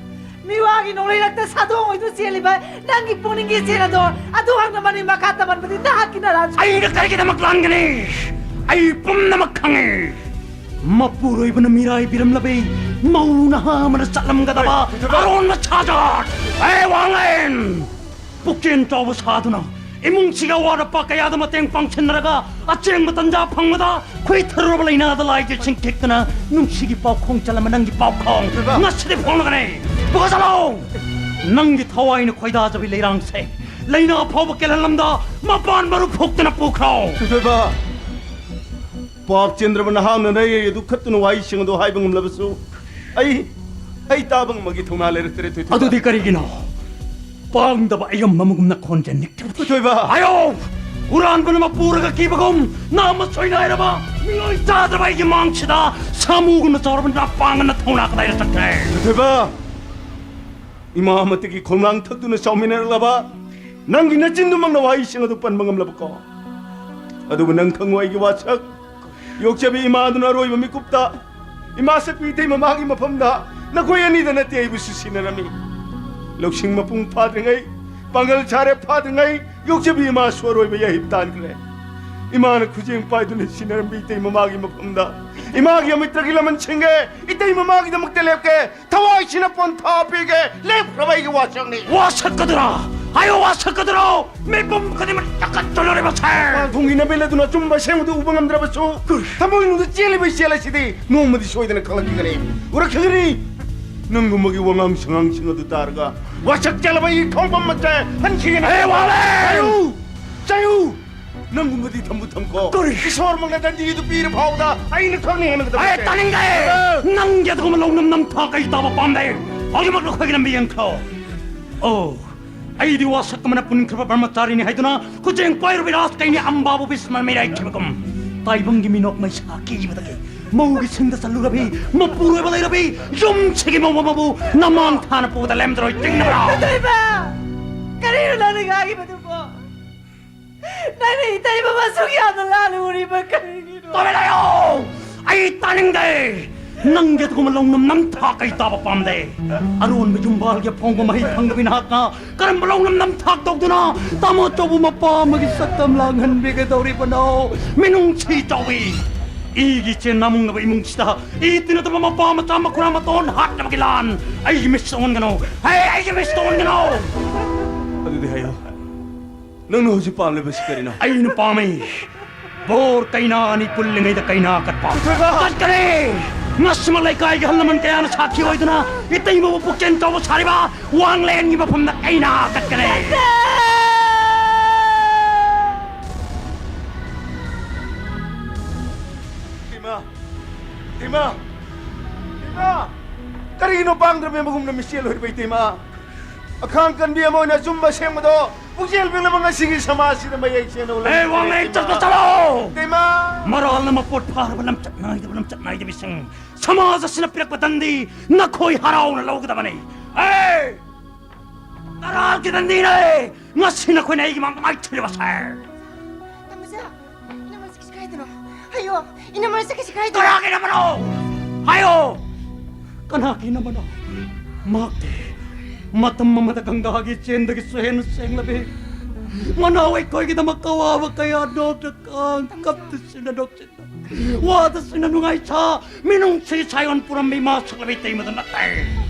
ꯃꯤꯋꯥꯒꯤ ꯅꯣꯡꯂꯩꯔꯛꯇ ꯁꯥꯗꯣꯡ ꯑꯣꯏꯗꯨꯅ ꯆꯦꯜꯂꯤꯕ ꯅꯪꯒꯤ ꯄꯨꯛꯅꯤꯡꯒꯤ ꯏꯆꯦꯜ ꯑꯗꯣ, ꯑꯗꯨ ꯍꯛꯅ ꯃꯅꯤꯡ ꯃꯈꯥ ꯇꯝꯍꯟꯕꯗꯤ ꯅꯍꯥꯛꯀꯤ ꯅꯔꯥꯟ꯫ ꯑꯩꯅ ꯀꯔꯤꯒꯤꯗꯃꯛ ꯂꯥꯟꯒꯅꯤ? ꯑꯩ ꯄꯨꯝꯅꯃꯛ ꯈꯪꯉꯤ꯫ ꯃꯄꯨꯔꯣꯏꯕꯅ ꯃꯤꯔꯥꯏꯕꯤꯔꯝꯂꯕꯤ ꯃꯧ ꯅꯍꯥ ꯑꯃꯅ ꯆꯠꯂꯝꯒꯗꯕ ꯍꯣꯏ, ꯊꯣꯏꯕ꯫ ꯑꯔꯣꯟꯕ ꯁꯥꯖꯠ! ꯑꯦ, ꯋꯥꯡꯂꯦꯟ! ꯄꯨꯛꯆꯦꯜ ꯆꯥꯎꯕ ꯁꯥꯗꯨꯅ ꯏꯃꯨꯡꯁꯤꯒꯤ ꯑꯋꯥꯠ ꯑꯄꯥ ꯀꯌꯥꯗ ꯃꯇꯦꯡ ꯄꯥꯡꯁꯤꯟꯅꯔꯒ ꯑꯆꯦꯡꯕ ꯇꯟꯖꯥ ꯐꯪꯕꯗ ꯈꯨꯏꯊꯔꯨꯔꯕ ꯂꯥꯏꯅꯥꯗ ꯂꯥꯏꯖꯁꯤꯡ ꯊꯤꯛꯇꯅ ꯅꯨꯡꯁꯤꯒꯤ ꯄꯥꯎꯈꯣꯡ ꯆꯜꯂꯝꯕ ꯅꯪꯒꯤ ꯄꯥꯎꯈꯣꯡ ꯊꯣꯏꯕ꯫ ꯉꯁꯤꯗꯤ ꯐꯣꯡꯂꯒꯅꯤ꯫ ꯄꯨꯒꯠꯆꯠꯂꯣ! ꯅꯪꯒꯤ ꯊꯋꯥꯏꯅ ꯈꯣꯏꯗꯥꯖꯕꯤ ꯂꯩꯔꯥꯡꯁꯦ ꯂꯥꯏꯅꯥ ꯐꯥꯎꯕ ꯀꯦꯜꯍꯜꯂꯝꯗ ꯃꯄꯥꯟ ꯃꯔꯨ ꯐꯨꯛꯇꯅ ꯄꯨꯈ꯭ꯔꯣ꯫ ꯊꯣꯏꯕ! ꯄꯥꯞ ꯆꯦꯟꯗ꯭ꯔꯕ ꯅꯍꯥꯛꯅ ꯅꯌꯩ ꯑꯗꯨ ꯈꯠꯇꯨꯅ ꯋꯥꯍꯩꯁꯤꯡ ꯑꯗꯨ ꯍꯥꯏꯕ ꯉꯝꯂꯕꯁꯨ, ꯑꯩ, ꯑꯩ ꯇꯥꯕ ꯉꯝꯕꯒꯤ ꯊꯧꯅꯥ ꯂꯩꯔꯛꯇ꯭ꯔꯦ, ꯊꯣꯏꯊꯣꯏꯕ꯫ ꯑꯗꯨꯗꯤ ꯀꯔꯤꯒꯤꯅꯣ? ꯄꯥꯡꯗꯕ ꯑꯌꯝꯕ ꯑꯃꯒꯨꯝꯅ ꯈꯣꯟꯖꯦꯜ ꯅꯤꯛꯇ꯭ꯔꯤꯕꯗꯤ꯫ ꯊꯣꯏꯊꯣꯏꯕ! ꯍꯥꯏꯌꯣ! ꯍꯨꯔꯥꯟꯕꯅ ꯃꯄꯨꯔꯒ ꯀꯤꯕꯒꯨꯝ, ꯅꯥꯝꯃ ꯁꯣꯏꯅꯥꯏꯔꯕ, ꯃꯤꯑꯣꯏ ꯆꯥꯗ꯭ꯔꯕ ꯑꯩꯒꯤ ꯃꯥꯡꯁꯤꯗ ꯁꯥꯃꯨꯒꯨꯝꯅ ꯆꯥꯎꯔꯕ ꯅꯄꯥꯡꯒꯜꯅ ꯊꯧꯅꯥ ꯀꯗꯥꯏꯗ ꯆꯠꯈ꯭ꯔꯦ? ꯊꯣꯏꯊꯣꯏꯕ, ꯏꯃꯥ ꯑꯃꯠꯇꯒꯤ ꯈꯣꯡꯅꯥꯡ ꯊꯛꯇꯨꯅ ꯆꯥꯎꯃꯤꯟꯅꯔꯛꯂꯕ ꯅꯪꯒꯤ ꯅꯆꯤꯟꯗꯨꯃꯛꯅ ꯋꯥꯍꯩꯁꯤꯡ ꯑꯗꯨ ꯄꯟꯕ ꯉꯝꯂꯕꯀꯣ? ꯑꯗꯨꯕꯨ ꯅꯪ ꯈꯪꯉꯨ ꯑꯩꯒꯤ ꯋꯥꯁꯛ, ꯌꯣꯛꯆꯕꯤ ꯏꯃꯥꯗꯨꯅ ꯑꯔꯣꯏꯕ ꯃꯤꯀꯨꯞꯇ ꯏꯃꯥ ꯁꯛꯄꯤ ꯏꯇꯩ ꯃꯃꯥꯒꯤ ꯃꯐꯝꯗ ꯅꯈꯣꯏ ꯑꯅꯤꯗ ꯅꯠꯇꯦ ꯑꯩꯕꯨꯁꯨ ꯁꯤꯟꯅꯔꯝꯃꯤ꯫ ꯂꯧꯁꯤꯡ ꯃꯄꯨꯡ ꯐꯥꯗ꯭ꯔꯤꯉꯩ, ꯄꯥꯡꯒꯜ ꯁꯥꯔꯦ ꯐꯥꯗ꯭ꯔꯤꯉꯩ ꯌꯣꯛꯆꯕꯤ ꯏꯃꯥꯁꯨ ꯑꯔꯣꯏꯕ ꯌꯥꯍꯤꯞ ꯇꯥꯟꯈ꯭ꯔꯦ꯫ ꯏꯃꯥꯅ ꯈꯨꯖꯦꯡ ꯄꯥꯏꯗꯨꯅ ꯁꯤꯟꯅꯔꯝꯕꯤ ꯏꯇꯩ ꯃꯃꯥꯒꯤ ꯃꯐꯝꯗ ꯏꯃꯥꯒꯤ ꯑꯃꯤꯠꯇꯒꯤ ꯂꯃꯟ ꯁꯤꯡꯒꯦ, ꯏꯇꯩ ꯃꯃꯥꯒꯤꯗꯃꯛꯇ ꯂꯦꯞꯀꯦ, ꯊꯋꯥꯏꯁꯤꯅ ꯄꯣꯟꯊꯥ ꯄꯤꯒꯦ, ꯂꯦꯞꯈ꯭ꯔꯕ ꯑꯩꯒꯤ ꯋꯥꯁꯛꯅꯤ꯫ ꯋꯥꯁꯛꯀꯗꯨꯔꯥ? ꯍꯥꯏꯌꯣ, ꯋꯥꯁꯛꯀꯗꯨꯔꯣ? ꯃꯤꯄꯨꯝ ꯈꯨꯗꯤꯡꯃꯛ ꯆꯥꯎꯈꯠꯆꯅꯔꯤꯕ ꯁꯦ꯫ ꯄꯥꯟꯊꯣꯡꯒꯤ ꯅꯕꯦꯜ ꯑꯗꯨꯅ ꯑꯆꯨꯝꯕ ꯑꯁꯦꯡꯕꯗꯨ ꯎꯕ ꯉꯝꯗ꯭ꯔꯕꯁꯨ, ꯊꯃꯣꯏꯅꯨꯡꯗ ꯆꯦꯜꯂꯤꯕ ꯏꯆꯦꯜ ꯑꯁꯤꯗꯤ ꯅꯣꯡꯃꯗꯤ ꯁꯣꯏꯗꯅ ꯈꯪꯂꯛꯈꯤꯒꯅꯤ, ꯎꯔꯛꯈꯤꯒꯅꯤ꯫ ꯅꯪꯒꯨꯝꯕꯒꯤ ꯋꯥꯉꯥꯡ ꯁꯉꯥꯡꯁꯤꯡ ꯑꯗꯨ ꯇꯥꯔꯒ ꯋꯥꯁꯛ ꯆꯦꯜꯂꯕ ꯑꯩꯒꯤ ꯈꯣꯡꯐꯝ ꯑꯁꯦ ꯍꯟꯈꯤꯒꯅꯤ꯫ ꯑꯦ, ꯋꯥꯂꯦ! ꯆꯩꯌꯨ! ꯆꯩꯌꯨ! ꯅꯪꯒꯨꯝꯕꯗꯤ ꯊꯝꯕꯨ ꯊꯝꯈꯣ꯫ ꯀꯔꯤ? ꯏꯁꯣꯔꯃꯛꯅ ꯗꯟꯗꯤꯗꯨ ꯄꯤꯔ ꯐꯥꯎꯕꯗ ꯑꯩꯅ ꯈꯪꯅ ꯍꯦꯟꯅꯒꯗꯕ ꯑꯦ, ꯅꯠꯇꯦ꯫ ꯇꯥꯅꯤꯡꯗꯦ! ꯑ! ꯅꯪꯒꯤ ꯑꯗꯨꯒꯨꯝꯕ ꯂꯧꯅꯝ ꯅꯝꯊꯥꯛ ꯀꯩ ꯇꯥꯕ ꯄꯥꯝꯗꯦ꯫ ꯍꯧꯖꯤꯛꯃꯛ ꯅꯈꯣꯏꯒꯤ ꯂꯝꯕꯤ ꯌꯦꯡꯈ꯭ꯔꯣ꯫ ꯑꯣ, ꯑꯩꯗꯤ ꯋꯥꯁꯛ ꯑꯃꯅ ꯄꯨꯟꯈ꯭ꯔꯕ ꯕ꯭ꯔꯍ꯭ꯃꯆꯥꯔꯤꯅꯤ ꯍꯥꯏꯗꯨꯅ ꯈꯨꯖꯦꯡ ꯄꯥꯏꯔꯨꯕ ꯔꯥꯖ ꯀꯩꯅꯤ ꯑꯝꯕꯥꯕꯨ ꯕꯤꯁꯃ ꯃꯤꯔꯥꯏꯈꯤꯕꯒꯨꯝ, ꯇꯥꯏꯕꯪꯒꯤ ꯃꯤꯅꯣꯛ ꯃꯩꯁꯥ ꯀꯤꯕꯗꯒꯤ ꯃꯧꯒꯤ ꯁꯤꯡꯗ ꯆꯠꯂꯨꯔꯕꯤ, ꯃꯄꯨꯔꯣꯏꯕ ꯂꯩꯔꯕꯤ ꯌꯨꯝꯁꯤꯒꯤ ꯃꯧ ꯑꯃꯕꯨ ꯅꯃꯥꯡ ꯊꯥꯅ ꯄꯨꯕꯗ ꯂꯦꯝꯗꯔꯣꯏ ꯆꯤꯡꯅꯕ꯭ꯔꯥ? ꯊꯣꯏꯕ! ꯀꯔꯤꯅꯣ ꯅꯪꯅ ꯉꯥꯡꯉꯤꯕꯗꯨꯕꯣ? ꯅꯪꯅ ꯏꯇꯩ ꯃꯃꯥ ꯁꯨꯛ ꯌꯥꯝꯅ ꯂꯥꯟꯅ ꯎꯔꯤꯕ ꯀꯔꯤꯒꯤꯅꯣ? ꯇꯨꯃꯤꯟ ꯂꯩꯌꯨ! ꯑꯩ ꯇꯥꯅꯤꯡꯗꯦ! ꯅꯪꯒꯤ ꯑꯗꯨꯒꯨꯝꯕ ꯂꯧꯅꯝ ꯅꯝꯊꯥꯛ ꯑꯩ ꯇꯥꯕ ꯄꯥꯝꯗꯦ꯫ ꯑꯔꯣꯟꯕ ꯌꯨꯝꯕꯥꯜꯒꯤ ꯑꯐꯣꯡꯕ ꯃꯍꯩ ꯐꯪꯗꯕꯤ ꯅꯍꯥꯛꯅ ꯀꯔꯝꯕ ꯂꯧꯅꯝ ꯅꯝꯊꯥꯛ ꯇꯧꯗꯨꯅ ꯇꯥꯃꯣ ꯑꯆꯧꯕ ꯃꯄꯥ ꯑꯃꯒꯤ ꯁꯛꯇꯝ ꯂꯥꯡꯍꯟꯕꯤꯒꯗꯧꯔꯤꯕꯅꯣ? ꯃꯤꯅꯨꯡꯁꯤ ꯆꯥꯎꯏ! ꯏꯒꯤ ꯏꯆꯦ ꯅꯥꯃꯨꯡꯅꯕ ꯏꯃꯨꯡꯁꯤꯗ ꯏ ꯇꯤꯟꯅꯗꯕ ꯃꯄꯥ ꯃꯆꯥ ꯃꯈꯨꯔꯥ ꯃꯇꯣꯟ ꯍꯥꯠꯅꯕꯒꯤ ꯂꯥꯟ ꯑꯩꯒꯤ ꯃꯤꯠꯁꯤꯗ ꯑꯣꯟꯒꯅꯨ! ꯍꯦ, ꯑꯩꯒꯤ ꯃꯤꯠꯁꯤꯗ ꯑꯣꯟꯒꯅꯨ! ꯑꯗꯨꯗꯤ ꯍꯥꯏꯌꯨ, ꯅꯪꯅ ꯍꯧꯖꯤꯛ ꯄꯥꯝꯂꯤꯕꯁꯤ ꯀꯔꯤꯅꯣ? ꯑꯩꯅ ꯄꯥꯝꯃꯤ꯫ ꯕꯣꯔ ꯀꯩꯅꯥ ꯑꯅꯤ ꯄꯨꯜꯂꯤꯉꯩꯗ ꯀꯩꯅꯥ ꯀꯠꯄ꯫ ꯄꯨꯊꯣꯏꯕ! ꯀꯠꯀꯅꯤ! ꯉꯁꯤꯃꯛ ꯂꯩꯀꯥꯏꯒꯤ ꯑꯍꯜ ꯂꯃꯟ ꯀꯌꯥꯅ ꯁꯥꯈꯤ ꯑꯣꯏꯗꯨꯅ ꯏꯇꯩꯃꯕꯨ ꯄꯨꯛꯆꯦꯜ ꯆꯥꯎꯕ ꯁꯥꯔꯤꯕ ꯋꯥꯡꯂꯦꯟꯒꯤ ꯃꯐꯝꯗ ꯀꯩꯅꯥ ꯀꯠꯀꯅꯤ! ꯏꯃꯥ! ꯏꯃꯥ! ꯏꯃꯥ! ꯀꯔꯤꯒꯤꯅꯣ ꯄꯥꯡꯗ꯭ꯔꯕ ꯃꯒꯨꯝꯅ ꯃꯤꯆꯦꯜ ꯑꯣꯏꯔꯤꯕ ꯏꯇꯩꯃ? ꯑꯈꯥꯡ ꯀꯟꯕꯤ ꯑꯃ ꯑꯣꯏꯅ ꯑꯆꯨꯝꯕ ꯁꯦꯡꯕꯗꯣ ꯄꯨꯛꯆꯦꯜ ꯄꯦꯜꯂꯕ ꯉꯁꯤꯒꯤ ꯁꯃꯥꯖꯁꯤꯗ ꯃꯌꯦꯛ ꯁꯦꯡꯅ ꯎꯠꯂꯝꯃꯤ꯫ ꯑꯦ, ꯋꯥꯡꯂꯦꯟ ꯆꯠꯄ ꯆꯠꯂꯣ! ꯏꯇꯩꯃ! ꯃꯔꯥꯜꯅ ꯃꯄꯣꯠ ꯐꯥꯔꯕ ꯂꯝꯆꯠ ꯅꯥꯏꯗꯕ ꯂꯝꯆꯠ ꯅꯥꯏꯗꯕꯤꯁꯤꯡ ꯁꯃꯥꯖ ꯑꯁꯤꯅ ꯄꯤꯔꯛꯄ ꯗꯟꯗꯤ ꯅꯈꯣꯏ ꯍꯔꯥꯎꯅ ꯂꯧꯒꯗꯕꯅꯤ꯫ ꯑꯦ! ꯀꯔꯥꯔꯒꯤ ꯗꯟꯗꯤꯅꯦ ꯉꯁꯤ ꯅꯈꯣꯏꯅ ꯑꯩꯒꯤ ꯃꯥꯡꯗ ꯃꯥꯏꯊꯤꯔꯤꯕꯁꯦ꯫ ꯇꯥꯃꯣꯆꯥ, ꯏꯅꯝꯃ ꯆꯠꯈꯤꯁꯤ ꯀꯥꯏꯗꯅꯣ? ꯍꯥꯏꯌꯣ, ꯏꯅꯝꯃ ꯆꯠꯈꯤꯁꯤ ꯀꯥꯏꯗꯅꯣ? ꯀꯅꯥꯒꯤ ꯏꯅꯝꯃꯅꯣ? ꯍꯥꯏꯌꯣ! ꯀꯅꯥꯒꯤ ꯏꯅꯝꯃꯅꯣ? ꯃꯍꯥꯛꯇꯤ ꯃꯇꯝ ꯑꯃꯗ ꯒꯪꯒꯥꯒꯤ ꯏꯆꯦꯟꯗꯒꯤꯁꯨ ꯍꯦꯟꯅ ꯁꯦꯡꯂꯕꯤ, ꯃꯅꯥꯎ ꯑꯩꯈꯣꯏꯒꯤꯗꯃꯛ ꯑꯋꯥꯕ ꯀꯌꯥ ꯅꯣꯛꯇ ꯀꯥꯡ ꯀꯞꯇ ꯁꯤꯅ ꯅꯣꯛꯆ ꯋꯥꯗꯁꯨꯅ ꯅꯨꯡꯉꯥꯏ ꯁꯥ, ꯃꯤꯅꯨꯡꯁꯤ ꯁꯥꯌꯣꯟ ꯄꯨꯔꯝꯃꯤ ꯃꯥ ꯁꯛꯂꯕꯤ ꯇꯩꯃꯗ ꯅꯠꯇꯦ꯫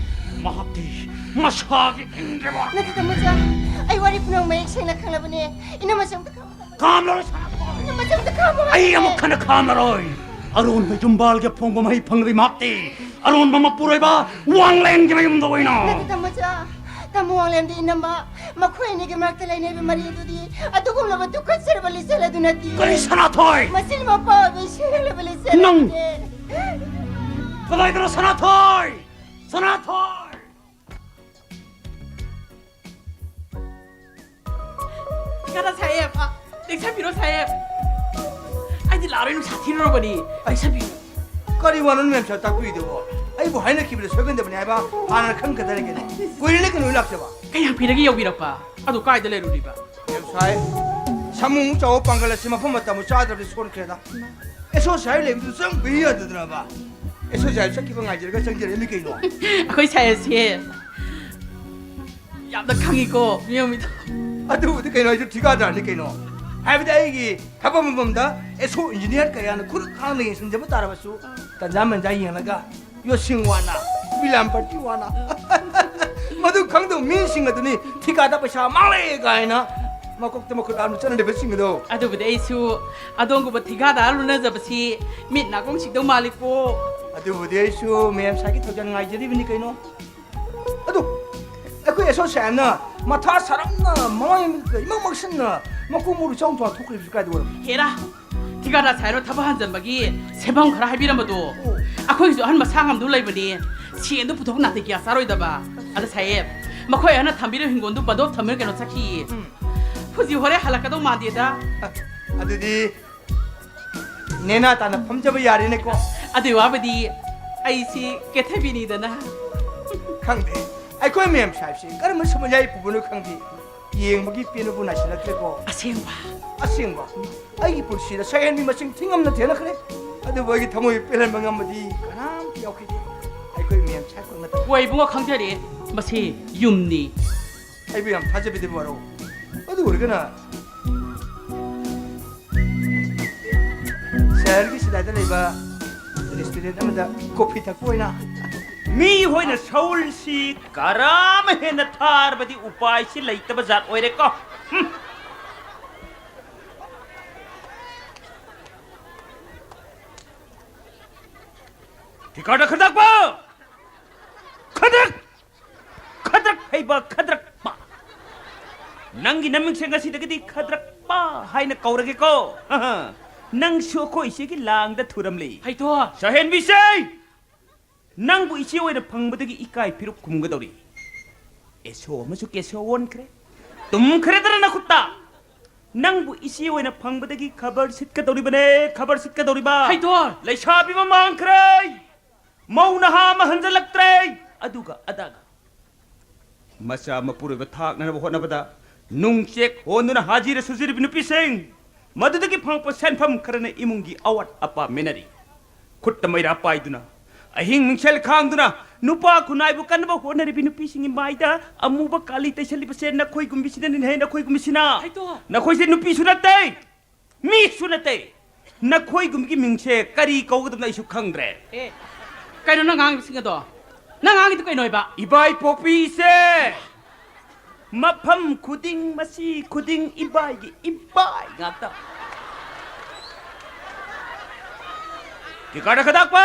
ꯃꯍꯥꯛꯇꯤ ꯃꯁꯥꯒꯤ ꯏꯪꯗ꯭ꯔꯕ ꯅꯠꯇꯦ, ꯇꯥꯃꯣꯆꯥ꯫ ꯑꯩ ꯋꯥꯔꯤ ꯄꯨꯝꯅꯃꯛ ꯃꯌꯦꯛ ꯁꯦꯡꯅ ꯈꯪꯂꯕꯅꯦ꯫ ꯏꯅꯝꯃꯁꯦ ꯑꯝꯇ ꯈꯥꯝꯃꯨ꯫ ꯈꯥꯝꯂꯔꯣꯏ, ꯁꯥꯅꯥꯊꯣꯏ꯫ ꯏꯅꯝꯃꯁꯦ ꯑꯝꯇ ꯈꯥꯝꯃꯨ ꯑꯩ ꯍꯥꯏꯕꯅꯦ꯫ ꯑꯃꯨꯛ ꯍꯟꯅ ꯈꯥꯝꯂꯔꯣꯏ꯫ ꯑꯔꯣꯟꯕ ꯌꯨꯝꯕꯥꯜꯒꯤ ꯑꯐꯣꯡꯕ ꯃꯍꯩ ꯐꯪꯂꯕꯤ ꯃꯍꯥꯛꯇꯤ ꯑꯔꯣꯟꯕ ꯃꯄꯨꯔꯣꯏꯕ ꯋꯥꯡꯂꯦꯟꯒꯤ ꯃꯌꯨꯝꯗ ꯑꯣꯏꯅ꯫ ꯅꯠꯇꯦ, ꯇꯥꯃꯣꯆꯥ꯫ ꯇꯥꯃꯣ ꯋꯥꯡꯂꯦꯟꯗꯤ ꯏꯅꯝꯃ ꯃꯈꯣꯏ ꯑꯅꯤꯒꯤ ꯃꯔꯛꯇ ꯂꯩꯅꯔꯤꯕ ꯃꯔꯤ ꯑꯗꯨꯗꯤ ꯑꯗꯨꯒꯨꯝꯂꯕ ꯇꯨꯀꯠꯆꯔꯕ ꯂꯤꯆꯠ ꯑꯗꯨ ꯅꯠꯇꯦ꯫ ꯀꯔꯤ ꯁꯅꯥꯊꯣꯏ? ꯃꯁꯤ ꯃꯄꯥ ꯑꯣꯏꯕ ꯏꯆꯦ ꯍꯦꯜꯂꯕ ꯂꯤꯆꯠ ꯅꯪ ꯑꯗꯨꯅꯦ꯫ ꯀꯗꯥꯏꯗꯅꯣ ꯁꯅꯥꯊꯣꯏ? ꯁꯅꯥꯊꯣꯏ! ꯀꯗꯥ ꯁꯥꯍꯦꯕ, ꯑ, ꯂꯦꯡꯁꯟꯕꯤꯔꯣ ꯁꯥꯍꯦꯕ꯫ ꯑꯩꯗꯤ ꯂꯥꯛꯑꯔꯣꯏ, ꯅꯨꯡꯁꯥ ꯊꯤꯔꯨꯔꯕꯅꯤ꯫ ꯂꯦꯡꯁꯟꯕꯤꯔꯣ꯫ ꯀꯔꯤ ꯋꯥꯅꯣ ꯃꯦꯝ ꯁꯥꯔ ꯇꯥꯛꯄꯤꯗꯨꯕꯣ? ꯑꯩꯕꯨ ꯍꯥꯏꯅꯈꯤꯕꯗ ꯁꯣꯏꯒꯟꯗꯕꯅꯤ ꯍꯥꯏꯕ ꯍꯥꯟꯅ ꯈꯪꯒꯗꯔꯦ ꯀꯩꯅꯣ? ꯀꯨꯏꯔꯦꯅꯦ ꯀꯩꯅꯣ ꯂꯥꯛꯆꯕ꯫ ꯀꯌꯥꯝ ꯀꯨꯏꯔꯒꯦ ꯌꯧꯕꯤꯔꯛꯄ? ꯑꯗꯨ ꯀꯥꯏꯗ ꯂꯩꯔꯨꯔꯤꯕ? ꯃꯦꯝ ꯁꯥꯔ, ꯁꯥꯃꯨ ꯆꯥꯎꯕ ꯄꯥꯡꯒꯜ ꯑꯁꯤ ꯃꯐꯝ ꯃꯇꯝ ꯆꯥꯗ꯭ꯔꯕꯗꯤ ꯁꯣꯟꯈ꯭ꯔꯦꯗ꯫ ꯑꯦꯁꯣꯁꯤꯌꯥꯏ ꯂꯩꯕꯗꯨ ꯆꯪꯕ ꯌꯥꯗꯗꯅꯕ꯫ ꯑꯦꯁꯣꯁꯤꯌꯥꯏ ꯆꯠꯈꯤꯕ ꯉꯥꯏꯖꯔꯒ ꯆꯪꯖꯔꯛꯏꯅꯤ ꯀꯩꯅꯣ꯫ ꯑꯩꯈꯣꯏ ꯁꯥꯏ ꯑꯁꯤ ꯌꯥꯝꯅ ꯈꯪꯉꯤꯀꯣ, ꯃꯤꯑꯣꯏ ꯃꯤꯗꯣ꯫ ꯑꯗꯨꯕꯨꯗꯤ ꯀꯩꯅꯣ, ꯑꯩꯁꯨ ꯊꯤꯀꯥꯗꯥꯔꯅꯤ ꯀꯩꯅꯣ꯫ ꯍꯥꯏꯕꯗꯤ ꯑꯩꯒꯤ ꯊꯕꯛ ꯃꯐꯝꯗ ꯑꯦꯁꯣ ꯏꯟꯖꯤꯅꯤꯌꯥꯔ ꯀꯌꯥꯅ ꯈꯨꯠ ꯍꯥꯡꯅ ꯌꯦꯡꯁꯤꯟꯖꯕ ꯇꯥꯔꯕꯁꯨ, ꯇꯟꯖꯥ ꯃꯟꯖꯥ ꯌꯦꯡꯂꯒ ꯌꯣꯠꯁꯤꯡ ꯋꯥꯅ, ꯕꯤꯂꯥꯝꯄꯥꯇꯤ ꯋꯥꯅ꯫ ꯃꯗꯨ ꯈꯪꯗꯕ ꯃꯤꯁꯤꯡ ꯑꯗꯨꯅꯤ ꯊꯤꯀꯥꯗ ꯄꯩꯁꯥ ꯃꯥꯡꯂꯦ ꯀꯥꯏꯅ ꯃꯀꯣꯛꯇ ꯃꯈꯨꯠ ꯍꯥꯞꯅ ꯆꯠꯅꯔꯤꯕꯁꯤꯡ ꯑꯗꯣ꯫ ꯑꯗꯨꯕꯨꯗꯤ ꯑꯩꯁꯨ ꯑꯗꯣꯝꯒꯨꯝꯕ ꯊꯤꯀꯥꯗꯥꯔ ꯂꯨꯅꯖꯕꯁꯤ ꯃꯤꯠ ꯅꯥꯀꯣꯡ ꯁꯤꯡꯗꯧ ꯃꯥꯜꯂꯤꯀꯣ꯫ ꯑꯗꯨꯕꯨꯗꯤ ꯑꯩꯁꯨ ꯃꯦꯝ ꯁꯥꯏꯒꯤ ꯊꯧꯖꯥꯜ ꯉꯥꯏꯖꯔꯤꯕꯅꯤ ꯀꯩꯅꯣ꯫ ꯑꯗꯨ ꯑꯩꯈꯣꯏ ꯑꯦꯁꯣꯁꯤꯌꯦꯁꯟꯅ ꯃꯊꯥ ꯁꯥꯔꯝꯅ ꯃꯃꯥꯏ ꯃꯃꯤꯠꯀ ꯏꯃꯪ ꯃꯪꯁꯤꯟꯅ ꯃꯀꯣꯛ ꯃꯔꯨ ꯏꯆꯥꯎ ꯆꯥꯎ ꯊꯣꯛꯈ꯭ꯔꯤꯕꯁꯤ ꯀꯥꯏꯗ ꯑꯣꯏꯔꯝꯅꯣ? ꯍꯦꯔꯥ, ꯊꯤꯀꯥꯗꯥꯔ ꯁꯥꯍꯦꯕꯅ ꯊꯕꯛ ꯍꯟꯖꯟꯕꯒꯤ ꯁꯦꯟꯐꯝ ꯈꯔ ꯍꯥꯏꯕꯤꯔꯝꯕꯗꯣ꯫ ꯑꯣ꯫ ꯑꯩꯈꯣꯏꯒꯤꯁꯨ ꯑꯍꯟ ꯃꯁꯥ ꯉꯝꯗꯕ ꯂꯩꯕꯅꯤ꯫ ꯁꯦꯟꯗꯣ ꯄꯨꯊꯣꯛꯄ ꯅꯥꯇꯩ ꯀꯌꯥ ꯆꯥꯔꯣꯏꯗꯕ꯫ ꯑꯗ ꯁꯥꯍꯦꯕ, ꯃꯈꯣꯏ ꯑꯍꯟꯅ ꯊꯝꯕꯤꯔꯤꯕ ꯍꯤꯡꯒꯣꯜꯗꯨ ꯕꯟꯗꯣꯞ ꯊꯝꯃꯤꯔ ꯀꯩꯅꯣ ꯆꯠꯈꯤꯌꯦ꯫ ꯎꯝ꯫ ꯍꯧꯖꯤꯛ ꯍꯣꯔꯦꯟ ꯍꯜꯂꯛꯀꯗꯧ ꯃꯥꯟꯗꯦꯗ꯫ ꯑꯗꯨꯗꯤ ꯅꯦꯅꯥ ꯇꯥꯅ ꯐꯝꯖꯕ ꯌꯥꯔꯦꯅꯦꯀꯣ꯫ ꯑꯗꯨꯏ ꯋꯥꯕꯨꯗꯤ ꯑꯩꯁꯤ ꯀꯦꯊꯕꯤꯅꯤꯗꯅ꯫ ꯈꯪꯗꯦ, ꯑꯩꯈꯣꯏ ꯃꯦꯝ ꯁꯥꯍꯦꯕꯁꯦ ꯀꯔꯝꯕ ꯁꯃꯨꯗ꯭ꯔꯒꯤ ꯄꯨꯕꯅꯣ ꯈꯪꯗꯦ, ꯌꯦꯡꯕꯒꯤ ꯄꯦꯟꯕꯕꯨ ꯅꯥꯏꯁꯤꯜꯂꯛꯇ꯭ꯔꯦꯀꯣ꯫ ꯑꯁꯦꯡꯕ꯫ ꯑꯁꯦꯡꯕ꯫ ꯑꯩꯒꯤ ꯄꯨꯟꯁꯤꯗ ꯁꯛꯍꯦꯟꯕꯤ ꯃꯁꯤꯡ ꯊꯤꯉꯝꯅ ꯊꯦꯡꯅꯈ꯭ꯔꯦ, ꯑꯗꯨꯕꯨ ꯑꯩꯒꯤ ꯊꯃꯣꯏ ꯄꯦꯜꯍꯟꯕ ꯉꯝꯕꯗꯤ ꯀꯅꯥꯝꯇ ꯌꯥꯎꯈꯤꯗꯦ꯫ ꯑꯩꯈꯣꯏ ꯃꯦꯝ ꯁꯥꯍꯦꯕ ꯈꯛ ꯅꯠꯇꯅ꯫ ꯍꯣꯏ ꯏꯕꯨꯡꯉꯣ, ꯈꯪꯖꯔꯦ꯫ ꯃꯁꯤ ꯌꯨꯝꯅꯤ꯫ ꯑꯩꯕꯨ ꯌꯥꯝ ꯊꯥꯖꯕꯤꯗꯦ ꯕꯥꯔꯣ꯫ ꯑꯗꯨ ꯑꯣꯏꯔꯒꯅ ꯁꯍꯔꯒꯤ ꯁꯤꯗꯥꯏꯗ ꯂꯩꯕ ꯔꯦꯁꯇꯨꯔꯦꯟ ꯑꯃꯗ ꯀꯣꯐꯤ ꯊꯛꯄ ꯑꯣꯏꯅ꯫ ꯃꯤ ꯍꯣꯏꯅ ꯁꯧꯜꯁꯤ ꯀꯔꯥꯝ ꯍꯦꯟꯅ ꯊꯥꯔꯕꯗꯤ ꯎꯄꯥꯏꯁꯤ ꯂꯩꯇꯕ ꯖꯥꯠ ꯑꯣꯏꯔꯦꯀꯣ꯫ ꯍꯨꯝ꯫ ꯀꯤꯀꯥꯔꯗ ꯈꯗꯛꯄ! ꯈꯗꯛ! ꯈꯗ꯭ꯔꯛ ꯍꯩꯕ ꯈꯗ꯭ꯔꯛꯄ! ꯅꯪꯒꯤ ꯅꯃꯤꯡꯁꯦ ꯉꯁꯤꯗꯒꯤꯗꯤ ꯈꯗ꯭ꯔꯛꯄ ꯍꯥꯏꯅ ꯀꯧꯔꯒꯦꯀꯣ꯫ ꯅꯪꯁꯨ ꯑꯩꯈꯣꯏ ꯏꯆꯦꯒꯤ ꯂꯥꯡꯗ ꯊꯨꯔꯝꯂꯤ꯫ ꯍꯩꯇꯣ! ꯁꯍꯦꯟꯕꯤꯁꯦ! ꯅꯪꯕꯨ ꯏꯆꯦ ꯑꯣꯏꯅ ꯐꯪꯕꯗꯒꯤ ꯏꯀꯥꯏ ꯐꯤꯔꯨꯛ ꯈꯨꯝꯒꯗꯧꯔꯤ꯫ ꯑꯦꯁꯣ ꯑꯃꯁꯨ ꯀꯦꯁꯣ ꯑꯣꯟꯈ꯭ꯔꯦ꯫ ꯇꯨꯝꯈ꯭ꯔꯦꯗꯅ ꯅꯈꯨꯠꯇ꯫ ꯅꯪꯕꯨ ꯏꯆꯦ ꯑꯣꯏꯅ ꯐꯪꯕꯗꯒꯤ ꯈꯕꯔ ꯁꯤꯠꯀꯗꯧꯔꯤꯕꯅꯦ, ꯈꯕꯔ ꯁꯤꯠꯀꯗꯧꯔꯤꯕ꯫ ꯍꯩꯇꯣ! ꯂꯩꯁꯥꯕꯤ ꯑꯃ ꯃꯥꯡꯈ꯭ꯔꯦ꯫ ꯃꯧ ꯅꯍꯥ ꯑꯃ ꯍꯟꯖꯜꯂꯛꯇ꯭ꯔꯦ꯫ ꯑꯗꯨꯒ ꯑꯗꯥꯒ ꯃꯆꯥ ꯃꯄꯨꯔꯣꯏꯕ ꯊꯥꯛꯅꯅꯕ ꯍꯣꯠꯅꯕꯗ ꯅꯨꯡꯆꯦꯛ ꯍꯣꯟꯗꯨꯅ ꯍꯥꯖꯤꯔ ꯁꯨꯖꯤꯔꯤꯕ ꯅꯨꯄꯤꯁꯤꯡ, ꯃꯗꯨꯗꯒꯤ ꯐꯪꯉꯛꯄ ꯁꯦꯟꯐꯝ ꯈꯔꯅ ꯏꯃꯨꯡꯒꯤ ꯑꯋꯥꯠ ꯑꯄꯥ ꯃꯦꯟꯅꯔꯤ꯫ ꯈꯨꯠꯇ ꯃꯩꯔꯥ ꯄꯥꯏꯗꯨꯅ, ꯑꯍꯤꯡ ꯅꯨꯡꯁꯦꯜ ꯈꯥꯡꯗꯨꯅ ꯅꯨꯄꯥ ꯈꯨꯟꯅꯥꯏꯕꯨ ꯀꯟꯅꯕ ꯍꯣꯠꯅꯔꯤꯕ ꯅꯨꯄꯤꯁꯤꯡꯒꯤ ꯃꯥꯏꯗ ꯑꯃꯨꯕ ꯀꯥꯂꯤ ꯇꯩꯁꯜꯂꯤꯕꯁꯦ ꯅꯈꯣꯏꯒꯨꯝꯕꯤꯁꯤꯅꯅꯤꯅꯦꯍꯦ, ꯅꯈꯣꯏꯒꯨꯝꯕꯤꯁꯤꯅ꯫ ꯍꯩꯇꯣ! ꯅꯈꯣꯏꯁꯦ ꯅꯨꯄꯤꯁꯨ ꯅꯠꯇꯦ, ꯃꯤꯁꯨ ꯅꯠꯇꯦ꯫ ꯅꯈꯣꯏꯒꯨꯝꯕꯒꯤ ꯃꯤꯡꯁꯦ ꯀꯔꯤ ꯀꯧꯒꯗꯕꯅꯣ ꯑꯩꯁꯨ ꯈꯪꯗ꯭ꯔꯦ꯫ ꯑꯦ, ꯀꯩꯅꯣ ꯅꯪ ꯉꯥꯡꯉꯤꯕꯁꯤꯡ ꯑꯗꯣ? ꯅꯪ ꯉꯥꯡꯉꯤꯗꯣ ꯀꯩꯅꯣ ꯍꯥꯏꯕ? ꯏꯕꯥꯏ ꯄꯣꯛꯄꯤ ꯏꯆꯦ! ꯃꯐꯝ ꯈꯨꯗꯤꯡ, ꯃꯁꯤ ꯈꯨꯗꯤꯡ ꯏꯕꯥꯏꯒꯤ ꯏꯕꯥꯏ ꯉꯥꯛꯇ꯫ ꯀꯤꯀꯥꯔꯗ ꯈꯗꯥꯛꯄ!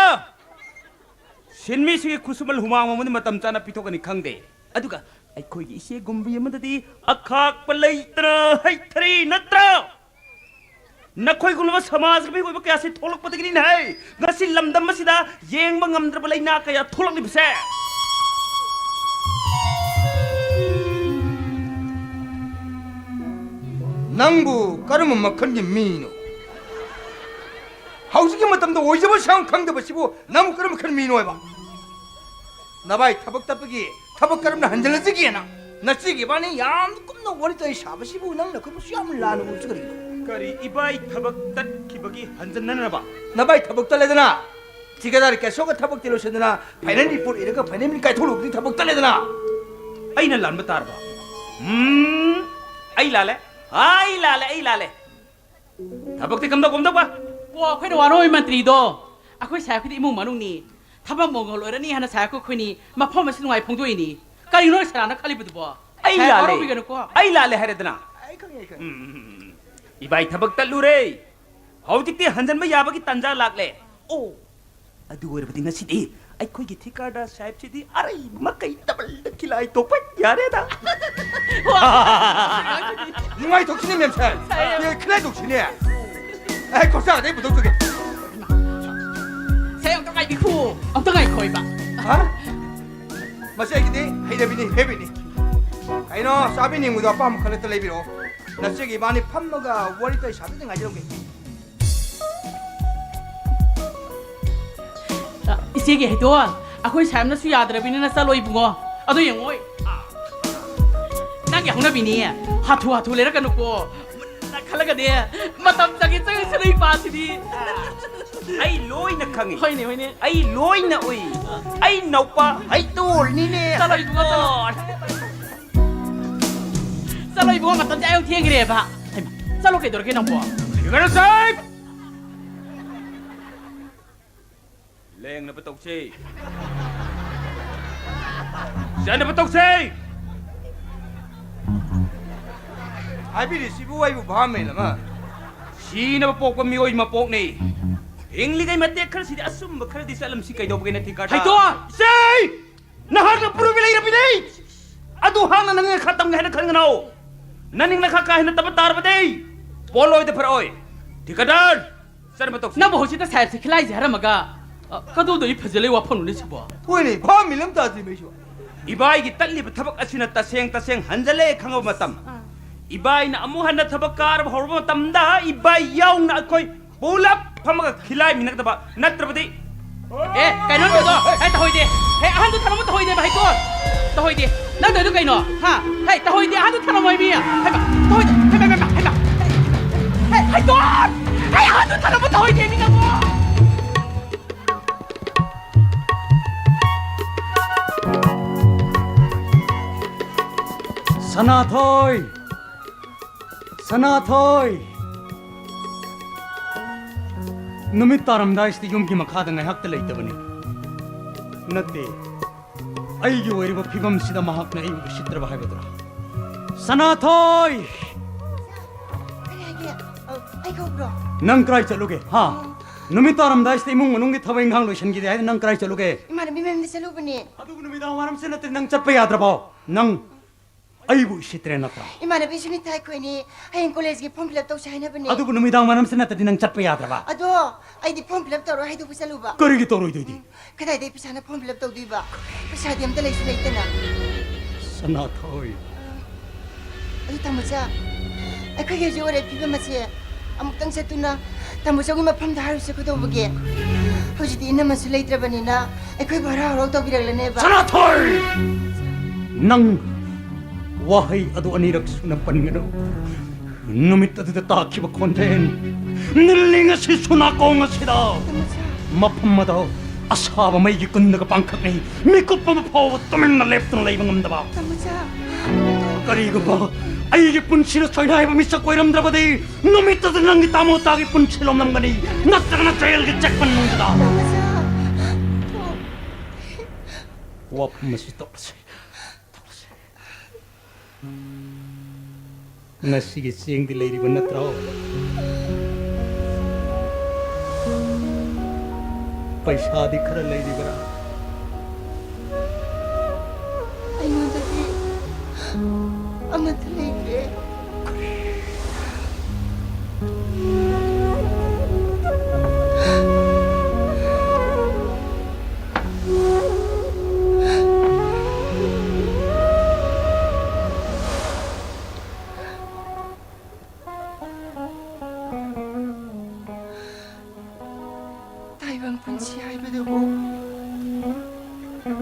ꯁꯤꯟꯃꯤꯁꯤꯡꯒꯤ ꯈꯨꯠꯁꯨꯃꯜ ꯍꯨꯃꯥꯡ ꯃꯃꯟꯗꯤ ꯃꯇꯝ ꯆꯥꯅ ꯄꯤꯊꯣꯛꯀꯅꯤ ꯈꯪꯗꯦ꯫ ꯑꯗꯨꯒ ꯑꯩꯈꯣꯏꯒꯤ ꯏꯆꯦꯒꯨꯝꯕꯤ ꯑꯃꯗꯗꯤ ꯑꯈꯥꯛꯄ ꯂꯩꯇꯅ ꯍꯩꯊꯔꯤ ꯅꯠꯇ꯭ꯔꯣ? ꯅꯈꯣꯏꯒꯨꯝꯂꯕ ꯁꯃꯥꯖꯒꯤ ꯃꯤꯑꯣꯏꯕ ꯀꯌꯥꯁꯤ ꯊꯣꯛꯂꯛꯄꯗꯒꯤꯅꯤꯅꯦꯍꯦ ꯉꯁꯤ ꯂꯝꯗꯝ ꯑꯁꯤꯗ ꯌꯦꯡꯕ ꯉꯝꯗ꯭ꯔꯕ ꯂꯩꯅꯥ ꯀꯌꯥ ꯊꯣꯛꯂꯛꯂꯤꯕꯁꯦ꯫ ꯅꯪꯕꯨ ꯀꯔꯝꯕ ꯃꯈꯜꯒꯤ ꯃꯤꯅꯣ? ꯍꯧꯖꯤꯛꯀꯤ ꯃꯇꯝꯗ ꯑꯣꯏꯖꯕ ꯁꯥꯡ ꯈꯪꯗꯕꯁꯤꯕꯨ ꯅꯪꯕꯨ ꯀꯔꯝꯕ ꯃꯈꯜ ꯃꯤꯅꯣ ꯍꯥꯏꯕ? ꯅꯚꯥꯏ ꯊꯕꯛ ꯇꯠꯄꯒꯤ ꯊꯕꯛ ꯀꯔꯝꯅ ꯍꯟꯖꯤꯜꯂꯁꯤꯒꯦꯅ ꯅꯆꯦꯒꯤ ꯏꯕꯥꯅꯤ ꯌꯥꯝ ꯀꯨꯝꯅ ꯋꯥꯔꯤ ꯇꯧꯔꯤ ꯁꯥꯕꯁꯤꯕꯨ ꯅꯪꯅ ꯑꯩꯈꯣꯏꯕꯨꯁꯨ ꯌꯥꯝ ꯂꯥꯟꯅ ꯎꯔꯤꯁꯤ ꯀꯔꯤꯒꯤꯅꯣ? ꯀꯔꯤ ꯏꯕꯥꯏ ꯊꯕꯛ ꯇꯠꯈꯤꯕꯒꯤ ꯍꯟꯖꯤꯟꯅꯅꯕ? ꯅꯚꯥꯏ ꯊꯕꯛ ꯇꯠꯂꯦꯗꯅ, ꯊꯤꯀꯥꯗꯥꯔ ꯀꯦꯁꯣꯒ ꯊꯕꯛꯇꯤ ꯂꯣꯏꯁꯤꯟꯗꯅ ꯐꯥꯏꯅꯦꯜ ꯔꯤꯄꯣꯔꯠ ꯏꯔꯒ ꯐꯥꯏꯅꯦꯜ ꯀꯥꯏꯊꯣꯛꯂꯨꯕꯗꯤ ꯊꯕꯛ ꯇꯠꯂꯦꯗꯅ꯫ ꯑꯩꯅ ꯂꯥꯟꯕ ꯇꯥꯔꯕ? ꯎꯝ, ꯑꯩ ꯂꯥꯜꯂꯦ꯫ ꯑꯩ ꯂꯥꯜꯂꯦ, ꯑꯩ ꯂꯥꯜꯂꯦ꯫ ꯊꯕꯛꯇꯤ ꯀꯝꯗꯧ ꯀꯝꯗꯧꯕ? ꯑꯣ, ꯑꯩꯈꯣꯏꯅ ꯋꯥꯔꯣꯏ ꯃꯟꯇ꯭ꯔꯤꯗꯣ꯫ ꯑꯩꯈꯣꯏ ꯁꯥꯏ ꯑꯩꯈꯣꯏꯗꯤ ꯏꯃꯨꯡ ꯃꯅꯨꯡꯅꯤ꯫ ꯊꯕꯛ ꯃꯣꯡꯒꯣꯜ ꯑꯣꯏꯔꯅꯤ ꯍꯥꯏꯅ ꯁꯥꯏ ꯑꯩꯈꯣꯏꯅꯤ ꯃꯐꯝ ꯑꯁꯤ ꯅꯨꯡꯉꯥꯏ ꯐꯣꯡꯗꯣꯛꯏꯅꯤ꯫ ꯀꯔꯤꯅꯣ ꯁꯦꯔꯥꯟꯅ ꯈꯜꯂꯤꯕꯗꯨꯕꯣ? ꯑꯩ ꯁꯥꯏ ꯂꯥꯜꯂꯦ꯫ ꯋꯥꯔꯧꯕꯤꯒꯅꯨꯀꯣ꯫ ꯑꯩ ꯂꯥꯜꯂꯦ ꯍꯥꯏꯔꯦꯗꯅ꯫ ꯑꯩ ꯈꯪꯉꯦ, ꯑꯩ ꯈꯪꯉꯦ꯫ ꯎꯝ, ꯎꯝ, ꯎꯝ, ꯎꯝ꯫ ꯏꯕꯥꯏ ꯊꯕꯛ ꯇꯠꯂꯨꯔꯦ꯫ ꯍꯧꯖꯤꯛꯇꯤ ꯍꯟꯖꯟꯕ ꯌꯥꯕꯒꯤ ꯇꯥꯟꯖꯥ ꯂꯥꯛꯂꯦ꯫ ꯑꯣ, ꯑꯗꯨ ꯑꯣꯏꯔꯕꯗꯤ ꯉꯁꯤꯗꯤ ꯑꯩꯈꯣꯏꯒꯤ ꯊꯤꯀꯥꯗꯥꯔ ꯁꯥꯍꯦꯕꯁꯤꯗꯤ ꯑꯔꯩ ꯃꯈꯩ ꯗꯕꯜꯗ ꯈꯤꯂꯥꯏ ꯇꯣꯛꯄ ꯌꯥꯔꯦꯗ꯫ ꯅꯨꯡꯉꯥꯏꯊꯣꯛꯁꯤꯅꯦ, ꯃꯦꯝ ꯁꯥꯍꯦꯕ꯫ ꯁꯥꯍꯦꯕ꯫ ꯈꯤꯂꯥꯏ ꯇꯣꯛꯁꯤꯅꯦ꯫ ꯑꯦ, ꯈꯣꯔꯁꯥꯒꯗꯤ ꯑꯩ ꯄꯨꯊꯣꯛꯆꯒꯦ꯫ ꯁꯦ, ꯑꯝꯇ ꯉꯥꯏꯕꯤꯈꯣ꯫ ꯑꯝꯇ ꯉꯥꯏꯈꯣ ꯍꯥꯏꯕ꯫ ꯍꯥ? ꯃꯁꯤ ꯑꯩꯒꯤꯗꯤ ꯍꯩꯅꯕꯤꯅꯤ, ꯍꯦꯕꯤꯠꯅꯤ꯫ ꯀꯩꯅꯣ, ꯆꯥꯕꯤꯅꯤꯡꯕꯗꯣ ꯑꯄꯥꯝꯕ ꯈꯜꯂꯛꯇ ꯂꯩꯕꯤꯔꯛꯑꯣ꯫ ꯅꯆꯦꯒꯤ ꯏꯕꯥꯅꯤ ꯐꯝꯃꯒ ꯋꯥꯔꯤ ꯇꯧꯔꯤ ꯁꯥꯕꯗ ꯉꯥꯏꯖꯔꯝꯒꯦ꯫ ꯑ, ꯏꯆꯦꯒꯤ ꯍꯩꯗꯣ, ꯑꯩꯈꯣꯏ ꯁꯥꯍꯦꯕꯅꯁꯨ ꯌꯥꯗ꯭ꯔꯕꯅꯤꯅ ꯆꯠꯂꯣ ꯏꯕꯨꯡꯉꯣ꯫ ꯑꯗꯣ ꯌꯦꯡꯉꯣ, ꯅꯪꯒꯤ ꯍꯧꯅꯕꯤꯅꯤ꯫ ꯍꯥꯊꯨ ꯍꯥꯊꯨ ꯂꯩꯔꯛꯀꯅꯨꯀꯣ꯫ ꯃꯨꯟꯅ ꯈꯜꯂꯒꯅꯦ, ꯃꯇꯝ ꯆꯪꯉꯤ ꯆꯪꯉꯤ ꯁꯤꯗ ꯏꯄꯥꯁꯤꯗꯤ꯫ ꯑꯩ ꯂꯣꯏꯅ ꯈꯪꯉꯤ꯫ ꯍꯣꯏꯅꯦ, ꯍꯣꯏꯅꯦ꯫ ꯑꯩ ꯂꯣꯏꯅ ꯎꯏ꯫ ꯑꯩ ꯅꯧꯄꯥ ꯍꯩꯇꯣꯜꯅꯤꯅꯦ꯫ ꯆꯠꯂꯣ ꯏꯕꯨꯡꯉꯣ, ꯆꯠꯂꯣ꯫ ꯑꯣ꯫ ꯆꯠꯂꯣ ꯏꯕꯨꯡꯉꯣ, ꯃꯇꯝꯁꯦ ꯑꯥ ꯌꯧ ꯊꯦꯡꯈ꯭ꯔꯦꯕ꯫ ꯍꯩꯃꯥ, ꯆꯠꯂꯣ ꯀꯩꯗꯧꯔꯒꯦ ꯅꯪꯕꯣ? U God safe! ꯂꯦꯡꯅꯕ ꯇꯧꯁꯤ꯫ ꯆꯠꯅꯕ ꯇꯧꯁꯤ꯫ ꯍꯥꯏꯕꯤꯔꯤꯁꯤꯕꯨ ꯑꯩꯕꯨ ꯚꯥꯞ ꯃꯦꯟ ꯑꯃ? ꯁꯤꯅꯕ ꯄꯣꯛꯄ ꯃꯤꯑꯣꯏ ꯃꯄꯣꯛꯅꯤ꯫ ꯍꯤꯡꯂꯤꯉꯩ ꯃꯇꯦꯛ ꯈꯔꯁꯤꯗꯤ ꯑꯆꯨꯝꯕ ꯈꯔꯗꯤ ꯆꯠꯂꯝꯁꯤ ꯀꯩꯗꯧꯕꯒꯦ ꯅꯠꯇꯦ ꯀꯥꯔꯇꯥ? ꯍꯩꯇꯣ! ꯁꯤ! ꯅꯍꯥꯛꯅ ꯄꯨꯔꯨꯕꯤ ꯂꯩꯔꯕꯤꯅꯤ! ꯑꯗꯨ ꯍꯥꯛꯅ ꯅꯪ ꯈꯔ ꯇꯝꯒꯦ ꯍꯥꯏꯅ ꯈꯟꯒꯅꯧ! ꯅꯅꯤꯡ ꯅꯈꯥ ꯀꯥ ꯍꯦꯟꯅ ꯇꯝꯕ ꯇꯥꯔꯕꯗꯤ ꯄꯣꯠꯂꯣꯏꯗ ꯐꯔꯛꯑꯣꯏ꯫ ꯊꯤꯀꯥꯗꯥꯔ! ꯆꯠꯅꯕ ꯇꯧꯁꯤ꯫ ꯅꯪꯕꯨ ꯍꯧꯖꯤꯛꯇ ꯁꯥꯍꯦꯕꯁꯦ ꯈꯤꯂꯥꯏꯁꯦ ꯍꯥꯏꯔꯝꯃꯒ, ꯑ, ꯀꯗꯧꯗꯒꯤ ꯐꯖꯜꯂꯤ ꯋꯥꯐꯝꯅꯣꯅꯦ ꯁꯤꯕꯣ? ꯍꯣꯏꯅꯦ, ꯚꯥꯞ ꯃꯤꯂꯝ ꯇꯥꯗ꯭ꯔꯤ ꯃꯩꯁꯨ꯫ ꯏꯕꯥꯏꯒꯤ ꯇꯠꯂꯤꯕ ꯊꯕꯛ ꯑꯁꯤꯅ ꯇꯁꯦꯡ ꯇꯁꯦꯡ ꯍꯟꯖꯜꯂꯦ ꯈꯪꯉꯕ ꯃꯇꯝ, ꯑꯥ꯫ ꯏꯕꯥꯏꯅ ꯑꯃꯨꯛ ꯍꯟꯅ ꯊꯕꯛ ꯀꯥꯔꯕ ꯍꯧꯔꯕ ꯃꯇꯝꯗ ꯏꯕꯥꯏ ꯌꯥꯎꯅ ꯑꯩꯈꯣꯏ ꯄꯨꯂꯞ ꯐꯝꯃꯒ ꯈꯤꯂꯥꯏ ꯃꯤꯟꯅꯒꯗꯕ, ꯅꯠꯇ꯭ꯔꯕꯗꯤ꯫ ꯑꯦ, ꯀꯩꯅꯣ ꯇꯧꯗꯣ? ꯑꯦ, ꯇꯧꯍꯣꯏꯗꯦ꯫ ꯑꯦ, ꯑꯍꯟꯗꯨ ꯊꯅꯝꯃꯨ, ꯇꯧꯍꯣꯏꯗꯦ, ꯍꯩꯇꯣꯟ꯫ ꯇꯧꯍꯣꯏꯗꯦ꯫ ꯅꯪ ꯇꯧꯔꯤꯗꯨ ꯀꯩꯅꯣ? ꯍꯥ? ꯍꯦ, ꯇꯧꯍꯣꯏꯗꯦ, ꯑꯍꯟꯗꯨ ꯊꯅꯝꯃꯣ ꯃꯤ꯫ ꯍꯩꯃꯥ, ꯇꯧꯍꯣꯏꯗꯦ꯫ ꯍꯩꯃꯥ, ꯍꯩꯃꯥ, ꯍꯩꯃꯥ, ꯍꯩꯃꯥ꯫ ꯍꯦ, ꯍꯩꯇꯣꯟ! ꯑꯩ ꯑꯍꯟꯗꯨ ꯊꯅꯝꯃꯨ, ꯇꯧꯍꯣꯏꯗꯦ ꯃꯤ ꯅꯪꯕꯣ꯫ ꯁꯅꯥꯊꯣꯏ! ꯁꯅꯥꯊꯣꯏ! ꯅꯨꯃꯤꯠ ꯇꯥꯔꯝꯗꯥꯏꯁꯤꯗ ꯌꯨꯝꯒꯤ ꯃꯈꯥꯗ ꯉꯥꯏꯍꯥꯛꯇ ꯂꯩꯇꯕꯅꯤ꯫ ꯅꯠꯇꯦ, ꯑꯩꯒꯤ ꯑꯣꯏꯔꯤꯕ ꯐꯤꯕꯝꯁꯤꯗ ꯃꯍꯥꯛꯅ ꯑꯩꯕꯨ ꯎꯁꯤꯠꯇ꯭ꯔꯕ ꯍꯥꯏꯕꯗꯨꯔꯥ? ꯁꯅꯥꯊꯣꯏ! ꯀꯔꯤ ꯍꯥꯏꯒꯦ? ꯑ, ꯑꯩ ꯀꯧꯕ꯭ꯔꯣ? ꯅꯪ ꯀꯗꯥꯏ ꯆꯠꯂꯨꯒꯦ, ꯍꯥ? ꯑꯣ꯫ ꯅꯨꯃꯤꯠ ꯇꯥꯔꯝꯗꯥꯏꯁꯤꯗ ꯏꯃꯨꯡ ꯃꯅꯨꯡꯒꯤ ꯊꯕꯛ ꯏꯪꯈꯥꯡ ꯂꯣꯏꯁꯤꯟꯈꯤꯗꯦ ꯍꯥꯏꯗꯤ ꯅꯪ ꯀꯗꯥꯏ ꯆꯠꯂꯨꯒꯦ? ꯏꯃꯥꯟꯅꯕꯤ ꯃꯌꯨꯝꯗ ꯆꯠꯂꯨꯕꯅꯦ꯫ ꯑꯗꯨꯕꯨ ꯅꯨꯃꯤꯗꯥꯡ ꯋꯥꯏꯔꯝꯁꯤ ꯅꯠꯇ꯭ꯔꯗꯤ ꯅꯪ ꯆꯠꯄ ꯌꯥꯗ꯭ꯔꯕꯣ? ꯅꯪ ꯑꯩꯕꯨ ꯎꯁꯤꯠꯇ꯭ꯔꯦ ꯅꯠꯇ꯭ꯔꯥ? ꯏꯃꯥꯟꯅꯕꯤ ꯁꯨꯅꯤꯇꯥ, ꯑꯩꯈꯣꯏꯅꯤ ꯍꯌꯦꯡ ꯀꯣꯂꯦꯖꯀꯤ ꯐꯣꯔꯝ ꯐꯤꯜ ꯑꯞ ꯇꯧꯁꯦ ꯍꯥꯏꯅꯕꯅꯦ꯫ ꯑꯗꯨꯕꯨ ꯅꯨꯃꯤꯗꯥꯡ ꯋꯥꯏꯔꯝꯁꯤ ꯅꯠꯇ꯭ꯔꯗꯤ ꯅꯪ ꯆꯠꯄ ꯌꯥꯗ꯭ꯔꯕ? ꯑꯗꯣ ꯑꯩꯗꯤ ꯐꯣꯔꯝ ꯐꯤꯜ ꯑꯞ ꯇꯧꯔꯣꯏ ꯍꯥꯏꯗꯣꯛꯄ ꯆꯠꯂꯨꯕ꯫ ꯀꯔꯤꯒꯤ ꯇꯧꯔꯣꯏꯗꯣꯏꯗꯤ? ꯀꯗꯥꯏꯗꯩ ꯄꯩꯁꯥꯅ ꯐꯣꯔꯝ ꯐꯤꯜ ꯑꯞ ꯇꯧꯗꯣꯏꯕ? ꯄꯩꯁꯥꯗꯤ ꯑꯝꯇ ꯂꯩꯁꯨ ꯂꯩꯇꯅ꯫ ꯁꯅꯥꯊꯣꯏ꯫ ꯑꯗꯨ ꯇꯥꯃꯣꯆꯥ, ꯑꯩꯈꯣꯏꯒꯤ ꯍꯧꯖꯤꯛ ꯑꯣꯏꯔꯤꯕ ꯐꯤꯕꯝ ꯑꯁꯦ ꯑꯃꯨꯛꯇꯪ ꯆꯠꯇꯨꯅ ꯇꯥꯃꯣꯆꯧꯒꯤ ꯃꯐꯝꯗ ꯍꯥꯏꯔꯨꯁꯦ ꯀꯩꯗꯧꯕꯒꯦ? ꯍꯧꯖꯤꯛꯇꯤ ꯏꯅꯝꯃꯁꯨ ꯂꯩꯇ꯭ꯔꯕꯅꯤꯅ ꯑꯩꯈꯣꯏꯕꯨ ꯍꯔꯥꯎ ꯍꯔꯥꯎ ꯇꯧꯕꯤꯔꯛꯂꯅꯦꯕ꯫ ꯁꯅꯥꯊꯣꯏ! ꯅꯪ ꯋꯥꯍꯩ ꯑꯗꯨ ꯑꯅꯤꯔꯛ ꯁꯨꯅ ꯄꯟꯒꯅꯨ꯫ ꯅꯨꯃꯤꯠ ꯑꯗꯨꯗ ꯇꯥꯈꯤꯕ ꯈꯣꯟꯖꯦꯜ ꯅꯤꯜꯂꯤ ꯉꯁꯤꯁꯨ ꯅꯥꯀꯣꯡ ꯑꯁꯤꯗ꯫ ꯇꯥꯃꯣꯆꯥ꯫ ꯃꯐꯝ ꯑꯗꯣ ꯑꯁꯥꯕ ꯃꯩꯒꯤ ꯀꯨꯟꯗꯒ ꯄꯥꯡꯈꯛꯅꯩ꯫ ꯃꯤꯀꯨꯞ ꯑꯃ ꯐꯥꯎꯕ ꯇꯨꯃꯤꯟꯅ ꯂꯦꯞꯇꯨꯅ ꯂꯩꯕ ꯉꯝꯗꯕ꯫ ꯇꯥꯃꯣꯆꯥ꯫ ꯀꯔꯤꯒꯨꯝꯕ ꯑꯩꯒꯤ ꯄꯨꯟꯁꯤꯗ ꯁꯣꯏꯅꯥꯏꯕ ꯃꯤꯁꯛ ꯑꯣꯏꯔꯝꯗ꯭ꯔꯕꯗꯤ ꯅꯨꯃꯤꯠꯇꯨꯗ ꯅꯪꯒꯤ ꯇꯥꯃꯣ ꯇꯥꯒꯤ ꯄꯨꯟꯁꯤ ꯂꯣꯝꯂꯝꯒꯅꯤ, ꯅꯠꯇ꯭ꯔꯒꯅ ꯖꯦꯜꯒꯤ ꯆꯦꯛ ꯃꯅꯨꯡꯗ꯫ ꯇꯥꯃꯣꯆꯥ꯫ ꯋꯥꯐꯝ ꯑꯁꯤ ꯇꯧꯔꯁꯤ꯫ ꯉꯁꯤꯒꯤ ꯆꯦꯡꯗꯤ ꯂꯩꯔꯤꯕ ꯅꯠꯇ꯭ꯔꯣ? ꯄꯩꯁꯥꯗꯤ ꯈꯔ ꯂꯩꯔꯤꯕ꯭ꯔꯥ? ꯑꯩꯉꯣꯟꯗꯗꯤ ꯑꯃꯠꯇ ꯂꯩꯇ꯭ꯔꯦ꯫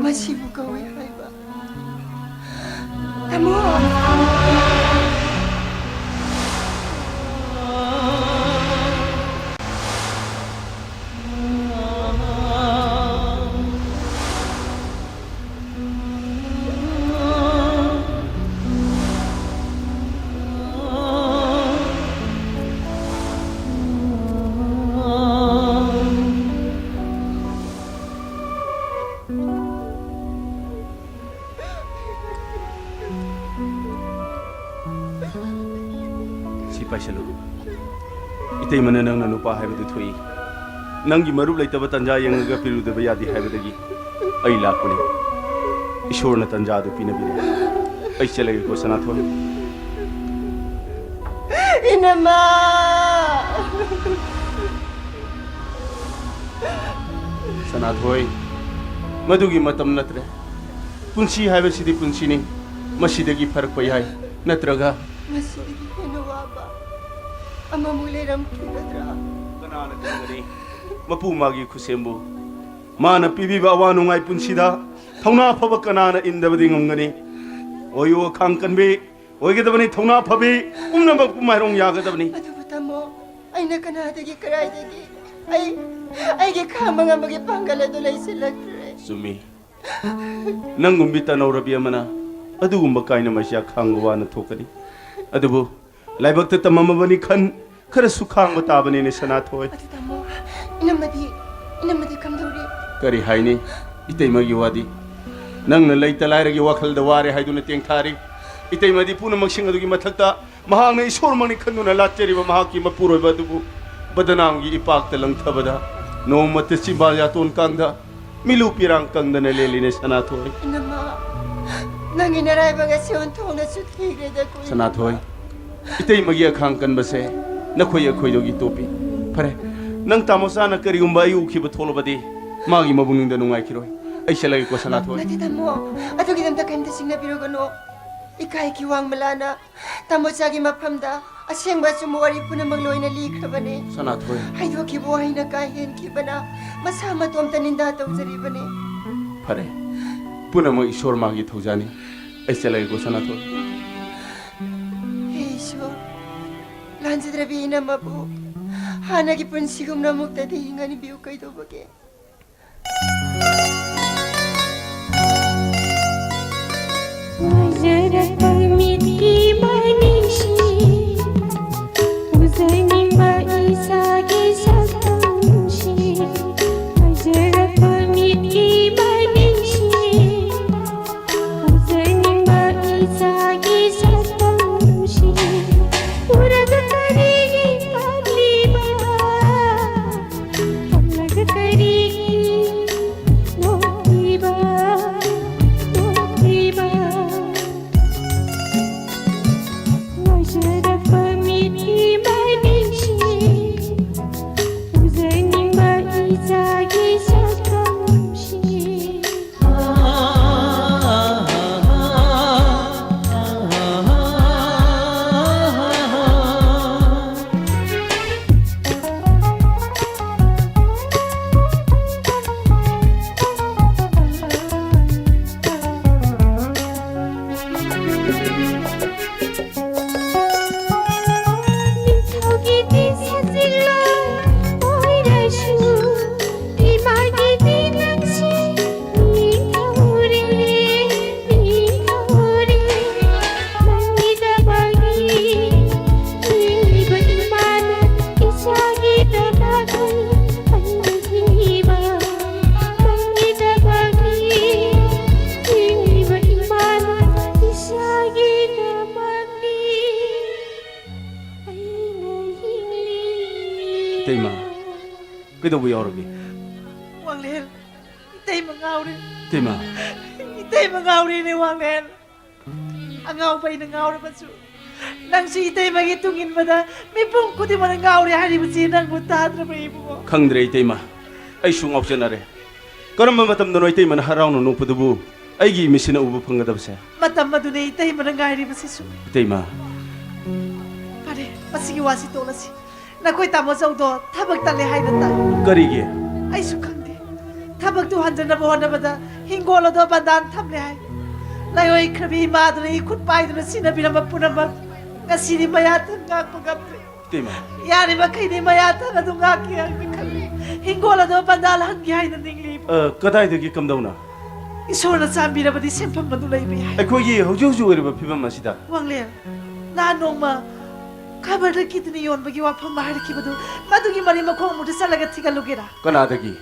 ꯃꯁꯤꯕꯨ ꯀꯧꯏ ꯍꯥꯏꯕ꯫ ꯇꯥꯃꯣ! ꯁꯤ ꯄꯥꯏꯁꯜꯂꯨ꯫ ꯏꯇꯩꯃꯅ ꯅꯪꯅ ꯅꯨꯄꯥ ꯍꯥꯏꯕꯗꯨ ꯊꯣꯛꯏ꯫ ꯅꯪꯒꯤ ꯃꯔꯨꯞ ꯂꯩꯇꯕ ꯇꯟꯖꯥ ꯌꯦꯡꯉꯒ ꯄꯤꯔꯨꯗꯕ ꯌꯥꯗꯦ ꯍꯥꯏꯕꯗꯒꯤ ꯑꯩ ꯂꯥꯛꯄꯅꯤ꯫ ꯏꯁꯣꯔꯅ ꯇꯟꯖꯥꯗꯨ ꯄꯤꯅꯕꯤꯔꯦ꯫ ꯑꯩ ꯆꯠꯂꯒꯦꯀꯣ, ꯁꯅꯥꯊꯣꯏ꯫ ꯏꯅꯝꯃ! ꯁꯅꯥꯊꯣꯏ, ꯃꯗꯨꯒꯤ ꯃꯇꯝ ꯅꯠꯇ꯭ꯔꯦ꯫ ꯄꯨꯟꯁꯤ ꯍꯥꯏꯕꯁꯤꯗꯤ ꯄꯨꯟꯁꯤꯅꯤ꯫ ꯃꯁꯤꯗꯒꯤ ꯐꯔꯛꯄ ꯌꯥꯏ, ꯅꯠꯇ꯭ꯔꯒ ꯃꯁꯤꯗꯒꯤ ꯍꯦꯟꯅ ꯋꯥꯕ ꯑꯃꯃꯨꯛ ꯂꯩꯔꯝꯈꯤꯒꯗ꯭ꯔꯥ? ꯀꯅꯥꯅ ꯈꯪꯒꯅꯤ? ꯃꯄꯨ ꯃꯥꯒꯤ ꯈꯨꯠꯁꯦꯝꯕꯨ꯫ ꯃꯥꯅ ꯄꯤꯕꯤꯕ ꯑꯋꯥ ꯅꯨꯡꯉꯥꯏ ꯄꯨꯟꯁꯤꯗ ꯊꯧꯅꯥ ꯐꯕ ꯀꯅꯥꯅ ꯏꯟꯗꯕꯗꯤ ꯉꯝꯒꯅꯤ? ꯑꯣꯏꯌꯨ ꯑꯈꯥꯡ ꯀꯟꯕꯤ, ꯑꯣꯏꯒꯗꯕꯅꯤ ꯊꯧꯅꯥ ꯐꯕꯤ, ꯄꯨꯝꯅꯃꯛꯄꯨ ꯃꯥꯏꯔꯣꯡ ꯌꯥꯒꯗꯕꯅꯤ꯫ ꯑꯗꯨꯕꯨ ꯇꯥꯃꯣ, ꯑꯩꯅ ꯀꯅꯥꯗꯒꯤ ꯀꯗꯥꯏꯗꯒꯤ? ꯑꯩ, ꯑꯩꯒꯤ ꯈꯥꯡꯕ ꯉꯝꯕꯒꯤ ꯄꯥꯡꯒꯜ ꯑꯗꯨ ꯂꯩꯁꯤꯜꯂꯛꯇ꯭ꯔꯦ꯫ ꯆꯨꯝꯃꯤ꯫ ꯅꯪꯒꯨꯝꯕꯤ ꯇꯅꯧꯔꯕꯤ ꯑꯃꯅ ꯑꯗꯨꯒꯨꯝꯕ ꯀꯥꯏꯅ ꯃꯩꯁꯥ ꯈꯥꯡꯕ ꯋꯥꯅ ꯊꯣꯛꯀꯅꯤ꯫ ꯑꯗꯨꯕꯨ ꯂꯥꯏꯕꯛꯇ ꯇꯝꯃꯝꯃꯕꯅꯤ ꯈꯟ ꯈꯔꯁꯨ ꯈꯥꯡꯕ ꯇꯥꯕꯅꯤꯅꯦ, ꯁꯅꯥꯊꯣꯏ꯫ ꯑꯗꯨ ꯇꯥꯃꯣ, ꯏꯅꯝꯃꯗꯤ, ꯏꯅꯝꯃꯗꯤ ꯀꯝꯗꯧꯔꯤ? ꯀꯔꯤ ꯍꯥꯏꯅꯤ? ꯏꯇꯩꯃꯒꯤ ꯋꯥꯗꯤ꯫ ꯅꯪꯅ ꯂꯩꯇ ꯂꯥꯏꯔꯒꯤ ꯋꯥꯈꯜꯗ ꯋꯥꯔꯦ ꯍꯥꯏꯗꯨꯅ ꯇꯦꯡꯊꯥꯔꯤ꯫ ꯏꯇꯩꯃꯗꯤ ꯄꯨꯝꯅꯃꯛꯁꯤꯡ ꯑꯗꯨꯒꯤ ꯃꯊꯛꯇ ꯃꯍꯥꯛꯅ ꯏꯁꯣꯔꯃꯛꯅꯤ ꯈꯟꯗꯨꯅ ꯂꯥꯠꯆꯔꯤꯕ ꯃꯍꯥꯛꯀꯤ ꯃꯄꯨꯔꯣꯏꯕ ꯑꯗꯨꯕꯨ ꯕꯗꯅꯥꯝꯒꯤ ꯏꯄꯥꯛꯇ ꯂꯪꯊꯕꯗ ꯅꯣꯡꯃꯇ ꯆꯤꯝꯕꯥꯜ ꯌꯥꯇꯣꯟ ꯀꯥꯡꯗ ꯃꯤꯂꯨ ꯄꯤꯔꯥꯡ ꯀꯪꯗꯅ ꯂꯦꯜꯂꯤꯅꯦ, ꯁꯅꯥꯊꯣꯏ꯫ ꯏꯅꯝꯃ, ꯅꯪꯒꯤ ꯅꯔꯥꯏꯕꯛ ꯑꯁꯤ ꯑꯣꯟꯊꯣꯛꯅꯁꯨ ꯊꯤꯈ꯭ꯔꯦꯗꯀꯣ, ꯏꯅꯝꯃ꯫ ꯁꯅꯥꯊꯣꯏ, ꯏꯇꯩꯃꯒꯤ ꯑꯈꯥꯡ ꯀꯟꯕꯁꯦ ꯅꯈꯣꯏ ꯑꯩꯈꯣꯏꯗꯒꯤ ꯇꯣꯞꯄꯤ꯫ ꯐꯔꯦ, ꯅꯪ ꯇꯥꯃꯣꯆꯥꯅ ꯀꯔꯤꯒꯨꯝꯕ ꯑꯩ ꯎꯈꯤꯕ ꯊꯣꯛꯂꯕꯗꯤ ꯃꯥꯒꯤ ꯃꯕꯨꯛꯅꯤꯡꯗ ꯅꯨꯡꯉꯥꯏꯈꯤꯔꯣꯏ꯫ ꯑꯩ ꯆꯠꯂꯒꯦꯀꯣ, ꯁꯅꯥꯊꯣꯏ꯫ ꯅꯠꯇꯦ ꯇꯥꯃꯣ, ꯑꯗꯨꯒꯤꯗꯃꯛꯇ ꯀꯔꯤꯝꯇ ꯆꯤꯡꯅꯕꯤꯔꯨꯒꯅꯨ꯫ ꯏꯀꯥꯏ ꯈꯤꯋꯥꯡ ꯃꯂꯥꯅ ꯇꯥꯃꯣꯆꯥꯒꯤ ꯃꯐꯝꯗ ꯑꯁꯦꯡꯕ ꯑꯆꯨꯝꯕ ꯋꯥꯔꯤ ꯄꯨꯝꯅꯃꯛ ꯂꯣꯏꯅ ꯂꯤꯈ꯭ꯔꯕꯅꯦ꯫ ꯁꯅꯥꯊꯣꯏ꯫ ꯍꯥꯏꯗꯣꯛꯈꯤꯕ ꯋꯥꯍꯩꯅ ꯀꯥ ꯍꯦꯟꯈꯤꯕꯅ ꯃꯁꯥ ꯃꯇꯣꯝꯇ ꯅꯤꯟꯗꯥ ꯇꯧꯖꯔꯤꯕꯅꯦ꯫ ꯐꯔꯦ, ꯄꯨꯝꯅꯃꯛ ꯏꯁꯣꯔ ꯃꯥꯒꯤ ꯊꯧꯖꯥꯅꯤ꯫ ꯑꯩ ꯆꯠꯂꯒꯦꯀꯣ, ꯁꯅꯥꯊꯣꯏ꯫ ꯍꯦ ꯏꯁꯣꯔ, ꯂꯥꯟꯖꯗ꯭ꯔꯕꯤ ꯏꯅꯝꯃꯕꯨ ꯍꯥꯟꯅꯒꯤ ꯄꯨꯟꯁꯤꯒꯨꯝꯅ ꯑꯃꯨꯛꯇꯗꯤ ꯍꯤꯡꯍꯟꯕꯤꯌꯨ꯫ ꯀꯩꯗꯧꯕꯒꯦ? ꯎꯖꯔꯛꯄ ꯃꯤꯠꯀꯤ ꯃꯅꯤꯡꯁꯤ, ꯎꯖꯅꯤꯡꯕ ꯏꯁꯥꯒꯤ ꯁꯛꯇꯝꯁꯤ, ꯎꯖꯔꯛꯄ ꯃꯤꯠꯀꯤ ꯃꯅꯤꯡꯁꯤ, ꯎꯖꯅꯤꯡꯕ ꯏꯁꯥꯒꯤ ꯁꯛꯇꯝꯁꯤ, ꯎꯔꯒ ꯀꯔꯤꯒꯤ ꯀꯞꯂꯤꯕ? ꯀꯞꯂꯒ ꯀꯔꯤꯒꯤ ꯅꯣꯛꯂꯤꯕ, ꯅꯣꯛꯂꯤꯕ? ꯉꯥꯏꯖꯔꯛꯄ ꯃꯤꯠꯀꯤ ꯃꯅꯤꯡꯁꯤ, ꯎꯖꯅꯤꯡꯕ ꯏꯆꯥꯒꯤ ꯁꯛꯇꯝꯁꯤ꯫ ꯅꯤꯡꯊꯧꯒꯤꯗꯤ ꯁꯖꯤꯛꯂꯣ ꯑꯣꯏꯔꯁꯨ, ꯏꯃꯥꯒꯤꯗꯤ ꯅꯪꯁꯤ ꯅꯤꯡꯊꯧꯔꯦ, ꯅꯤꯡꯊꯧꯔꯦ꯫ ꯅꯪꯒꯤꯗꯃꯛꯅꯤ ꯍꯤꯡꯂꯤꯕ ꯏꯃꯥꯅ, ꯏꯆꯥꯒꯤꯗꯃꯛꯅꯤ ꯑꯩꯅ ꯍꯤꯡꯂꯤꯕ꯫ ꯅꯪꯒꯤꯗꯃꯛꯅꯤ ꯍꯤꯡꯂꯤꯕ ꯏꯃꯥꯅ, ꯏꯆꯥꯒꯤꯗꯃꯛꯅꯤ ꯑꯩꯅ ꯍꯤꯡꯂꯤ꯫ ꯏꯇꯩꯃ, ꯀꯩꯗꯧꯕ ꯌꯥꯎꯔꯒꯦ? ꯋꯥꯡꯂꯦꯟ, ꯏꯇꯩꯃ ꯉꯥꯎꯔꯦ꯫ ꯏꯇꯩꯃ꯫ ꯏꯇꯩꯃ ꯉꯥꯎꯔꯦꯅꯦ, ꯋꯥꯡꯂꯦꯟ꯫ ꯑꯉꯥꯎꯕ ꯑꯩꯅ ꯉꯥꯎꯔꯕꯁꯨ, ꯅꯪꯁꯨ ꯏꯇꯩꯃꯒꯤ ꯇꯨꯡ ꯏꯟꯕꯗ ꯃꯤꯄꯨꯝ ꯈꯨꯗꯤꯡꯃꯛꯅ ꯉꯥꯎꯔꯦ ꯍꯥꯏꯔꯤꯕꯁꯤ ꯅꯪꯕꯨ ꯇꯥꯗ꯭ꯔꯕ꯭ꯔꯥ, ꯏꯕꯨꯡꯉꯣ? ꯈꯪꯗ꯭ꯔꯦ, ꯏꯇꯩꯃ꯫ ꯑꯩꯁꯨ ꯉꯥꯎꯆꯠꯅꯔꯦ꯫ ꯀꯔꯝꯕ ꯃꯇꯝꯗꯅꯣ ꯏꯇꯩꯃꯅ ꯍꯔꯥꯎꯅ ꯅꯣꯛꯄꯗꯨꯕꯨ ꯑꯩꯒꯤ ꯏꯃꯤꯠꯁꯤꯅ ꯎꯕ ꯐꯪꯒꯗꯕꯁꯦ? ꯃꯇꯝ ꯑꯗꯨꯅꯦ ꯏꯇꯩꯃꯅ ꯉꯥꯏꯔꯤꯕꯁꯤꯁꯨ꯫ ꯏꯇꯩꯃ꯫ ꯐꯔꯦ, ꯃꯁꯤꯒꯤ ꯋꯥꯁꯤ ꯇꯣꯛꯂꯁꯤ꯫ ꯅꯈꯣꯏ ꯇꯥꯃꯣ ꯆꯧꯗꯣ ꯊꯕꯛ ꯇꯠꯂꯦ ꯍꯥꯏꯅ ꯇꯥꯏ꯫ ꯀꯔꯤꯒꯤ? ꯑꯩꯁꯨ ꯈꯪꯗꯦ꯫ ꯊꯕꯛꯇꯨ ꯍꯟꯖꯅꯕ ꯍꯣꯠꯅꯕꯗ ꯍꯤꯡꯒꯣꯜ ꯑꯗꯣ ꯕꯟꯗꯥꯟ ꯊꯝꯂꯦ ꯍꯥꯏ꯫ ꯂꯥꯏꯑꯣꯏꯈ꯭ꯔꯕꯤ ꯏꯃꯥꯗꯨꯅ ꯏꯈꯨꯠ ꯄꯥꯏꯗꯨꯅ ꯁꯤꯟꯅꯕꯤꯔꯝꯕ ꯄꯨꯝꯅꯃꯛ ꯉꯁꯤꯗꯤ ꯃꯌꯥ ꯊꯪ ꯉꯥꯛꯄ ꯉꯝꯗ꯭ꯔꯦ꯫ ꯏꯇꯩꯃ꯫ ꯌꯥꯔꯤꯕ ꯃꯈꯩꯗꯤ ꯃꯌꯥ ꯊꯪ ꯑꯗꯨ ꯉꯥꯛꯀꯦ ꯍꯥꯏꯅ ꯈꯜꯂꯤ꯫ ꯍꯤꯡꯒꯣꯜ ꯑꯗꯣ ꯕꯟꯗꯥꯟ ꯍꯟꯒꯦ ꯍꯥꯏꯅ ꯅꯤꯡꯂꯤꯕ꯫ ꯑ, ꯀꯗꯥꯏꯗꯒꯤ ꯀꯝꯗꯧꯅ? ꯏꯁꯣꯔꯅ ꯆꯥꯟꯕꯤꯔꯕꯗꯤ ꯁꯦꯟꯐꯝ ꯑꯗꯨ ꯂꯩꯕ ꯌꯥꯏ꯫ ꯑꯩꯈꯣꯏꯒꯤ ꯍꯧꯖꯤꯛ ꯍꯧꯖꯤꯛ ꯑꯣꯏꯔꯤꯕ ꯐꯤꯕꯝ ꯑꯁꯤꯗ꯫ ꯋꯥꯡꯂꯦꯟ, ꯅꯍꯥꯟ ꯅꯣꯡꯃ ꯈꯕꯔꯗ ꯀꯤꯗꯅꯤ ꯌꯣꯟꯕꯒꯤ ꯋꯥꯐꯝ ꯑꯃ ꯍꯥꯏꯔꯛꯈꯤꯕꯗꯨ, ꯃꯗꯨꯒꯤ ꯃꯔꯤ ꯃꯈꯣꯡ ꯑꯃꯨꯛꯇ ꯆꯠꯂꯒ ꯊꯤꯒꯠꯂꯨꯒꯦꯔꯥ? ꯀꯅꯥꯗꯒꯤ?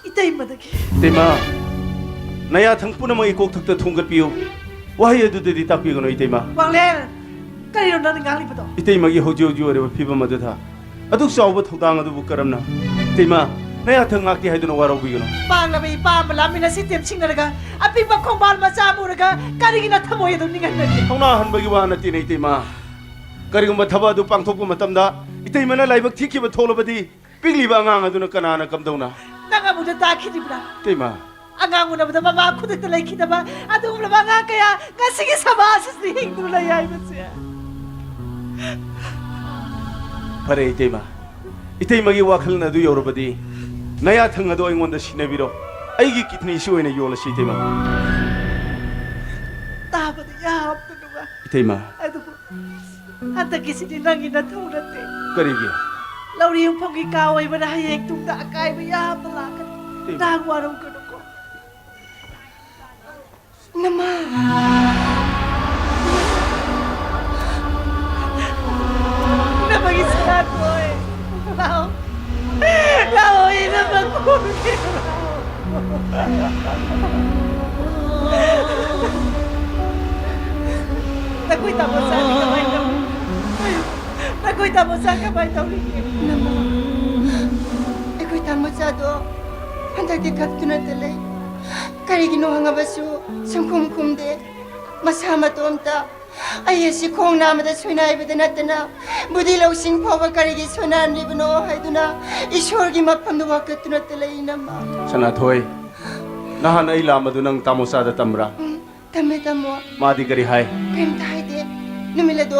ꯏꯇꯩꯃꯗꯒꯤ꯫ ꯏꯇꯩꯃ, ꯅꯌꯥꯊꯪ ꯄꯨꯝꯅꯃꯛ ꯏꯀꯣꯛꯊꯛꯇ ꯊꯣꯡꯒꯠꯄꯤꯌꯨ꯫ ꯋꯥꯍꯩ ꯑꯗꯨꯗꯗꯤ ꯇꯥꯛꯄꯤꯒꯅꯨ, ꯏꯇꯩꯃ꯫ ꯋꯥꯡꯂꯦꯟ, ꯀꯔꯤꯅꯣ ꯅꯪꯅ ꯉꯥꯡꯂꯤꯕꯗꯣ? ꯏꯇꯩꯃꯒꯤ ꯍꯧꯖꯤꯛ ꯍꯧꯖꯤꯛ ꯑꯣꯏꯔꯤꯕ ꯐꯤꯕꯝ ꯑꯗꯨꯗ ꯑꯗꯨꯛ ꯆꯥꯎꯕ ꯊꯧꯗꯥꯡ ꯑꯗꯨꯕꯨ ꯀꯔꯝꯅ? ꯏꯇꯩꯃ, ꯅꯌꯥꯊꯪ ꯉꯥꯛꯇꯦ ꯍꯥꯏꯗꯨꯅ ꯋꯥꯔꯧꯕꯤꯒꯅꯨ꯫ ꯄꯥꯡꯂꯕ ꯏꯄꯥ ꯑꯃ ꯂꯥꯟꯃꯤꯟꯅꯁꯤ ꯇꯦꯝꯁꯤꯡꯅꯔꯒ ꯑꯄꯤꯛꯄ ꯈꯣꯡꯕꯥꯜ ꯃꯆꯥ ꯑꯃ ꯎꯔꯒ ꯀꯔꯤꯒꯤꯅ ꯊꯃꯣꯏ ꯑꯗꯨ ꯅꯤꯡꯍꯟꯅꯒꯦ? ꯊꯧꯅꯥ ꯍꯟꯕꯒꯤ ꯋꯥ ꯅꯠꯇꯦꯅꯦ, ꯏꯇꯩꯃ꯫ ꯀꯔꯤꯒꯨꯝꯕ ꯊꯕꯛ ꯑꯗꯨ ꯄꯥꯡꯊꯣꯛꯄ ꯃꯇꯝꯗ ꯏꯇꯩꯃꯅ ꯂꯥꯏꯕꯛ ꯊꯤꯈꯤꯕ ꯊꯣꯛꯂꯕꯗꯤ ꯄꯤꯛꯂꯤꯕ ꯑꯉꯥꯡ ꯑꯗꯨꯅ ꯀꯅꯥꯅ ꯀꯝꯗꯧꯅ? ꯅꯪ ꯑꯃꯨꯛꯇ ꯇꯥꯈꯤꯗ꯭ꯔꯤꯕ꯭ꯔꯥ? ꯏꯇꯩꯃ꯫ ꯑꯉꯥꯡ ꯎꯅꯕꯗ ꯃꯃꯥ ꯈꯨꯗꯛꯇ ꯂꯩꯈꯤꯗꯕ ꯑꯗꯨꯒꯨꯝꯂꯕ ꯑꯉꯥꯡ ꯀꯌꯥ ꯉꯁꯤꯒꯤ ꯁꯃꯥꯖ ꯑꯁꯤꯗ ꯍꯤꯡꯗꯨꯅ ꯂꯩ ꯍꯥꯏꯕꯁꯦ꯫ ꯐꯔꯦ ꯏꯇꯩꯃ, ꯏꯇꯩꯃꯒꯤ ꯋꯥꯈꯜ ꯑꯗꯨ ꯌꯧꯔꯕꯗꯤ ꯅꯌꯥꯊꯪ ꯑꯗꯨ ꯑꯩꯉꯣꯟꯗ ꯁꯤꯟꯅꯕꯤꯔꯣ꯫ ꯑꯩꯒꯤ ꯀꯤꯗꯅꯤꯁꯤ ꯑꯣꯏꯅ ꯌꯣꯜꯂꯁꯤ ꯏꯇꯩꯃ꯫ ꯇꯥꯕꯗ ꯌꯥꯝꯅ ꯅꯨꯡꯉꯥꯏ꯫ ꯏꯇꯩꯃ꯫ ꯑꯗꯨꯕꯨ ꯍꯟꯗꯛꯀꯤꯁꯤꯗꯤ ꯅꯪꯒꯤ ꯅꯊꯧ ꯅꯠꯇꯦ꯫ ꯀꯔꯤꯒꯤ? ꯂꯧꯔꯤ ꯌꯨꯝꯐꯝꯒꯤ ꯀꯥ ꯑꯣꯏꯕꯅ ꯍꯌꯦꯡ ꯇꯨꯡꯗ ꯑꯀꯥꯏꯕ ꯌꯥꯝꯅ ꯂꯥꯛꯀꯅꯤ꯫ ꯏꯇꯩꯃ꯫ ꯅꯍꯥꯛ ꯋꯥꯔꯧꯒꯅꯨꯀꯣ꯫ ꯅꯃꯥ꯫ ꯅꯃꯥꯒꯤ ꯁꯅꯥꯊꯣꯏ꯫ ꯂꯥꯛꯑꯣ꯫ ꯂꯥꯛꯑꯣ, ꯏꯅꯝꯃ ꯀꯣꯟꯒꯦ꯫ ꯅꯈꯣꯏ ꯇꯥꯃꯣ ꯆꯥꯗꯤ ꯀꯃꯥꯏꯅ ꯇꯧꯔꯤ? ꯅꯈꯣꯏ ꯇꯥꯃꯣ ꯆꯥ ꯀꯃꯥꯏꯅ ꯇꯧꯔꯤꯒꯦ? ꯅꯃꯥ, ꯑꯩꯈꯣꯏ ꯇꯥꯃꯣ ꯆꯥꯗꯣ ꯍꯟꯗꯛꯇꯤ ꯀꯞꯇꯨꯅꯇ ꯂꯩ꯫ ꯀꯔꯤꯒꯤꯅꯣ ꯍꯪꯉꯕꯁꯨ ꯁꯨꯡꯈꯨꯝ ꯈꯨꯝꯗꯦ꯫ ꯃꯁꯥ ꯃꯇꯣꯝꯇ ꯑꯩ ꯑꯁꯤ ꯈꯣꯡ ꯅꯥꯝꯃꯗ ꯁꯣꯏꯅꯥꯏꯕꯗ ꯅꯠꯇꯅ ꯕꯨꯙꯤ ꯂꯧꯁꯤꯡ ꯐꯥꯎꯕ ꯀꯔꯤꯒꯤ ꯁꯣꯏꯅꯥꯟꯂꯤꯕꯅꯣ ꯍꯥꯏꯗꯨꯅ ꯏꯁꯣꯔꯒꯤ ꯃꯐꯝꯗ ꯋꯥꯀꯠꯇꯨꯅꯇ ꯂꯩ, ꯏꯅꯝꯃ꯫ ꯁꯅꯥꯊꯣꯏ, ꯅꯍꯥꯟ ꯑꯩ ꯂꯥꯝꯕꯗꯨ ꯅꯪ ꯇꯥꯃꯣ ꯆꯥꯗ ꯇꯝꯕ꯭ꯔꯥ? ꯎꯝ, ꯇꯝꯃꯦ, ꯇꯥꯃꯣ꯫ ꯃꯥꯗꯤ ꯀꯔꯤ ꯍꯥꯏ? ꯀꯔꯤꯝꯇ ꯍꯥꯏꯗꯦ꯫ ꯅꯨꯃꯤꯠ ꯑꯗꯣ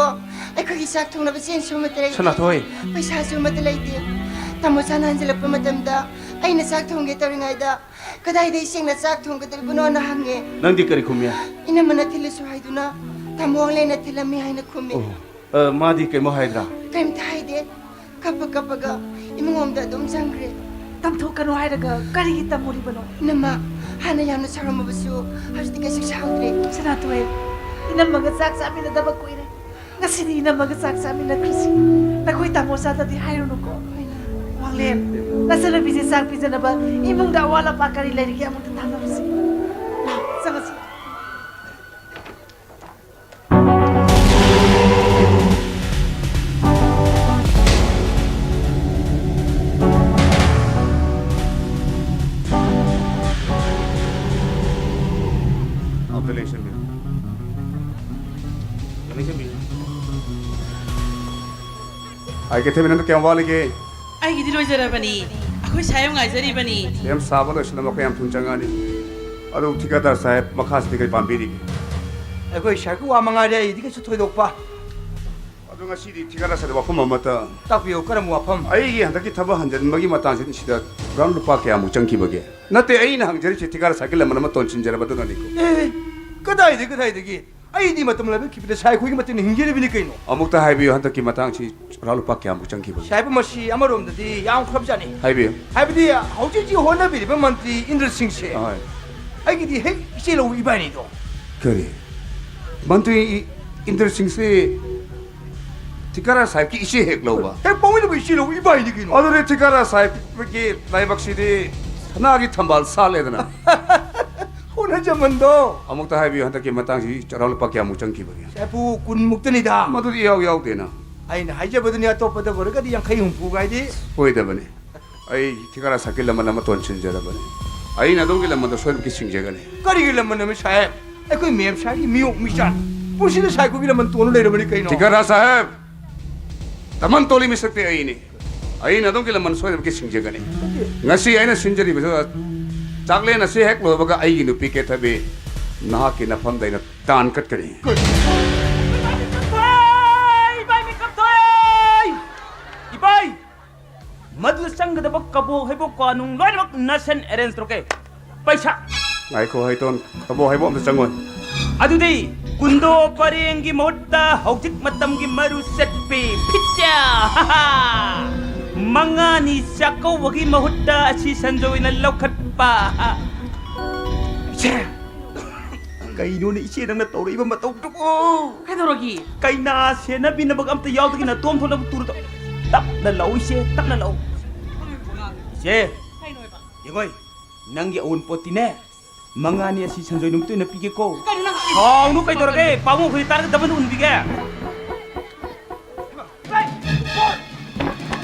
ꯑꯩꯈꯣꯏꯒꯤ ꯆꯥꯛ ꯊꯣꯡꯅꯕ ꯆꯦꯡꯁꯨ ꯑꯃꯠꯇ ꯂꯩꯇꯦ꯫ ꯁꯅꯥꯊꯣꯏ꯫ ꯄꯩꯁꯥꯁꯨ ꯑꯃꯠꯇ ꯂꯩꯇꯦ꯫ ꯇꯥꯃꯣ ꯁꯥꯅ ꯍꯟꯖꯤꯜꯂꯛꯄ ꯃꯇꯝꯗ ꯑꯩꯅ ꯆꯥꯛ ꯊꯣꯡꯒꯦ ꯇꯧꯔꯤꯉꯩꯗ, "ꯀꯗꯥꯏꯗ ꯏꯁꯤꯡꯅ ꯆꯥꯛ ꯊꯣꯡꯒꯗꯧꯔꯤꯕꯅꯣꯅ?" ꯍꯪꯉꯦ꯫ ꯅꯪꯗꯤ ꯀꯔꯤ ꯈꯨꯝꯃꯤ? "ꯏꯅꯝꯃꯅ ꯊꯤꯜꯂꯁꯨ" ꯍꯥꯏꯗꯨꯅ, "ꯇꯥꯃꯣ ꯋꯥꯡꯂꯦꯟꯅ ꯊꯤꯜꯂꯝꯃꯤ" ꯍꯥꯏꯅ ꯈꯨꯝꯃꯤ꯫ ꯑꯣ, ꯑ, ꯃꯥꯗꯤ ꯀꯩꯝ ꯍꯥꯏꯗ꯭ꯔꯥ? ꯀꯔꯤꯝꯇ ꯍꯥꯏꯗꯦ꯫ ꯀꯞꯄ ꯀꯞꯄꯒ ꯏꯃꯨꯡ ꯂꯣꯝꯗ ꯑꯗꯨꯝ ꯆꯪꯈ꯭ꯔꯦ꯫ "ꯇꯝꯊꯣꯛꯀꯅꯨ ꯍꯥꯏꯔꯒ ꯀꯔꯤꯒꯤ ꯇꯝꯃꯨꯔꯤꯕꯅꯣ?" "ꯏꯅꯝꯃ, ꯍꯥꯟꯅ ꯌꯥꯝꯅ ꯁꯥꯎꯔꯝꯃꯕꯁꯨ ꯍꯧꯖꯤꯛꯇꯤ ꯀꯩꯁꯨ ꯁꯥꯎꯗ꯭ꯔꯦ꯫" "ꯁꯅꯥꯊꯣꯏ, ꯏꯅꯝꯃꯒ ꯆꯥꯛ ꯆꯥꯃꯤꯟꯅꯗꯕ ꯀꯨꯏꯔꯦ꯫ ꯉꯁꯤꯗꯤ ꯏꯅꯝꯃꯒ ꯆꯥꯛ ꯆꯥꯃꯤꯟꯅꯈ꯭ꯔꯁꯤ꯫ ꯅꯈꯣꯏ ꯇꯥꯃꯣ ꯁꯥꯗꯗꯤ ꯍꯥꯏꯔꯨꯅꯨꯀꯣ꯫" "ꯍꯣꯏꯅꯦ꯫" "ꯋꯥꯡꯂꯦꯟ, ꯅꯆꯟꯅꯨꯄꯤꯁꯦ ꯆꯥꯛ ꯄꯤꯖꯅꯕ ꯏꯃꯨꯡꯗ ꯑꯋꯥꯠ ꯑꯄꯥ ꯀꯔꯤ ꯂꯩꯔꯤꯒꯦ ꯑꯃꯨꯛꯇ ꯇꯥꯟꯅꯔꯨꯁꯤ꯫ ꯂꯥꯛꯑꯣ, ꯆꯪꯉꯁꯤ꯫" ꯑꯝꯇ ꯂꯦꯡꯁꯟꯕꯤꯌꯨ꯫ ꯂꯦꯡꯁꯟꯕꯤꯌꯨ꯫ ꯑꯩ ꯀꯩꯊꯦꯜ ꯅꯪ ꯀꯌꯥꯝ ꯋꯥꯠꯂꯤꯒꯦ? ꯑꯩꯒꯤꯗꯤ ꯂꯣꯏꯖꯔꯕꯅꯤ꯫ ꯑꯩꯈꯣꯏ ꯁꯥ ꯌꯥꯝ ꯉꯥꯏꯖꯔꯤꯕꯅꯤ꯫ ꯁꯦꯝ ꯁꯥꯕ ꯂꯣꯏꯁꯤꯜꯂꯝꯃꯒ ꯌꯥꯝ ꯊꯨꯅ ꯆꯪꯉꯛꯑꯅꯤ꯫ ꯑꯗꯨ ꯊꯤꯀꯥꯗꯥꯔ ꯁꯥꯍꯦꯕ, ꯃꯈꯥꯁꯤꯗꯤ ꯀꯔꯤ ꯄꯥꯝꯕꯤꯔꯤꯒꯦ? ꯑꯩꯈꯣꯏ ꯁꯥꯏꯒꯤ ꯋꯥ ꯃꯉꯥꯏꯔꯦ, ꯑꯩꯗꯤ ꯀꯩꯁꯨ ꯊꯣꯏꯗꯣꯛꯄ꯫ ꯑꯗꯨ ꯉꯁꯤꯗꯤ ꯊꯤꯀꯥꯗꯥꯔ ꯁꯥꯍꯦꯕ, ꯋꯥꯐꯝ ꯑꯃꯇ ꯇꯥꯛꯄꯤꯌꯨ, ꯀꯔꯝꯕ ꯋꯥꯐꯝ? ꯑꯩꯒꯤ ꯍꯟꯗꯛꯀꯤ ꯊꯕꯛ ꯍꯟꯖꯤꯟꯕꯒꯤ ꯃꯇꯥꯡꯁꯤꯗ ꯁꯤꯗ ꯒ꯭ꯔꯥꯎꯟ ꯂꯨꯄꯥ ꯀꯌꯥꯃꯨꯛ ꯆꯪꯈꯤꯕꯒꯦ? ꯅꯠꯇꯦ, ꯑꯩꯅ ꯍꯪꯖꯔꯤꯁꯦ ꯊꯤꯀꯥꯗꯥꯔ ꯁꯥꯍꯦꯕꯀꯤ ꯂꯃꯟ ꯑꯃ ꯇꯣꯟꯁꯤꯟꯖꯔꯕꯗꯨꯅꯅꯤꯀꯣ꯫ ꯑꯦ, ꯀꯗꯥꯏꯗꯒꯤ, ꯀꯗꯥꯏꯗꯒꯤ? ꯑꯩꯗꯤ ꯃꯇꯝ ꯂꯥꯏꯕꯛ ꯊꯤꯕꯗ ꯁꯥꯏ ꯑꯩꯈꯣꯏꯒꯤ ꯃꯇꯦꯡꯅ ꯍꯤꯡꯖꯔꯤꯕꯅꯤ ꯀꯩꯅꯣ꯫ ꯑꯃꯨꯛꯇ ꯍꯥꯏꯕꯤꯌꯨ, ꯍꯟꯗꯛꯀꯤ ꯃꯇꯥꯡꯁꯤ ꯒ꯭ꯔꯥꯎꯟ ꯂꯨꯄꯥ ꯀꯌꯥꯃꯨꯛ ꯆꯪꯈꯤꯕꯒꯦ? ꯁꯥꯏꯕ, ꯃꯁꯤ ꯑꯃꯔꯣꯝꯗꯗꯤ ꯌꯥꯝꯈ꯭ꯔꯕꯖꯥꯠꯅꯤ꯫ ꯍꯥꯏꯕꯤꯌꯨ꯫ ꯍꯥꯏꯕꯗꯤ ꯍꯧꯖꯤꯛ ꯍꯧꯖꯤꯛ ꯍꯣꯠꯅꯕꯤꯔꯤꯕ ꯃꯟꯇ꯭ꯔꯤ ꯏꯟꯗ꯭ꯔ ꯁꯤꯡꯁꯦ ꯍꯣꯏ꯫ ꯑꯩꯒꯤꯗꯤ ꯍꯦꯛ ꯏꯆꯦ ꯂꯧ ꯏꯕꯥꯏꯅꯤꯗꯣ꯫ ꯀꯔꯤ? ꯃꯟꯇ꯭ꯔꯤ ꯏ-, ꯏꯟꯗ꯭ꯔ ꯁꯤꯡꯁꯤ ꯊꯤꯀꯥꯗꯥꯔ ꯁꯥꯍꯦꯕꯀꯤ ꯏꯆꯦ ꯍꯦꯛ ꯂꯧꯕ? ꯍꯦꯛ ꯄꯣꯛꯃꯤꯟꯅꯕ ꯏꯆꯦ ꯂꯧ ꯏꯕꯥꯏꯅꯤ ꯀꯩꯅꯣ꯫ ꯑꯗꯨꯗꯤ ꯊꯤꯀꯥꯗꯥꯔ ꯁꯥꯍꯦꯕꯀꯤ ꯂꯥꯏꯕꯛꯁꯤꯗꯤ ꯁꯅꯥꯒꯤ ꯊꯝꯕꯥꯜ ꯁꯥꯠꯂꯦꯗꯅ꯫ ꯍꯣꯠꯅꯖꯃꯟꯗꯣ꯫ ꯑꯃꯨꯛꯇ ꯍꯥꯏꯕꯤꯌꯨ, ꯍꯟꯗꯛꯀꯤ ꯃꯇꯥꯡꯁꯤ ꯆꯔꯥ ꯂꯨꯄꯥ ꯀꯌꯥꯃꯨꯛ ꯆꯪꯈꯤꯕꯒꯦ? ꯁꯥꯏꯄꯨ, ꯀꯨꯟꯃꯨꯛꯇꯅꯤꯗ꯫ ꯃꯗꯨꯗꯤ ꯏꯌꯥꯎ ꯌꯥꯎꯗꯦꯅ꯫ ꯑꯩꯅ ꯍꯥꯏꯖꯕꯗꯨꯅꯤ, ꯑꯇꯣꯞꯄꯗ ꯑꯣꯏꯔꯒꯗꯤ ꯌꯥꯡꯈꯩ ꯍꯨꯝꯐꯨ ꯀꯥꯏꯗꯤ꯫ ꯁꯣꯏꯗꯕꯅꯤ꯫ ꯑꯩ ꯊꯤꯀꯥꯗꯥꯔ ꯁꯥꯍꯦꯕꯀꯤ ꯂꯃꯟ ꯑꯃ ꯇꯣꯟꯁꯤꯟꯖꯔꯕꯅꯤ꯫ ꯑꯩꯅ ꯑꯗꯣꯝꯒꯤ ꯂꯃꯟꯗꯣ ꯁꯣꯏꯗꯅꯃꯛꯀꯤ ꯁꯤꯡꯖꯒꯅꯤ꯫ ꯀꯔꯤꯒꯤ ꯂꯃꯟꯅꯣꯃꯤ ꯁꯥꯍꯦꯕ? ꯑꯩꯈꯣꯏ ꯃꯦꯝ ꯁꯥꯍꯦꯕꯀꯤ ꯃꯤꯌꯣꯛ ꯃꯤꯆꯥꯅꯤ꯫ ꯄꯨꯟꯁꯤꯗ ꯁꯥꯏ ꯑꯩꯈꯣꯏꯒꯤ ꯂꯃꯟ ꯇꯣꯟꯅ ꯂꯩꯔꯕꯅꯤ ꯀꯩꯅꯣ꯫ ꯊꯤꯀꯥꯗꯥꯔ ꯁꯥꯍꯦꯕ, ꯂꯃꯟ ꯇꯣꯜꯂꯤ ꯃꯤꯁꯛꯇꯤ ꯑꯩꯅꯤ꯫ ꯑꯩꯅ ꯑꯗꯣꯝꯒꯤ ꯂꯃꯟ ꯁꯣꯏꯗꯅꯃꯛꯀꯤ ꯁꯤꯡꯖꯒꯅꯤ꯫ ꯉꯁꯤ ꯑꯩꯅ ꯁꯤꯟꯖꯔꯤꯕꯁꯨ ꯆꯥꯛꯂꯦꯟ ꯑꯁꯤ ꯍꯦꯛ ꯂꯣꯏꯕꯒ ꯑꯩꯒꯤ ꯅꯨꯄꯤ ꯀꯦꯊꯕꯤ ꯅꯍꯥꯛꯀꯤ ꯅꯐꯝꯗ ꯑꯩꯅ ꯇꯥꯟ ꯀꯠꯀꯅꯤ꯫ ꯏꯕꯥꯏ ꯃꯤꯀꯞ ꯊꯣꯛꯑꯦ! ꯏꯕꯥꯏ! ꯃꯗꯨ ꯀꯕꯣꯛ ꯍꯩꯕꯣꯛ ꯀ꯭ꯋꯥ ꯅꯨꯡ ꯂꯣꯏꯅꯃꯛ ꯅꯁꯟ ꯑꯦꯔꯦꯟꯖ ꯇꯧꯔꯛꯀꯦ꯫ ꯄꯩꯁꯥ꯫ ꯉꯥꯏꯈꯣ ꯍꯩꯇꯣꯟ, ꯀꯕꯣꯛ ꯍꯩꯕꯣꯛ ꯑꯝꯇ ꯆꯪꯉꯣꯏ꯫ ꯑꯗꯨꯗꯤ ꯀꯨꯟꯗꯣ ꯄꯔꯦꯡꯒꯤ ꯃꯍꯨꯠꯇ ꯍꯧꯖꯤꯛ ꯃꯇꯝꯒꯤ ꯃꯔꯨ ꯆꯠꯄꯤ ꯐꯤꯠꯆꯥ꯫ ꯃꯉꯥꯅꯤ ꯆꯥꯛꯀꯧꯕꯒꯤ ꯃꯍꯨꯠꯇ ꯑꯁꯤ ꯁꯟꯖꯣꯏꯅ ꯂꯧꯈꯠꯄ꯫ ꯏꯆꯦ! ꯀꯩꯅꯣꯅꯦ ꯏꯆꯦ ꯅꯪꯅ ꯇꯧꯔꯛꯏꯕ ꯃꯇꯧꯗꯨꯕꯨ? ꯀꯩꯗꯧꯔꯒꯦ? ꯀꯩꯅꯥ ꯁꯦꯟꯅꯕꯤꯅꯕꯒ ꯑꯝꯇ ꯌꯥꯎꯗꯒꯤ ꯅꯇꯣꯝ ꯊꯣꯛꯅꯕ ꯇꯨꯔꯗꯣ꯫ ꯇꯞꯅ ꯂꯥꯛꯎ ꯏꯆꯦ, ꯇꯞꯅ ꯂꯥꯛꯎ꯫ ꯏꯆꯦ, ꯀꯩꯅꯣ ꯍꯥꯏꯕ? ꯌꯦꯡꯉꯣꯏ, ꯅꯪꯒꯤ ꯑꯎꯟꯄꯣꯠꯇꯤꯅꯦ, ꯃꯉꯥꯅꯤ ꯑꯁꯤ ꯁꯟꯖꯣꯏ ꯅꯨꯃꯤꯠꯇ ꯑꯣꯏꯅ ꯄꯤꯒꯦꯀꯣ꯫ ꯀꯩꯅꯣ ꯅꯪ ꯍꯥꯏꯁꯦ? ꯁꯥꯎꯅꯨ, ꯀꯩꯗꯧꯔꯒꯦ? ꯄꯥꯕꯨꯡ ꯑꯩꯈꯣꯏꯗꯤ ꯇꯥꯔꯒ ꯗꯕꯜ ꯎꯟꯕꯤꯒꯦ꯫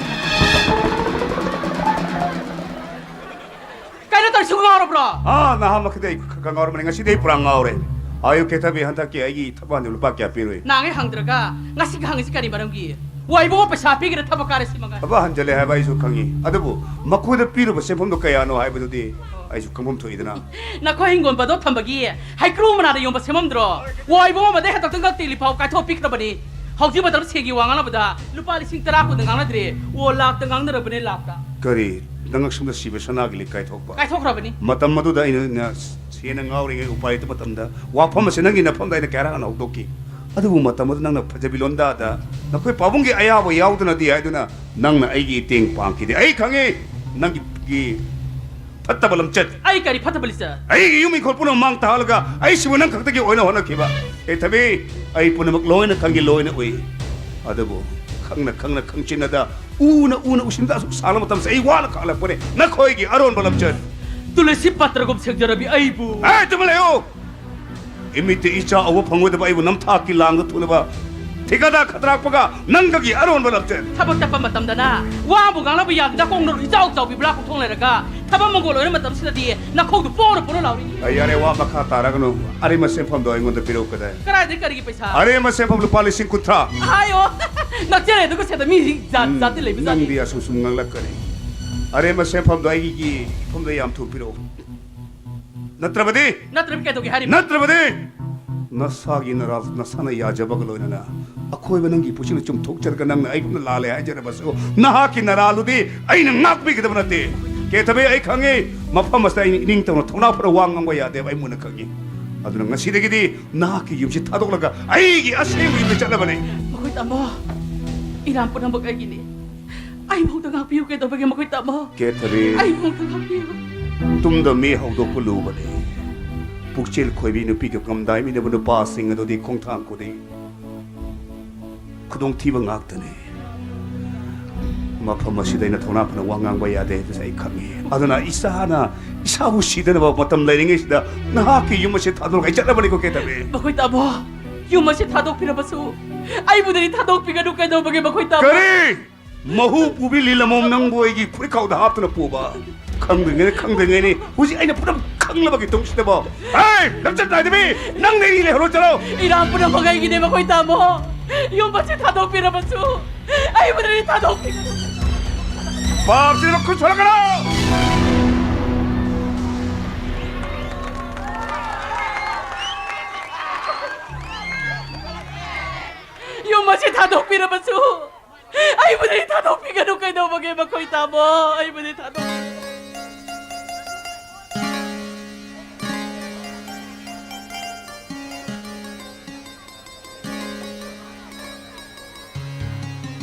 ꯀꯩꯅꯣ ꯇꯧꯔꯤꯁꯤꯕꯨ, ꯉꯥꯎꯔꯕ꯭ꯔꯣ? ꯑꯥ, ꯅꯍꯥꯟ ꯃꯈꯩꯗꯤ ꯑꯩ ꯈ-, ꯈ-, ꯉꯥꯎꯔꯝꯕꯅꯤ, ꯉꯁꯤꯗꯤ ꯑꯩ ꯄꯨꯔꯥ ꯉꯥꯎꯔꯦ꯫ ꯑꯌꯨꯛ ꯀꯦꯊꯕꯤ, ꯍꯟꯗꯛꯀꯤ ꯑꯩꯒꯤ ꯊꯕꯛ ꯍꯟꯖꯤꯟꯕ ꯂꯨꯄꯥ ꯀꯌꯥ ꯄꯤꯔꯨꯏ? ꯅꯍꯥꯟꯒꯩ ꯍꯪꯗ꯭ꯔꯒ ꯉꯁꯤꯒ ꯍꯪꯉꯤꯁꯤ ꯀꯔꯤ ꯃꯔꯝꯒꯤ? ꯋꯥꯏꯕꯨꯡꯉꯣ, ꯄꯩꯁꯥ ꯄꯤꯒꯦꯔꯥ ꯊꯕꯛ ꯀꯥꯔꯦ, ꯁꯤ ꯃꯉꯥꯏ꯫ ꯊꯕꯛ ꯍꯟꯖꯤꯜꯂꯦ ꯍꯥꯏꯕ ꯑꯩꯁꯨ ꯈꯪꯉꯤ, ꯑꯗꯨꯕꯨ ꯃꯈꯣꯏꯗ ꯄꯤꯔꯨꯕ ꯁꯦꯟꯐꯝꯗꯣ ꯀꯌꯥꯅꯣ ꯍꯥꯏꯕꯗꯨꯗꯤ ꯑꯩꯁꯨ ꯈꯪꯐꯝ ꯊꯣꯛꯏꯗꯅ꯫ ꯅꯈꯣꯏ ꯍꯤꯡꯒꯣꯜ ꯕꯟꯗꯣꯞ ꯊꯝꯕꯒꯤ ꯍꯩꯀ꯭ꯔꯨ ꯃꯅꯥꯗ ꯌꯣꯟꯕ ꯁꯦꯝꯃꯝꯗ꯭ꯔꯣ? ꯋꯥꯏꯕꯨꯡꯉꯣ, ꯃꯗꯩ ꯍꯟꯗꯛꯇ ꯉꯛꯇꯦꯂꯤ ꯐꯥꯎ ꯀꯥꯏꯊꯣꯛꯄꯤꯈ꯭ꯔꯕꯅꯤ꯫ ꯍꯧꯖꯤꯛ ꯃꯇꯝꯗ ꯁꯦꯟꯒꯤ ꯋꯥ ꯉꯥꯡꯅꯕꯗ ꯂꯨꯄꯥ ꯂꯤꯁꯤꯡ ꯇꯔꯥ ꯀꯨꯟꯗ ꯉꯥꯡꯅꯗ꯭ꯔꯦ꯫ ꯑꯣ, ꯂꯥꯛꯇ ꯉꯥꯡꯅꯔꯕꯅꯦ, ꯂꯥꯛꯇ꯫ ꯀꯔꯤ? ꯅꯉꯛꯁꯝꯗ ꯁꯤꯕ ꯁꯅꯥꯒꯤ ꯂꯤꯛ ꯀꯥꯏꯊꯣꯛꯄ? ꯀꯥꯏꯊꯣꯛꯈ꯭ꯔꯕꯅꯤ꯫ ꯃꯇꯝ ꯑꯗꯨꯗ ꯑꯩꯅ ꯁꯦꯟꯅ ꯉꯥꯎꯔꯤꯉꯩ ꯎꯄꯥꯏ ꯂꯩꯇꯕ ꯃꯇꯝꯗ ꯋꯥꯐꯝ ꯑꯁꯤ ꯅꯪꯒꯤ ꯅꯐꯝꯗ ꯑꯩꯅ ꯀꯌꯥꯔꯛ ꯍꯥꯟꯅ ꯍꯧꯗꯣꯛꯈꯤ꯫ ꯑꯗꯨꯕꯨ ꯃꯇꯝ ꯑꯗꯨ ꯅꯪꯅ ꯐꯖꯕꯤ ꯂꯣꯟꯗꯥꯗ ꯅꯈꯣꯏ ꯄꯥꯕꯨꯡꯒꯤ ꯑꯌꯥꯕ ꯌꯥꯎꯗꯅꯗꯤ ꯍꯥꯏꯗꯨꯅ ꯅꯪꯅ ꯑꯩꯒꯤ ꯏꯇꯦꯡ ꯄꯥꯡꯈꯤꯗꯦ꯫ ꯑꯩ ꯈꯪꯉꯤ ꯅꯪꯒꯤ ꯐꯠꯇꯕ ꯂꯝꯆꯠ꯫ ꯑꯩ ꯀꯔꯤ ꯐꯠꯇꯕ ꯂꯤꯆꯠ? ꯑꯩꯒꯤ ꯌꯨꯝ ꯏꯪꯈꯣꯜ ꯄꯨꯝꯅꯃꯛ ꯃꯥꯡ ꯇꯥꯍꯜꯂꯒ ꯑꯩꯁꯤꯕꯨ ꯅꯪ ꯈꯛꯇꯒꯤ ꯑꯣꯏꯅ ꯍꯣꯠꯅꯈꯤꯕ꯫ ꯀꯦꯊꯕꯤ, ꯑꯩ ꯄꯨꯝꯅꯃꯛ ꯂꯣꯏꯅ ꯈꯪꯒꯦ, ꯂꯣꯏꯅ ꯎꯏ꯫ ꯑꯗꯨꯕꯨ ꯈꯪꯅ ꯈꯪꯅ ꯈꯪꯆꯤꯟꯅꯗ ꯎꯅ ꯎꯅ ꯎꯁꯤꯟꯗ ꯑꯁꯨꯛ ꯁꯥꯡꯂ ꯃꯇꯝꯁꯦ ꯑꯩ ꯋꯥꯅ ꯈꯥꯡꯂꯛꯄꯅꯦ꯫ ꯅꯈꯣꯏꯒꯤ ꯑꯔꯣꯟꯕ ꯂꯝꯆꯠ꯫ ꯇꯨꯂꯁꯤ ꯄꯇ꯭ꯔꯒꯨꯝ ꯁꯦꯡꯖꯔꯕꯤ ꯑꯩꯕꯨ꯫ ꯑꯦ, ꯇꯨꯃꯤꯟ ꯂꯩꯌꯨ! ꯏꯃꯤꯠꯇ ꯏꯆꯥ ꯎꯕ ꯐꯪꯉꯣꯏꯗꯕ ꯑꯩꯕꯨ ꯅꯝꯊꯥꯛꯀꯤ ꯂꯥꯡꯗ ꯊꯨꯅꯕ ꯊꯤꯀꯥꯗꯥ ꯈꯗ꯭ꯔꯥꯛꯄꯒ ꯅꯪꯒꯒꯤ ꯑꯔꯣꯟꯕ ꯂꯝꯆꯠ꯫ ꯊꯕꯛ ꯆꯠꯄ ꯃꯇꯝꯗꯅ ꯋꯥꯕꯨ ꯉꯥꯡꯅꯕ ꯌꯥꯗꯦꯗ, ꯀꯣꯡꯅ ꯏꯆꯥꯎ ꯆꯥꯎꯕꯤ ꯕ꯭ꯂꯥꯛ ꯀꯣꯛꯊꯣꯡ ꯂꯩꯔꯒ ꯊꯕꯛ ꯃꯪꯒꯣꯜ ꯑꯣꯏꯔ ꯃꯇꯝꯁꯤꯗꯗꯤ ꯅꯈꯧꯗꯨ ꯄꯣꯔ ꯄꯣꯔ ꯂꯥꯎꯔꯤ꯫ ꯑꯩ ꯌꯥꯔꯦ, ꯋꯥ ꯃꯈꯥ ꯇꯥꯔꯒꯅꯨ꯫ ꯑꯔꯦꯝꯕ ꯁꯦꯟꯐꯝꯗꯣ ꯑꯩꯉꯣꯟꯗ ꯄꯤꯔꯛꯎ꯫ ꯀꯗꯥꯏ? ꯀꯗꯥꯏꯗꯒꯤ ꯀꯔꯤꯒꯤ ꯄꯩꯁꯥ? ꯑꯔꯦꯝꯕ ꯁꯦꯟꯐꯝ ꯂꯨꯄꯥ ꯂꯤꯁꯤꯡ ꯀꯨꯟꯊ꯭ꯔꯥ꯫ ꯍꯥꯏꯌꯣ꯫ ꯅꯛꯆꯔꯦ ꯑꯗꯨꯒ ꯁꯦꯗ ꯃꯤ ꯖꯥꯠ ꯎꯝ, ꯖꯥꯠꯇꯤ ꯂꯩꯕ ꯖꯥꯠꯅꯤ꯫ ꯅꯪꯗꯤ ꯑꯁꯨꯝ ꯁꯨꯝ ꯉꯥꯡꯂꯛꯀꯅꯤ꯫ ꯑꯔꯦꯝꯕ ꯁꯦꯟꯐꯝꯗꯣ ꯑꯩꯒꯤ ꯏꯐꯝꯗ ꯌꯥꯝ ꯊꯨꯅ ꯄꯤꯔꯛꯎ꯫ ꯅꯠꯇ꯭ꯔꯕꯗꯤ? ꯅꯠꯇ꯭ꯔꯕꯗꯤ ꯀꯩꯗꯧꯒꯦ ꯍꯥꯏꯔꯤꯕ? ꯅꯠꯇ꯭ꯔꯕꯗꯤ? ꯅꯁꯥꯒꯤ ꯅꯔꯥꯜ ꯅꯁꯥꯅ ꯌꯥꯖꯕꯒ ꯂꯣꯏꯅꯅ ꯑꯀꯣꯏꯕ ꯅꯪꯒꯤ ꯄꯨꯛꯆꯦꯜꯗ ꯆꯨꯝꯊꯣꯛꯆꯔꯒ ꯅꯪꯅ ꯑꯩꯉꯣꯟꯗ ꯂꯥꯜꯂꯦ ꯍꯥꯏꯖꯔꯕꯁꯨ, ꯅꯍꯥꯛꯀꯤ ꯅꯔꯥꯜꯗꯨꯗꯤ ꯑꯩꯅ ꯉꯥꯛꯄꯤꯒꯗꯕ ꯅꯠꯇꯦ꯫ ꯀꯦꯊꯕꯤ, ꯑꯩ ꯈꯪꯉꯤ, ꯃꯐꯝ ꯑꯁꯤꯗ ꯑꯩꯅ ꯏꯅꯤꯡ ꯇꯝꯅ ꯊꯧꯅꯥ ꯐꯅ ꯋꯥ ꯉꯥꯡꯕ ꯌꯥꯗꯦꯕ, ꯑꯩ ꯃꯨꯟꯅ ꯈꯪꯉꯤ꯫ ꯑꯗꯨꯅ ꯉꯁꯤꯗꯒꯤꯗꯤ ꯅꯍꯥꯛꯀꯤ ꯌꯨꯝꯁꯤ ꯊꯥꯗꯣꯛꯂꯒ ꯑꯩꯒꯤ ꯑꯁꯦꯡꯕ ꯌꯨꯝꯗ ꯆꯠꯂꯕꯅꯤ꯫ ꯃꯈꯣꯏ ꯇꯥꯃꯣ, ꯏꯔꯥꯡ ꯄꯨꯝꯅꯃꯛ ꯑꯩꯒꯤꯅꯤ꯫ ꯑꯩꯕꯨ ꯑꯝꯇ ꯉꯥꯛꯄꯤꯌꯨ, ꯀꯩꯗꯧꯕꯒꯦ ꯃꯈꯣꯏ ꯇꯥꯃꯣ? ꯀꯦꯊꯕꯤ, ꯑꯩꯕꯨ ꯑꯝꯇ ꯉꯥꯛꯄꯤꯌꯨ꯫ ꯇꯨꯡꯗ ꯃꯤ ꯍꯧꯗꯣꯛꯄ ꯂꯨꯕꯅꯤ꯫ ꯄꯨꯛꯆꯦꯜ ꯈꯣꯏꯕꯤ ꯅꯨꯄꯤꯒ ꯉꯝꯗꯥꯏꯃꯤꯟꯅꯕ ꯅꯨꯄꯥꯁꯤꯡ ꯑꯗꯨꯗꯤ ꯈꯣꯡꯊꯥꯡ ꯈꯨꯗꯤꯡ ꯈꯨꯗꯣꯡꯊꯤꯕ ꯉꯥꯛꯇꯅꯤ꯫ ꯃꯐꯝ ꯑꯁꯤꯗ ꯑꯩꯅ ꯊꯧꯅꯥ ꯐꯅ ꯋꯥ ꯉꯥꯡꯕ ꯌꯥꯗꯦ ꯍꯥꯏꯕꯁꯦ ꯑꯩ ꯈꯪꯉꯤ꯫ ꯑꯗꯨꯅ ꯏꯁꯥꯅ ꯏꯁꯥꯕꯨ ꯁꯤꯗꯅꯕ ꯃꯇꯝ ꯂꯩꯔꯤꯉꯩꯁꯤꯗ ꯅꯍꯥꯛꯀꯤ ꯌꯨꯝ ꯑꯁꯤ ꯊꯥꯗꯣꯛꯂꯒ ꯑꯩ ꯆꯠꯂꯕꯅꯤꯀꯣ, ꯀꯦꯊꯕꯤ꯫ ꯃꯈꯣꯏ ꯇꯥꯃꯣ, ꯌꯨꯝ ꯑꯁꯤ ꯊꯥꯗꯣꯛꯄꯤꯔꯕꯁꯨ ꯑꯩꯕꯨꯗꯤ ꯊꯥꯗꯣꯛꯄꯤꯒꯅꯨ, ꯀꯩꯗꯧꯕꯒꯦ ꯃꯈꯣꯏ ꯇꯥꯃꯣ? ꯀꯔꯤ? ꯃꯍꯨ ꯄꯨꯕꯤ ꯂꯤꯂꯃꯣꯝ, ꯅꯪꯕꯨ ꯑꯩꯒꯤ ꯐꯨꯔꯤꯠꯈꯥꯎꯗ ꯍꯥꯞꯇꯨꯅ ꯄꯨꯕ? ꯈꯪꯗ꯭ꯔꯤꯉꯩꯅꯦ, ꯈꯪꯗ꯭ꯔꯤꯉꯩꯅꯦ꯫ ꯍꯧꯖꯤꯛ ꯑꯩꯅ ꯄꯨꯝꯅꯃꯛ ꯈꯪꯂꯕꯒꯤ ꯇꯨꯡꯁꯤꯗꯕꯣ꯫ ꯍꯦ, ꯂꯝꯆꯠ ꯅꯥꯏꯗꯕꯤ! ꯅꯪ ꯅꯩ ꯂꯩꯍꯧꯔꯣ, ꯆꯠꯂꯣ! ꯏꯔꯥꯡ ꯄꯨꯝꯅꯃꯛ ꯑꯩꯒꯤꯅꯦ, ꯃꯈꯣꯏ ꯇꯥꯃꯣ꯫ ꯌꯨꯝ ꯑꯁꯤ ꯊꯥꯗꯣꯛꯄꯤꯔꯕꯁꯨ ꯑꯩꯕꯨꯗꯤ ꯊꯥꯗꯣꯛꯄꯤꯒꯅꯨ꯫ ꯄꯥꯞꯁꯤꯗ ꯈꯨꯠ ꯁꯣꯜꯂꯛꯀꯅꯨ! ꯌꯨꯝ ꯑꯁꯤ ꯊꯥꯗꯣꯛꯄꯤꯔꯕꯁꯨ ꯑꯩꯕꯨꯗꯤ ꯊꯥꯗꯣꯛꯄꯤꯒꯅꯨ, ꯀꯩꯗꯧꯕꯒꯦ ꯃꯈꯣꯏ ꯇꯥꯃꯣ? ꯑꯩꯕꯨꯗꯤ ꯊꯥꯗꯣꯛꯄꯤꯒꯅꯨ꯫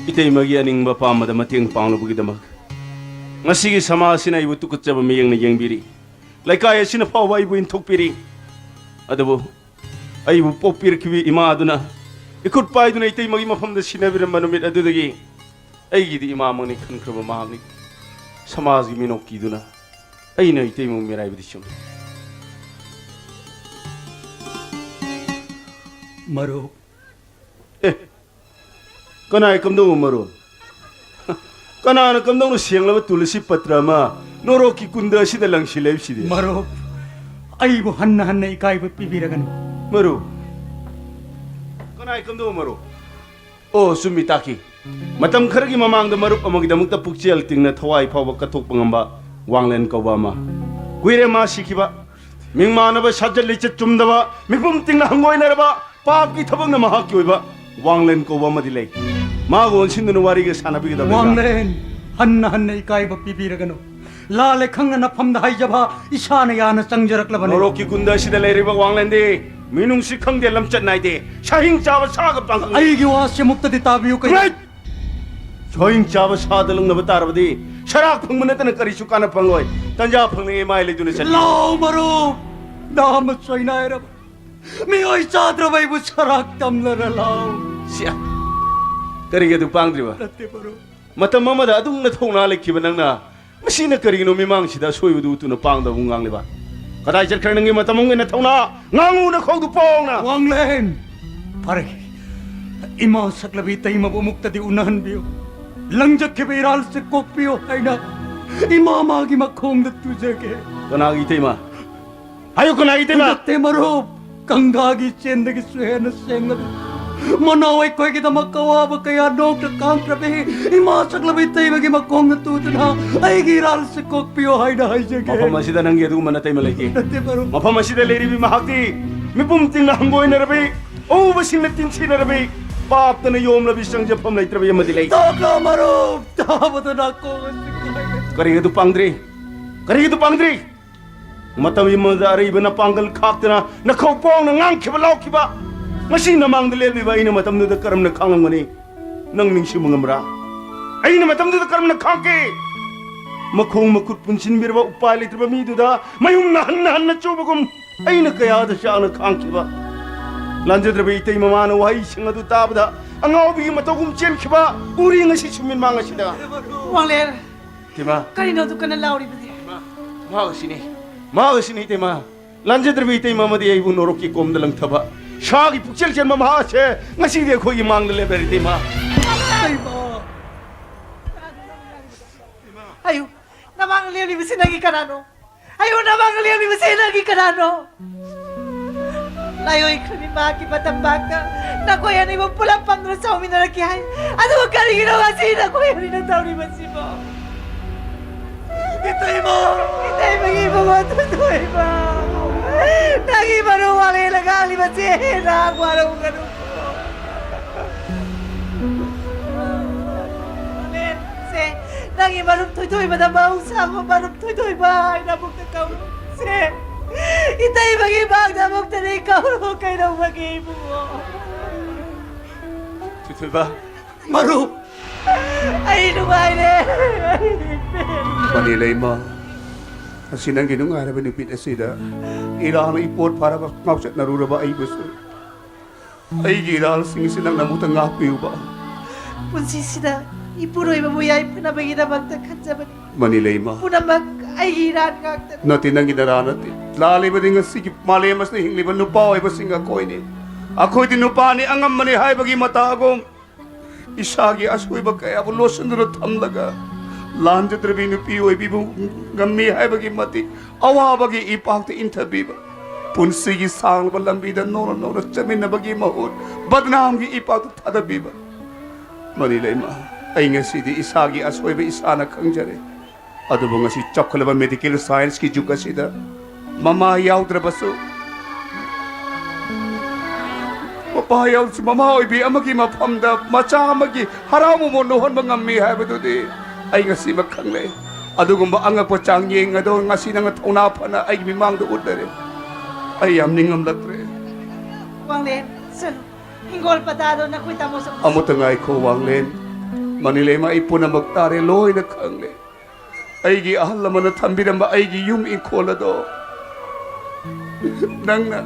ꯏꯇꯩꯃꯒꯤ ꯑꯅꯤꯡꯕ ꯑꯄꯥꯝꯕꯗ ꯃꯇꯦꯡ ꯄꯥꯡꯂꯨꯕꯒꯤꯗꯃꯛ ꯉꯁꯤꯒꯤ ꯁꯃꯥꯖ ꯑꯁꯤꯅ ꯑꯩꯕꯨ ꯇꯨꯀꯠꯆꯕ ꯃꯤꯠꯌꯦꯡꯅ ꯌꯦꯡꯕꯤꯔꯤ꯫ ꯂꯩꯀꯥꯏ ꯑꯁꯤꯅ ꯐꯥꯎꯕ ꯑꯩꯕꯨ ꯏꯟꯊꯣꯛꯄꯤꯔꯤ꯫ ꯑꯗꯨꯕꯨ ꯑꯩꯕꯨ ꯄꯣꯛꯄꯤꯔꯛꯈꯤꯕ ꯏꯃꯥ ꯑꯗꯨꯅ ꯏꯈꯨꯠ ꯄꯥꯏꯗꯨꯅ ꯏꯇꯩꯃꯒꯤ ꯃꯐꯝꯗ ꯁꯤꯟꯅꯕꯤꯔꯝꯕ ꯅꯨꯃꯤꯠ ꯑꯗꯨꯗꯒꯤ ꯑꯩꯒꯤꯗꯤ ꯏꯃꯥꯃꯛꯅꯤ ꯈꯟꯈ꯭ꯔꯕ ꯃꯍꯥꯛꯅꯤ ꯁꯃꯥꯖꯒꯤ ꯃꯤꯅꯣꯛ ꯀꯤꯗꯨꯅ ꯑꯩꯅ ꯏꯇꯩꯃꯕꯨ ꯃꯤꯔꯥꯏꯕꯗꯤ ꯆꯨꯝꯃꯤ꯫ ꯃꯔꯨꯞ꯫ ꯑꯦ, ꯀꯅꯥꯏ ꯀꯝꯗꯧꯕ ꯃꯔꯨꯞ? ꯀꯅꯥꯅ ꯀꯝꯗꯧꯅ ꯁꯦꯡꯂꯕ ꯇꯨꯂꯁꯤ ꯄꯇ꯭ꯔ ꯑꯃ ꯅꯣꯔꯣꯛꯀꯤ ꯀꯨꯟꯗ ꯑꯁꯤꯗ ꯂꯪꯁꯤꯜꯂꯦ ꯍꯥꯏꯕꯁꯤꯗꯤ? ꯃꯔꯨꯞ, ꯑꯩꯕꯨ ꯍꯟꯅ ꯍꯟꯅ ꯏꯀꯥꯏꯕ ꯄꯤꯕꯤꯔꯒꯅꯨ꯫ ꯃꯔꯨꯞ, ꯀꯅꯥꯏ ꯀꯝꯗꯧꯕ ꯃꯔꯨꯞ? ꯑꯣ, ꯆꯨꯝꯃꯤ, ꯇꯥꯈꯤ꯫ ꯃꯇꯝ ꯈꯔꯒꯤ ꯃꯃꯥꯡꯗ ꯃꯔꯨꯞ ꯑꯃꯒꯤꯗꯃꯛꯇ ꯄꯨꯛꯆꯦꯜ ꯇꯤꯡꯅ ꯊꯋꯥꯏ ꯐꯥꯎꯕ ꯀꯠꯊꯣꯛꯄ ꯉꯝꯕ ꯋꯥꯡꯂꯦꯟ ꯀꯧꯕ ꯑꯃ꯫ ꯀꯨꯏꯔꯦ ꯃꯥ ꯁꯤꯈꯤꯕ꯫ ꯃꯤꯡꯃꯥꯟꯅꯕ ꯁꯥꯖꯠ ꯂꯤꯆꯠ ꯆꯨꯝꯗꯕ, ꯃꯤꯄꯨꯝ ꯇꯤꯡꯅ ꯍꯪꯒꯣꯏꯅꯔꯕ, ꯄꯥꯞꯀꯤ ꯊꯕꯛꯅ ꯃꯍꯥꯛꯀꯤ ꯑꯣꯏꯕ ꯋꯥꯡꯂꯦꯟ ꯀꯧꯕ ꯑꯃꯗꯤ ꯂꯩ꯫ ꯃꯥꯒ ꯑꯣꯟꯁꯤꯟꯗꯨꯅ ꯋꯥꯔꯤꯒ ꯁꯥꯟꯅꯕꯤꯒꯗꯕꯅꯤ꯫ ꯋꯥꯡꯂꯦꯟ, ꯍꯟꯅ ꯍꯟꯅ ꯏꯀꯥꯏꯕ ꯄꯤꯕꯤꯔꯒꯅꯨ꯫ ꯂꯥꯜꯂꯦ ꯈꯪꯅ ꯅꯐꯝꯗ ꯍꯥꯏꯖꯕ ꯏꯁꯥꯅ ꯌꯥꯅ ꯆꯪꯖꯔꯛꯂꯕꯅꯤ꯫ ꯅꯣꯔꯣꯛꯀꯤ ꯒꯨꯟꯗ ꯑꯁꯤꯗ ꯂꯩꯔꯤꯕ ꯋꯥꯡꯂꯦꯟꯗꯤ ꯃꯤꯅꯨꯡꯁꯤ ꯈꯪꯗꯦ, ꯂꯝꯆꯠ ꯅꯥꯏꯗꯦ, ꯁꯥꯍꯤꯡ ꯆꯥꯕ ꯁꯥꯒ ꯄꯥꯡꯒꯜ꯫ ꯑꯩꯒꯤ ꯋꯥꯁꯦ ꯑꯃꯨꯛꯇꯗꯤ ꯇꯥꯕꯤꯌꯨ ꯀꯩꯅꯣ꯫ ꯁꯣꯏꯡ ꯆꯥꯕ ꯁꯥꯗ ꯂꯪꯅꯕ ꯇꯥꯔꯕꯗꯤ ꯁꯔꯥꯛ ꯐꯪꯕ ꯅꯠꯇꯅ ꯀꯔꯤꯁꯨ ꯀꯥꯟꯅ ꯐꯪꯂꯣꯏ꯫ ꯇꯟꯖꯥ ꯐꯪꯂꯤꯉꯩ ꯃꯥꯏ ꯂꯩꯗꯨꯅ ꯆꯠꯂꯤ꯫ ꯂꯥꯎ ꯃꯔꯨꯞ, ꯅꯥꯃ ꯁꯣꯏꯅꯥꯏꯔꯕ ꯃꯤꯑꯣꯏ ꯆꯥꯗ꯭ꯔꯕ ꯑꯩꯕꯨ ꯁꯔꯥꯛ ꯇꯝꯂꯔ ꯂꯥꯎ꯫ ꯁꯤꯌꯥ, ꯀꯔꯤꯒꯤ ꯑꯗꯨ ꯄꯥꯡꯗ꯭ꯔꯤꯕ? ꯅꯠꯇꯦ ꯃꯔꯨꯞ꯫ ꯃꯇꯝ ꯑꯃꯗ ꯑꯗꯨꯛ ꯅꯊꯧꯅꯥ ꯂꯩꯈꯤꯕ ꯅꯪꯅ ꯃꯁꯤꯅ ꯀꯔꯤꯒꯤꯅꯣ ꯃꯤꯃꯥꯡꯁꯤꯗ ꯑꯁꯣꯏꯕꯗꯨ ꯎꯠꯇꯨꯅ ꯄꯥꯡꯗꯕ ꯉꯥꯡꯂꯤꯕ? ꯀꯗꯥꯏ ꯆꯠꯈ꯭ꯔꯦ ꯅꯪꯒꯤ ꯃꯇꯝ ꯑꯃꯒꯤ ꯅꯊꯧꯅꯥ? ꯉꯥꯡꯉꯨ ꯅꯈꯧꯗꯨ ꯄꯣꯡꯅ꯫ ꯋꯥꯡꯂꯦꯟ! ꯐꯔꯦ, ꯏꯃꯥ ꯁꯛꯂꯕꯤ ꯏꯇꯩꯃꯕꯨ ꯑꯃꯨꯛꯇꯗꯤ ꯎꯅꯍꯟꯕꯤꯌꯨ꯫ ꯂꯪꯖꯈꯤꯕ ꯏꯔꯥꯜꯁꯦ ꯀꯣꯛꯄꯤꯌꯨ ꯍꯥꯏꯅ ꯏꯃꯥ ꯃꯥꯒꯤ ꯃꯈꯣꯡꯗ ꯇꯨꯖꯒꯦ꯫ ꯀꯅꯥꯒꯤ ꯏꯇꯩꯃ? ꯍꯥꯏꯌꯨ, ꯀꯅꯥꯒꯤ ꯏꯇꯩꯃ? ꯅꯠꯇꯦ ꯃꯔꯨꯞ, ꯒꯪꯒꯥꯒꯤ ꯏꯆꯦꯟꯗꯒꯤꯁꯨ ꯍꯦꯟꯅ ꯁꯦꯡꯂꯕꯤ, ꯃꯅꯥꯎ ꯑꯩꯈꯣꯏꯒꯤꯗꯃꯛ ꯑꯋꯥꯕ ꯀꯌꯥ ꯅꯣꯛꯇ ꯈꯥꯡꯈ꯭ꯔꯕꯤ ꯏꯃꯥ ꯁꯛꯂꯕꯤ ꯏꯇꯩꯃꯒꯤ ꯃꯈꯣꯡꯗ ꯇꯨꯗꯨꯅ ꯑꯩꯒꯤ ꯏꯔꯥꯜꯁꯦ ꯀꯣꯛꯄꯤꯌꯨ ꯍꯥꯏꯅ ꯍꯥꯏꯖꯒꯦ꯫ ꯃꯐꯝ ꯑꯁꯤꯗ ꯅꯪꯒꯤ ꯑꯗꯨꯒꯨꯝꯕ ꯅꯇꯩꯃ ꯂꯩꯇꯦ꯫ ꯅꯠꯇꯦ ꯃꯔꯨꯞ꯫ ꯃꯐꯝ ꯑꯁꯤꯗ ꯂꯩꯔꯤꯕꯤ ꯃꯍꯥꯛꯇꯤ ꯃꯤꯄꯨꯝ ꯇꯤꯡꯅ ꯍꯪꯒꯣꯏꯅꯔꯕꯤ, ꯑꯎꯕꯁꯤꯡꯅ ꯇꯤꯟꯊꯤꯅꯔꯕꯤ, ꯄꯥꯞꯇꯅ ꯌꯣꯝꯂꯕꯤ, ꯆꯪꯖꯐꯝ ꯂꯩꯇ꯭ꯔꯕꯤ ꯑꯃꯗꯤ ꯂꯩ꯫ ꯇꯣꯛꯂꯣ ꯃꯔꯨꯞ, ꯇꯥꯕꯗ ꯅꯥꯀꯣꯡ ꯑꯁꯤ ꯀꯥꯏꯔꯦ꯫ ꯀꯔꯤꯒꯤ ꯑꯗꯨ ꯄꯥꯡꯗ꯭ꯔꯤ? ꯀꯔꯤꯒꯤ ꯑꯗꯨ ꯄꯥꯡꯗ꯭ꯔꯤ? ꯃꯇꯝ ꯑꯃꯗ ꯑꯔꯩꯕ ꯅꯄꯥꯡꯒꯜ ꯈꯥꯛꯇꯅ ꯅꯈꯧ ꯄꯣꯡꯅ ꯉꯥꯡꯈꯤꯕ ꯂꯥꯎꯈꯤꯕ, ꯉꯁꯤ ꯅꯃꯥꯡꯗ ꯂꯦꯞꯂꯤꯕ ꯑꯩꯅ ꯃꯇꯝꯗꯨꯗ ꯀꯔꯝꯅ ꯈꯥꯡꯂꯝꯒꯅꯤ? ꯅꯪ ꯅꯤꯡꯁꯤꯡꯕ ꯉꯝꯕ꯭ꯔꯥ? ꯑꯩꯅ ꯃꯇꯝꯗꯨꯗ ꯀꯔꯝꯅ ꯈꯥꯡꯈꯤ? ꯃꯈꯣꯡ ꯃꯈꯨꯠ ꯄꯨꯟꯁꯤꯟꯕꯤꯔꯕ ꯎꯄꯥꯏ ꯂꯩꯇ꯭ꯔꯕ ꯃꯤꯗꯨꯗ ꯃꯌꯨꯝꯅ ꯍꯟꯅ ꯍꯟꯅ ꯆꯨꯕꯒꯨꯝ ꯑꯩꯅ ꯀꯌꯥꯗ ꯆꯥꯛꯅ ꯈꯥꯡꯈꯤꯕ꯫ ꯂꯥꯟꯖꯗ꯭ꯔꯕ ꯏꯇꯩ ꯃꯃꯥꯅ ꯋꯥꯍꯩꯁꯤꯡ ꯑꯗꯨ ꯇꯥꯕꯗ ꯑꯉꯥꯎꯕꯤꯒꯤ ꯃꯇꯧꯒꯨꯝ ꯆꯦꯟꯈꯤꯕ ꯎꯔꯤ ꯉꯁꯤꯁꯨ ꯃꯤꯠꯃꯥꯡ ꯑꯁꯤꯗ꯫ ꯋꯥꯡꯂꯦꯟ! ꯏꯇꯩꯃ꯫ ꯀꯔꯤꯅꯣ ꯑꯗꯨ ꯀꯟꯅ ꯂꯥꯎꯔꯤꯕꯗꯤ? ꯃꯥ, ꯃꯥ ꯑꯁꯤꯅꯤ, ꯃꯥ ꯑꯁꯤꯅꯤ ꯏꯇꯩꯃ꯫ ꯂꯥꯟꯖꯗ꯭ꯔꯕ ꯏꯇꯩꯃ ꯑꯃꯗꯤ ꯑꯩꯕꯨ ꯅꯣꯔꯣꯛꯀꯤ ꯀꯣꯝꯗ ꯂꯪꯊꯕ ꯁꯥꯒꯤ ꯄꯨꯛꯆꯦꯜ ꯆꯦꯟꯕ ꯃꯍꯥꯛ ꯑꯁꯦ ꯉꯁꯤꯗꯤ ꯑꯩꯈꯣꯏꯒꯤ ꯃꯥꯡꯗ ꯂꯦꯞꯂꯔꯦ ꯏꯇꯩꯃ꯫ ꯏꯇꯩꯃ! ꯑꯌꯨ, ꯅꯃꯥꯡꯗ ꯂꯦꯞꯂꯤꯕꯁꯤ ꯅꯪꯒꯤ ꯀꯅꯥꯅꯣ? ꯑꯌꯨ, ꯅꯃꯥꯡꯗ ꯂꯦꯞꯂꯤꯕꯁꯤ ꯅꯪꯒꯤ ꯀꯅꯥꯅꯣ? ꯂꯥꯏꯑꯣꯏꯈ꯭ꯔꯕꯤ ꯃꯍꯥꯛꯀꯤ ꯃꯇꯝ ꯄꯥꯛꯇ ꯅꯈꯣꯏ ꯑꯅꯤꯕꯨ ꯄꯨꯂꯞ ꯐꯝꯗꯨꯅ ꯆꯥꯎꯃꯤꯟꯅꯔꯛꯀꯦ ꯍꯥꯏ꯫ ꯑꯗꯨꯒ ꯀꯔꯤꯒꯤꯅꯣ ꯉꯁꯤ ꯅꯈꯣꯏ ꯑꯅꯤꯅ ꯇꯧꯔꯤꯕꯁꯤꯕꯣ? ꯏꯇꯩꯃ! ꯏꯇꯩꯃꯒꯤ ꯏꯕꯨꯡꯉꯣ ꯊꯣꯏꯊꯣꯏꯕ! ꯅꯪꯒꯤ ꯃꯔꯨꯞ ꯋꯥꯡꯂꯦꯟꯅ ꯉꯥꯡꯂꯤꯕꯁꯦ ꯅꯍꯥꯛ ꯋꯥꯔꯧꯒꯅꯨ꯫ ꯁꯦ, ꯅꯪꯒꯤ ꯃꯔꯨꯞ ꯊꯣꯏꯊꯣꯏꯕꯗ ꯃꯍꯧꯁꯥꯒꯨꯝ ꯃꯔꯨꯞ ꯊꯣꯏꯊꯣꯏꯕ ꯍꯥꯏꯅ ꯑꯃꯨꯛꯇ ꯀꯧꯔꯨ꯫ ꯁꯦ, ꯏꯇꯩꯃꯒꯤ ꯃꯥꯡꯗ ꯑꯃꯨꯛꯇꯗꯤ ꯀꯧꯔꯨ ꯀꯩꯗꯧꯕꯒꯤ ꯏꯕꯨꯡꯉꯣ? ꯊꯣꯏꯊꯣꯏꯕ, ꯃꯔꯨꯞ! ꯑꯩ ꯅꯨꯡꯉꯥꯏꯔꯦ꯫ ꯑꯩ ꯄꯦꯟꯂꯦ꯫ ꯃꯅꯤ ꯂꯩꯃ, ꯑꯁꯤ ꯅꯪꯒꯤ ꯅꯨꯡꯉꯥꯏꯔꯕ ꯅꯨꯃꯤꯠ ꯑꯁꯤꯗ ꯏꯔꯥꯡꯅ ꯏꯄꯣꯠ ꯐꯥꯔꯕ ꯉꯥꯎꯆꯠꯅꯔꯨꯔꯕ ꯑꯩꯕꯨꯁꯨ ꯑꯩꯒꯤ ꯏꯔꯥꯜꯁꯤꯡ ꯑꯁꯤ ꯅꯪꯅ ꯑꯃꯨꯛꯇ ꯉꯥꯛꯄꯤꯌꯨꯕ꯫ ꯄꯨꯟꯁꯤꯁꯤꯗ ꯏꯄꯨꯔꯣꯏꯕꯕꯨ ꯌꯥꯏꯐꯅꯕꯒꯤꯗꯃꯛꯇ ꯈꯟꯖꯕꯅꯤ꯫ ꯃꯅꯤ ꯂꯩꯃ꯫ ꯄꯨꯝꯅꯃꯛ ꯑꯩꯒꯤ ꯏꯔꯥꯟ ꯉꯥꯛꯇꯅꯤ꯫ ꯅꯠꯇꯦ, ꯅꯪꯒꯤ ꯅꯔꯥ ꯅꯠꯇꯦ꯫ ꯂꯥꯜꯂꯤꯕꯗꯤ ꯉꯁꯤꯒꯤ ꯃꯥꯂꯦꯝ ꯑꯁꯤꯗ ꯍꯤꯡꯂꯤꯕ ꯅꯨꯄꯥ ꯑꯣꯏꯕꯁꯤꯡ ꯑꯩꯈꯣꯏꯅꯤ꯫ ꯑꯩꯈꯣꯏꯗꯤ ꯅꯨꯄꯥꯅꯤ, ꯑꯉꯝꯕꯅꯤ ꯍꯥꯏꯕꯒꯤ ꯃꯇꯥꯒꯨꯝ ꯏꯁꯥꯒꯤ ꯑꯁꯣꯏꯕ ꯀꯌꯥꯕꯨ ꯂꯣꯠꯁꯤꯟꯗꯨꯅ ꯊꯝꯂꯒ ꯂꯥꯟꯖꯗ꯭ꯔꯕꯤ ꯅꯨꯄꯤ ꯑꯣꯏꯕꯤꯕꯨ ꯉꯝꯃꯤ ꯍꯥꯏꯕꯒꯤ ꯃꯇꯤꯛ ꯑꯋꯥꯕꯒꯤ ꯏꯄꯥꯛꯇ ꯏꯟꯊꯕꯤꯕ, ꯄꯨꯟꯁꯤꯒꯤ ꯁꯥꯡꯂꯕ ꯂꯝꯕꯤꯗ ꯅꯣꯡꯅ ꯅꯣꯡꯅ ꯆꯠꯃꯤꯟꯅꯕꯒꯤ ꯃꯍꯨꯠ ꯕꯗꯅꯥꯝꯒꯤ ꯏꯄꯥꯛꯇ ꯊꯥꯗꯕꯤꯕ꯫ ꯃꯅꯤ ꯂꯩꯃ, ꯑꯩ ꯉꯁꯤꯗꯤ ꯏꯁꯥꯒꯤ ꯑꯁꯣꯏꯕ ꯏꯁꯥꯅ ꯈꯪꯖꯔꯦ꯫ ꯑꯗꯨꯕꯨ ꯉꯁꯤ ꯆꯥꯎꯈꯠꯂꯕ ꯃꯦꯗꯤꯀꯦꯜ ꯁꯥꯏꯟꯁꯀꯤ ꯖꯨꯒ ꯑꯁꯤꯗ ꯃꯃꯥ ꯌꯥꯎꯗ꯭ꯔꯕꯁꯨ, ꯃꯄꯥ ꯌꯥꯎꯗ꯭ꯔꯁꯨ ꯃꯃꯥ ꯑꯣꯏꯕꯤ ꯑꯃꯒꯤ ꯃꯐꯝꯗ ꯃꯆꯥ ꯑꯃꯒꯤ ꯍꯔꯥꯎ ꯃꯃꯣꯟ ꯅꯣꯛꯍꯟꯕ ꯉꯝꯃꯤ ꯍꯥꯏꯕꯗꯨꯗꯤ ꯑꯩ ꯉꯁꯤꯃꯛ ꯈꯪꯂꯦ꯫ ꯑꯗꯨꯒꯨꯝꯕ ꯑꯉꯛꯄ ꯆꯥꯡꯌꯦꯡ ꯑꯗꯣ ꯉꯁꯤ ꯅꯪꯅ ꯊꯧꯅꯥ ꯐꯅ ꯑꯩꯒꯤ ꯃꯤꯃꯥꯡꯗ ꯎꯠꯂꯔꯦ꯫ ꯑꯩ ꯌꯥꯝ ꯅꯤꯡꯉꯝꯂꯛꯇ꯭ꯔꯦ꯫ ꯋꯥꯡꯂꯦꯟ, ꯆꯠꯂꯨ꯫ ꯍꯤꯡꯒꯣꯜ ꯄꯇꯥꯗꯣ ꯅꯈꯣꯏ ꯇꯥꯃꯣꯁꯨ ꯑꯃꯨꯛꯇ ꯉꯥꯏꯈꯣ ꯋꯥꯡꯂꯦꯟ꯫ ꯃꯅꯤ ꯂꯩꯃ, ꯑꯩ ꯄꯨꯝꯅꯃꯛ ꯇꯥꯔꯦ, ꯂꯣꯏꯅ ꯈꯪꯂꯦ꯫ ꯑꯩꯒꯤ ꯑꯍꯜ ꯂꯃꯟꯅ ꯊꯝꯕꯤꯔꯝꯕ ꯑꯩꯒꯤ ꯌꯨꯝ ꯏꯪꯈꯣꯜ ꯑꯗꯣ ꯅꯪꯅ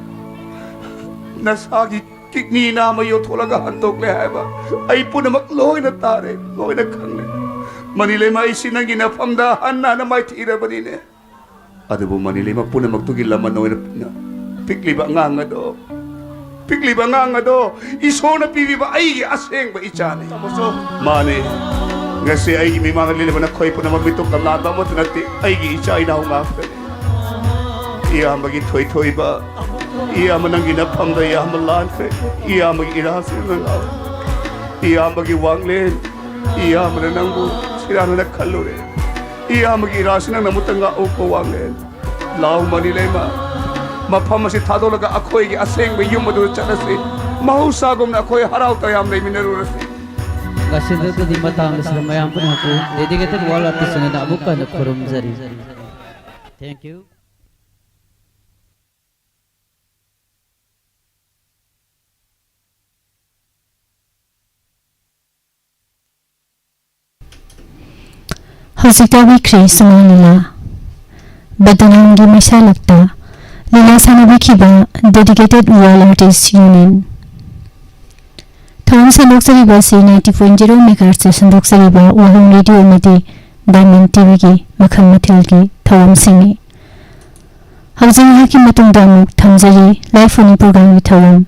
ꯅꯁꯥꯒꯤ ꯀꯤꯗꯅꯤ ꯅꯥꯝꯃ ꯌꯣꯟꯊꯣꯛꯂꯒ ꯍꯟꯗꯣꯛꯂꯦ ꯍꯥꯏꯕ ꯑꯩ ꯄꯨꯝꯅꯃꯛ ꯂꯣꯏꯅ ꯇꯥꯔꯦ, ꯂꯣꯏꯅ ꯈꯪꯂꯦ꯫ ꯃꯅꯤ ꯂꯩꯃ, ꯑꯩꯁꯤ ꯅꯪꯒꯤ ꯅꯐꯝꯗ ꯍꯟꯅ ꯍꯟꯅ ꯃꯥꯏꯊꯤꯔꯕꯅꯤꯅꯦ꯫ ꯑꯗꯨꯕꯨ ꯃꯅꯤ ꯂꯩꯃ ꯄꯨꯝꯅꯃꯛꯇꯨꯒꯤ ꯂꯃꯟ ꯑꯣꯏꯅ ꯄꯤꯛꯂꯤꯕ ꯑꯉꯥꯡ ꯑꯗꯣ, ꯄꯤꯛꯂꯤꯕ ꯑꯉꯥꯡ ꯑꯗꯣ ꯏꯁꯣꯔꯅ ꯄꯤꯕꯤꯕ ꯑꯩꯒꯤ ꯑꯁꯦꯡꯕ ꯏꯆꯥꯅꯤ꯫ ꯃꯥꯅꯤ꯫ ꯉꯁꯤ ꯑꯩꯒꯤ ꯃꯤꯃꯥꯡꯗ ꯂꯦꯞꯂꯤꯕ ꯅꯈꯣꯏ ꯄꯨꯝꯅꯃꯛ ꯃꯤꯇꯣꯞ ꯂꯝꯂꯥꯟꯕ ꯑꯃꯠꯇ ꯅꯠꯇꯦ, ꯑꯩꯒꯤ ꯏꯆꯥ ꯏꯅꯥꯎ ꯉꯥꯛꯇꯅꯤ꯫ ꯏꯌꯥꯝꯕꯒꯤ ꯊꯣꯏꯊꯣꯏꯕ, ꯏꯌꯥꯝꯕ ꯅꯪꯒꯤ ꯅꯐꯝꯗ ꯏꯌꯥꯝꯕ ꯂꯥꯟꯈ꯭ꯔꯦ꯫ ꯏꯌꯥꯝꯕꯒꯤ ꯏꯔꯥꯜꯁꯤꯡꯅ ꯉꯥꯎꯔꯦ꯫ ꯏꯌꯥꯝꯕꯒꯤ ꯋꯥꯡꯂꯦꯟ, ꯏꯌꯥꯝꯕꯅ ꯅꯪꯕꯨ ꯁꯤꯔꯥꯟꯅꯅ ꯈꯜꯂꯨꯔꯦ꯫ ꯏꯌꯥꯝꯕꯒꯤ ꯏꯔꯥꯜꯁꯤ ꯅꯪꯅ ꯑꯃꯨꯛꯇ ꯉꯥꯛꯎꯀꯣ ꯋꯥꯡꯂꯦꯟ꯫ ꯂꯥꯎ ꯃꯅꯤ ꯂꯩꯃ, ꯃꯐꯝ ꯑꯁꯤ ꯊꯥꯗꯣꯛꯂꯒ ꯑꯩꯈꯣꯏꯒꯤ ꯑꯁꯦꯡꯕ ꯌꯨꯝ ꯑꯗꯨꯗ ꯆꯠꯂꯁꯤ꯫ ꯃꯍꯧꯁꯥꯒꯨꯝꯅ ꯑꯩꯈꯣꯏ ꯍꯔꯥꯎ ꯇꯌꯥꯝ ꯂꯩꯃꯤꯟꯅꯔꯨꯔꯁꯤ꯫ ꯉꯁꯤꯗꯒꯤꯗꯤ ꯃꯇꯥꯡ ꯑꯁꯤꯗ ꯃꯌꯥꯝ ꯄꯨꯝꯅꯃꯛꯄꯨ dedicated wall artist ꯑꯣꯏꯅ ꯑꯃꯨꯛ ꯍꯟꯅ ꯈꯨꯔꯨꯝꯖꯔꯤ꯫ Thank you. ꯍꯧꯖꯤꯛ ꯇꯥꯕꯤꯈ꯭ꯔꯦ ꯁꯨꯃꯥꯡ ꯂꯤꯂꯥ꯫ ꯕꯗꯅꯥꯝꯒꯤ ꯃꯩꯁꯥꯂꯛꯇ ꯂꯤꯂꯥ ꯁꯥꯟꯅꯕꯤꯈꯤꯕ Dedicated Wall Artist Union꯫ ꯊꯧꯔꯝ ꯁꯟꯗꯣꯛꯆꯔꯤꯕ ꯑꯁꯤ ninety point zero megahertz ꯁꯟꯗꯣꯛꯆꯔꯤꯕ ꯋꯥꯍꯪ ꯔꯦꯗꯤꯑꯣ ꯑꯃꯗꯤ Diamond ꯇꯤꯚꯤꯒꯤ ꯃꯈꯜ ꯃꯊꯦꯜꯒꯤ ꯊꯧꯔꯝꯁꯤꯡꯅꯤ꯫ ꯍꯧꯖꯤꯛ ꯉꯥꯏꯍꯥꯛꯀꯤ ꯃꯇꯨꯡꯗ ꯑꯃꯨꯛ ꯊꯝꯖꯔꯤ ꯂꯥꯏꯐꯨꯅꯤ ꯄ꯭ꯔꯣꯒ꯭ꯔꯥꯝꯒꯤ ꯊꯧꯔꯝ꯫